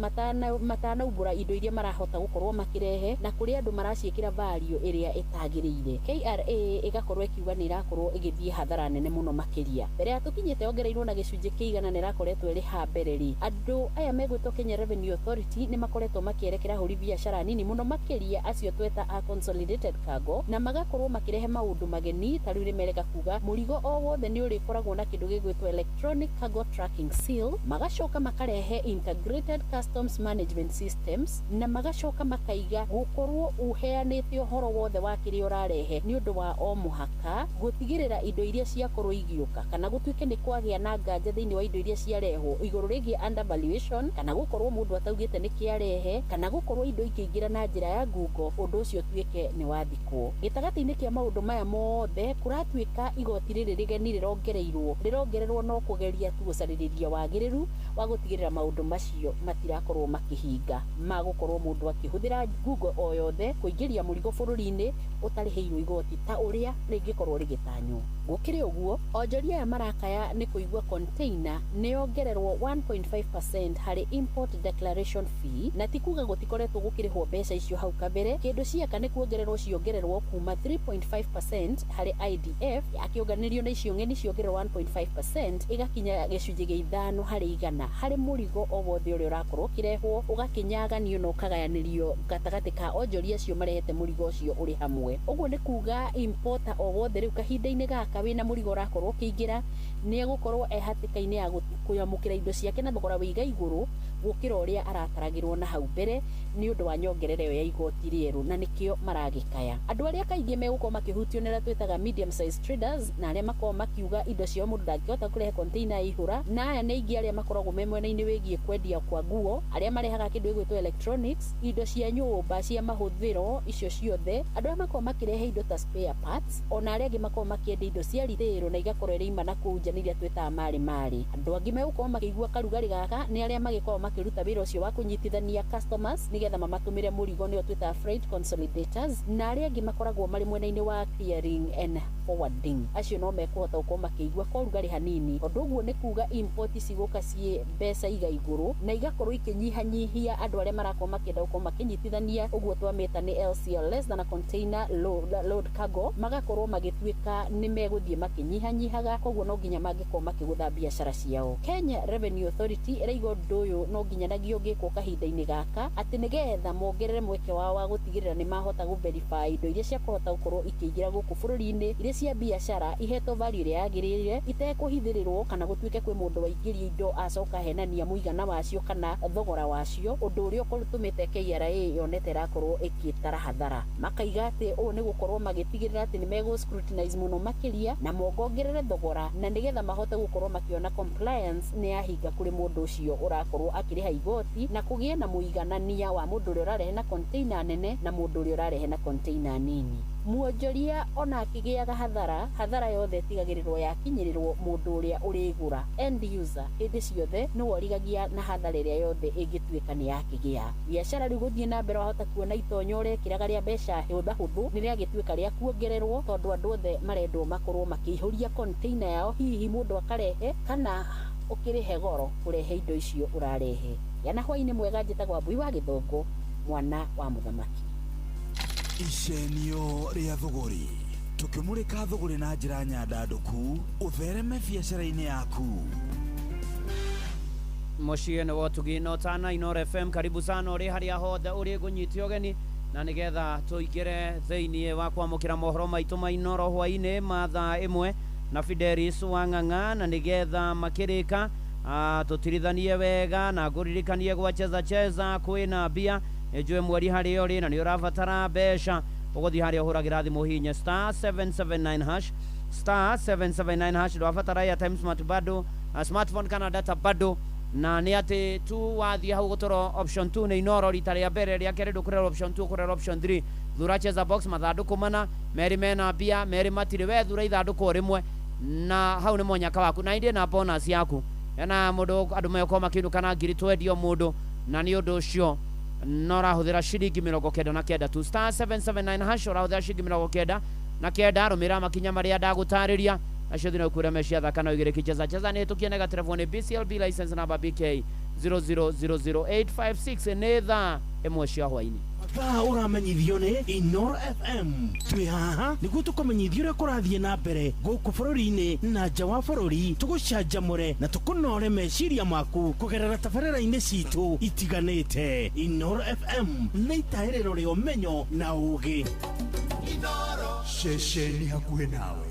matanaumbũra indo iria marahota gũkorwo makĩrehe, na kũrĩ andũ maraciĩkĩra value ĩrĩa ĩtagĩrĩire. KRA ĩgakorwo ĩkiuga nĩ ĩrakorwo ĩgĩthiĩ hathara nene mũno makĩria. Mbere ya tũkinyĩte yongereirwo na gĩcunjĩ kĩigana na ĩrakoretwo ĩrĩ ha mbere rĩ, andũ aya megwĩtwo Kenya Revenue Authority nĩ makoretwo makĩerekera ahũri biacara nini mũno makĩria acio tweta a consolidated cargo, na magakorwo makĩrehe maũndũ mageni. Ta rĩu nĩ merega kuga mũrigo o wothe nĩ ũrĩkoragwo na kĩndũ gĩgwĩtwo electronic cargo tracking seal, magacoka makarehe integrated customs management systems, na magacoka makaiga gũkorwo Ũheanĩte ũhoro wothe wa kĩrĩa ũrarehe nĩ ũndũ wa o mũhaka gũtigĩrĩra indo iria ciakorwo igĩũka kana gũtuĩke nĩ kwagĩa na nganja thĩinĩ wa indo iria ciarehwo igũrũ rĩgiĩ undervaluation kana gũkorwo mũndũ ataugĩte nĩ kĩarehe kana gũkorwo indo ikĩingĩra na njĩra ya ngungo, ũndũ ũcio ũtuĩke nĩ wathikwo. Gĩtagatĩ-inĩ kĩa maũndũ maya mothe kũratuĩka igoti rĩrĩ rĩgeni rĩrongererwo no kũgeria tu gũcarĩrĩria wagĩrĩru wa gũtigĩrĩra maũndũ macio matirakorwo makĩhinga ma gũkorwo mũndũ akĩhũthĩra ngungo o yothe kũingĩria mũrigo bũrũri-inĩ ũtarĩhĩirwo igoti ta ũrĩa rĩngĩkorwo rĩgĩtanywo. Gũkĩrĩ ũguo, onjoria aya marakaya nĩ kũigua container nĩ yongererwo 1.5% harĩ import declaration fee, na ti kuga gũtikoretwo gũkĩrĩhwo mbeca icio hau kabere. Kĩndũ ciaka nĩ kuongererwo ciongererwo kuma 3.5% harĩ IDF akĩonganĩrio na icio ng'eni ciongererwo 1.5% ĩgakinya gĩcunjĩ gĩa 5 harĩ igana harĩ mũrigo o wothe ũrĩa ũrakorwo ũkĩrehwo, ũgakĩnyaganio na ũkagayanĩrio gatagatĩ ka onjoria acio marehete mũrigo ũcio ũrĩ hamwe. Ũguo nĩ kuga importer o wothe rĩu kahinda-inĩ gaka wĩna mũrigo ũrakorwo ũkĩingĩra nĩ egũkorwo e hatĩka-inĩ ya kũamũkĩra indo ciake na thogora wĩiga igũrũ gũkĩra ũrĩa arataragĩrwo na hau mbere nĩ ũndũ wa nyongerera ĩyo ya igoti rĩerũ, na nĩkĩo maragĩkaya. Andũ arĩa kaingĩ megũkorwo makĩhutio nĩ arĩa twĩtaga medium size traders, na arĩa makoragwo makiuga indo ciao mũndũ ndangĩhota kũrehe container yaihũra, na aya nĩ aingĩ arĩa makoragwo me mwena-inĩ wĩgiĩ kwendia kwa nguo, arĩa marehaga kĩndũ gĩgwĩtwo electronics, indo cia nyũmba cia mahũthĩro icio ciothe, andũ arĩa makoragwo makĩrehe indo ta spare parts, ona arĩa angĩ makoragwo makĩendia indo cia retail na igakorwo iraima na kũu nja nĩ iria twĩtaga marĩ marĩ. Andũ angĩ megũkorwo makĩigua karugarĩ gaka nĩ arĩa magĩkoragwo makĩruta wĩra ũcio wa kũnyitithania customers nĩgetha mamatũmĩre mũrigo, nĩo twĩtaga freight consolidators, na arĩa angĩ makoragwo marĩ mwena-inĩ wa clearing and forwarding. Acio no mekũhota gũkorwo makĩigua korugarĩ hanini, tondũ ũguo nĩ kuga import cigũka ciĩ mbeca iga igũrũ na igakorwo ikĩnyihanyihia andũ arĩa marakorwo makĩenda gũkorwo makĩnyitithania, ũguo twamĩta nĩ LCL, less than a container load cargo, magakorwo magĩtuĩka nĩ megũthiĩ makĩnyihanyihaga, koguo no nginya mangĩkorwo makĩgũtha biacara ciao. Kenya Revenue Authority ĩraiga ũndũ ũyũ no nginyanagia ũngĩkwo kahinda-inĩ gaka atĩ nĩgetha mongerere mweke wao wa gũtigĩrĩra nĩ mahota gũ verify indo iria ciakũhota gũkorwo ikĩingĩra gũkũ bũrũri-inĩ iria cia biacara ihetwo value ĩrĩa yagĩrĩire itekũhithĩrĩrwo kana gũtuĩke kwĩ mũndũ waingĩria indo acoka henania mũigana wacio kana thogora wacio, ũndũ ũrĩa ũtũmĩte KRA yonete ĩrakorwo ĩkĩtara hathara. Makaiga atĩ ũũ nĩ gũkorwo magĩtigĩrĩra atĩ nĩ megũ scrutinize mũno makĩria na mongongerere thogora na nĩgetha mahote gũkorwo makĩona compliance nĩ yahinga kũrĩ mũndũ ũcio ũrakorwo akĩrĩha igoti na kũgĩe na mũiganania wa mũndũ ũrĩa ũrarehe na container nene na mũndũ ũrĩa ũrarehe na container nini. Muonjoria ona akĩgĩaga hathara, hathara yothe ĩtigagĩrĩrwo yakinyĩrĩrwo mũndũ ũrĩa ũrĩgũra, end user, hĩndĩ ciothe nĩwe ũrigagia na hathara ĩrĩa yothe ĩngĩtuĩka nĩ yakĩgĩa. Biacara rĩu gũthiĩ na mbere wahota kuona itonyo ũrekĩraga rĩa mbeca hũthahũthũ nĩ rĩagĩtuĩka rĩa kuongererwo tondũ andũ othe marendwo makorwo makĩihũria container yao, hihi mũndũ akarehe kana ũkĩrĩhe goro kũrehe indo icio ũrarehe. Yana hwainĩ mwega, njĩtagwo Mbui wa Gĩthũngũ, mwana wa mũthamaki. Icenio rĩa thũgũrĩ, tũkĩmũrĩka thũgũrĩ na njĩra nyandandũku ũthereme biacara-inĩ yaku. Mũciĩ nĩ wotugi no tana Inooro FM, karibu sana ũrĩ harĩa hothe ũrĩ ngũnyite ũgeni na nĩgetha tũingĩre thĩinĩ wa kwamũkĩra mohoro maitũ ma Inooro hwainĩ ma thaa 1 na Fidelis Wang'ang'a, na nĩgetha makĩrĩka tũtirithanie wega na ngũririkanie gwa cheza cheza kwĩna mbia njue mweri harĩa ũrĩ na nĩ ũrabatara mbeca, ũgũthiĩ harĩa ũhũragĩra thimũ hinya star 779 hash star 779 hash. Ndwabatara airtime smart bado, smartphone kana data bado, na nĩ atĩ tu wathiĩ hau gũtũrwo option 2 nĩ Inooro rita rĩa mbere, rĩa kerĩ ndũkũrerwo option 2 ũkũrerwo option 3. Thura cheza box mathandũkũ mana, merĩ mena mbia merĩ matirĩ, we thura ithandũkũ o rĩmwe na hau nĩ mwanyaka waku na indĩ na bonus yaku ena mũndũ andũ megũkorwo makĩinũka na ngiri twendio mũndũ, na nĩ ũndũ ũcio no ũrahũthĩra ciringi 99 tu star 779 hash, ũrahũthĩra ciringi 99, rũmĩrĩra makinya marĩa ndagũtarĩria acio thina ũkwĩra mecia thaka na ũigĩre kicheza cheza nĩ tũkie negative nĩ BCLB license number BK 0000856 nĩ thaa 1 cia hwainĩ. Mathaa ũramenyithio nĩ Inooro FM. Twĩ haha nĩguo tũkũmenyithie ũrĩa kũrathiĩ na mbere gũkũ bũrũri-inĩ na nja wa bũrũri, tũgũcanjamũre na tũkũnore meciria maku kũgerera tabarĩra-inĩ citũ itiganĩte. Inooro FM nĩ itaĩrĩro rĩa ũmenyo na ũũgĩ. Ceceni hakuhĩ nawe.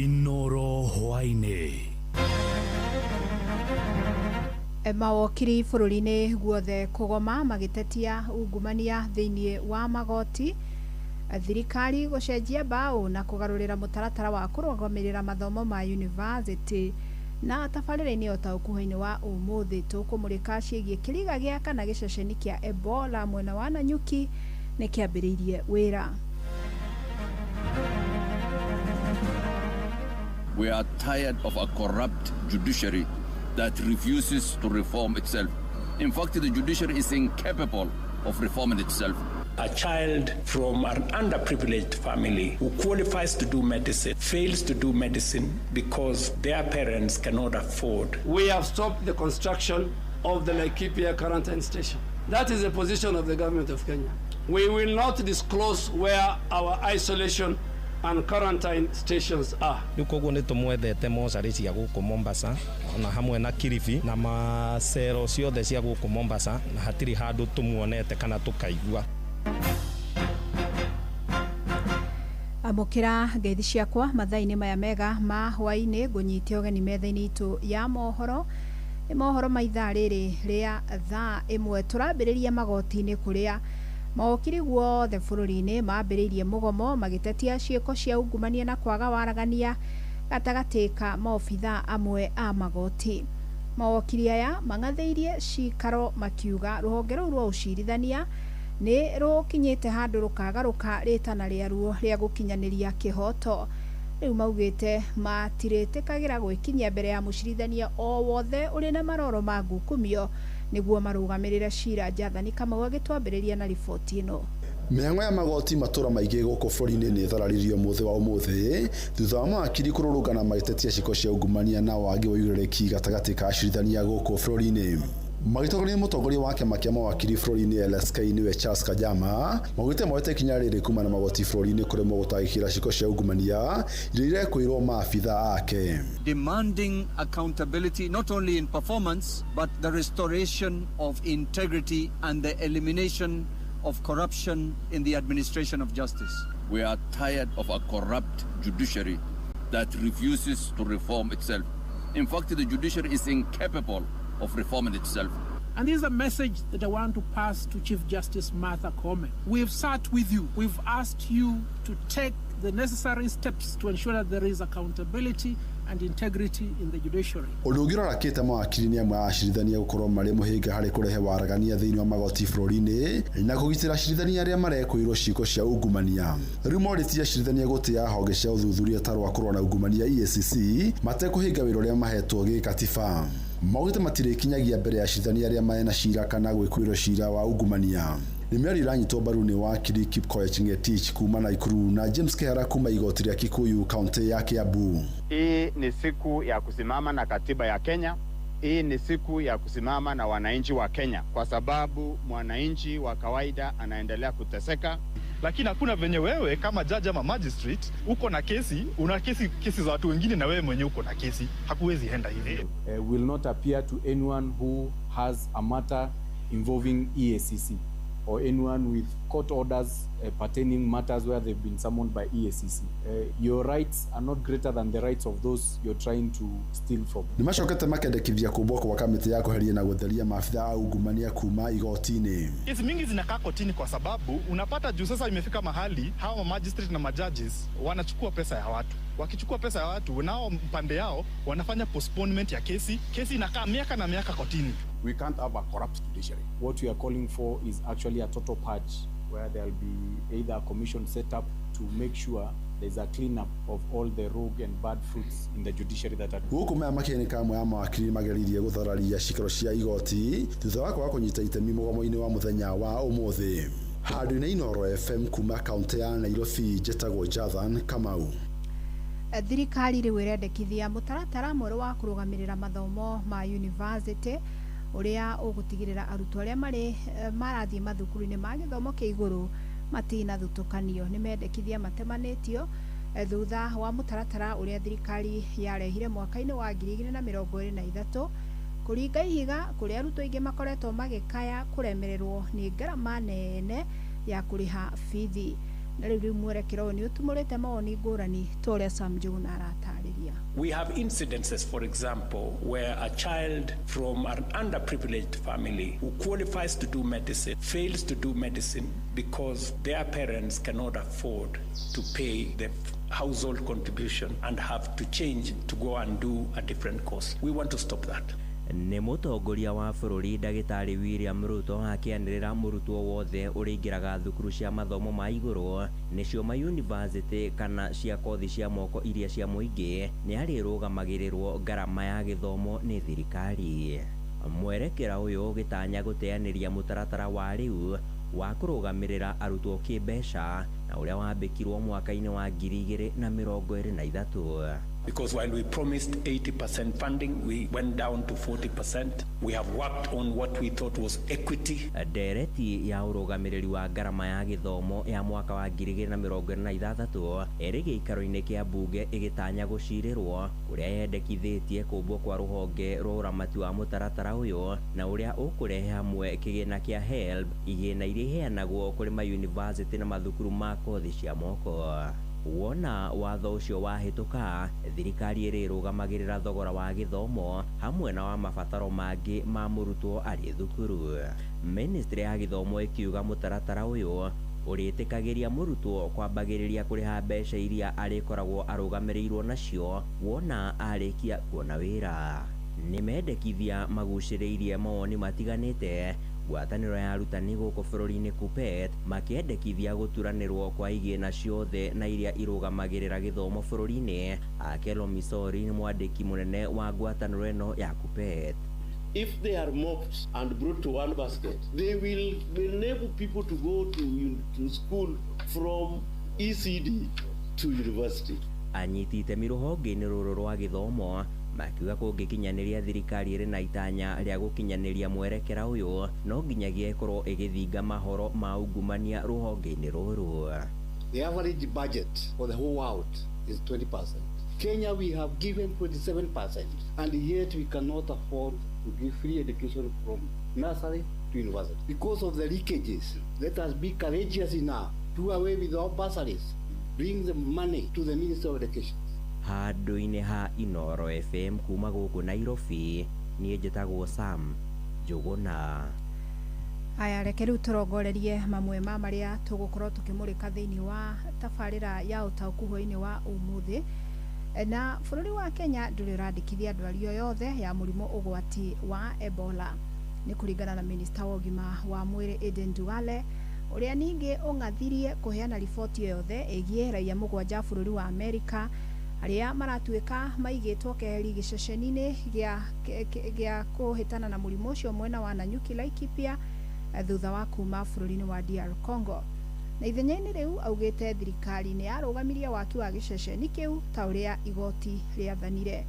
Inoro hwaĩ-inĩ. Mawokiri bũrũri-inĩ guothe kũgoma magĩtetia ungumania thĩinĩ wa magoti. Thirikari gũcenjia mbaũ na kũgarũrĩra mũtaratara wa kũrũgamĩrĩra mathomo ma yunivasĩtĩ. Na tabarĩra-inĩ o ta ũkuhĩ-inĩ wa ũmũthĩ tũkũmũrĩka ciĩgiĩ kĩriga gĩa kana gĩceceni kĩa Ebola mwena wa Nanyuki nĩ kĩambĩrĩirie wĩra. We are tired of a corrupt judiciary that refuses to reform itself. In fact, the judiciary is incapable of reforming itself. A child from an underprivileged family who qualifies to do medicine fails to do medicine because their parents cannot afford. We have stopped the construction of the Laikipia quarantine station. That is the position of the government of Kenya. We will not disclose where our isolation and quarantine stations are. Rĩu koguo nĩ tũmwethete mocarĩ cia gũkũ Mombasa ona hamwe na Kilifi na macero ciothe cia gũkũ Mombasa na hatirĩ handũ tũmuonete kana tũkaigua. Amũkĩra ngeithi ciakwa mathaa-inĩ maya mega ma hwaĩ-inĩ, ngũnyite ũgeni metha-inĩ itũ ya mohoro. Nĩ mohoro ma ithaa rĩrĩ rĩa thaa 1. Tũrambĩrĩria magoti-inĩ kũrĩa mawokiri guothe bũrũri-inĩ mambĩrĩirie mũgomo magĩtetia ciĩko cia ungumania na kwaga waragania gatagatĩ ka maobithaa amwe a magoti. Mawokiri aya mang'athĩirie cikaro makiuga rũhonge rũu rwa ũcirithania nĩ rũkinyĩte handũ rũkagarũka rĩtana rĩaruo rĩa gũkinyanĩria kĩhoto. Rĩu maugĩte matirĩtĩkagĩra gwĩkinyia mbere ya mũcirithania o wothe ũrĩ na maroro ma ngukumio nĩguo marũgamĩrĩre cira. Jathani Kamau agĩtwambĩrĩria na riboti ĩno. Mĩhang'o ya magoti matũra maingĩ gũkũ bũrũri-inĩ nĩ ĩthararirio mũthĩ wa ũmũthĩ thutha wa mawakiri kũrũrũngana magĩtetia ciĩko cia ungumania na wagi wa ũigĩrĩrĩki gatagatĩ ka acirithania gũkũ bũrũri-inĩ. Magĩtongoria mũtongoria wa kĩama kĩa mawakiri bũrũri-inĩ LSK nĩwe Charles Kajama, maugĩte moete ikinya rĩrĩ kumana na magoti bũrũri-inĩ kũremwo gũtangĩkĩra ciĩko cia ungumania iria irekwĩrwo maabithaa ake. Demanding accountability not only in performance but the restoration of integrity and the elimination of corruption in the administration of justice. We are tired of a corrupt judiciary that refuses to reform itself. In fact, the judiciary is incapable of reforming itself. And this is a message that I want to pass to Chief Justice Martha Koome. We've sat with you. We've asked you to take the necessary steps to ensure that there is accountability and integrity in the judiciary. Ũndũ ũngĩ ũrarakĩte mawakiri nĩ amwe a acirithania gũkorwo marĩ mũhĩnga harĩ kũrehe waragania thĩinĩ wa magoti bũrũri-inĩ na kũgitĩra acirithania arĩa marekũirwo ciĩko cia ungumania. Rĩu morĩtie acirithania gũtĩa honge cia ũthuthuria ta rwa kũrũa na ungumania EACC matekũhinga wĩra ũrĩa mahetwo gĩkatiba. Maugĩte matirĩkinyagia mbere ya acirithania arĩa mena cira kana gwĩkũĩrwo cira wa ungumania. Nĩ mĩario ĩranyitwo mbaru nĩ wakiri Kipkoech Ngetich kuma Nakuru na James Kehara kuma igoti rĩa Kikuyu kaunti ya Kiambu. Hii ni siku ya kusimama na katiba ya Kenya. Hii ni siku ya kusimama na wananchi wa Kenya, kwa sababu mwananchi wa kawaida anaendelea kuteseka. Lakini hakuna venye wewe kama judge ama magistrate uko na kesi, una kesi za watu wengine na wewe mwenyewe uko na kesi, hakuwezi enda hivi. Will not appear to anyone who has a matter involving EACC or anyone with court orders pertaining matters where they've been summoned by EACC. Your rights are not greater than the rights of those you're trying to steal from. Nĩ macokete makendekithia kũmbwo kwa kamĩtĩ ya kweheria na gũtheria maabithaa a ungumania kuma igoti-inĩ. Kesi mingi zinakaa kotini kwa sababu unapata juu sasa imefika mahali hawa magistrate na majudges wanachukua pesa ya watu. Wakichukua pesa ya watu nao mpande yao wanafanya postponement ya kesi. Kesi inakaa miaka na miaka kotini. We can't have a corrupt judiciary. What we are calling for is actually a total purge where there will be either a commission set up to make sure there's a cleanup of all the rogue and bad fruits in the judiciary that are. Gũkũ maya makĩnĩka amwe a mawakiri mageririe gũthararia cikaro cia igoti thutha wa kwaga kũnyita itemi mũgomo-inĩ wa mũthenya wa ũmũthĩ. Handũ-inĩ Inooro FM kuma kaunti ya Nairobi, njĩtagwo Jathan Kamau. Thirikari rĩu ĩrendekithia mũtaratara mwerũ wa kũrũgamĩrĩra mathomo ma yunivasĩtĩ ũrĩa ũgũtigĩrĩra arutwo arĩa marĩ marathiĩ mathukuru-inĩ ma gĩthomo kĩa igũrũ matinathutũkanio. Nĩ mendekithia matemanĩtio thutha wa mũtaratara ũrĩa thirikari yarehire mwaka-inĩ wa 2023 kũringa ihiga kũrĩa arutwo aingĩ makoretwo magĩkaya kũremererwo nĩ ngarama nene ya kũrĩha bithi. Na rĩu mwerekera ũyũ nĩ ũtumũrĩte mawoni ngũrani ta ũrĩa Sam Njuguna aratarĩria. We have incidences, for example, where a child from an underprivileged family who qualifies to do medicine fails to do medicine because their parents cannot afford to pay the household contribution and have to change to go and do a different course. We want to stop that. Nĩ mũtongoria wa bũrũri ndagĩtarĩ William Ruto akĩanĩrĩra mũrutwo wothe ũrĩingĩraga thukuru cia mathomo ma igũrũ nĩcio ma university kana cia kothi cia moko iria cia mũingĩ nĩ arĩrũgamagĩrĩrwo ngarama ya gĩthomo nĩ thirikari. Mwerekera ũyũ ũgĩtanya gũteanĩria mũtaratara wa rĩu wa kũrũgamĩrĩra arutwo kĩmbeca na ũrĩa wambĩkirwo mwaka-inĩ wa 2023. Because while we promised 80% funding, we went down to 40%. We have worked on what we thought was equity. Ndereti ya ũrũgamĩrĩri wa ngarama ya gĩthomo ya mwaka wa 2026 ĩrĩ gĩikaro-inĩ kĩa mbunge ĩgĩtanya gũcirĩrwo kũrĩa yendekithĩtie kũmbwo kwa rũhonge rwa ũramati wa mũtaratara ũyũ na ũrĩa ũkũrehe hamwe kĩgĩna kĩa HELB, igĩna iria iheanagwo kũrĩ mayunivasĩtĩ na mathukuru ma kothi cia moko. Wona watho ũcio wahĩtũka, thirikari ĩrĩrũgamagĩrĩra thogora wa gĩthomo hamwe na wa mabataro mangĩ ma mũrutwo arĩ thukuru. Ministry ya gĩthomo ĩkiuga mũtaratara ũyũ ũrĩtĩkagĩria mũrutwo kwambagĩrĩria kũrĩha mbeca iria arĩkoragwo arũgamĩrĩirwo nacio wona arĩkia kuona wĩra. Nĩ mendekithia magucĩrĩirie mawoni matiganĩte ngwatanĩro ya arutani gũkũ bũrũri-inĩ KUPPET makĩendekithia gũturanĩrwo kwa igĩna ciothe na iria irũgamagĩrĩra gĩthomo bũrũri-inĩ. Akelo Misori nĩ mwandĩki mũnene wa ngwatanĩro ĩno ya KUPPET. If they are mopped and brought to one basket, they will enable people to go to school from ECD to university. Anyiti itemi rũhonge-inĩ rũrũ rwa gĩthomo makiuga kũngĩkinyanĩria thirikari ĩrĩ na itanya rĩa gũkinyanĩria mwerekera ũyũ no nginyagia ĩkorwo ĩgĩthinga mahoro ma ungumania rũhonge-inĩ rũrũ. The average budget for the whole world is 20%. Kenya, we have given 27%, and yet we cannot afford to give free education from nursery to university. Because of the leakages, let us be courageous enough to do away with our bursaries, bring the money to the Ministry of Education. Handũ-inĩ ha Inoro FM kuma gũkũ Nairobi, niĩ njĩtagwo Sam Njũgũna. Aya, reke rĩu tũrongorerie mamwe ma marĩa tũgũkorwo tũkĩmũrĩka thĩinĩ wa tabarĩra ya ũtaũku hwaĩ-inĩ wa ũmũthĩ. Na bũrũri wa Kenya ndũrĩ ũrandĩkithia ndwari o yothe ya mũrimũ ũgwati wa Ebola nĩ kũringana na minista wa ũgima wa mwĩrĩ Aden Duale, ũrĩa ningĩ ũng'athirie kũheana riboti yothe ĩgiĩ raia mũgwanja a bũrũri wa Amerika arĩa maratuĩka maigĩtwo keheri gĩceceni-inĩ gĩa kũhĩtana na mũrimũ ũcio mwena wa Nanyuki Laikipia thutha wa kuma bũrũri-inĩ wa DR Congo. Na ithenya-inĩ rĩu augĩte thirikari nĩ yarũgamirie waki wa gĩceceni kĩu ta ũrĩa igoti rĩathanire.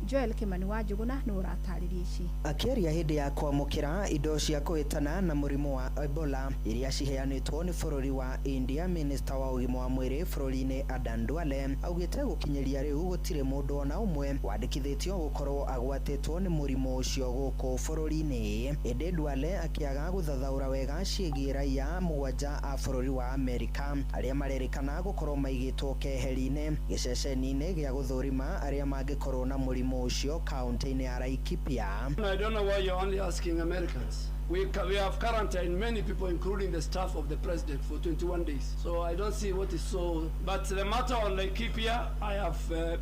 Joel Kimani wa Njuguna nĩ ũratarĩria ici. Akĩaria hĩndĩ ya kwamũkĩra indo cia kũhĩtana na mũrimũ wa Ebola iria ciheanĩtwo nĩ bũrũri wa India, minista wa ũgima wa mwĩrĩ bũrũri-inĩ Adan Duale augĩte gũkinyĩria rĩu gũtirĩ mũndũ ona ũmwe wandĩkithĩtio gũkorwo agwatĩtwo nĩ mũrimũ ũcio gũkũ bũrũri-inĩ. Ĩndĩ Duale akĩaga gũthathaũra wega ciĩgiĩ raia mũgwanja a bũrũri wa Amerika arĩa marerĩkana gũkorwo maigĩtwo keheri-inĩ gĩceceni-inĩ gĩa gũthũrima arĩa mangĩkorwo na mũrimũ ũcio kaunti-inĩ ya Laikipia. I don't know why you're only asking Americans. We have quarantined many people, including the staff of the president, for 21 days. So I don't see what is so... But the matter on Laikipia, I have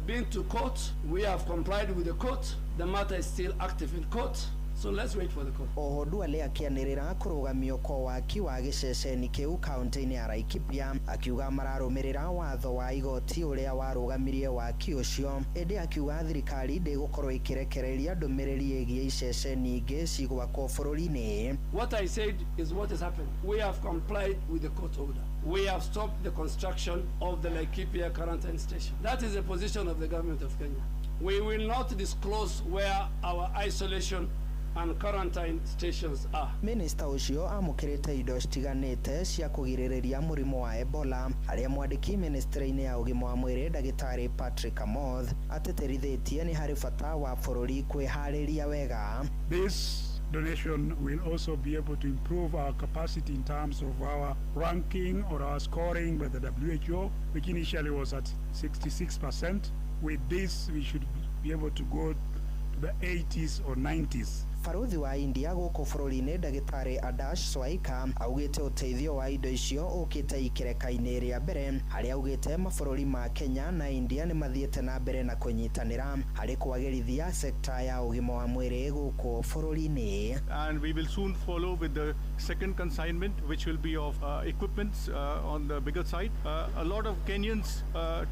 been to court. We have complied with the court. The matter is still active in court. So let's wait for the court. Oho Duale akĩanĩrĩra kũrũgamio kwa waki wa gĩceceni kĩu kaunti-inĩ ya Laikipia akiuga mararũmĩrĩra watho wa igoti ũrĩa warũgamirie waki ũcio, ĩndĩ akiuga thirikari ndĩgũkorwo ĩkĩrekereria ndũmĩrĩri ĩgiĩ iceceni ingĩ cigwakwo bũrũri-inĩ. What I said is what has happened. We have complied with the court order. We have stopped the construction of the Laikipia quarantine station. That is the position of the government of Kenya. We will not disclose where our isolation and quarantine stations are. Minista ũcio amũkĩrĩte indo citiganĩte cia kũgirĩrĩria mũrimũ wa Ebola harĩa mwandĩki ministry-inĩ ya ũgima wa mwĩrĩ ndagĩtarĩ Patrick Amoth atĩtĩrithĩtie nĩ harĩ bata wa bũrũri kwĩharĩria wega. This donation will also be able to improve our capacity in terms of our ranking or our scoring by the WHO, which initially was at 66%. With this, we should be able to go to the 80s or 90s. Baruthi wa India gũkũ bũrũri-inĩ ndagĩtarĩ Adash Swaika augĩte ũteithio wa indo icio ũkĩte ikereka-inĩ rĩa mbere harĩa augĩte mabũrũri ma Kenya na India nĩ mathiĩte na mbere na kũnyitanĩra harĩ kwagĩrithia sekta ya ũgima wa mwĩrĩ gũkũ bũrũri-inĩ. And we will soon follow with the second consignment, which will be of equipments on the bigger side. A lot of Kenyans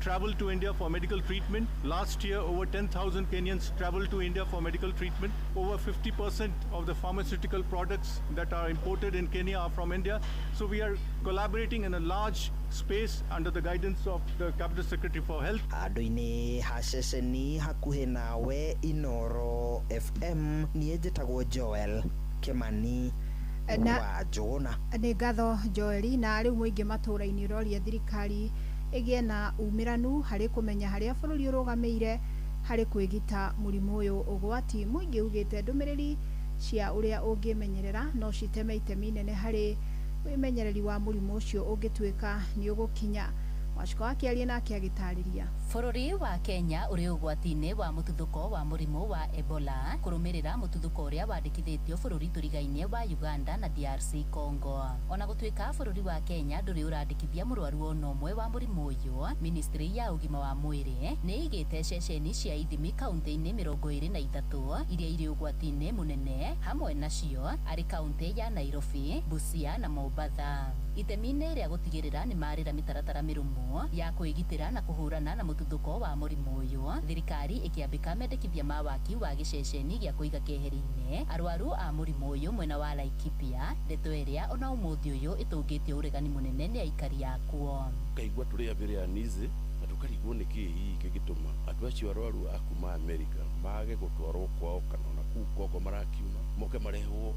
travel to India for medical treatment. Last year, over 10,000 Kenyans traveled to India for medical treatment. Over 50% of the pharmaceutical products that are imported in Kenya are from India. So we are collaborating in a large space under the guidance of the Cabinet Secretary for Health. Handũ-inĩ ha ceceni hakuhĩ nawe Inoro FM, niĩ njĩtagwo Joel Kimani wa Njũgũna. Nĩ ngatho Joeli. Na rĩu mũingĩ matũũra-inĩ ũroria thirikari ĩgĩe na umĩranu harĩ kũmenya harĩa bũrũri ũrũgamĩire harĩ kwĩgita mũrimũ ũyũ ũgwati. Mũingĩ ugĩte ndũmĩrĩri cia ũrĩa ũngĩmenyerera no citeme itemi inene harĩ wĩmenyereri wa mũrimũ ũcio ũngĩtuĩka nĩ ũgũkinya. Wachiko akĩaria nake agĩtarĩria. Bũrũri wa Kenya ũrĩ ũgwati-inĩ wa mũtuthũko wa mũrimũ wa Ebola kũrũmĩrĩra mũtuthũko ũrĩa wandĩkithĩtio bũrũri tũrigainie wa Uganda na DRC Congo. Ona gũtuĩka bũrũri wa Kenya ndũrĩ ũrandĩkithia mũrwaru ona ũmwe wa mũrimũ ũyũ, Ministry ya ũgima wa mwĩrĩ nĩ ĩigĩte ceceni cia ithimi kaunti-inĩ 23 iria irĩ ũgwati-inĩ mũnene, hamwe nacio arĩ kaunti ya Nairobi, Busia na Mombatha. Itemi-inĩ rĩa gũtigĩrĩra nĩ marĩra mĩtaratara mĩrũmu ya kwĩgitĩra na kũhũrana na mũtuthũko wa mũrimũ ũyũ, thirikari ĩkĩambĩka mendekithia ma waki wa gĩceceni gĩa kũiga keheri-inĩ arwaru a mũrimũ ũyũ mwena wa Laikipia, ndeto ĩrĩa ona ũmũthĩ ũyũ ĩtũngĩtio ũregani mũnene nĩ aikari akuo. Kaigua tũrĩ avĩrĩanizi na tũkarigwo nĩ kĩĩ hihi kĩngĩtũma andũ acio arwaru a kuma Amerika mage gũtwarwo kwao kana ona kũu Kongo marakiuma moke marehwo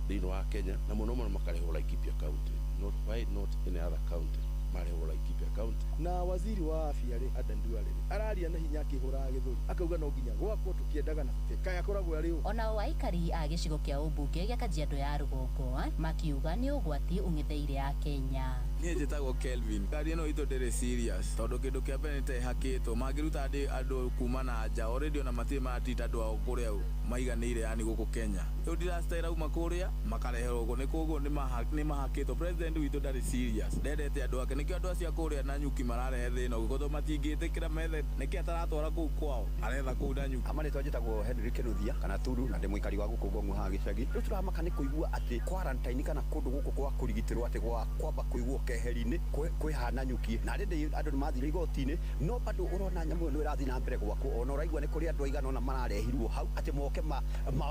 thĩinĩ wa Kenya, na mũno mũno makarehwo Laikipia County. Not why not any other county, marehwo Laikipia County. Na waziri wa afya rĩ, Adan Duale rĩ, araria na hinya akĩhũraga gĩthũri akauga no nginya gwakwo tũkĩendaga na tũtikae akoragwo arĩ ũ. Onao aikari a gĩcigo kĩa ũmbunge gĩa Kajiado ya rũgongo makiuga nĩ ũgwati ũng'etheire a Kenya. Niĩ njĩtagwo Kelvin. Ngari ĩno itũ ndĩrĩ serious tondũ kĩndũ kĩa mbere nĩ ta ĩhakĩtwo mangĩruta andũ kuma na nja already ona matirĩ maratita andũ ao kũrĩa maiganĩire, yani gũkũ Kenya. Rĩu disaster ĩrauma kũrĩa makareherwo gũkũ, nĩ koguo nĩ mahakĩtwo. President witũ ndarĩ serious, ndendete andũ ake, nĩkĩo andũ acio a kũrĩa Nanyuki mararehe thĩna gũkũ tondũ matingĩtĩkĩra methe nĩkĩ ataratwara kũu kwao, aretha kũu Nanyuki. Amarĩtwa njĩtagwo Henry Kinuthia kana Turu na ndĩ mũikari wa gũkũ Ngong'u haha gĩcagi. Rĩu tũramaka nĩ kũigua atĩ quarantine kana kũndũ gũkũ gwa kũrigitĩrwo atĩ gwa kwamba kũigwo keheri-inĩ kwĩ Nanyuki, na rĩndĩ andũ nĩ mathire igoti-inĩ no bado ũrona nyamũ ĩyo nĩ ĩrathiĩ na mbere gwakwo, ona ũraigua nĩ kũrĩ andũ aigana ũna mararehirwo hau atĩ moke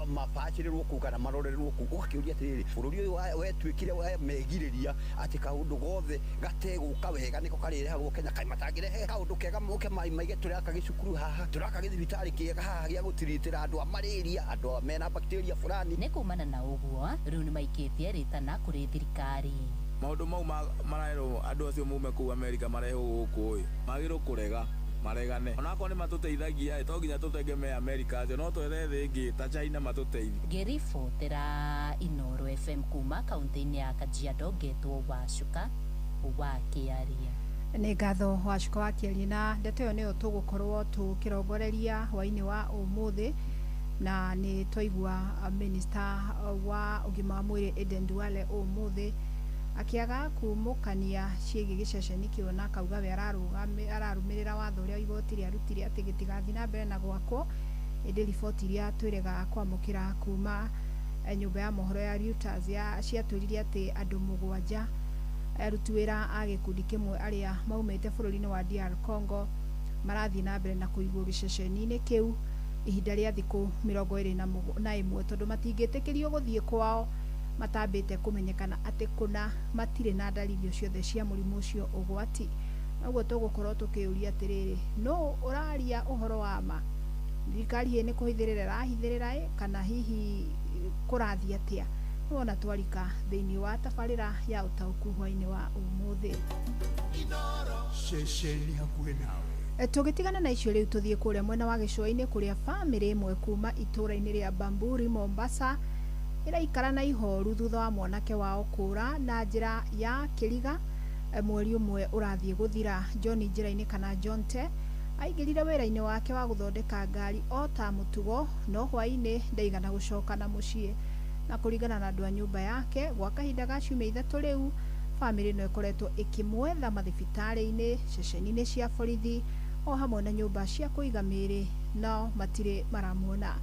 mabacĩrĩrwo kũu kana marorerwo kũu. Ũgakĩũria atĩrĩrĩ, bũrũri ũyũ wetuĩkire megirĩria atĩ kaũndũ gothe gategũka wega nĩko karĩrehagwo Kenya, kaĩ matangĩrehe kaũndũ kega moke maige tũraka gĩcukuru haha, tũraka gĩthibitarĩ kĩega haha gĩa gũtiritĩra andũ a malaria, andũ mena bacteria fulani. Nĩ kumana na ũguo rĩu nĩ maikĩtie rĩtana kũrĩ thirikari. Maũndũ mau marerwo andũ acio mume kũu Amerika marehwo gũkũ ĩ, magĩrĩirwo kũrega maregane, onakorwo nĩ matũteithagia to nginya tũtegemee Amerika acio, no twethe thĩ ĩngĩ ta China matũteithie. Ngĩribotera Inoro FM kuma kaunti-inĩ ya Kajiado, ngetwo Wacuka wa Kĩaria. Nĩ ngatho Wacuka wa Kĩaria, na ndeto ĩyo nĩyo tũgũkorwo tũkĩrongoreria hwaĩ-inĩ wa ũmũthĩ, na nĩ twaigua Minister wa ũgima wa mwĩrĩ Aden Duale ũmũthĩ akĩaga kumũkania ciĩgiĩ gĩceceni kĩu, na akauga we ararũmĩrĩra watho ũrĩa igoti rĩarutire atĩ gĩtigathiĩ na mbere na gwakwo. Ĩndĩ riboti iria twĩrega kwamũkĩra kuma nyũmba ya mohoro ya Reuters ciatwĩrire atĩ andũ 7 aruti wĩra a gĩkundi kĩmwe arĩa maumĩte bũrũri-inĩ wa DR Congo marathiĩ na mbere na kũigwo gĩceceni-inĩ kĩu ihinda rĩa thikũ 21 tondũ matingĩtĩkĩrio gũthiĩ kwao matambĩte kũmenyekana atĩ kũna matirĩ na ndariri ciothe cia mũrimũ ũcio ũgwati. Noguo tũgũkorwo tũkĩũria atĩrĩrĩ, nũ ũraria ũhoro wa ma? Thirikari ĩ nĩ kũhithĩrĩra ĩrahithĩrĩra ĩ, kana hihi kũrathiĩ atĩa? Nĩwona twarika thĩinĩ wa tabarĩra ya ũtaũku hwaĩ-inĩ wa ũmũthĩ. Ceceni hakuhĩ nawe. Tũgĩtigana na icio rĩu tũthiĩ kũrĩa mwena wa gĩcũa-inĩ kũrĩa bamĩrĩ ĩmwe kuma itũũra-inĩ rĩa Bamburi Mombasa Ĩraikara na ihoru thutha wa mwanake wao kũra na njĩra ya kĩriga mweri ũmwe ũrathiĩ gũthira. John Njĩra-inĩ kana John Te aingĩrire wĩra-inĩ wake wa gũthondeka ngari o ta mũtugo, no hwaĩ-inĩ ndaigana gũcoka na mũciĩ. Na kũringana na andũ a nyũmba yake, gwa kahinda ga ciumia 3 rĩu bamĩrĩ ĩno ĩkoretwo ĩkĩmwetha mathibitarĩ-inĩ, ceceni-inĩ cia borithi o hamwe na nyũmba cia kũiga mĩĩrĩ, no matirĩ maramuona.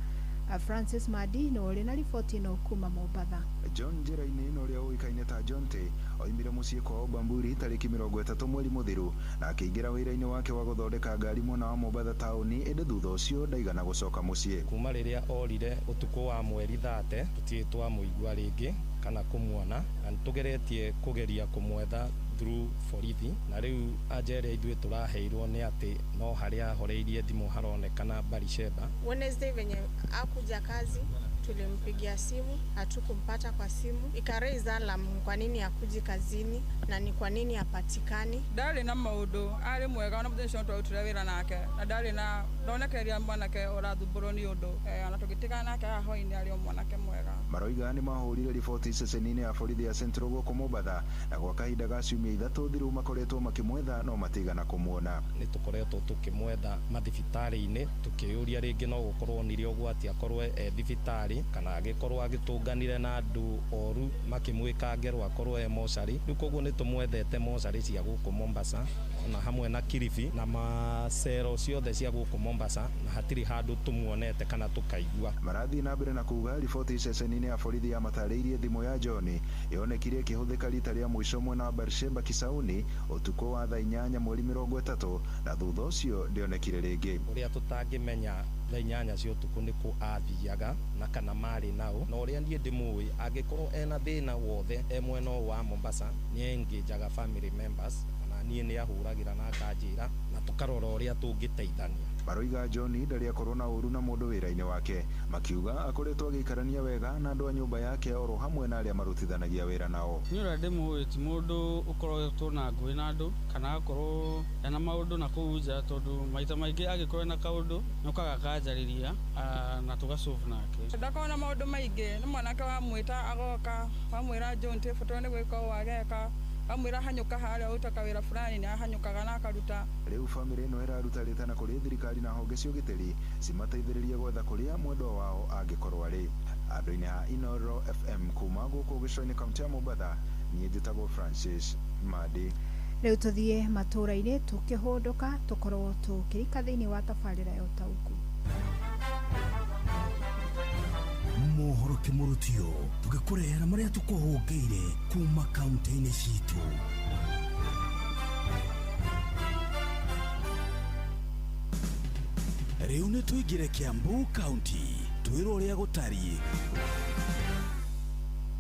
Francis Madi nĩwe ũrĩ na riboti ĩno kuma Mombatha. John Njĩra-inĩ na ũrĩa ũĩkaine ta John Te oimire mũciĩ kwao Bamburi tarĩki 30 mweri mũthiru na akĩingĩra wĩra-inĩ wake wa gũthondeka ngari mwena wa Mombatha taũni, ĩndĩ thutha ũcio ndaigana gũcoka mũciĩ. Kuma rĩrĩa orire ũtukũ wa mweri 30 tũtirĩ twamũigua rĩngĩ kana kũmuona, na nĩtũgeretie kũgeria kũmwetha through borithi, na rĩu anja ĩrĩa ithuĩ tũraheirwo nĩ atĩ no harĩa ahoreirie thimũ haronekana Barisheba. Wednesday venye akuja kazi tulimpigia simu, hatukumpata kwa simu, ikaraise alarm kwa nini hakuji kazini na ni kwa nini hapatikani. Ndarĩ na maũndũ, arĩ mwega ona mũthenya ũcio twarutire wĩra nake, na ndarĩ na ndonekeria mwanake ũrathumbũrwo nĩ ũndũ, ona tũgĩtigana nake haha hwaĩ-inĩ arĩ o mwanake mwega. Maroiga nĩ mahũrire riboti ceceni-inĩ ya borithi ya Central gũkũ Mombatha, na gwa kahinda ga ciumia 3 thiru makoretwo makĩmwetha no matigana kũmuona. Nĩ tũkoretwo tũkĩmwetha mathibitarĩ-inĩ tũkĩũria rĩngĩ no gũkorwo nĩrĩ ũgwati akorwo e thibitarĩ kana agĩkorwo agĩtũnganire na andũ oru makĩmwĩka ngero akorwo e mocarĩ. Rĩu koguo nĩ tũmwethete mocarĩ cia gũkũ Mombasa ona hamwe na Kilifi na macero ciothe cia gũkũ Mombasa, na hatirĩ handũ tũmuonete kana tũkaigua. Marathiĩ na mbere na kuga riboti ceceni-inĩ ya borithi ya matarĩirie thimũ ya John yonekire ĩkĩhũthĩka rita rĩa mũico mwena wa Barsheba Kisauni ũtukũ wa thaa 8 mweri 30, na thutha ũcio ndĩonekire rĩngĩ. Ũrĩa tũtangĩmenya thaa 8 cia ũtukũ nĩ kũ athiaga na kana marĩ nao, na ũrĩa niĩ ndĩmũĩ angĩkorwo ena thĩna wothe e mwena ũyũ wa Mombasa nĩ engageaga family members, kana niĩ nĩ ahũragĩra na akanjĩra na tũkarora ũrĩa tũngĩteithania. Maroiga John ndarĩ akorwo na ũru na mũndũ wĩra-inĩ wake, makiuga akoretwo agĩikarania wega na andũ a nyũmba yake oro hamwe na arĩa marutithanagia wĩra nao. Niĩ ũrĩa ndĩmũĩ ti mũndũ ũkoretwo na ngũĩ na andũ kana agakorwo ena maũndũ na kũu nja, tondũ maita maingĩ angĩkorwo ena kaũndũ nĩokaga akanjarĩria na tũgasolve nake. Ndakorwo na maũndũ maingĩ, nĩ mwanake wamwĩta agoka, wamwĩra John Te bata nĩ gwĩka ũũ ageka, amwĩra hanyũka harĩa ũrutaga wĩra fulani nĩ ahanyũkaga na akaruta. Rĩu bamĩrĩ ĩno ĩraruta rĩtana kũrĩ thirikari na honge cia ũgitĩri cimateithĩrĩrie gwetha kũrĩa mwendwa wao angĩkorwo arĩ. Andũ-inĩ a Inoro FM kuma gũkũ gĩcũa-inĩ kaũntĩ ya Mombatha, niĩ njĩtagwo Francis Madi. Rĩu tũthiĩ matũũra-inĩ tũkĩhũndũka tũkorwo tũkĩrika thĩinĩ wa tabarĩra ya ũtaũku. Mohoro kĩmũrutio tũgĩkũrehera marĩa tũkũhũngĩire kuma kaunti-inĩ citũ. Rĩu nĩ tũingĩre Kiambu kaunti twĩrwo ũrĩa gũtariĩ.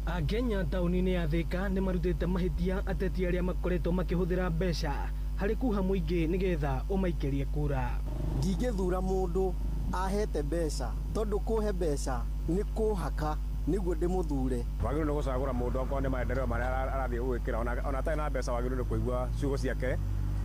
Akenya taũni-inĩ ya Thika nĩ marutĩte mahĩtia ateti arĩa makoretwo makĩhũthĩra mbeca harĩ kuha mũingĩ nĩgetha ũmaikĩrie kura. Ndingĩthura mũndũ ahete mbeca tondũ kũhe mbeca nĩ kũhaka nĩguo ndĩmũthure. Wagĩrĩirwo nĩ gũcagũra mũndũ okorwo nĩ maendeleo marĩa arathiĩ gwĩkĩra, ona atarĩ na mbeca wagĩrĩirwo nĩ kũigua ciugo ciake,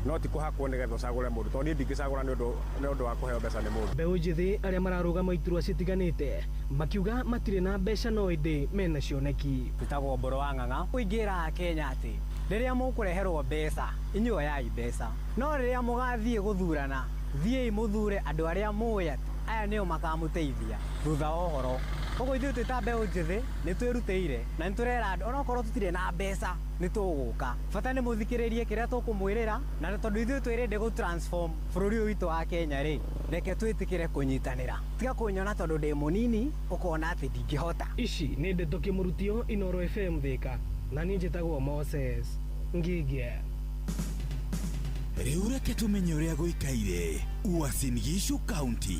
no ti kũhakwo nĩgetha ũcagũre mũndũ, tondũ niĩ ndingĩcagũra nĩ ũndũ wa kũheo mbeca nĩ mũndũ. Mbeũ njĩthĩ arĩa mararũgama iturwa citiganĩte makiuga matirĩ na mbeca no ĩndĩ mena cioneki. Twĩtagwo Mbũrũ wa Ng'ang'a. Ũingĩra Kenya atĩ rĩrĩa mũkũreherwo mbeca inyuĩ oyai mbeca, no rĩrĩa mũgathiĩ gũthurana thiĩi mũthure andũ arĩa mũĩ atĩ aya nĩo makamũteithia thutha wa ũhoro. Koguo ithuĩ twĩ ta mbeũ njĩthĩ nĩ twĩrutĩire na nĩ tũrera andũ onokorwo tũtirĩ na mbeca nĩ tũgũka, bata nĩ mũthikĩrĩrie kĩrĩa tũkũmwĩrĩra, na tondũ ithuĩ twĩrĩndĩ gũ transform bũrũri ũyũ witũ wa Kenya rĩ, reke twĩtĩkĩre kũnyitanĩra. Tiga kũnyona tondũ ndĩ mũnini ũkona atĩ ndingĩhota. Ici nĩ ndeto kĩmũrutio Inoro FM Thika, na niĩ njĩtagwo Moses Ngigie. Rĩu reke tũmenye ũrĩa gũikaire Uasin Gishu County.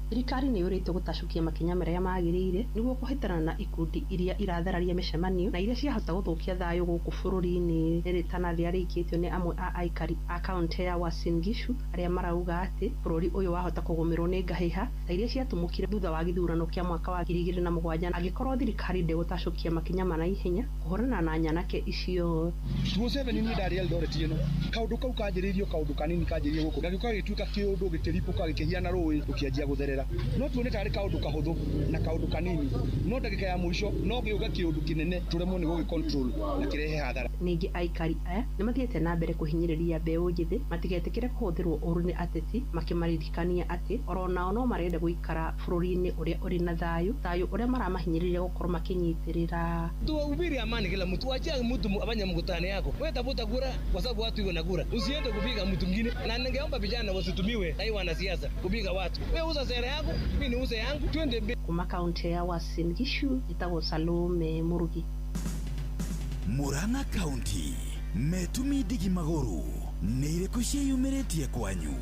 Thirikari nĩ yũrĩtwo gũtacũkia makinya marĩa magĩrĩire nĩguo kũhĩtana na ikundi iria irathararia mĩcemanio na iria ciahota gũthũkia thayũ gũkũ bũrũri-inĩ. Nĩ rĩtana rĩrĩa rĩikĩtio nĩ amwe a aikari a kaunti ya Uasin Gishu arĩa marauga atĩ bũrũri ũyũ wahota kũgũmĩrwo nĩ ngahĩha ta iria ciatumũkire thutha wa gĩthurano kĩa mwaka wa 2007 angĩkorwo thirikari ndĩgũtacũkia makinya ma naihenya kũhũrana na nyanake icio. Museveni niĩ ndarĩ Eldoret ĩno kaũndũ kau kanjĩrĩirio kaũndũ kanini kanjĩrĩirio gũkũ gagĩũka gĩgĩtuĩka kĩũndũ gĩkĩripũka gĩkĩhiana rũĩ rũkĩanjia gũtherera. Tũragerera no tuone tarĩ kaũndũ kahũthũ na kaũndũ kanini, no ndagĩka ya mũico no gĩũke kĩũndũ kĩnene tũremwo nĩ gũgĩ control na kĩrehe hathara. Ningĩ aikari aya nĩ mathiĩte na mbere kũhinyĩrĩria mbeũ njĩthĩ matigetĩkĩre kũhũthĩrwo ũũru nĩ ateti, makĩmaririkania atĩ oro nao no marenda gũikara bũrũri-inĩ ũrĩa ũrĩ na thayũ, thayũ ũrĩa maramahinyĩrĩria gũkorwo makĩnyitĩrĩra. Tuhubiri amani kila mtu, achia mtu afanye mkutano yako. Wewe tafuta kura kwa sababu watu iko na kura. Usiende kupiga mtu mwingine. Na ningeomba vijana wasitumiwe na hii wanasiasa kupiga watu. Wewe uza sera yako, mimi niuze yangu, twende mbele. Kuma kaunti ya Uasin Gishu, njĩtagwo Salome Murugi. Murang'a County metumi ndigi magũrũ nĩ irĩkũ ciĩyumĩrĩtie kwanyu?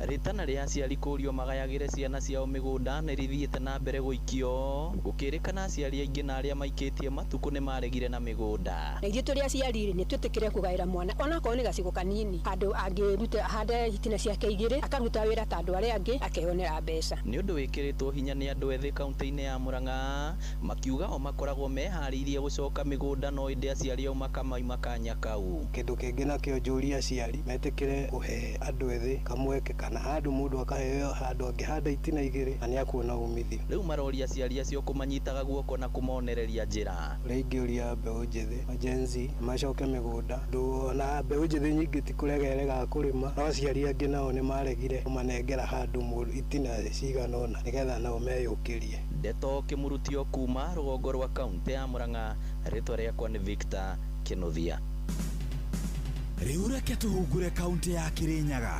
Rĩtana rĩa aciari kũrio magayagĩre ciana ciao mĩgũnda nĩ rĩthiĩte na mbere gũikio, gũkĩrĩkana aciari aingĩ na arĩa maikĩtie matukũ nĩ maregire na mĩgũnda. Na ithuĩ tũrĩ aciari rĩ, nĩ twĩtĩkĩre kũgaĩra mwana onakorwo nĩ gacigo kanini, handũ angĩruta ahande itina ciake igĩrĩ, akaruta wĩra ta andũ arĩa angĩ, akeyonera mbeca. Nĩ ũndũ wĩkĩrĩtwo hinya nĩ andũ ethĩ kaunti-inĩ ya Murang'a, makiuga o makoragwo meharĩirie gũcoka mĩgũnda no ĩndĩ aciari ao makamaima kanya kau. Kĩndũ kĩngĩ nakĩo njũrie aciari metĩkĩre kũhe andũ ethĩ kamweke kana handũ mũndũ akaheo handũ angĩhanda itina igĩrĩ na nĩakuona umithio. Rĩu maroria aciari acio kũmanyitaga guoko na kũmonereria njĩra. Ũrĩa ingĩũria mbeũ njĩthĩ Gen Z macoke mĩgũnda, ndũ ona mbeũ njĩthĩ nyingĩ ti kũrega ĩregaga kũrĩma, no aciari angĩ nao nĩ maregire kũmanengera handũ mũndũ itina cigana ũna nĩgetha nao meyũkĩrie. Ndeto kĩmurutio kuma rũgongo rwa kaunti ya Murang'a, rĩtwa rĩakwa nĩ Victor Kĩnuthia. Rĩu reke tũhungure kaunti ya Kĩrĩnyaga.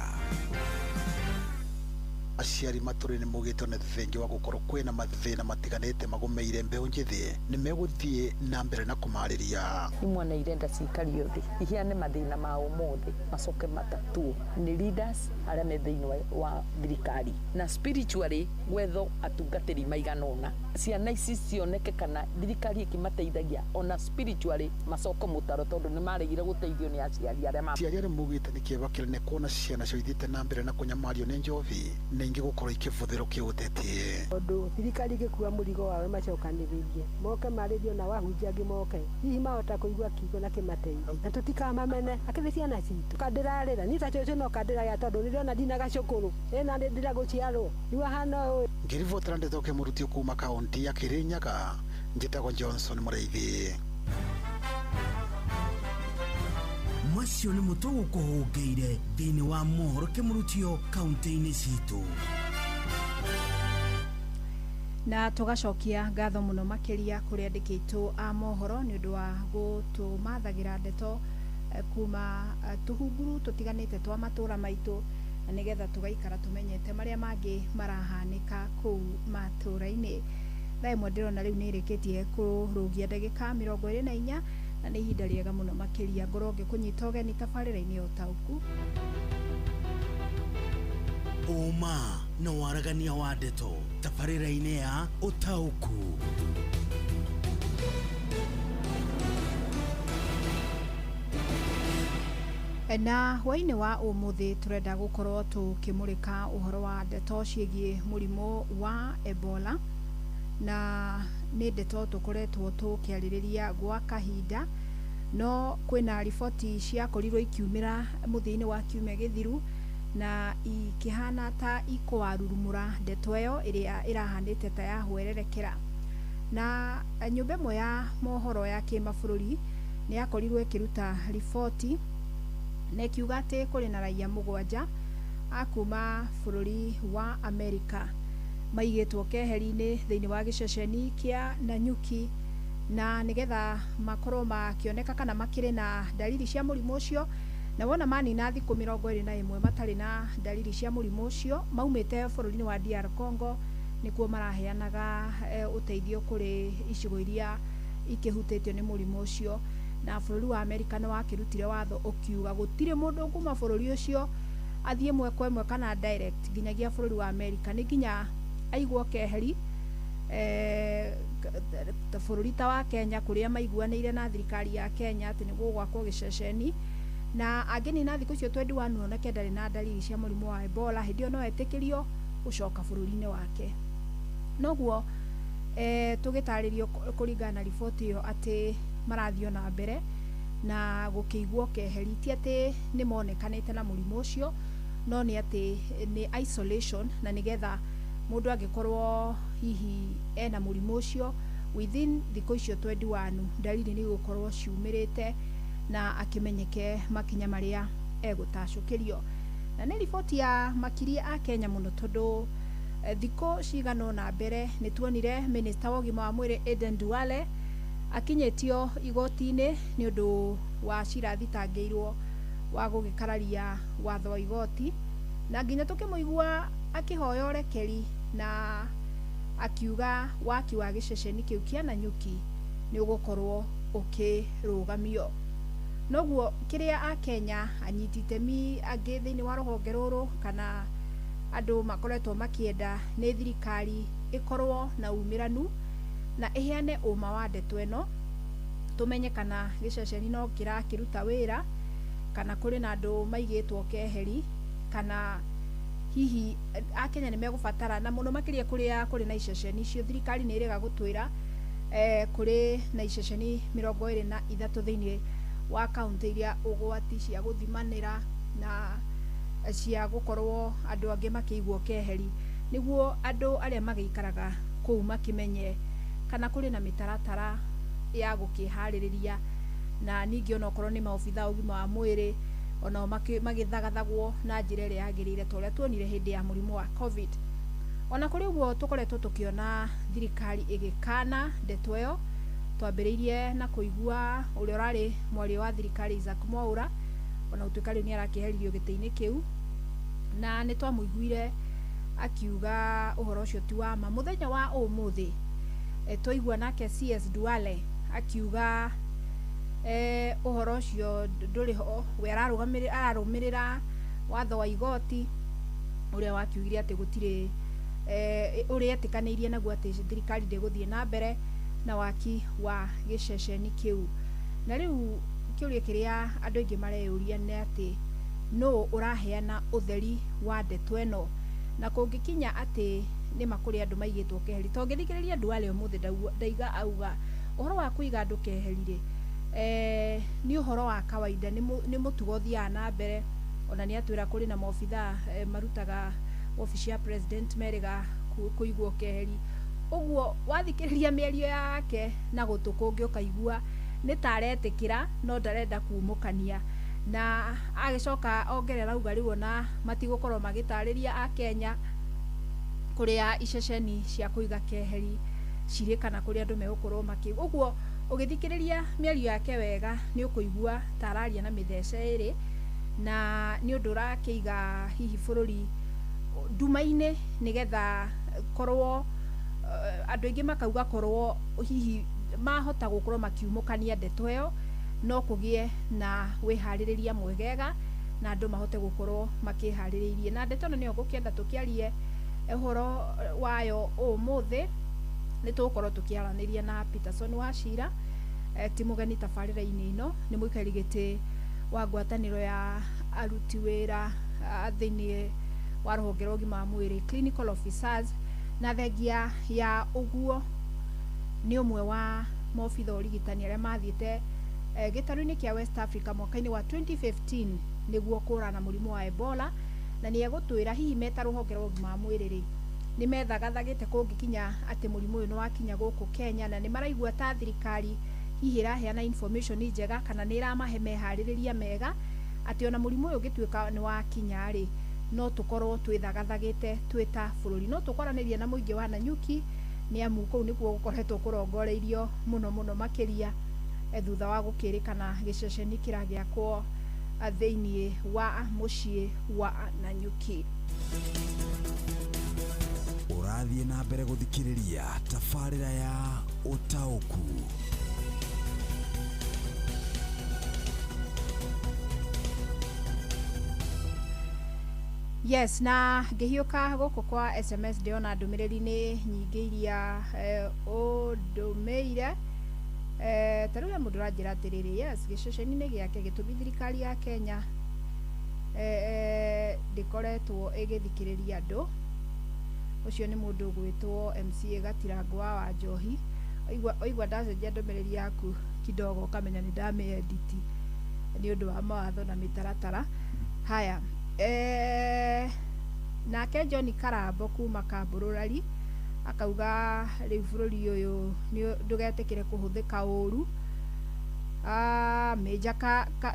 Aciari matũrĩ nĩ maugĩtwo nĩ thengia wa gũkorwo kwĩna mathĩna matiganĩte magũmĩire mbeũ njĩthĩ nĩ megũthiĩ na mbere na kũmarĩria. Imwana irenda cikario thĩ iheane mathĩna ma ũmũthĩ macoke matatuo nĩ leaders arĩa me thĩinĩ wa thirikari na spiritually gwethwo atungatĩri maigana ũna, ciana ici cioneke kana thirikari ĩkĩmateithagia ona spiritually macoko mũtaro tondũ nĩ maregire gũteithio nĩ aciari arĩa ma aciari arĩa maugĩte nĩ kĩeva kĩnene kuona ciana cio ithiĩte na mbere na kũnyamario nĩ njohi na ingĩ gũkorwo ikĩbũthĩrwo kĩũteti. Tondũ thirikari ĩngĩkua mũrigo wao ĩmacokanĩrĩrie moke marĩrio na wahunjia angĩ moke, hihi mahota kũigua kiugo na kĩmateithie, na tũtikamamene akĩrĩ ciana citũ. Kandĩrarĩra niĩ ta cũcũ no kandĩragĩra tondũ nĩndĩrona ndina gacũkũrũ ĩna ndĩra gũciarwo rĩu ahana ũũ. Ngĩribotera ndeto kĩmũrutio kuma kaunti ya Kĩrĩnyaga, njĩtagwo Johnson Mũrĩithi. Macio nĩ mũtũgũkũhũngĩire thĩinĩ wa mohoro kĩmũrutio kaunti-inĩ citũ. Na tũgacokia ngatho mũno makĩria kũrĩ andĩki aitũ a mohoro nĩ ũndũ wa gũtũmathagira ndeto kuma tũhunguru tũtiganĩte twa matũra maitũ, na nĩgetha tũgaikara tũmenyete marĩa mangĩ marahanĩka kũu matũra-inĩ. Thaa ĩmwe ndĩrona rĩu nĩ ĩrĩkĩtie kũrũgia ndagĩka 24 na nĩ ihinda rĩega mũno makĩria ngorwo ngĩkũnyita ũgeni tabarĩra-inĩ ya ũtaũku. Ũma na waragania wa ndeto tabarĩra-inĩ ya ũtaũku. Na hwaĩ-inĩ wa ũmũthĩ tũrenda gũkorwo tũkĩmũrĩka ũhoro wa ndeto ciĩgiĩ mũrimũ wa Ebola, na nĩ ndeto tũkoretwo tũkĩarĩrĩria gwa kahinda, no kwĩna riboti ciakorirwo ikiumĩra mũthia-inĩ wa kiumia gĩthiru na ikĩhana ta ikwarurumũra ndeto ĩyo ĩrĩa ĩrahanĩte ta yahwererekera. Na nyũmba ĩmwe ya mohoro ya kĩmabũrũri nĩ yakorirwo ĩkĩruta riboti na ĩkiuga atĩ kũrĩ na raia 7 a kuma bũrũri wa Amerika maigĩtwo keheri-inĩ thĩinĩ wa gĩceceni kĩa Nanyuki, na nĩgetha makorwo makĩoneka kana makĩrĩ na dalili cia mũrimũ ũcio, na wona manina thikũ 21 matarĩ na dalili cia mũrimũ ũcio maumĩte bũrũri-inĩ wa DR Congo, nĩkuo maraheanaga ũteithio kũrĩ icigo iria ikĩhutĩtio nĩ mũrimũ ũcio. Na bũrũri wa Amerika nĩ wakĩrutire watho ũkiuga gũtirĩ mũndũ kuma bũrũri ũcio athiĩ ĩmwe kwa ĩmwe kana direct nginyagia bũrũri wa Amerika, nĩ nginya aigwo keheri bũrũri ta wa Kenya kũrĩa maiguanĩire na thirikari ya Kenya atĩ nĩ gũgwakwo gĩceceni, na angĩnina thikũ icio 21 onake ndarĩ na dalili cia mũrimũ wa Ebola, hĩndĩ ĩyo no etĩkĩrio gũcoka bũrũri-inĩ wake. Noguo tũgĩtarĩrio kũringana na riboti ĩyo atĩ marathiĩ na mbere na gũkĩigwo keheri, ti atĩ nĩ monekanĩte na mũrimũ ũcio, no nĩ atĩ nĩ isolation, na nĩgetha mũndũ angĩkorwo hihi ena mũrimũ ũcio within thikũ icio 21 ndariri nĩ igũkorwo ciumĩrĩte na akĩmenyeke makinya marĩa egũtacũkĩrio. Na nĩ riboti ya makirie a Kenya mũno tondũ thikũ cigana ũna mbere nĩ tuonire minista wa ũgima wa mwĩrĩ Aden Duale akinyĩtio igoti-inĩ nĩ ũndũ wa cira thitangĩirwo wa gũgĩkararia watho wa igoti, na nginya tũkĩmũigua akĩhoya ũrekeri na akiuga waki wa gĩceceni kĩu kĩa Nanyuki nĩ ũgũkorwo ũkĩrũgamio. Noguo kĩrĩa akenya anyiti itemi angĩ thĩinĩ wa rũhonge rũrũ kana andũ makoretwo makĩenda nĩ thirikari ĩkorwo na umĩranu na ĩheane ũma wa ndeto ĩno, tũmenye kana gĩceceni no kĩrakĩruta wĩra kana kũrĩ na andũ maigĩtwo keheri, kana hihi akenya nĩ megũbatara, na mũno makĩria kũrĩa kũrĩ na iceceni icio thirikari nĩ ĩrega gũtwĩra kũrĩ na iceceni 23 thĩinĩ wa kaunti iria ũgwati cia gũthimanĩra na cia gũkorwo andũ angĩ makĩigwo keheri, nĩguo andũ arĩa magĩikaraga kũu makĩmenye kana kũrĩ na mĩtaratara ya gũkĩharĩrĩria, na ningĩ onokorwo nĩ maobitha ũgima wa mwĩrĩ onao magĩthagathagwo na njĩra ĩrĩa yagĩrĩire ta ũrĩa tuonire hĩndĩ ya mũrimũ wa COVID. Ona kũrĩ ũguo tũkoretwo tũkĩona thirikari ĩgĩkana ndeto ĩyo. Twambĩrĩirie na kũigua ũrĩa ũrarĩ mwaria wa thirikari Isaac Mwaura, ona gũtuĩka rĩu nĩ arakĩeheririo gĩtĩ-inĩ kĩu, na nĩ twamũiguire akiuga ũhoro ũcio ti wa ma. Mũthenya wa ũmũthĩ twaigua nake CS Duale akiuga ũhoro ũcio ndũrĩ ho, we ararũmĩrĩra watho wa igoti ũrĩa wakiugire atĩ gũtirĩ ũrĩa etĩkanĩirie naguo atĩ thirikari ndĩgũthiĩ na mbere na waki wa gĩceceni kĩu. Na rĩu kĩũria kĩrĩa andũ aingĩ mareyũria nĩ atĩ nũ ũraheana ũtheri wa ndeto ĩno, na kũngĩkinya atĩ nĩma kũrĩ andũ maigĩtwo keheri. To ngĩthikĩrĩria Duale ũmũthĩ ndaiga auga ũhoro wa kũiga andũ keheri rĩ, nĩ ũhoro wa kawaida, nĩ mũtugo ũthiaga na mbere. Ona nĩ atwĩra kũrĩ na maobithaa marutaga wabici ya president merĩga kũigwo keheri. Ũguo wathikĩrĩria mĩario yake na gũtũ kũngĩ ũkaigua nĩ ta aretĩkĩra no ndarenda kumũkania, na agĩcoka ongerera auga rĩu ona matigũkorwo magĩtarĩria akenya kũrĩa iceceni cia kũiga keheri cirĩ kana kũrĩa andũ megũkorwo makĩ. Ũguo ũgĩthikĩrĩria mĩario yake wega nĩ ũkũigua ta araria na mĩthece ĩrĩ, na nĩ ũndũ ũrakĩiga hihi bũrũri nduma-inĩ, nĩgetha korwo andũ aingĩ makauga korwo hihi mahota gũkorwo makiumũkania ndeto ĩyo no kũgĩe na wĩharĩrĩria mwegega na andũ mahote gũkorwo makĩharĩrĩirie. Na ndeto ĩno nĩyo ngũkĩenda tũkĩarie ũhoro wayo ũmũthĩ. Nĩ tũgũkorwo tũkĩaranĩria na Peterson Wachira, ti mũgeni tabarĩra-inĩ ĩno, nĩ mũikarĩri gĩtĩ wa ngwatanĩro ya aruti wĩra thĩinĩ wa rũhonge rwa ũgima wa mwĩrĩ clinical officers, na thengia ya ũguo nĩ ũmwe wa maobitha ũrigitani arĩa mathiĩte gĩtarũ-inĩ kĩa West Africa mwaka-inĩ wa 2015 nĩguo kũhũrana na mũrimũ wa Ebola, na nĩ egũtwĩra hihi meta rũhonge rwa ũgima wa mwĩrĩ rĩ nĩ methagathagĩte kũngĩkinya atĩ mũrimũ ũyũ nĩ wakinya gũkũ Kenya, na nĩ maraigua ta thirikari hihi ĩraheana information njega kana nĩ ĩramahe meharĩrĩria mega atĩ ona mũrimũ ũyũ ũngĩtuĩka nĩ wakinya rĩ no tũkorwo twĩthagathagĩte twĩ ta bũrũri. No tũkwaranĩria na mũingĩ wa Nanyuki nĩ amu kũu nĩkuo gũkoretwo kũrongoreirio mũno mũno makĩria thutha wa gũkĩrĩkana gĩceceni kĩragĩakwo thĩinĩ wa mũciĩ wa Nanyuki. Ũrathiĩ na mbere gũthikĩrĩria tabarĩra ya ũtaũku. Yes, na ngĩhiũka gũkũ kwa SMS ndĩrona ndũmĩrĩri nĩ nyingĩ iria ũndũmĩire. Ta rĩu he mũndũ ũranjĩra atĩrĩrĩ, yes, gĩceceni-inĩ gĩake gĩtũmi thirikari ya Kenya ndĩkoretwo ĩgĩthikĩrĩria andũ. Ũcio nĩ mũndũ ũgwĩtwo MCA Gatirango wa Wanjohi. Oigua ndacenjia ndũmĩrĩri yaku kidogo ũkamenya nĩ ndamĩediti nĩ ũndũ wa mawatho na mĩtaratara. Haya, Nake John Karambo kuma Kambururari akauga rĩu bũrũri ũyũ ndũgetĩkĩre kũhũthĩka ũru. Meja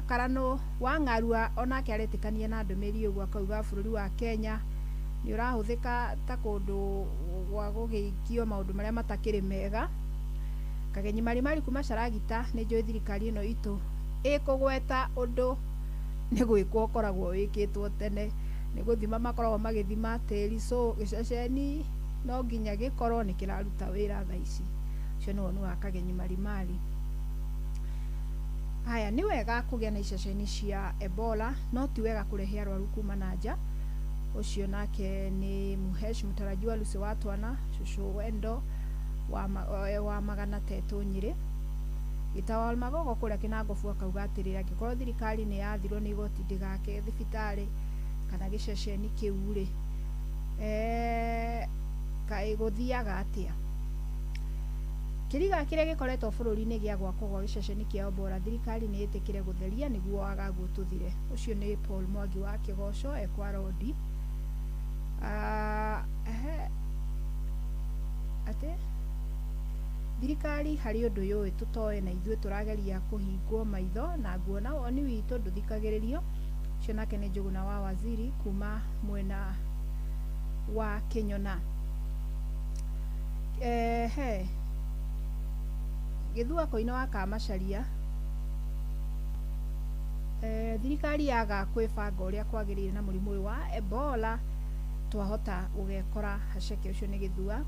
Karano wa Ng'arua onake aretĩkania na ndũmĩrĩri ũguo, akauga bũrũri wa Kenya nĩ ũrahũthĩka ta kũndũ gwa gũgĩikio maũndũ marĩa matakĩrĩ mega. Kagenyi Marimari kuma Caragita, nĩ njũĩ thirikari ĩno itũ ĩkũgweta ũndũ nĩ gwĩkwo ũkoragwo wĩkĩtwo tene, nĩ gũthima makoragwo magĩthima tĩri, so gĩceceni no nginya gĩkorwo nĩ kĩraruta wĩra thaa ici. Ũcio nĩ woni wa Kagenyi Marimari. Haya, nĩ wega kũgĩa na iceceni cia Ebola, no ti wega kũrehe arwaru kuma na nja. Ũcio nake nĩ Muhesh Mtarajiwa Lucy wa Twana Shushu Wendo wa Magana Tetũ Nyĩrĩ. Gĩtawa Magogo kũrĩa Kĩnangobu akauga atĩrĩrĩ, angĩkorwo thirikari nĩ yathirwo nĩ igoti ndĩgake thibitarĩ kana gĩceceni kĩu rĩ, kaĩ gũthiaga atĩa? Kĩriga kĩrĩa gĩkoretwo bũrũri-inĩ gĩa gwakwo gwa gĩceceni kĩa Ebola, thirikari nĩ ĩtĩkĩre gũtheria nĩguo wagagu tũthire. Ũcio nĩ Paul Mwangi wa Kĩgoco ekwa Rodi. Atĩ thirikari harĩ ũndũ yũĩ tũtoĩ na ithuĩ tũrageria kũhingwo maitho na nguona woni witũ ndũthikagĩrĩrio. Ũcio nake nĩ Njũgũna wa Waziri kuma mwena wa Kĩnyona. He Gĩthua Koine wa Kamacharia, thirikari yaga kwĩbanga ũrĩa kwagĩrĩire na mũrimũ ũyũ wa Ebola twahota gũgekora haceke. Ũcio nĩ Gĩthua.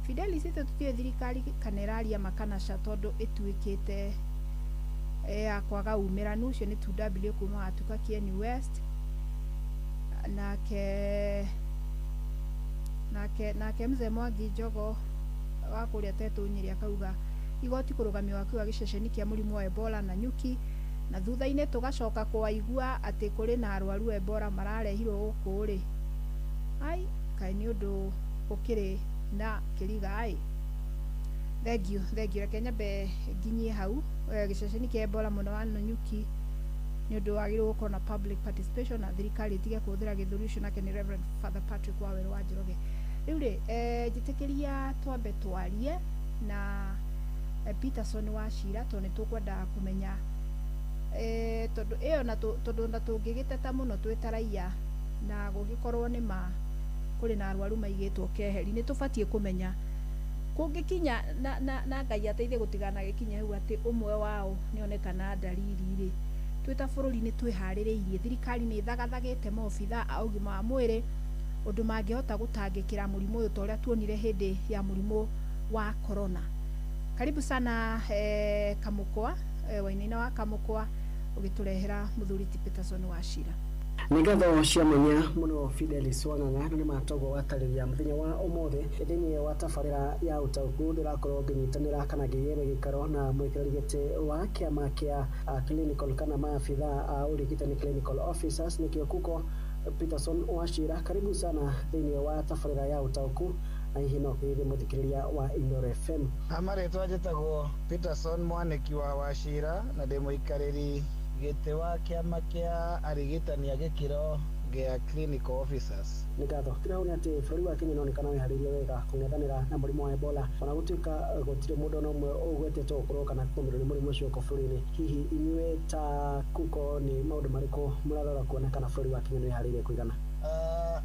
Fidelis itũ tũtiũĩ thirikari kana ĩraria ma kana ca tondũ ĩtuĩkĩte ya kwaga umĩranu. Ũcio nĩ 2W kuma Watuka Kieni West. Nake Mzee Mwangi Njogo wa kũrĩa Tetũ Nyĩrĩ akauga igoti kũrũgamia waki wa gĩceceni kĩa mũrimũ wa Ebola na nyuki, na thutha-inĩ tũgacoka kũwaigua atĩ kũrĩ na arwaru Ebola mararehirwo gũkũ rĩ, ai kaĩ nĩ ũndũ ũkĩrĩ na kĩriga ĩ. Thank you, reke nyambe nginyie hau. Gĩceceni kĩa Ebola mwena wa Nanyuki nĩ ũndũ wagĩrĩirwo gũkorwo na public participation na thirikari ĩtige kũhũthĩra gĩthũri. Ũcio nake nĩ Reverend Father Patrick Wawerũ wa Njoroge. Rĩu rĩ, njĩtĩkĩria twambe twarie na Peterson wa Cira tondũ nĩ tũkwenda kũmenya tondũ ĩyo na tondũ na tũngĩgĩteta mũno twĩ ta raiya na gũgĩkorwo nĩ ma kũrĩ na arwaru maigĩtwo keheri, nĩ tũbatiĩ kũmenya kũngĩkinya na Ngai ateithie gũtiganagĩkinye hau atĩ ũmwe wao nĩonekana ndariri rĩ, twĩ ta bũrũri nĩ twĩharĩrĩirie, thirikari nĩ ĩthagathagĩte maobithaa a ũgima wa mwĩrĩ ũndũ mangĩhota gũtangĩkĩra mũrimũ ũyũ ta ũrĩa tuonire hĩndĩ ya mũrimũ wa corona. Karibu sana Kamũkwa, Wainaina wa Kamũkwa, ũgĩtũrehera mũthuri ti Peterson wa Cira. Nĩ ngatho cia mwanya mũno Fidelis Wang'ang'a na nĩ matogwo watarĩria mũthenya wa ũmũthĩ thĩinĩ wa tabarĩra ya ũtaũku ndĩrakorwo ngĩnyitanĩra kana ngĩgĩra gĩikaro na mwĩkĩrĩri gĩtĩ wa kĩama kĩa clinical kana maabithaa a ũrigitani clinical officers nĩkĩo kuko Peterson Wachira. Karibu sana thĩinĩ wa tabarĩra ya ũtaũku na hihi no kĩgeithie mũthikĩrĩria wa Inooro FM. Amarĩtwa njĩtagwo Peterson Mwanĩki wa Wachira na ndĩ mũikarĩri gĩtĩ wa kĩama kĩa arigitani a gĩkĩro gĩa clinical officers. Nĩ ngatho kĩrĩa nĩ atĩ bũrũri wa Kenya nĩonekana wĩharĩirie wega kũng'ethanĩra na mũrimũ wa Ebola ona gũtuĩka gũtirĩ mũndũ ona ũmwe ũgwetetwo gũkorwo kana kũgũmĩrwo nĩ mũrimũ ũcio gũkũ bũrũri-inĩ. Hihi inyuĩ ta kuko nĩ maũndũ marĩkũ mũrarora kuona kana bũrũri wa Kenya nĩwĩharĩirie kũigana?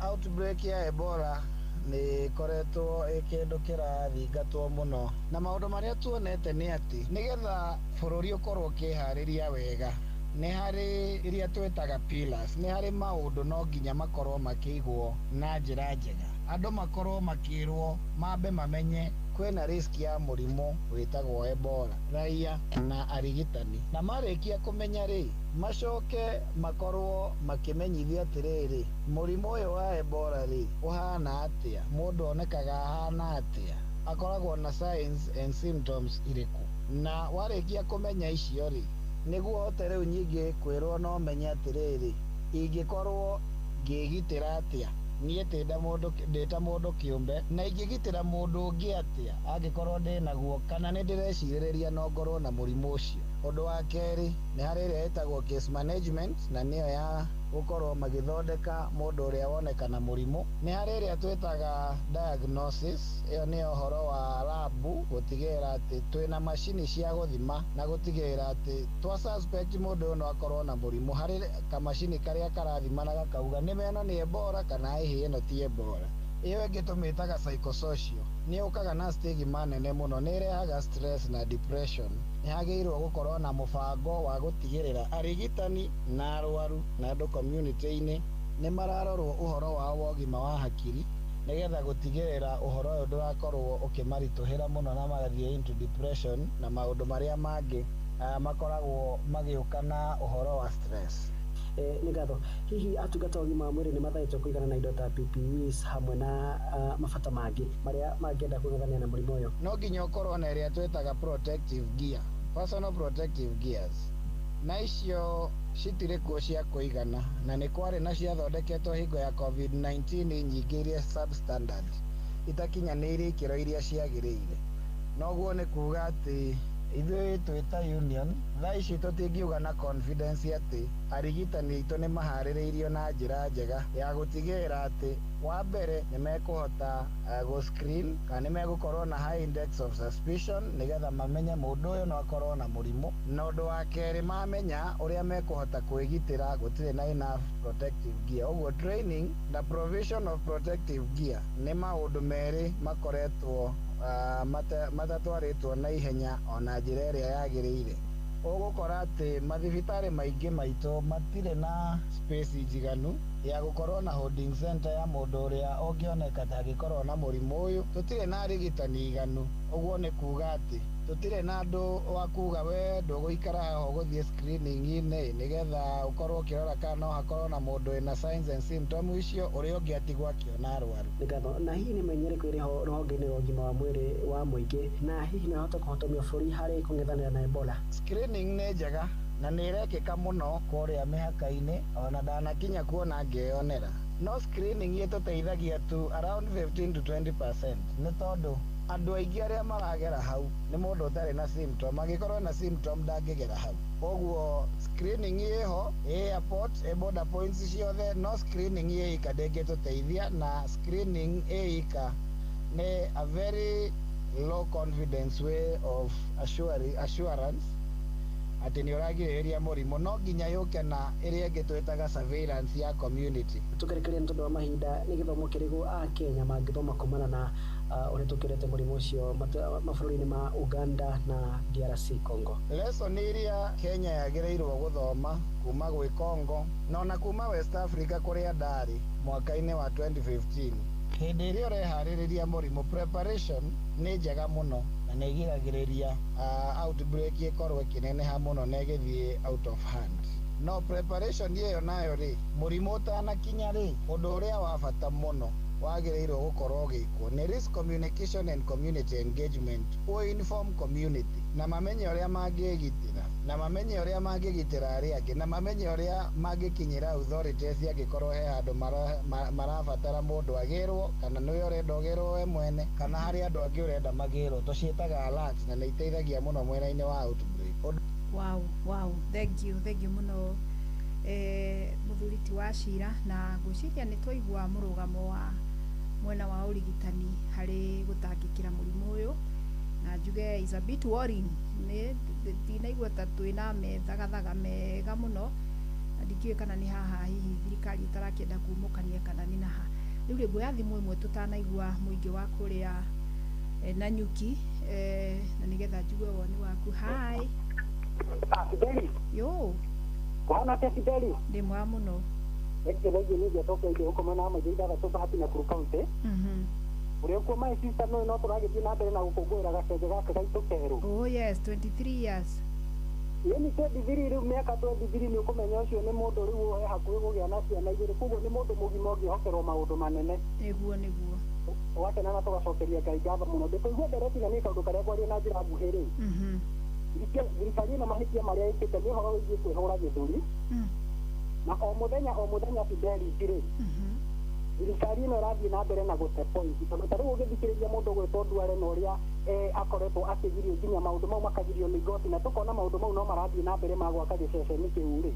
Outbreak ya Ebola nĩ ĩkoretwo ĩ kĩndũ kĩrathingatwo mũno na maũndũ marĩa tuonete nĩ atĩ nĩgetha bũrũri ũkorwo ũkĩharĩria wega nĩ harĩ iria twĩtaga pillars, nĩ harĩ maũndũ no nginya makorwo makĩigwo na njĩra njega, andũ makorwo makĩrwo mambe mamenye kwĩna risk ya mũrimũ wĩtagwo Ebola, raia na arigitani, na marĩkia kũmenya rĩ macoke makorwo makĩmenyithio atĩrĩrĩ, mũrimũ ũyũ wa Ebola rĩ ũhana atĩa, mũndũ onekaga ahana atĩa, akoragwo na signs and symptoms irĩkũ, na warĩkia kũmenya icio rĩ nĩguo hote rĩu nyingĩ kwĩrwo no menye atĩrĩrĩ, ingĩkorwo ngĩgitĩra atĩa niĩ ndĩ ta mũndũ kĩũmbe na ingĩgitĩra mũndũ ũngĩ atĩa angĩkorwo ndĩ naguo kana nĩ ndĩrecirĩrĩria no ngorwo na mũrimũ ũcio. Ũndũ wa kerĩ nĩ harĩ ĩrĩa ĩtagwo case management, na nĩyo ya gũkorwo magĩthondeka mũndũ ũrĩa woneka na mũrimũ. Nĩ harĩ ĩrĩa twĩtaga diagnosis, ĩyo nĩ ũhoro wa rabu gũtigĩrĩra atĩ twĩna macini cia gũthima na gũtigĩrĩra atĩ twa suspect mũndũ ũyũ no akorwo na mũrimũ, harĩ kamacini karĩa karathima na gakauga nĩma ĩno nĩ Ebola kana ĩhĩ ĩno ti Ebola. Ĩyo ĩngĩ tũmĩtaga psychosocial, nĩ yũkaga na stigma nene mũno, nĩ ĩrehaga stress na depression. Nĩ hagĩrĩirwo gũkorwo na mũbango wa gũtigĩrĩra arigitani na arwaru na andũ community-inĩ nĩ mararorwo ũhoro wao wa ũgima wa hakiri, nĩgetha gũtigĩrĩra ũhoro ũyũ ndũrakorwo ũkĩmaritũhĩra mũno na magathiĩ into depression na maũndũ marĩa mangĩ makoragwo magĩũka na ũhoro wa stress. Nĩ ngatho. Hihi atungata a ũgima wa mwĩrĩ nĩ mathaĩtwo kũigana na indo ta PPEs hamwe na mabata mangĩ marĩa mangĩenda kũng'ethanĩra na mũrimũ ũyũ? No nginya ũkorwo na ĩrĩa twĩtaga protective gear, personal protective gears, na icio citirĩ kuo cia kũigana, na nĩ kwarĩ na ciathondeketwo hingo ya COVID-19 nyingĩ iria substandard, itakinyanĩirie ikĩro iria ciagĩrĩire. Noguo nĩ kuga atĩ ithuĩ twĩ ta union thaa ici tũtingiuga na confidence atĩ arigitani aitũ nĩ maharĩrĩirio na njĩra njega ya gũtigĩrĩra atĩ wa mbere nĩ mekũhota gũ screen kana nĩ megũkorwo na high index of suspicion nĩgetha mamenye mũndũ ũyũ no akorwo na mũrimũ, na ũndũ wa kerĩ mamenya ũrĩa mekũhota kwĩgitĩra gũtirĩ na enough protective gear. Ũguo training na provision of protective gear nĩ maũndũ merĩ makoretwo matatwarĩtwo na ihenya ona njĩra ĩrĩa yagĩrĩire. Ũgũkora atĩ mathibitarĩ maingĩ maitũ matirĩ na space njiganu ya gũkorwo na holding center ya mũndũ ũrĩa ũngĩoneka ta angĩkorwo na mũrimũ ũyũ. Tũtirĩ na arigitani iganu, ũguo nĩ kuga atĩ tũtirĩ na andũ wa kuga we ndũgũikara haha ũgũthiĩ screening-inĩ nĩgetha ũkorwo ũkĩrora kana no hakorwo na mũndũ wĩna signs and symptoms icio, ũrĩa ũngĩ atigwo akĩona arwaru. Nĩ ngatho. Na hihi nĩ mĩanya ĩrĩkũ ĩrĩ ho rũhonge-inĩ rwa ũgima wa mwĩrĩ wa mũingĩ, na hihi no ĩhote kũhotomia bũrũri harĩ kũng'ethanĩra na Ebola? Screening nĩ njega na nĩ ĩrekĩka mũno kũrĩa mĩhaka-inĩ, ona ndanakinya kuona ngĩyonera, no screening ĩtũteithagia tu around 15 to 20%, nĩ tondũ andũ aingĩ arĩa maragera hau nĩ mũndũ ũtarĩ na symptom, angĩkorwo na symptom ndangĩgera hau. Koguo screening ĩho ĩ airport, ĩ border points ciothe, no screening ĩ ika ndĩngĩtũteithia, na screening ĩ ika nĩ a very low confidence way of assurance atĩ nĩ ũragirĩrĩria mũrimũ. No nginya yũke na ĩrĩa ĩngĩ twĩtaga surveillance ya community. Tũkĩrĩkĩrĩria nĩ tondũ wa mahinda, nĩ gĩthomo kĩrĩkũ a Kenya mangĩthoma kumana na ũrĩa tũkĩrĩte mũrimũ ũcio mabũrũri-inĩ ma Uganda na DRC Congo? Lesson iria Kenya yagĩrĩirwo gũthoma kuma gwĩ Congo na ona kuma West Africa kũrĩa ndarĩ mwaka-inĩ wa 2015, hĩndĩ ĩrĩa ũreharĩrĩria mũrimũ, preparation nĩ njega mũno na nĩ ĩgiragĩrĩria outbreak ĩkorwo ĩkĩneneha mũno na ĩgĩthiĩ out of hand. No preparation ĩyo nayo rĩ, mũrimũ ũtanakinya rĩ, ũndũ ũrĩa wa bata mũno wagĩrĩirwo gũkorwo ũgĩkwo nĩ risk communication and community engagement. Inform community na mamenye ũrĩa mangĩgitĩra, na mamenye ũrĩa mangĩgitĩra arĩa angĩ, na mamenye ũrĩa mangĩkinyĩra authorities angĩkorwo he handũ marabatara mũndũ agĩrwo, kana nĩwe ũrenda ũgĩrwo we mwene, kana harĩ andũ angĩ ũrenda magĩrwo. Tũciĩtaga alert na nĩ iteithagia mũno mwena-inĩ wa outbreak. Wow, thank you, thank you mũno, mũthuri ti wa cira, na ngwĩciria nĩ twaigua mũrũgamo wa mwena wa ũrigitani harĩ gũtangĩkĩra mũrimũ ũyũ, na njuge is a bit worrying. Nĩ ndinaigua ta twĩna methagathaga mega mũno, na ndikĩũĩ kana nĩ haha hihi thirikari ĩtarakĩenda kumũkania kana nĩ naha. Rĩu rĩ, nguoya thimũ ĩmwe tũtanaigua mũingĩ wa kũrĩa Nanyuki, na nĩgetha njigue woni waku. Hi. Fideli. Yo. Kuhana atia Fideli? Ndĩ mwega mũno. Excellency nĩ ngĩcoka gũkũ mwena wa maitũ ithathatũ Bahati Nakuru County. Ũrĩa ũkuo my sister no tũragĩthiĩ na mbere na gũkũngũĩra gacenge gaka gaitũ kerũ. Oh yes, 23 years. Ĩni 23 rĩu, mĩaka 23 nĩ ũkũmenya ũcio nĩ mũndũ rĩu e hakuhĩ kũgĩa na ciana igĩrĩ, koguo nĩ mũndũ mũgima ũngĩhokerwo maũndũ manene. Nĩguo nĩguo. Tũgakena na tũgacokeria Ngai ngatho mũno. Ndĩkũigua ndereti na niĩ kaũndũ karĩa ngwaria na njĩra nguhĩ rĩ. Thirikari ĩno mahĩtia marĩa ĩkĩte nĩ ũhoro wĩgiĩ kwĩhũra gĩthũri. Na o mũthenya Fidelis rĩ, Thirikari ĩno ĩrathiĩ na mbere na gũte point, tondũ ta rĩu ũgĩthikĩrĩria mũndũ ũgwĩtwo Duale na ũrĩa akoretwo akĩgirio, nginya maũndũ mau makagirio nĩ igoti, na tũkona maũndũ mau no marathiĩ na mbere ma gwaka gĩceceni kĩu rĩ,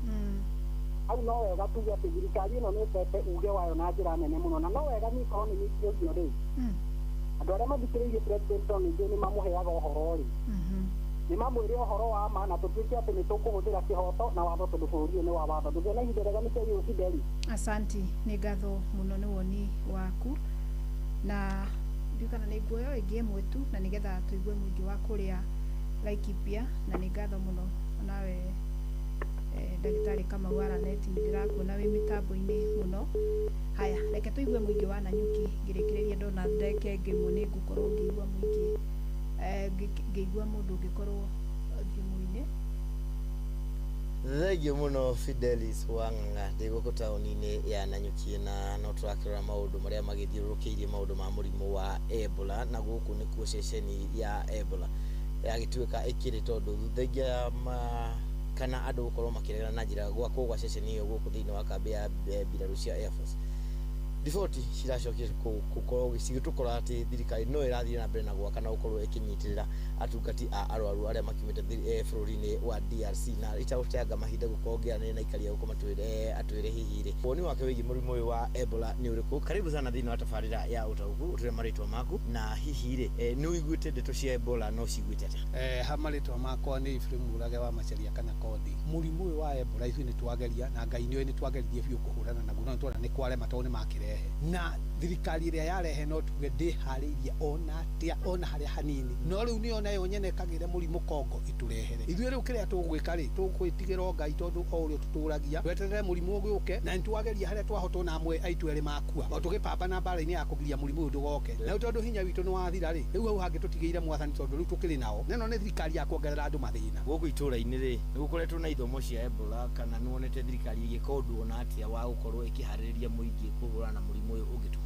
hau no wega tuge atĩ thirikari ĩno nĩ ĩtete uge wayo na njĩra nene mũno. Na no wega niĩ korwo nĩ niĩ ingĩũrio rĩ, andũ arĩa mathikĩrĩirie president tondũ ningĩ nĩ mamũheaga ũhoro rĩ, nĩ mamwĩre ũhoro wa ma, na tũtuĩke atĩ nĩ tũkũhũthĩra kĩhoto na watho, tondũ bũrũri ũyũ nĩ wa watho. Ndũgĩe na ihinda rĩega. Nĩkĩo Fideli. Asanti, nĩ ngatho mũno nĩ woni waku, na ndiũĩ kana nĩ nguoya ĩngĩ ĩmwe tu na nĩgetha tũigue mũingĩ wa kũrĩa Laikipia. Na nĩ ngatho mũno nawe, ndagĩtarĩ Kamau Araneti, ndĩrakuona wĩ mĩtambo-inĩ mũno. Haya, reke tũigue mũingĩ wa Nanyuki. Ngĩrĩkĩrĩria ndona ndeke ĩmwe nĩ ngũkorwo ngĩigua mũingĩ, ngĩigua mũndũ ũngĩkorwo thimũ-inĩ. Thengiũ mũno, Fidelis Wang'ang'a. Ndĩ gũkũ taũni-inĩ ya Nanyuki na no tũrakĩrora maũndũ marĩa magĩthiũrũrũkĩirie maũndũ ma mũrimũ wa Ebola, na gũkũ nĩkuo ceceni ya Ebola yagĩtuĩka ĩkĩrĩ, tondũ thengia ya ma kana andũ gũkorwo makĩregana na njĩra gwakwo gwa ceceni ĩyo gũkũ thĩinĩ wa kambĩ ya mbirarũ cia Air Force, riboti ciracokire gũkorwo cigĩtũkora atĩ thirikari no ĩrathiĩ na mbere na gwaka na gũkorwo ĩkĩnyitĩrĩra atungati a arwaru arĩa makiumĩte bũrũri-inĩ wa DRC. Na itagũteanga mahinda gũkorwo ngĩaranĩria na aikari a gũkũ, matwĩre atwĩre hihi rĩ woni wake wĩgiĩ mũrimũ ũyũ wa Ebola nĩ ũrĩkũ. Karibu sana thĩinĩ wa tabarĩra ya Ũtaũku. Ũtwĩre marĩtwa maku, na hihi rĩ nĩ ũiguĩte ndeto cia Ebola no ciguĩte atĩa? Ha marĩtwa makwa nĩ Ephraim Mũrage wa Macharia kana Kondi. Mũrimũ ũyũ wa Ebola ithuĩ nĩ twageria, na Ngai nĩoĩ nĩ twageririe biũ kũhũrana naguo, no nĩ tuona nĩ kwarema, tondũ nĩ makĩrehe, na thirikari ĩrĩa yarehe no tuge ndĩharĩirie ona atĩa, ona harĩa hanini. No rĩu nĩyo nayo nyene ĩkagĩre mũrimũ Kongo ĩtũrehere ithuĩ. Rĩu kĩrĩa tũgwĩka rĩ, tũgwĩtigĩra o Ngai, tondũ o ũrĩa tũtũragia tweterere mũrimũ ũgĩũke, na nĩtwageria harĩa twahotwo, na amwe aitũ erĩ makua o tũgĩpambana mbara-inĩ ya kũgiria mũrimũ ũyũ ndũgoke. Na rĩu tondũ hinya witũ nĩ wathira rĩ, rĩu hau hangĩ tũtigĩire mwathani, tondũ rĩu tũkĩrĩ nao neno nĩ thirikari ya kuongerera andũ mathĩna. Gũkũ itũũra-inĩ rĩ, nĩ gũkoretwo na ithomo cia Ebola, kana nĩ wonete thirikari ĩgĩka ũndũ ona atĩa wa gũkorwo ĩkĩharĩrĩria mũingĩ kũhũrana na mũrimũ ũyũ ũngĩtuthũka?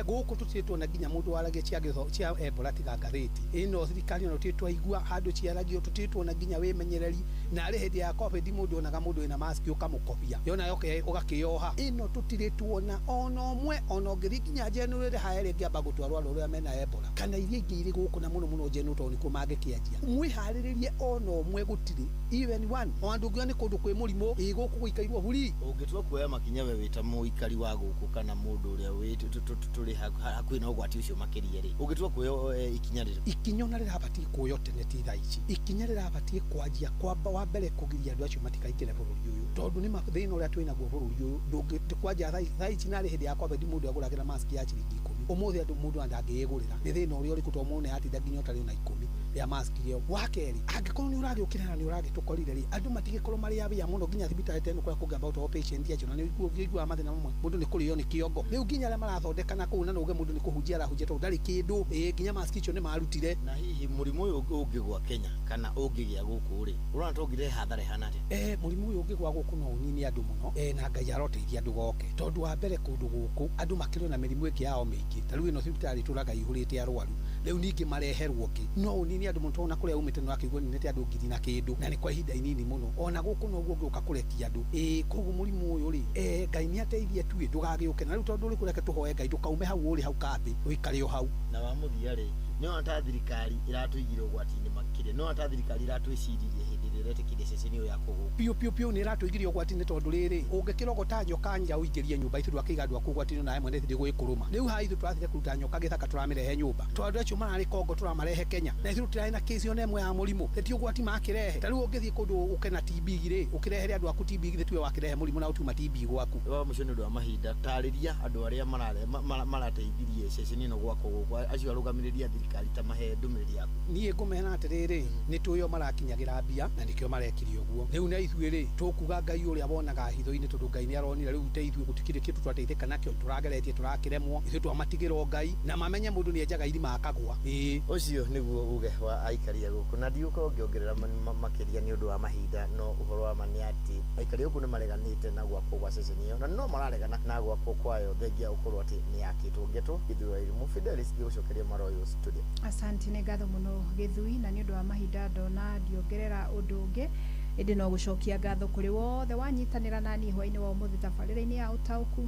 Gũkũ tũtirĩ tuona nginya mũndũ waragia cia gĩtho cia Ebola tiga ngathĩti ĩno. Thirikari ona tũtirĩ twaigua handũ ciaragio, tũtirĩ tuona nginya wĩmenyereri. Na arĩ hĩndĩ ya COVID mũndũ onaga mũndũ wĩna mask ũkamũkobia yona yoke ũgakĩoha. Ĩno tũtirĩ tuona ona ũmwe. Ona ũngĩthiĩ nginya January haya ĩrĩa ĩngĩamba gũtwarwo arwaru arĩa mena Ebola kana iria ingĩ irĩ gũkũ, na mũno mũno January, tondũ nĩkuo mangĩkĩanjia, mwĩharĩrĩrie ona ũmwe gũtirĩ, even one. O andũ ũngĩona nĩ kũndũ kwĩ mũrimũ ĩ gũkũ gũikairwo huri. Ũngĩtua kuoya makinya we wĩ ta mũikari wa gũkũ kana mũndũ ũrĩa wĩ tũrĩ hakuhĩ na ũgwati ũcio makĩria rĩ, ũngĩtua kuoya ikinya rĩrĩkũ? Ikinya ona rĩrabatiĩ kuoywo tene, ti thaa ici. Ikinya rĩrabatiĩ kwanjia kwamba wa mbere kũgiria andũ acio matikaingĩre bũrũri ũyũ, tondũ nĩ thĩna ũrĩa twĩ naguo bũrũri ũyũ ndũngĩ kwanja thaa ici. Narĩ hĩndĩ ya COVID mũndũ agũragĩra mask ya ciringi 10, ũmũthĩ andũ mũndũ ndangĩĩgũrĩra. Nĩ thĩna ũrĩa ũrĩkũ, tondũ mũndũ nĩatinda nginya ũtarĩ ona 10 ya mask ĩyo. Wa kerĩ, angĩkorwo nĩ ũragĩũkĩra na nĩ ũragĩtũkorire rĩ, andũ matigĩkorwo marĩ aware mũno nginya thibitarĩ teno kũrĩa kũngĩamba gũtwarwo patient acio. Na nĩ ũiguaga mathĩna mamwe, mũndũ nĩ kũrĩo nĩ kĩongo. Rĩu nginya arĩa marathondeka na kũu, na nauge mũndũ nĩ kũhunjia arahunjia, tondũ ndarĩ kĩndũ ĩ nginya mask icio nĩ marutire. Na hihi mũrimũ ũyũ ũngĩgwa Kenya kana ũngĩgĩa gũkũ rĩ, ũrona ta ũngĩrehe hathara ĩhana atĩa? Mũrimũ ũyũ ũngĩgwa gũkũ no ũnine andũ mũno, na Ngai aroteithia ndũgoke, tondũ wa mbere kũndũ gũkũ andũ makĩrĩ na mĩrimũ ĩngĩ yao mĩingĩ. Ta rĩu ĩno thibitarĩ ĩtũraga ihũrĩte arwaru, rĩu ningĩ mareherwo ũngĩ no ũnine andũ mũno, tondũ na kũrĩa umĩte nĩ wakĩigua ninĩte andũ ngiri na kĩndũ, na nĩ kwa ihinda inini mũno. Ona gũkũ noguo ũngĩũka kũrekia andũ ĩ. Koguo mũrimũ ũyũ rĩ, Ngai nĩ ateithie tuĩ ndũgagĩũke. Na rĩu tondũ ũrĩ kũreke tũhoe Ngai ndũkaume hau ũrĩ hau kambĩ, ũikare o hau. Na wa mũthia rĩ, nĩ ta thirikari ĩratũigire ũgwati-inĩ makĩria, nĩ ta thirikari ĩratwĩciririe hĩndĩ ĩrĩa ĩretĩkĩria ceceni ĩyo ya kũgũ? Piũ piũ piũ, nĩ ĩratũigiria ũgwati-inĩ, tondũ rĩrĩ ũngĩkĩrogota nyoka nja ũingĩrie nyũmba, ithuĩ ndwakĩiga andũ aku ũgwati-inĩ nawe mwene thirĩ gwĩkũrũma. Rĩu haha ithuĩ tũrathire kũruta nyoka gĩthaka, tũramĩrehe nyũmba, tondũ andũ acio mararĩ Kongo tũramarehe Kenya, na ithuĩ tũtirarĩ na kĩsi ona ĩmwe ya mũrimũ. Ti ũgwati makĩrehe? Ta rĩu ũngĩthiĩ kũndũ ũke na TB rĩ, ũkĩrehere andũ aku TB, githĩ tiwe wakĩrehe mũrimũ na ũtiuma TB gwaku? Wa mũico, nĩ ũndũ wa mahinda, tarĩria andũ arĩa marateithirie ceceni ĩno gwakwo gũkũ, acio arũgamĩrĩri a thirikari, ta mahe ndũmĩrĩri yaku. Niĩ ngũmera atĩrĩrĩ, nĩ tũĩ o marakinyagĩra mbia na nĩkĩo marekire ũguo. Rĩu na ithuĩ rĩ, tũkuga Ngai ũrĩa wonaga hitho-inĩ, tondũ Ngai nĩ aronire. Rĩu te ithuĩ gũtikĩrĩ kĩndũ twateithĩka nakĩo, tũrageretie tũrakĩremwo. Ithuĩ twamatigĩra Ngai, na mamenye mũndũ nĩ enjaga irima akagwa ĩĩ. Ũcio nĩguo uge wa aikari a gũkũ, na ndigũkorwo ngĩongerera makĩria nĩ ũndũ wa mahinda. No ũhoro wa ma nĩ atĩ aikari a gũkũ nĩ mareganĩte na gwakwo gwa ceceni ĩyo, na no mararegana na gwakwo kwayo thengia gũkorwo atĩ nĩ yakĩtwo. Ngetwo Gĩthũri wa Irimũ Fidelis, ngĩgũcokeria maroyo studio. Asante, nĩ ngatho mũno Gĩthui. Na nĩ ũndũ wa mahinda ndona ndiongerera ũndũ ũngĩ, ĩndĩ no gũcokia ngatho kũrĩ wothe wanyitanĩra naniĩ hwainĩ wa ũmũthĩ tabarĩra-inĩ ya Ũtaũku.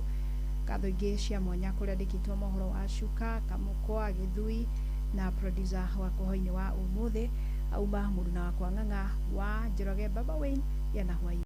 Ngatho ingĩ cia mwanya kũrĩa andĩkĩtwo mohoro wa Cuka Kamũkwa Gĩthui na producer wakwa hwainĩ wa ũmũthĩ auma mũruna wakwa Ng'ang'a wa Njoroge Baba Wayne yana hwainĩ.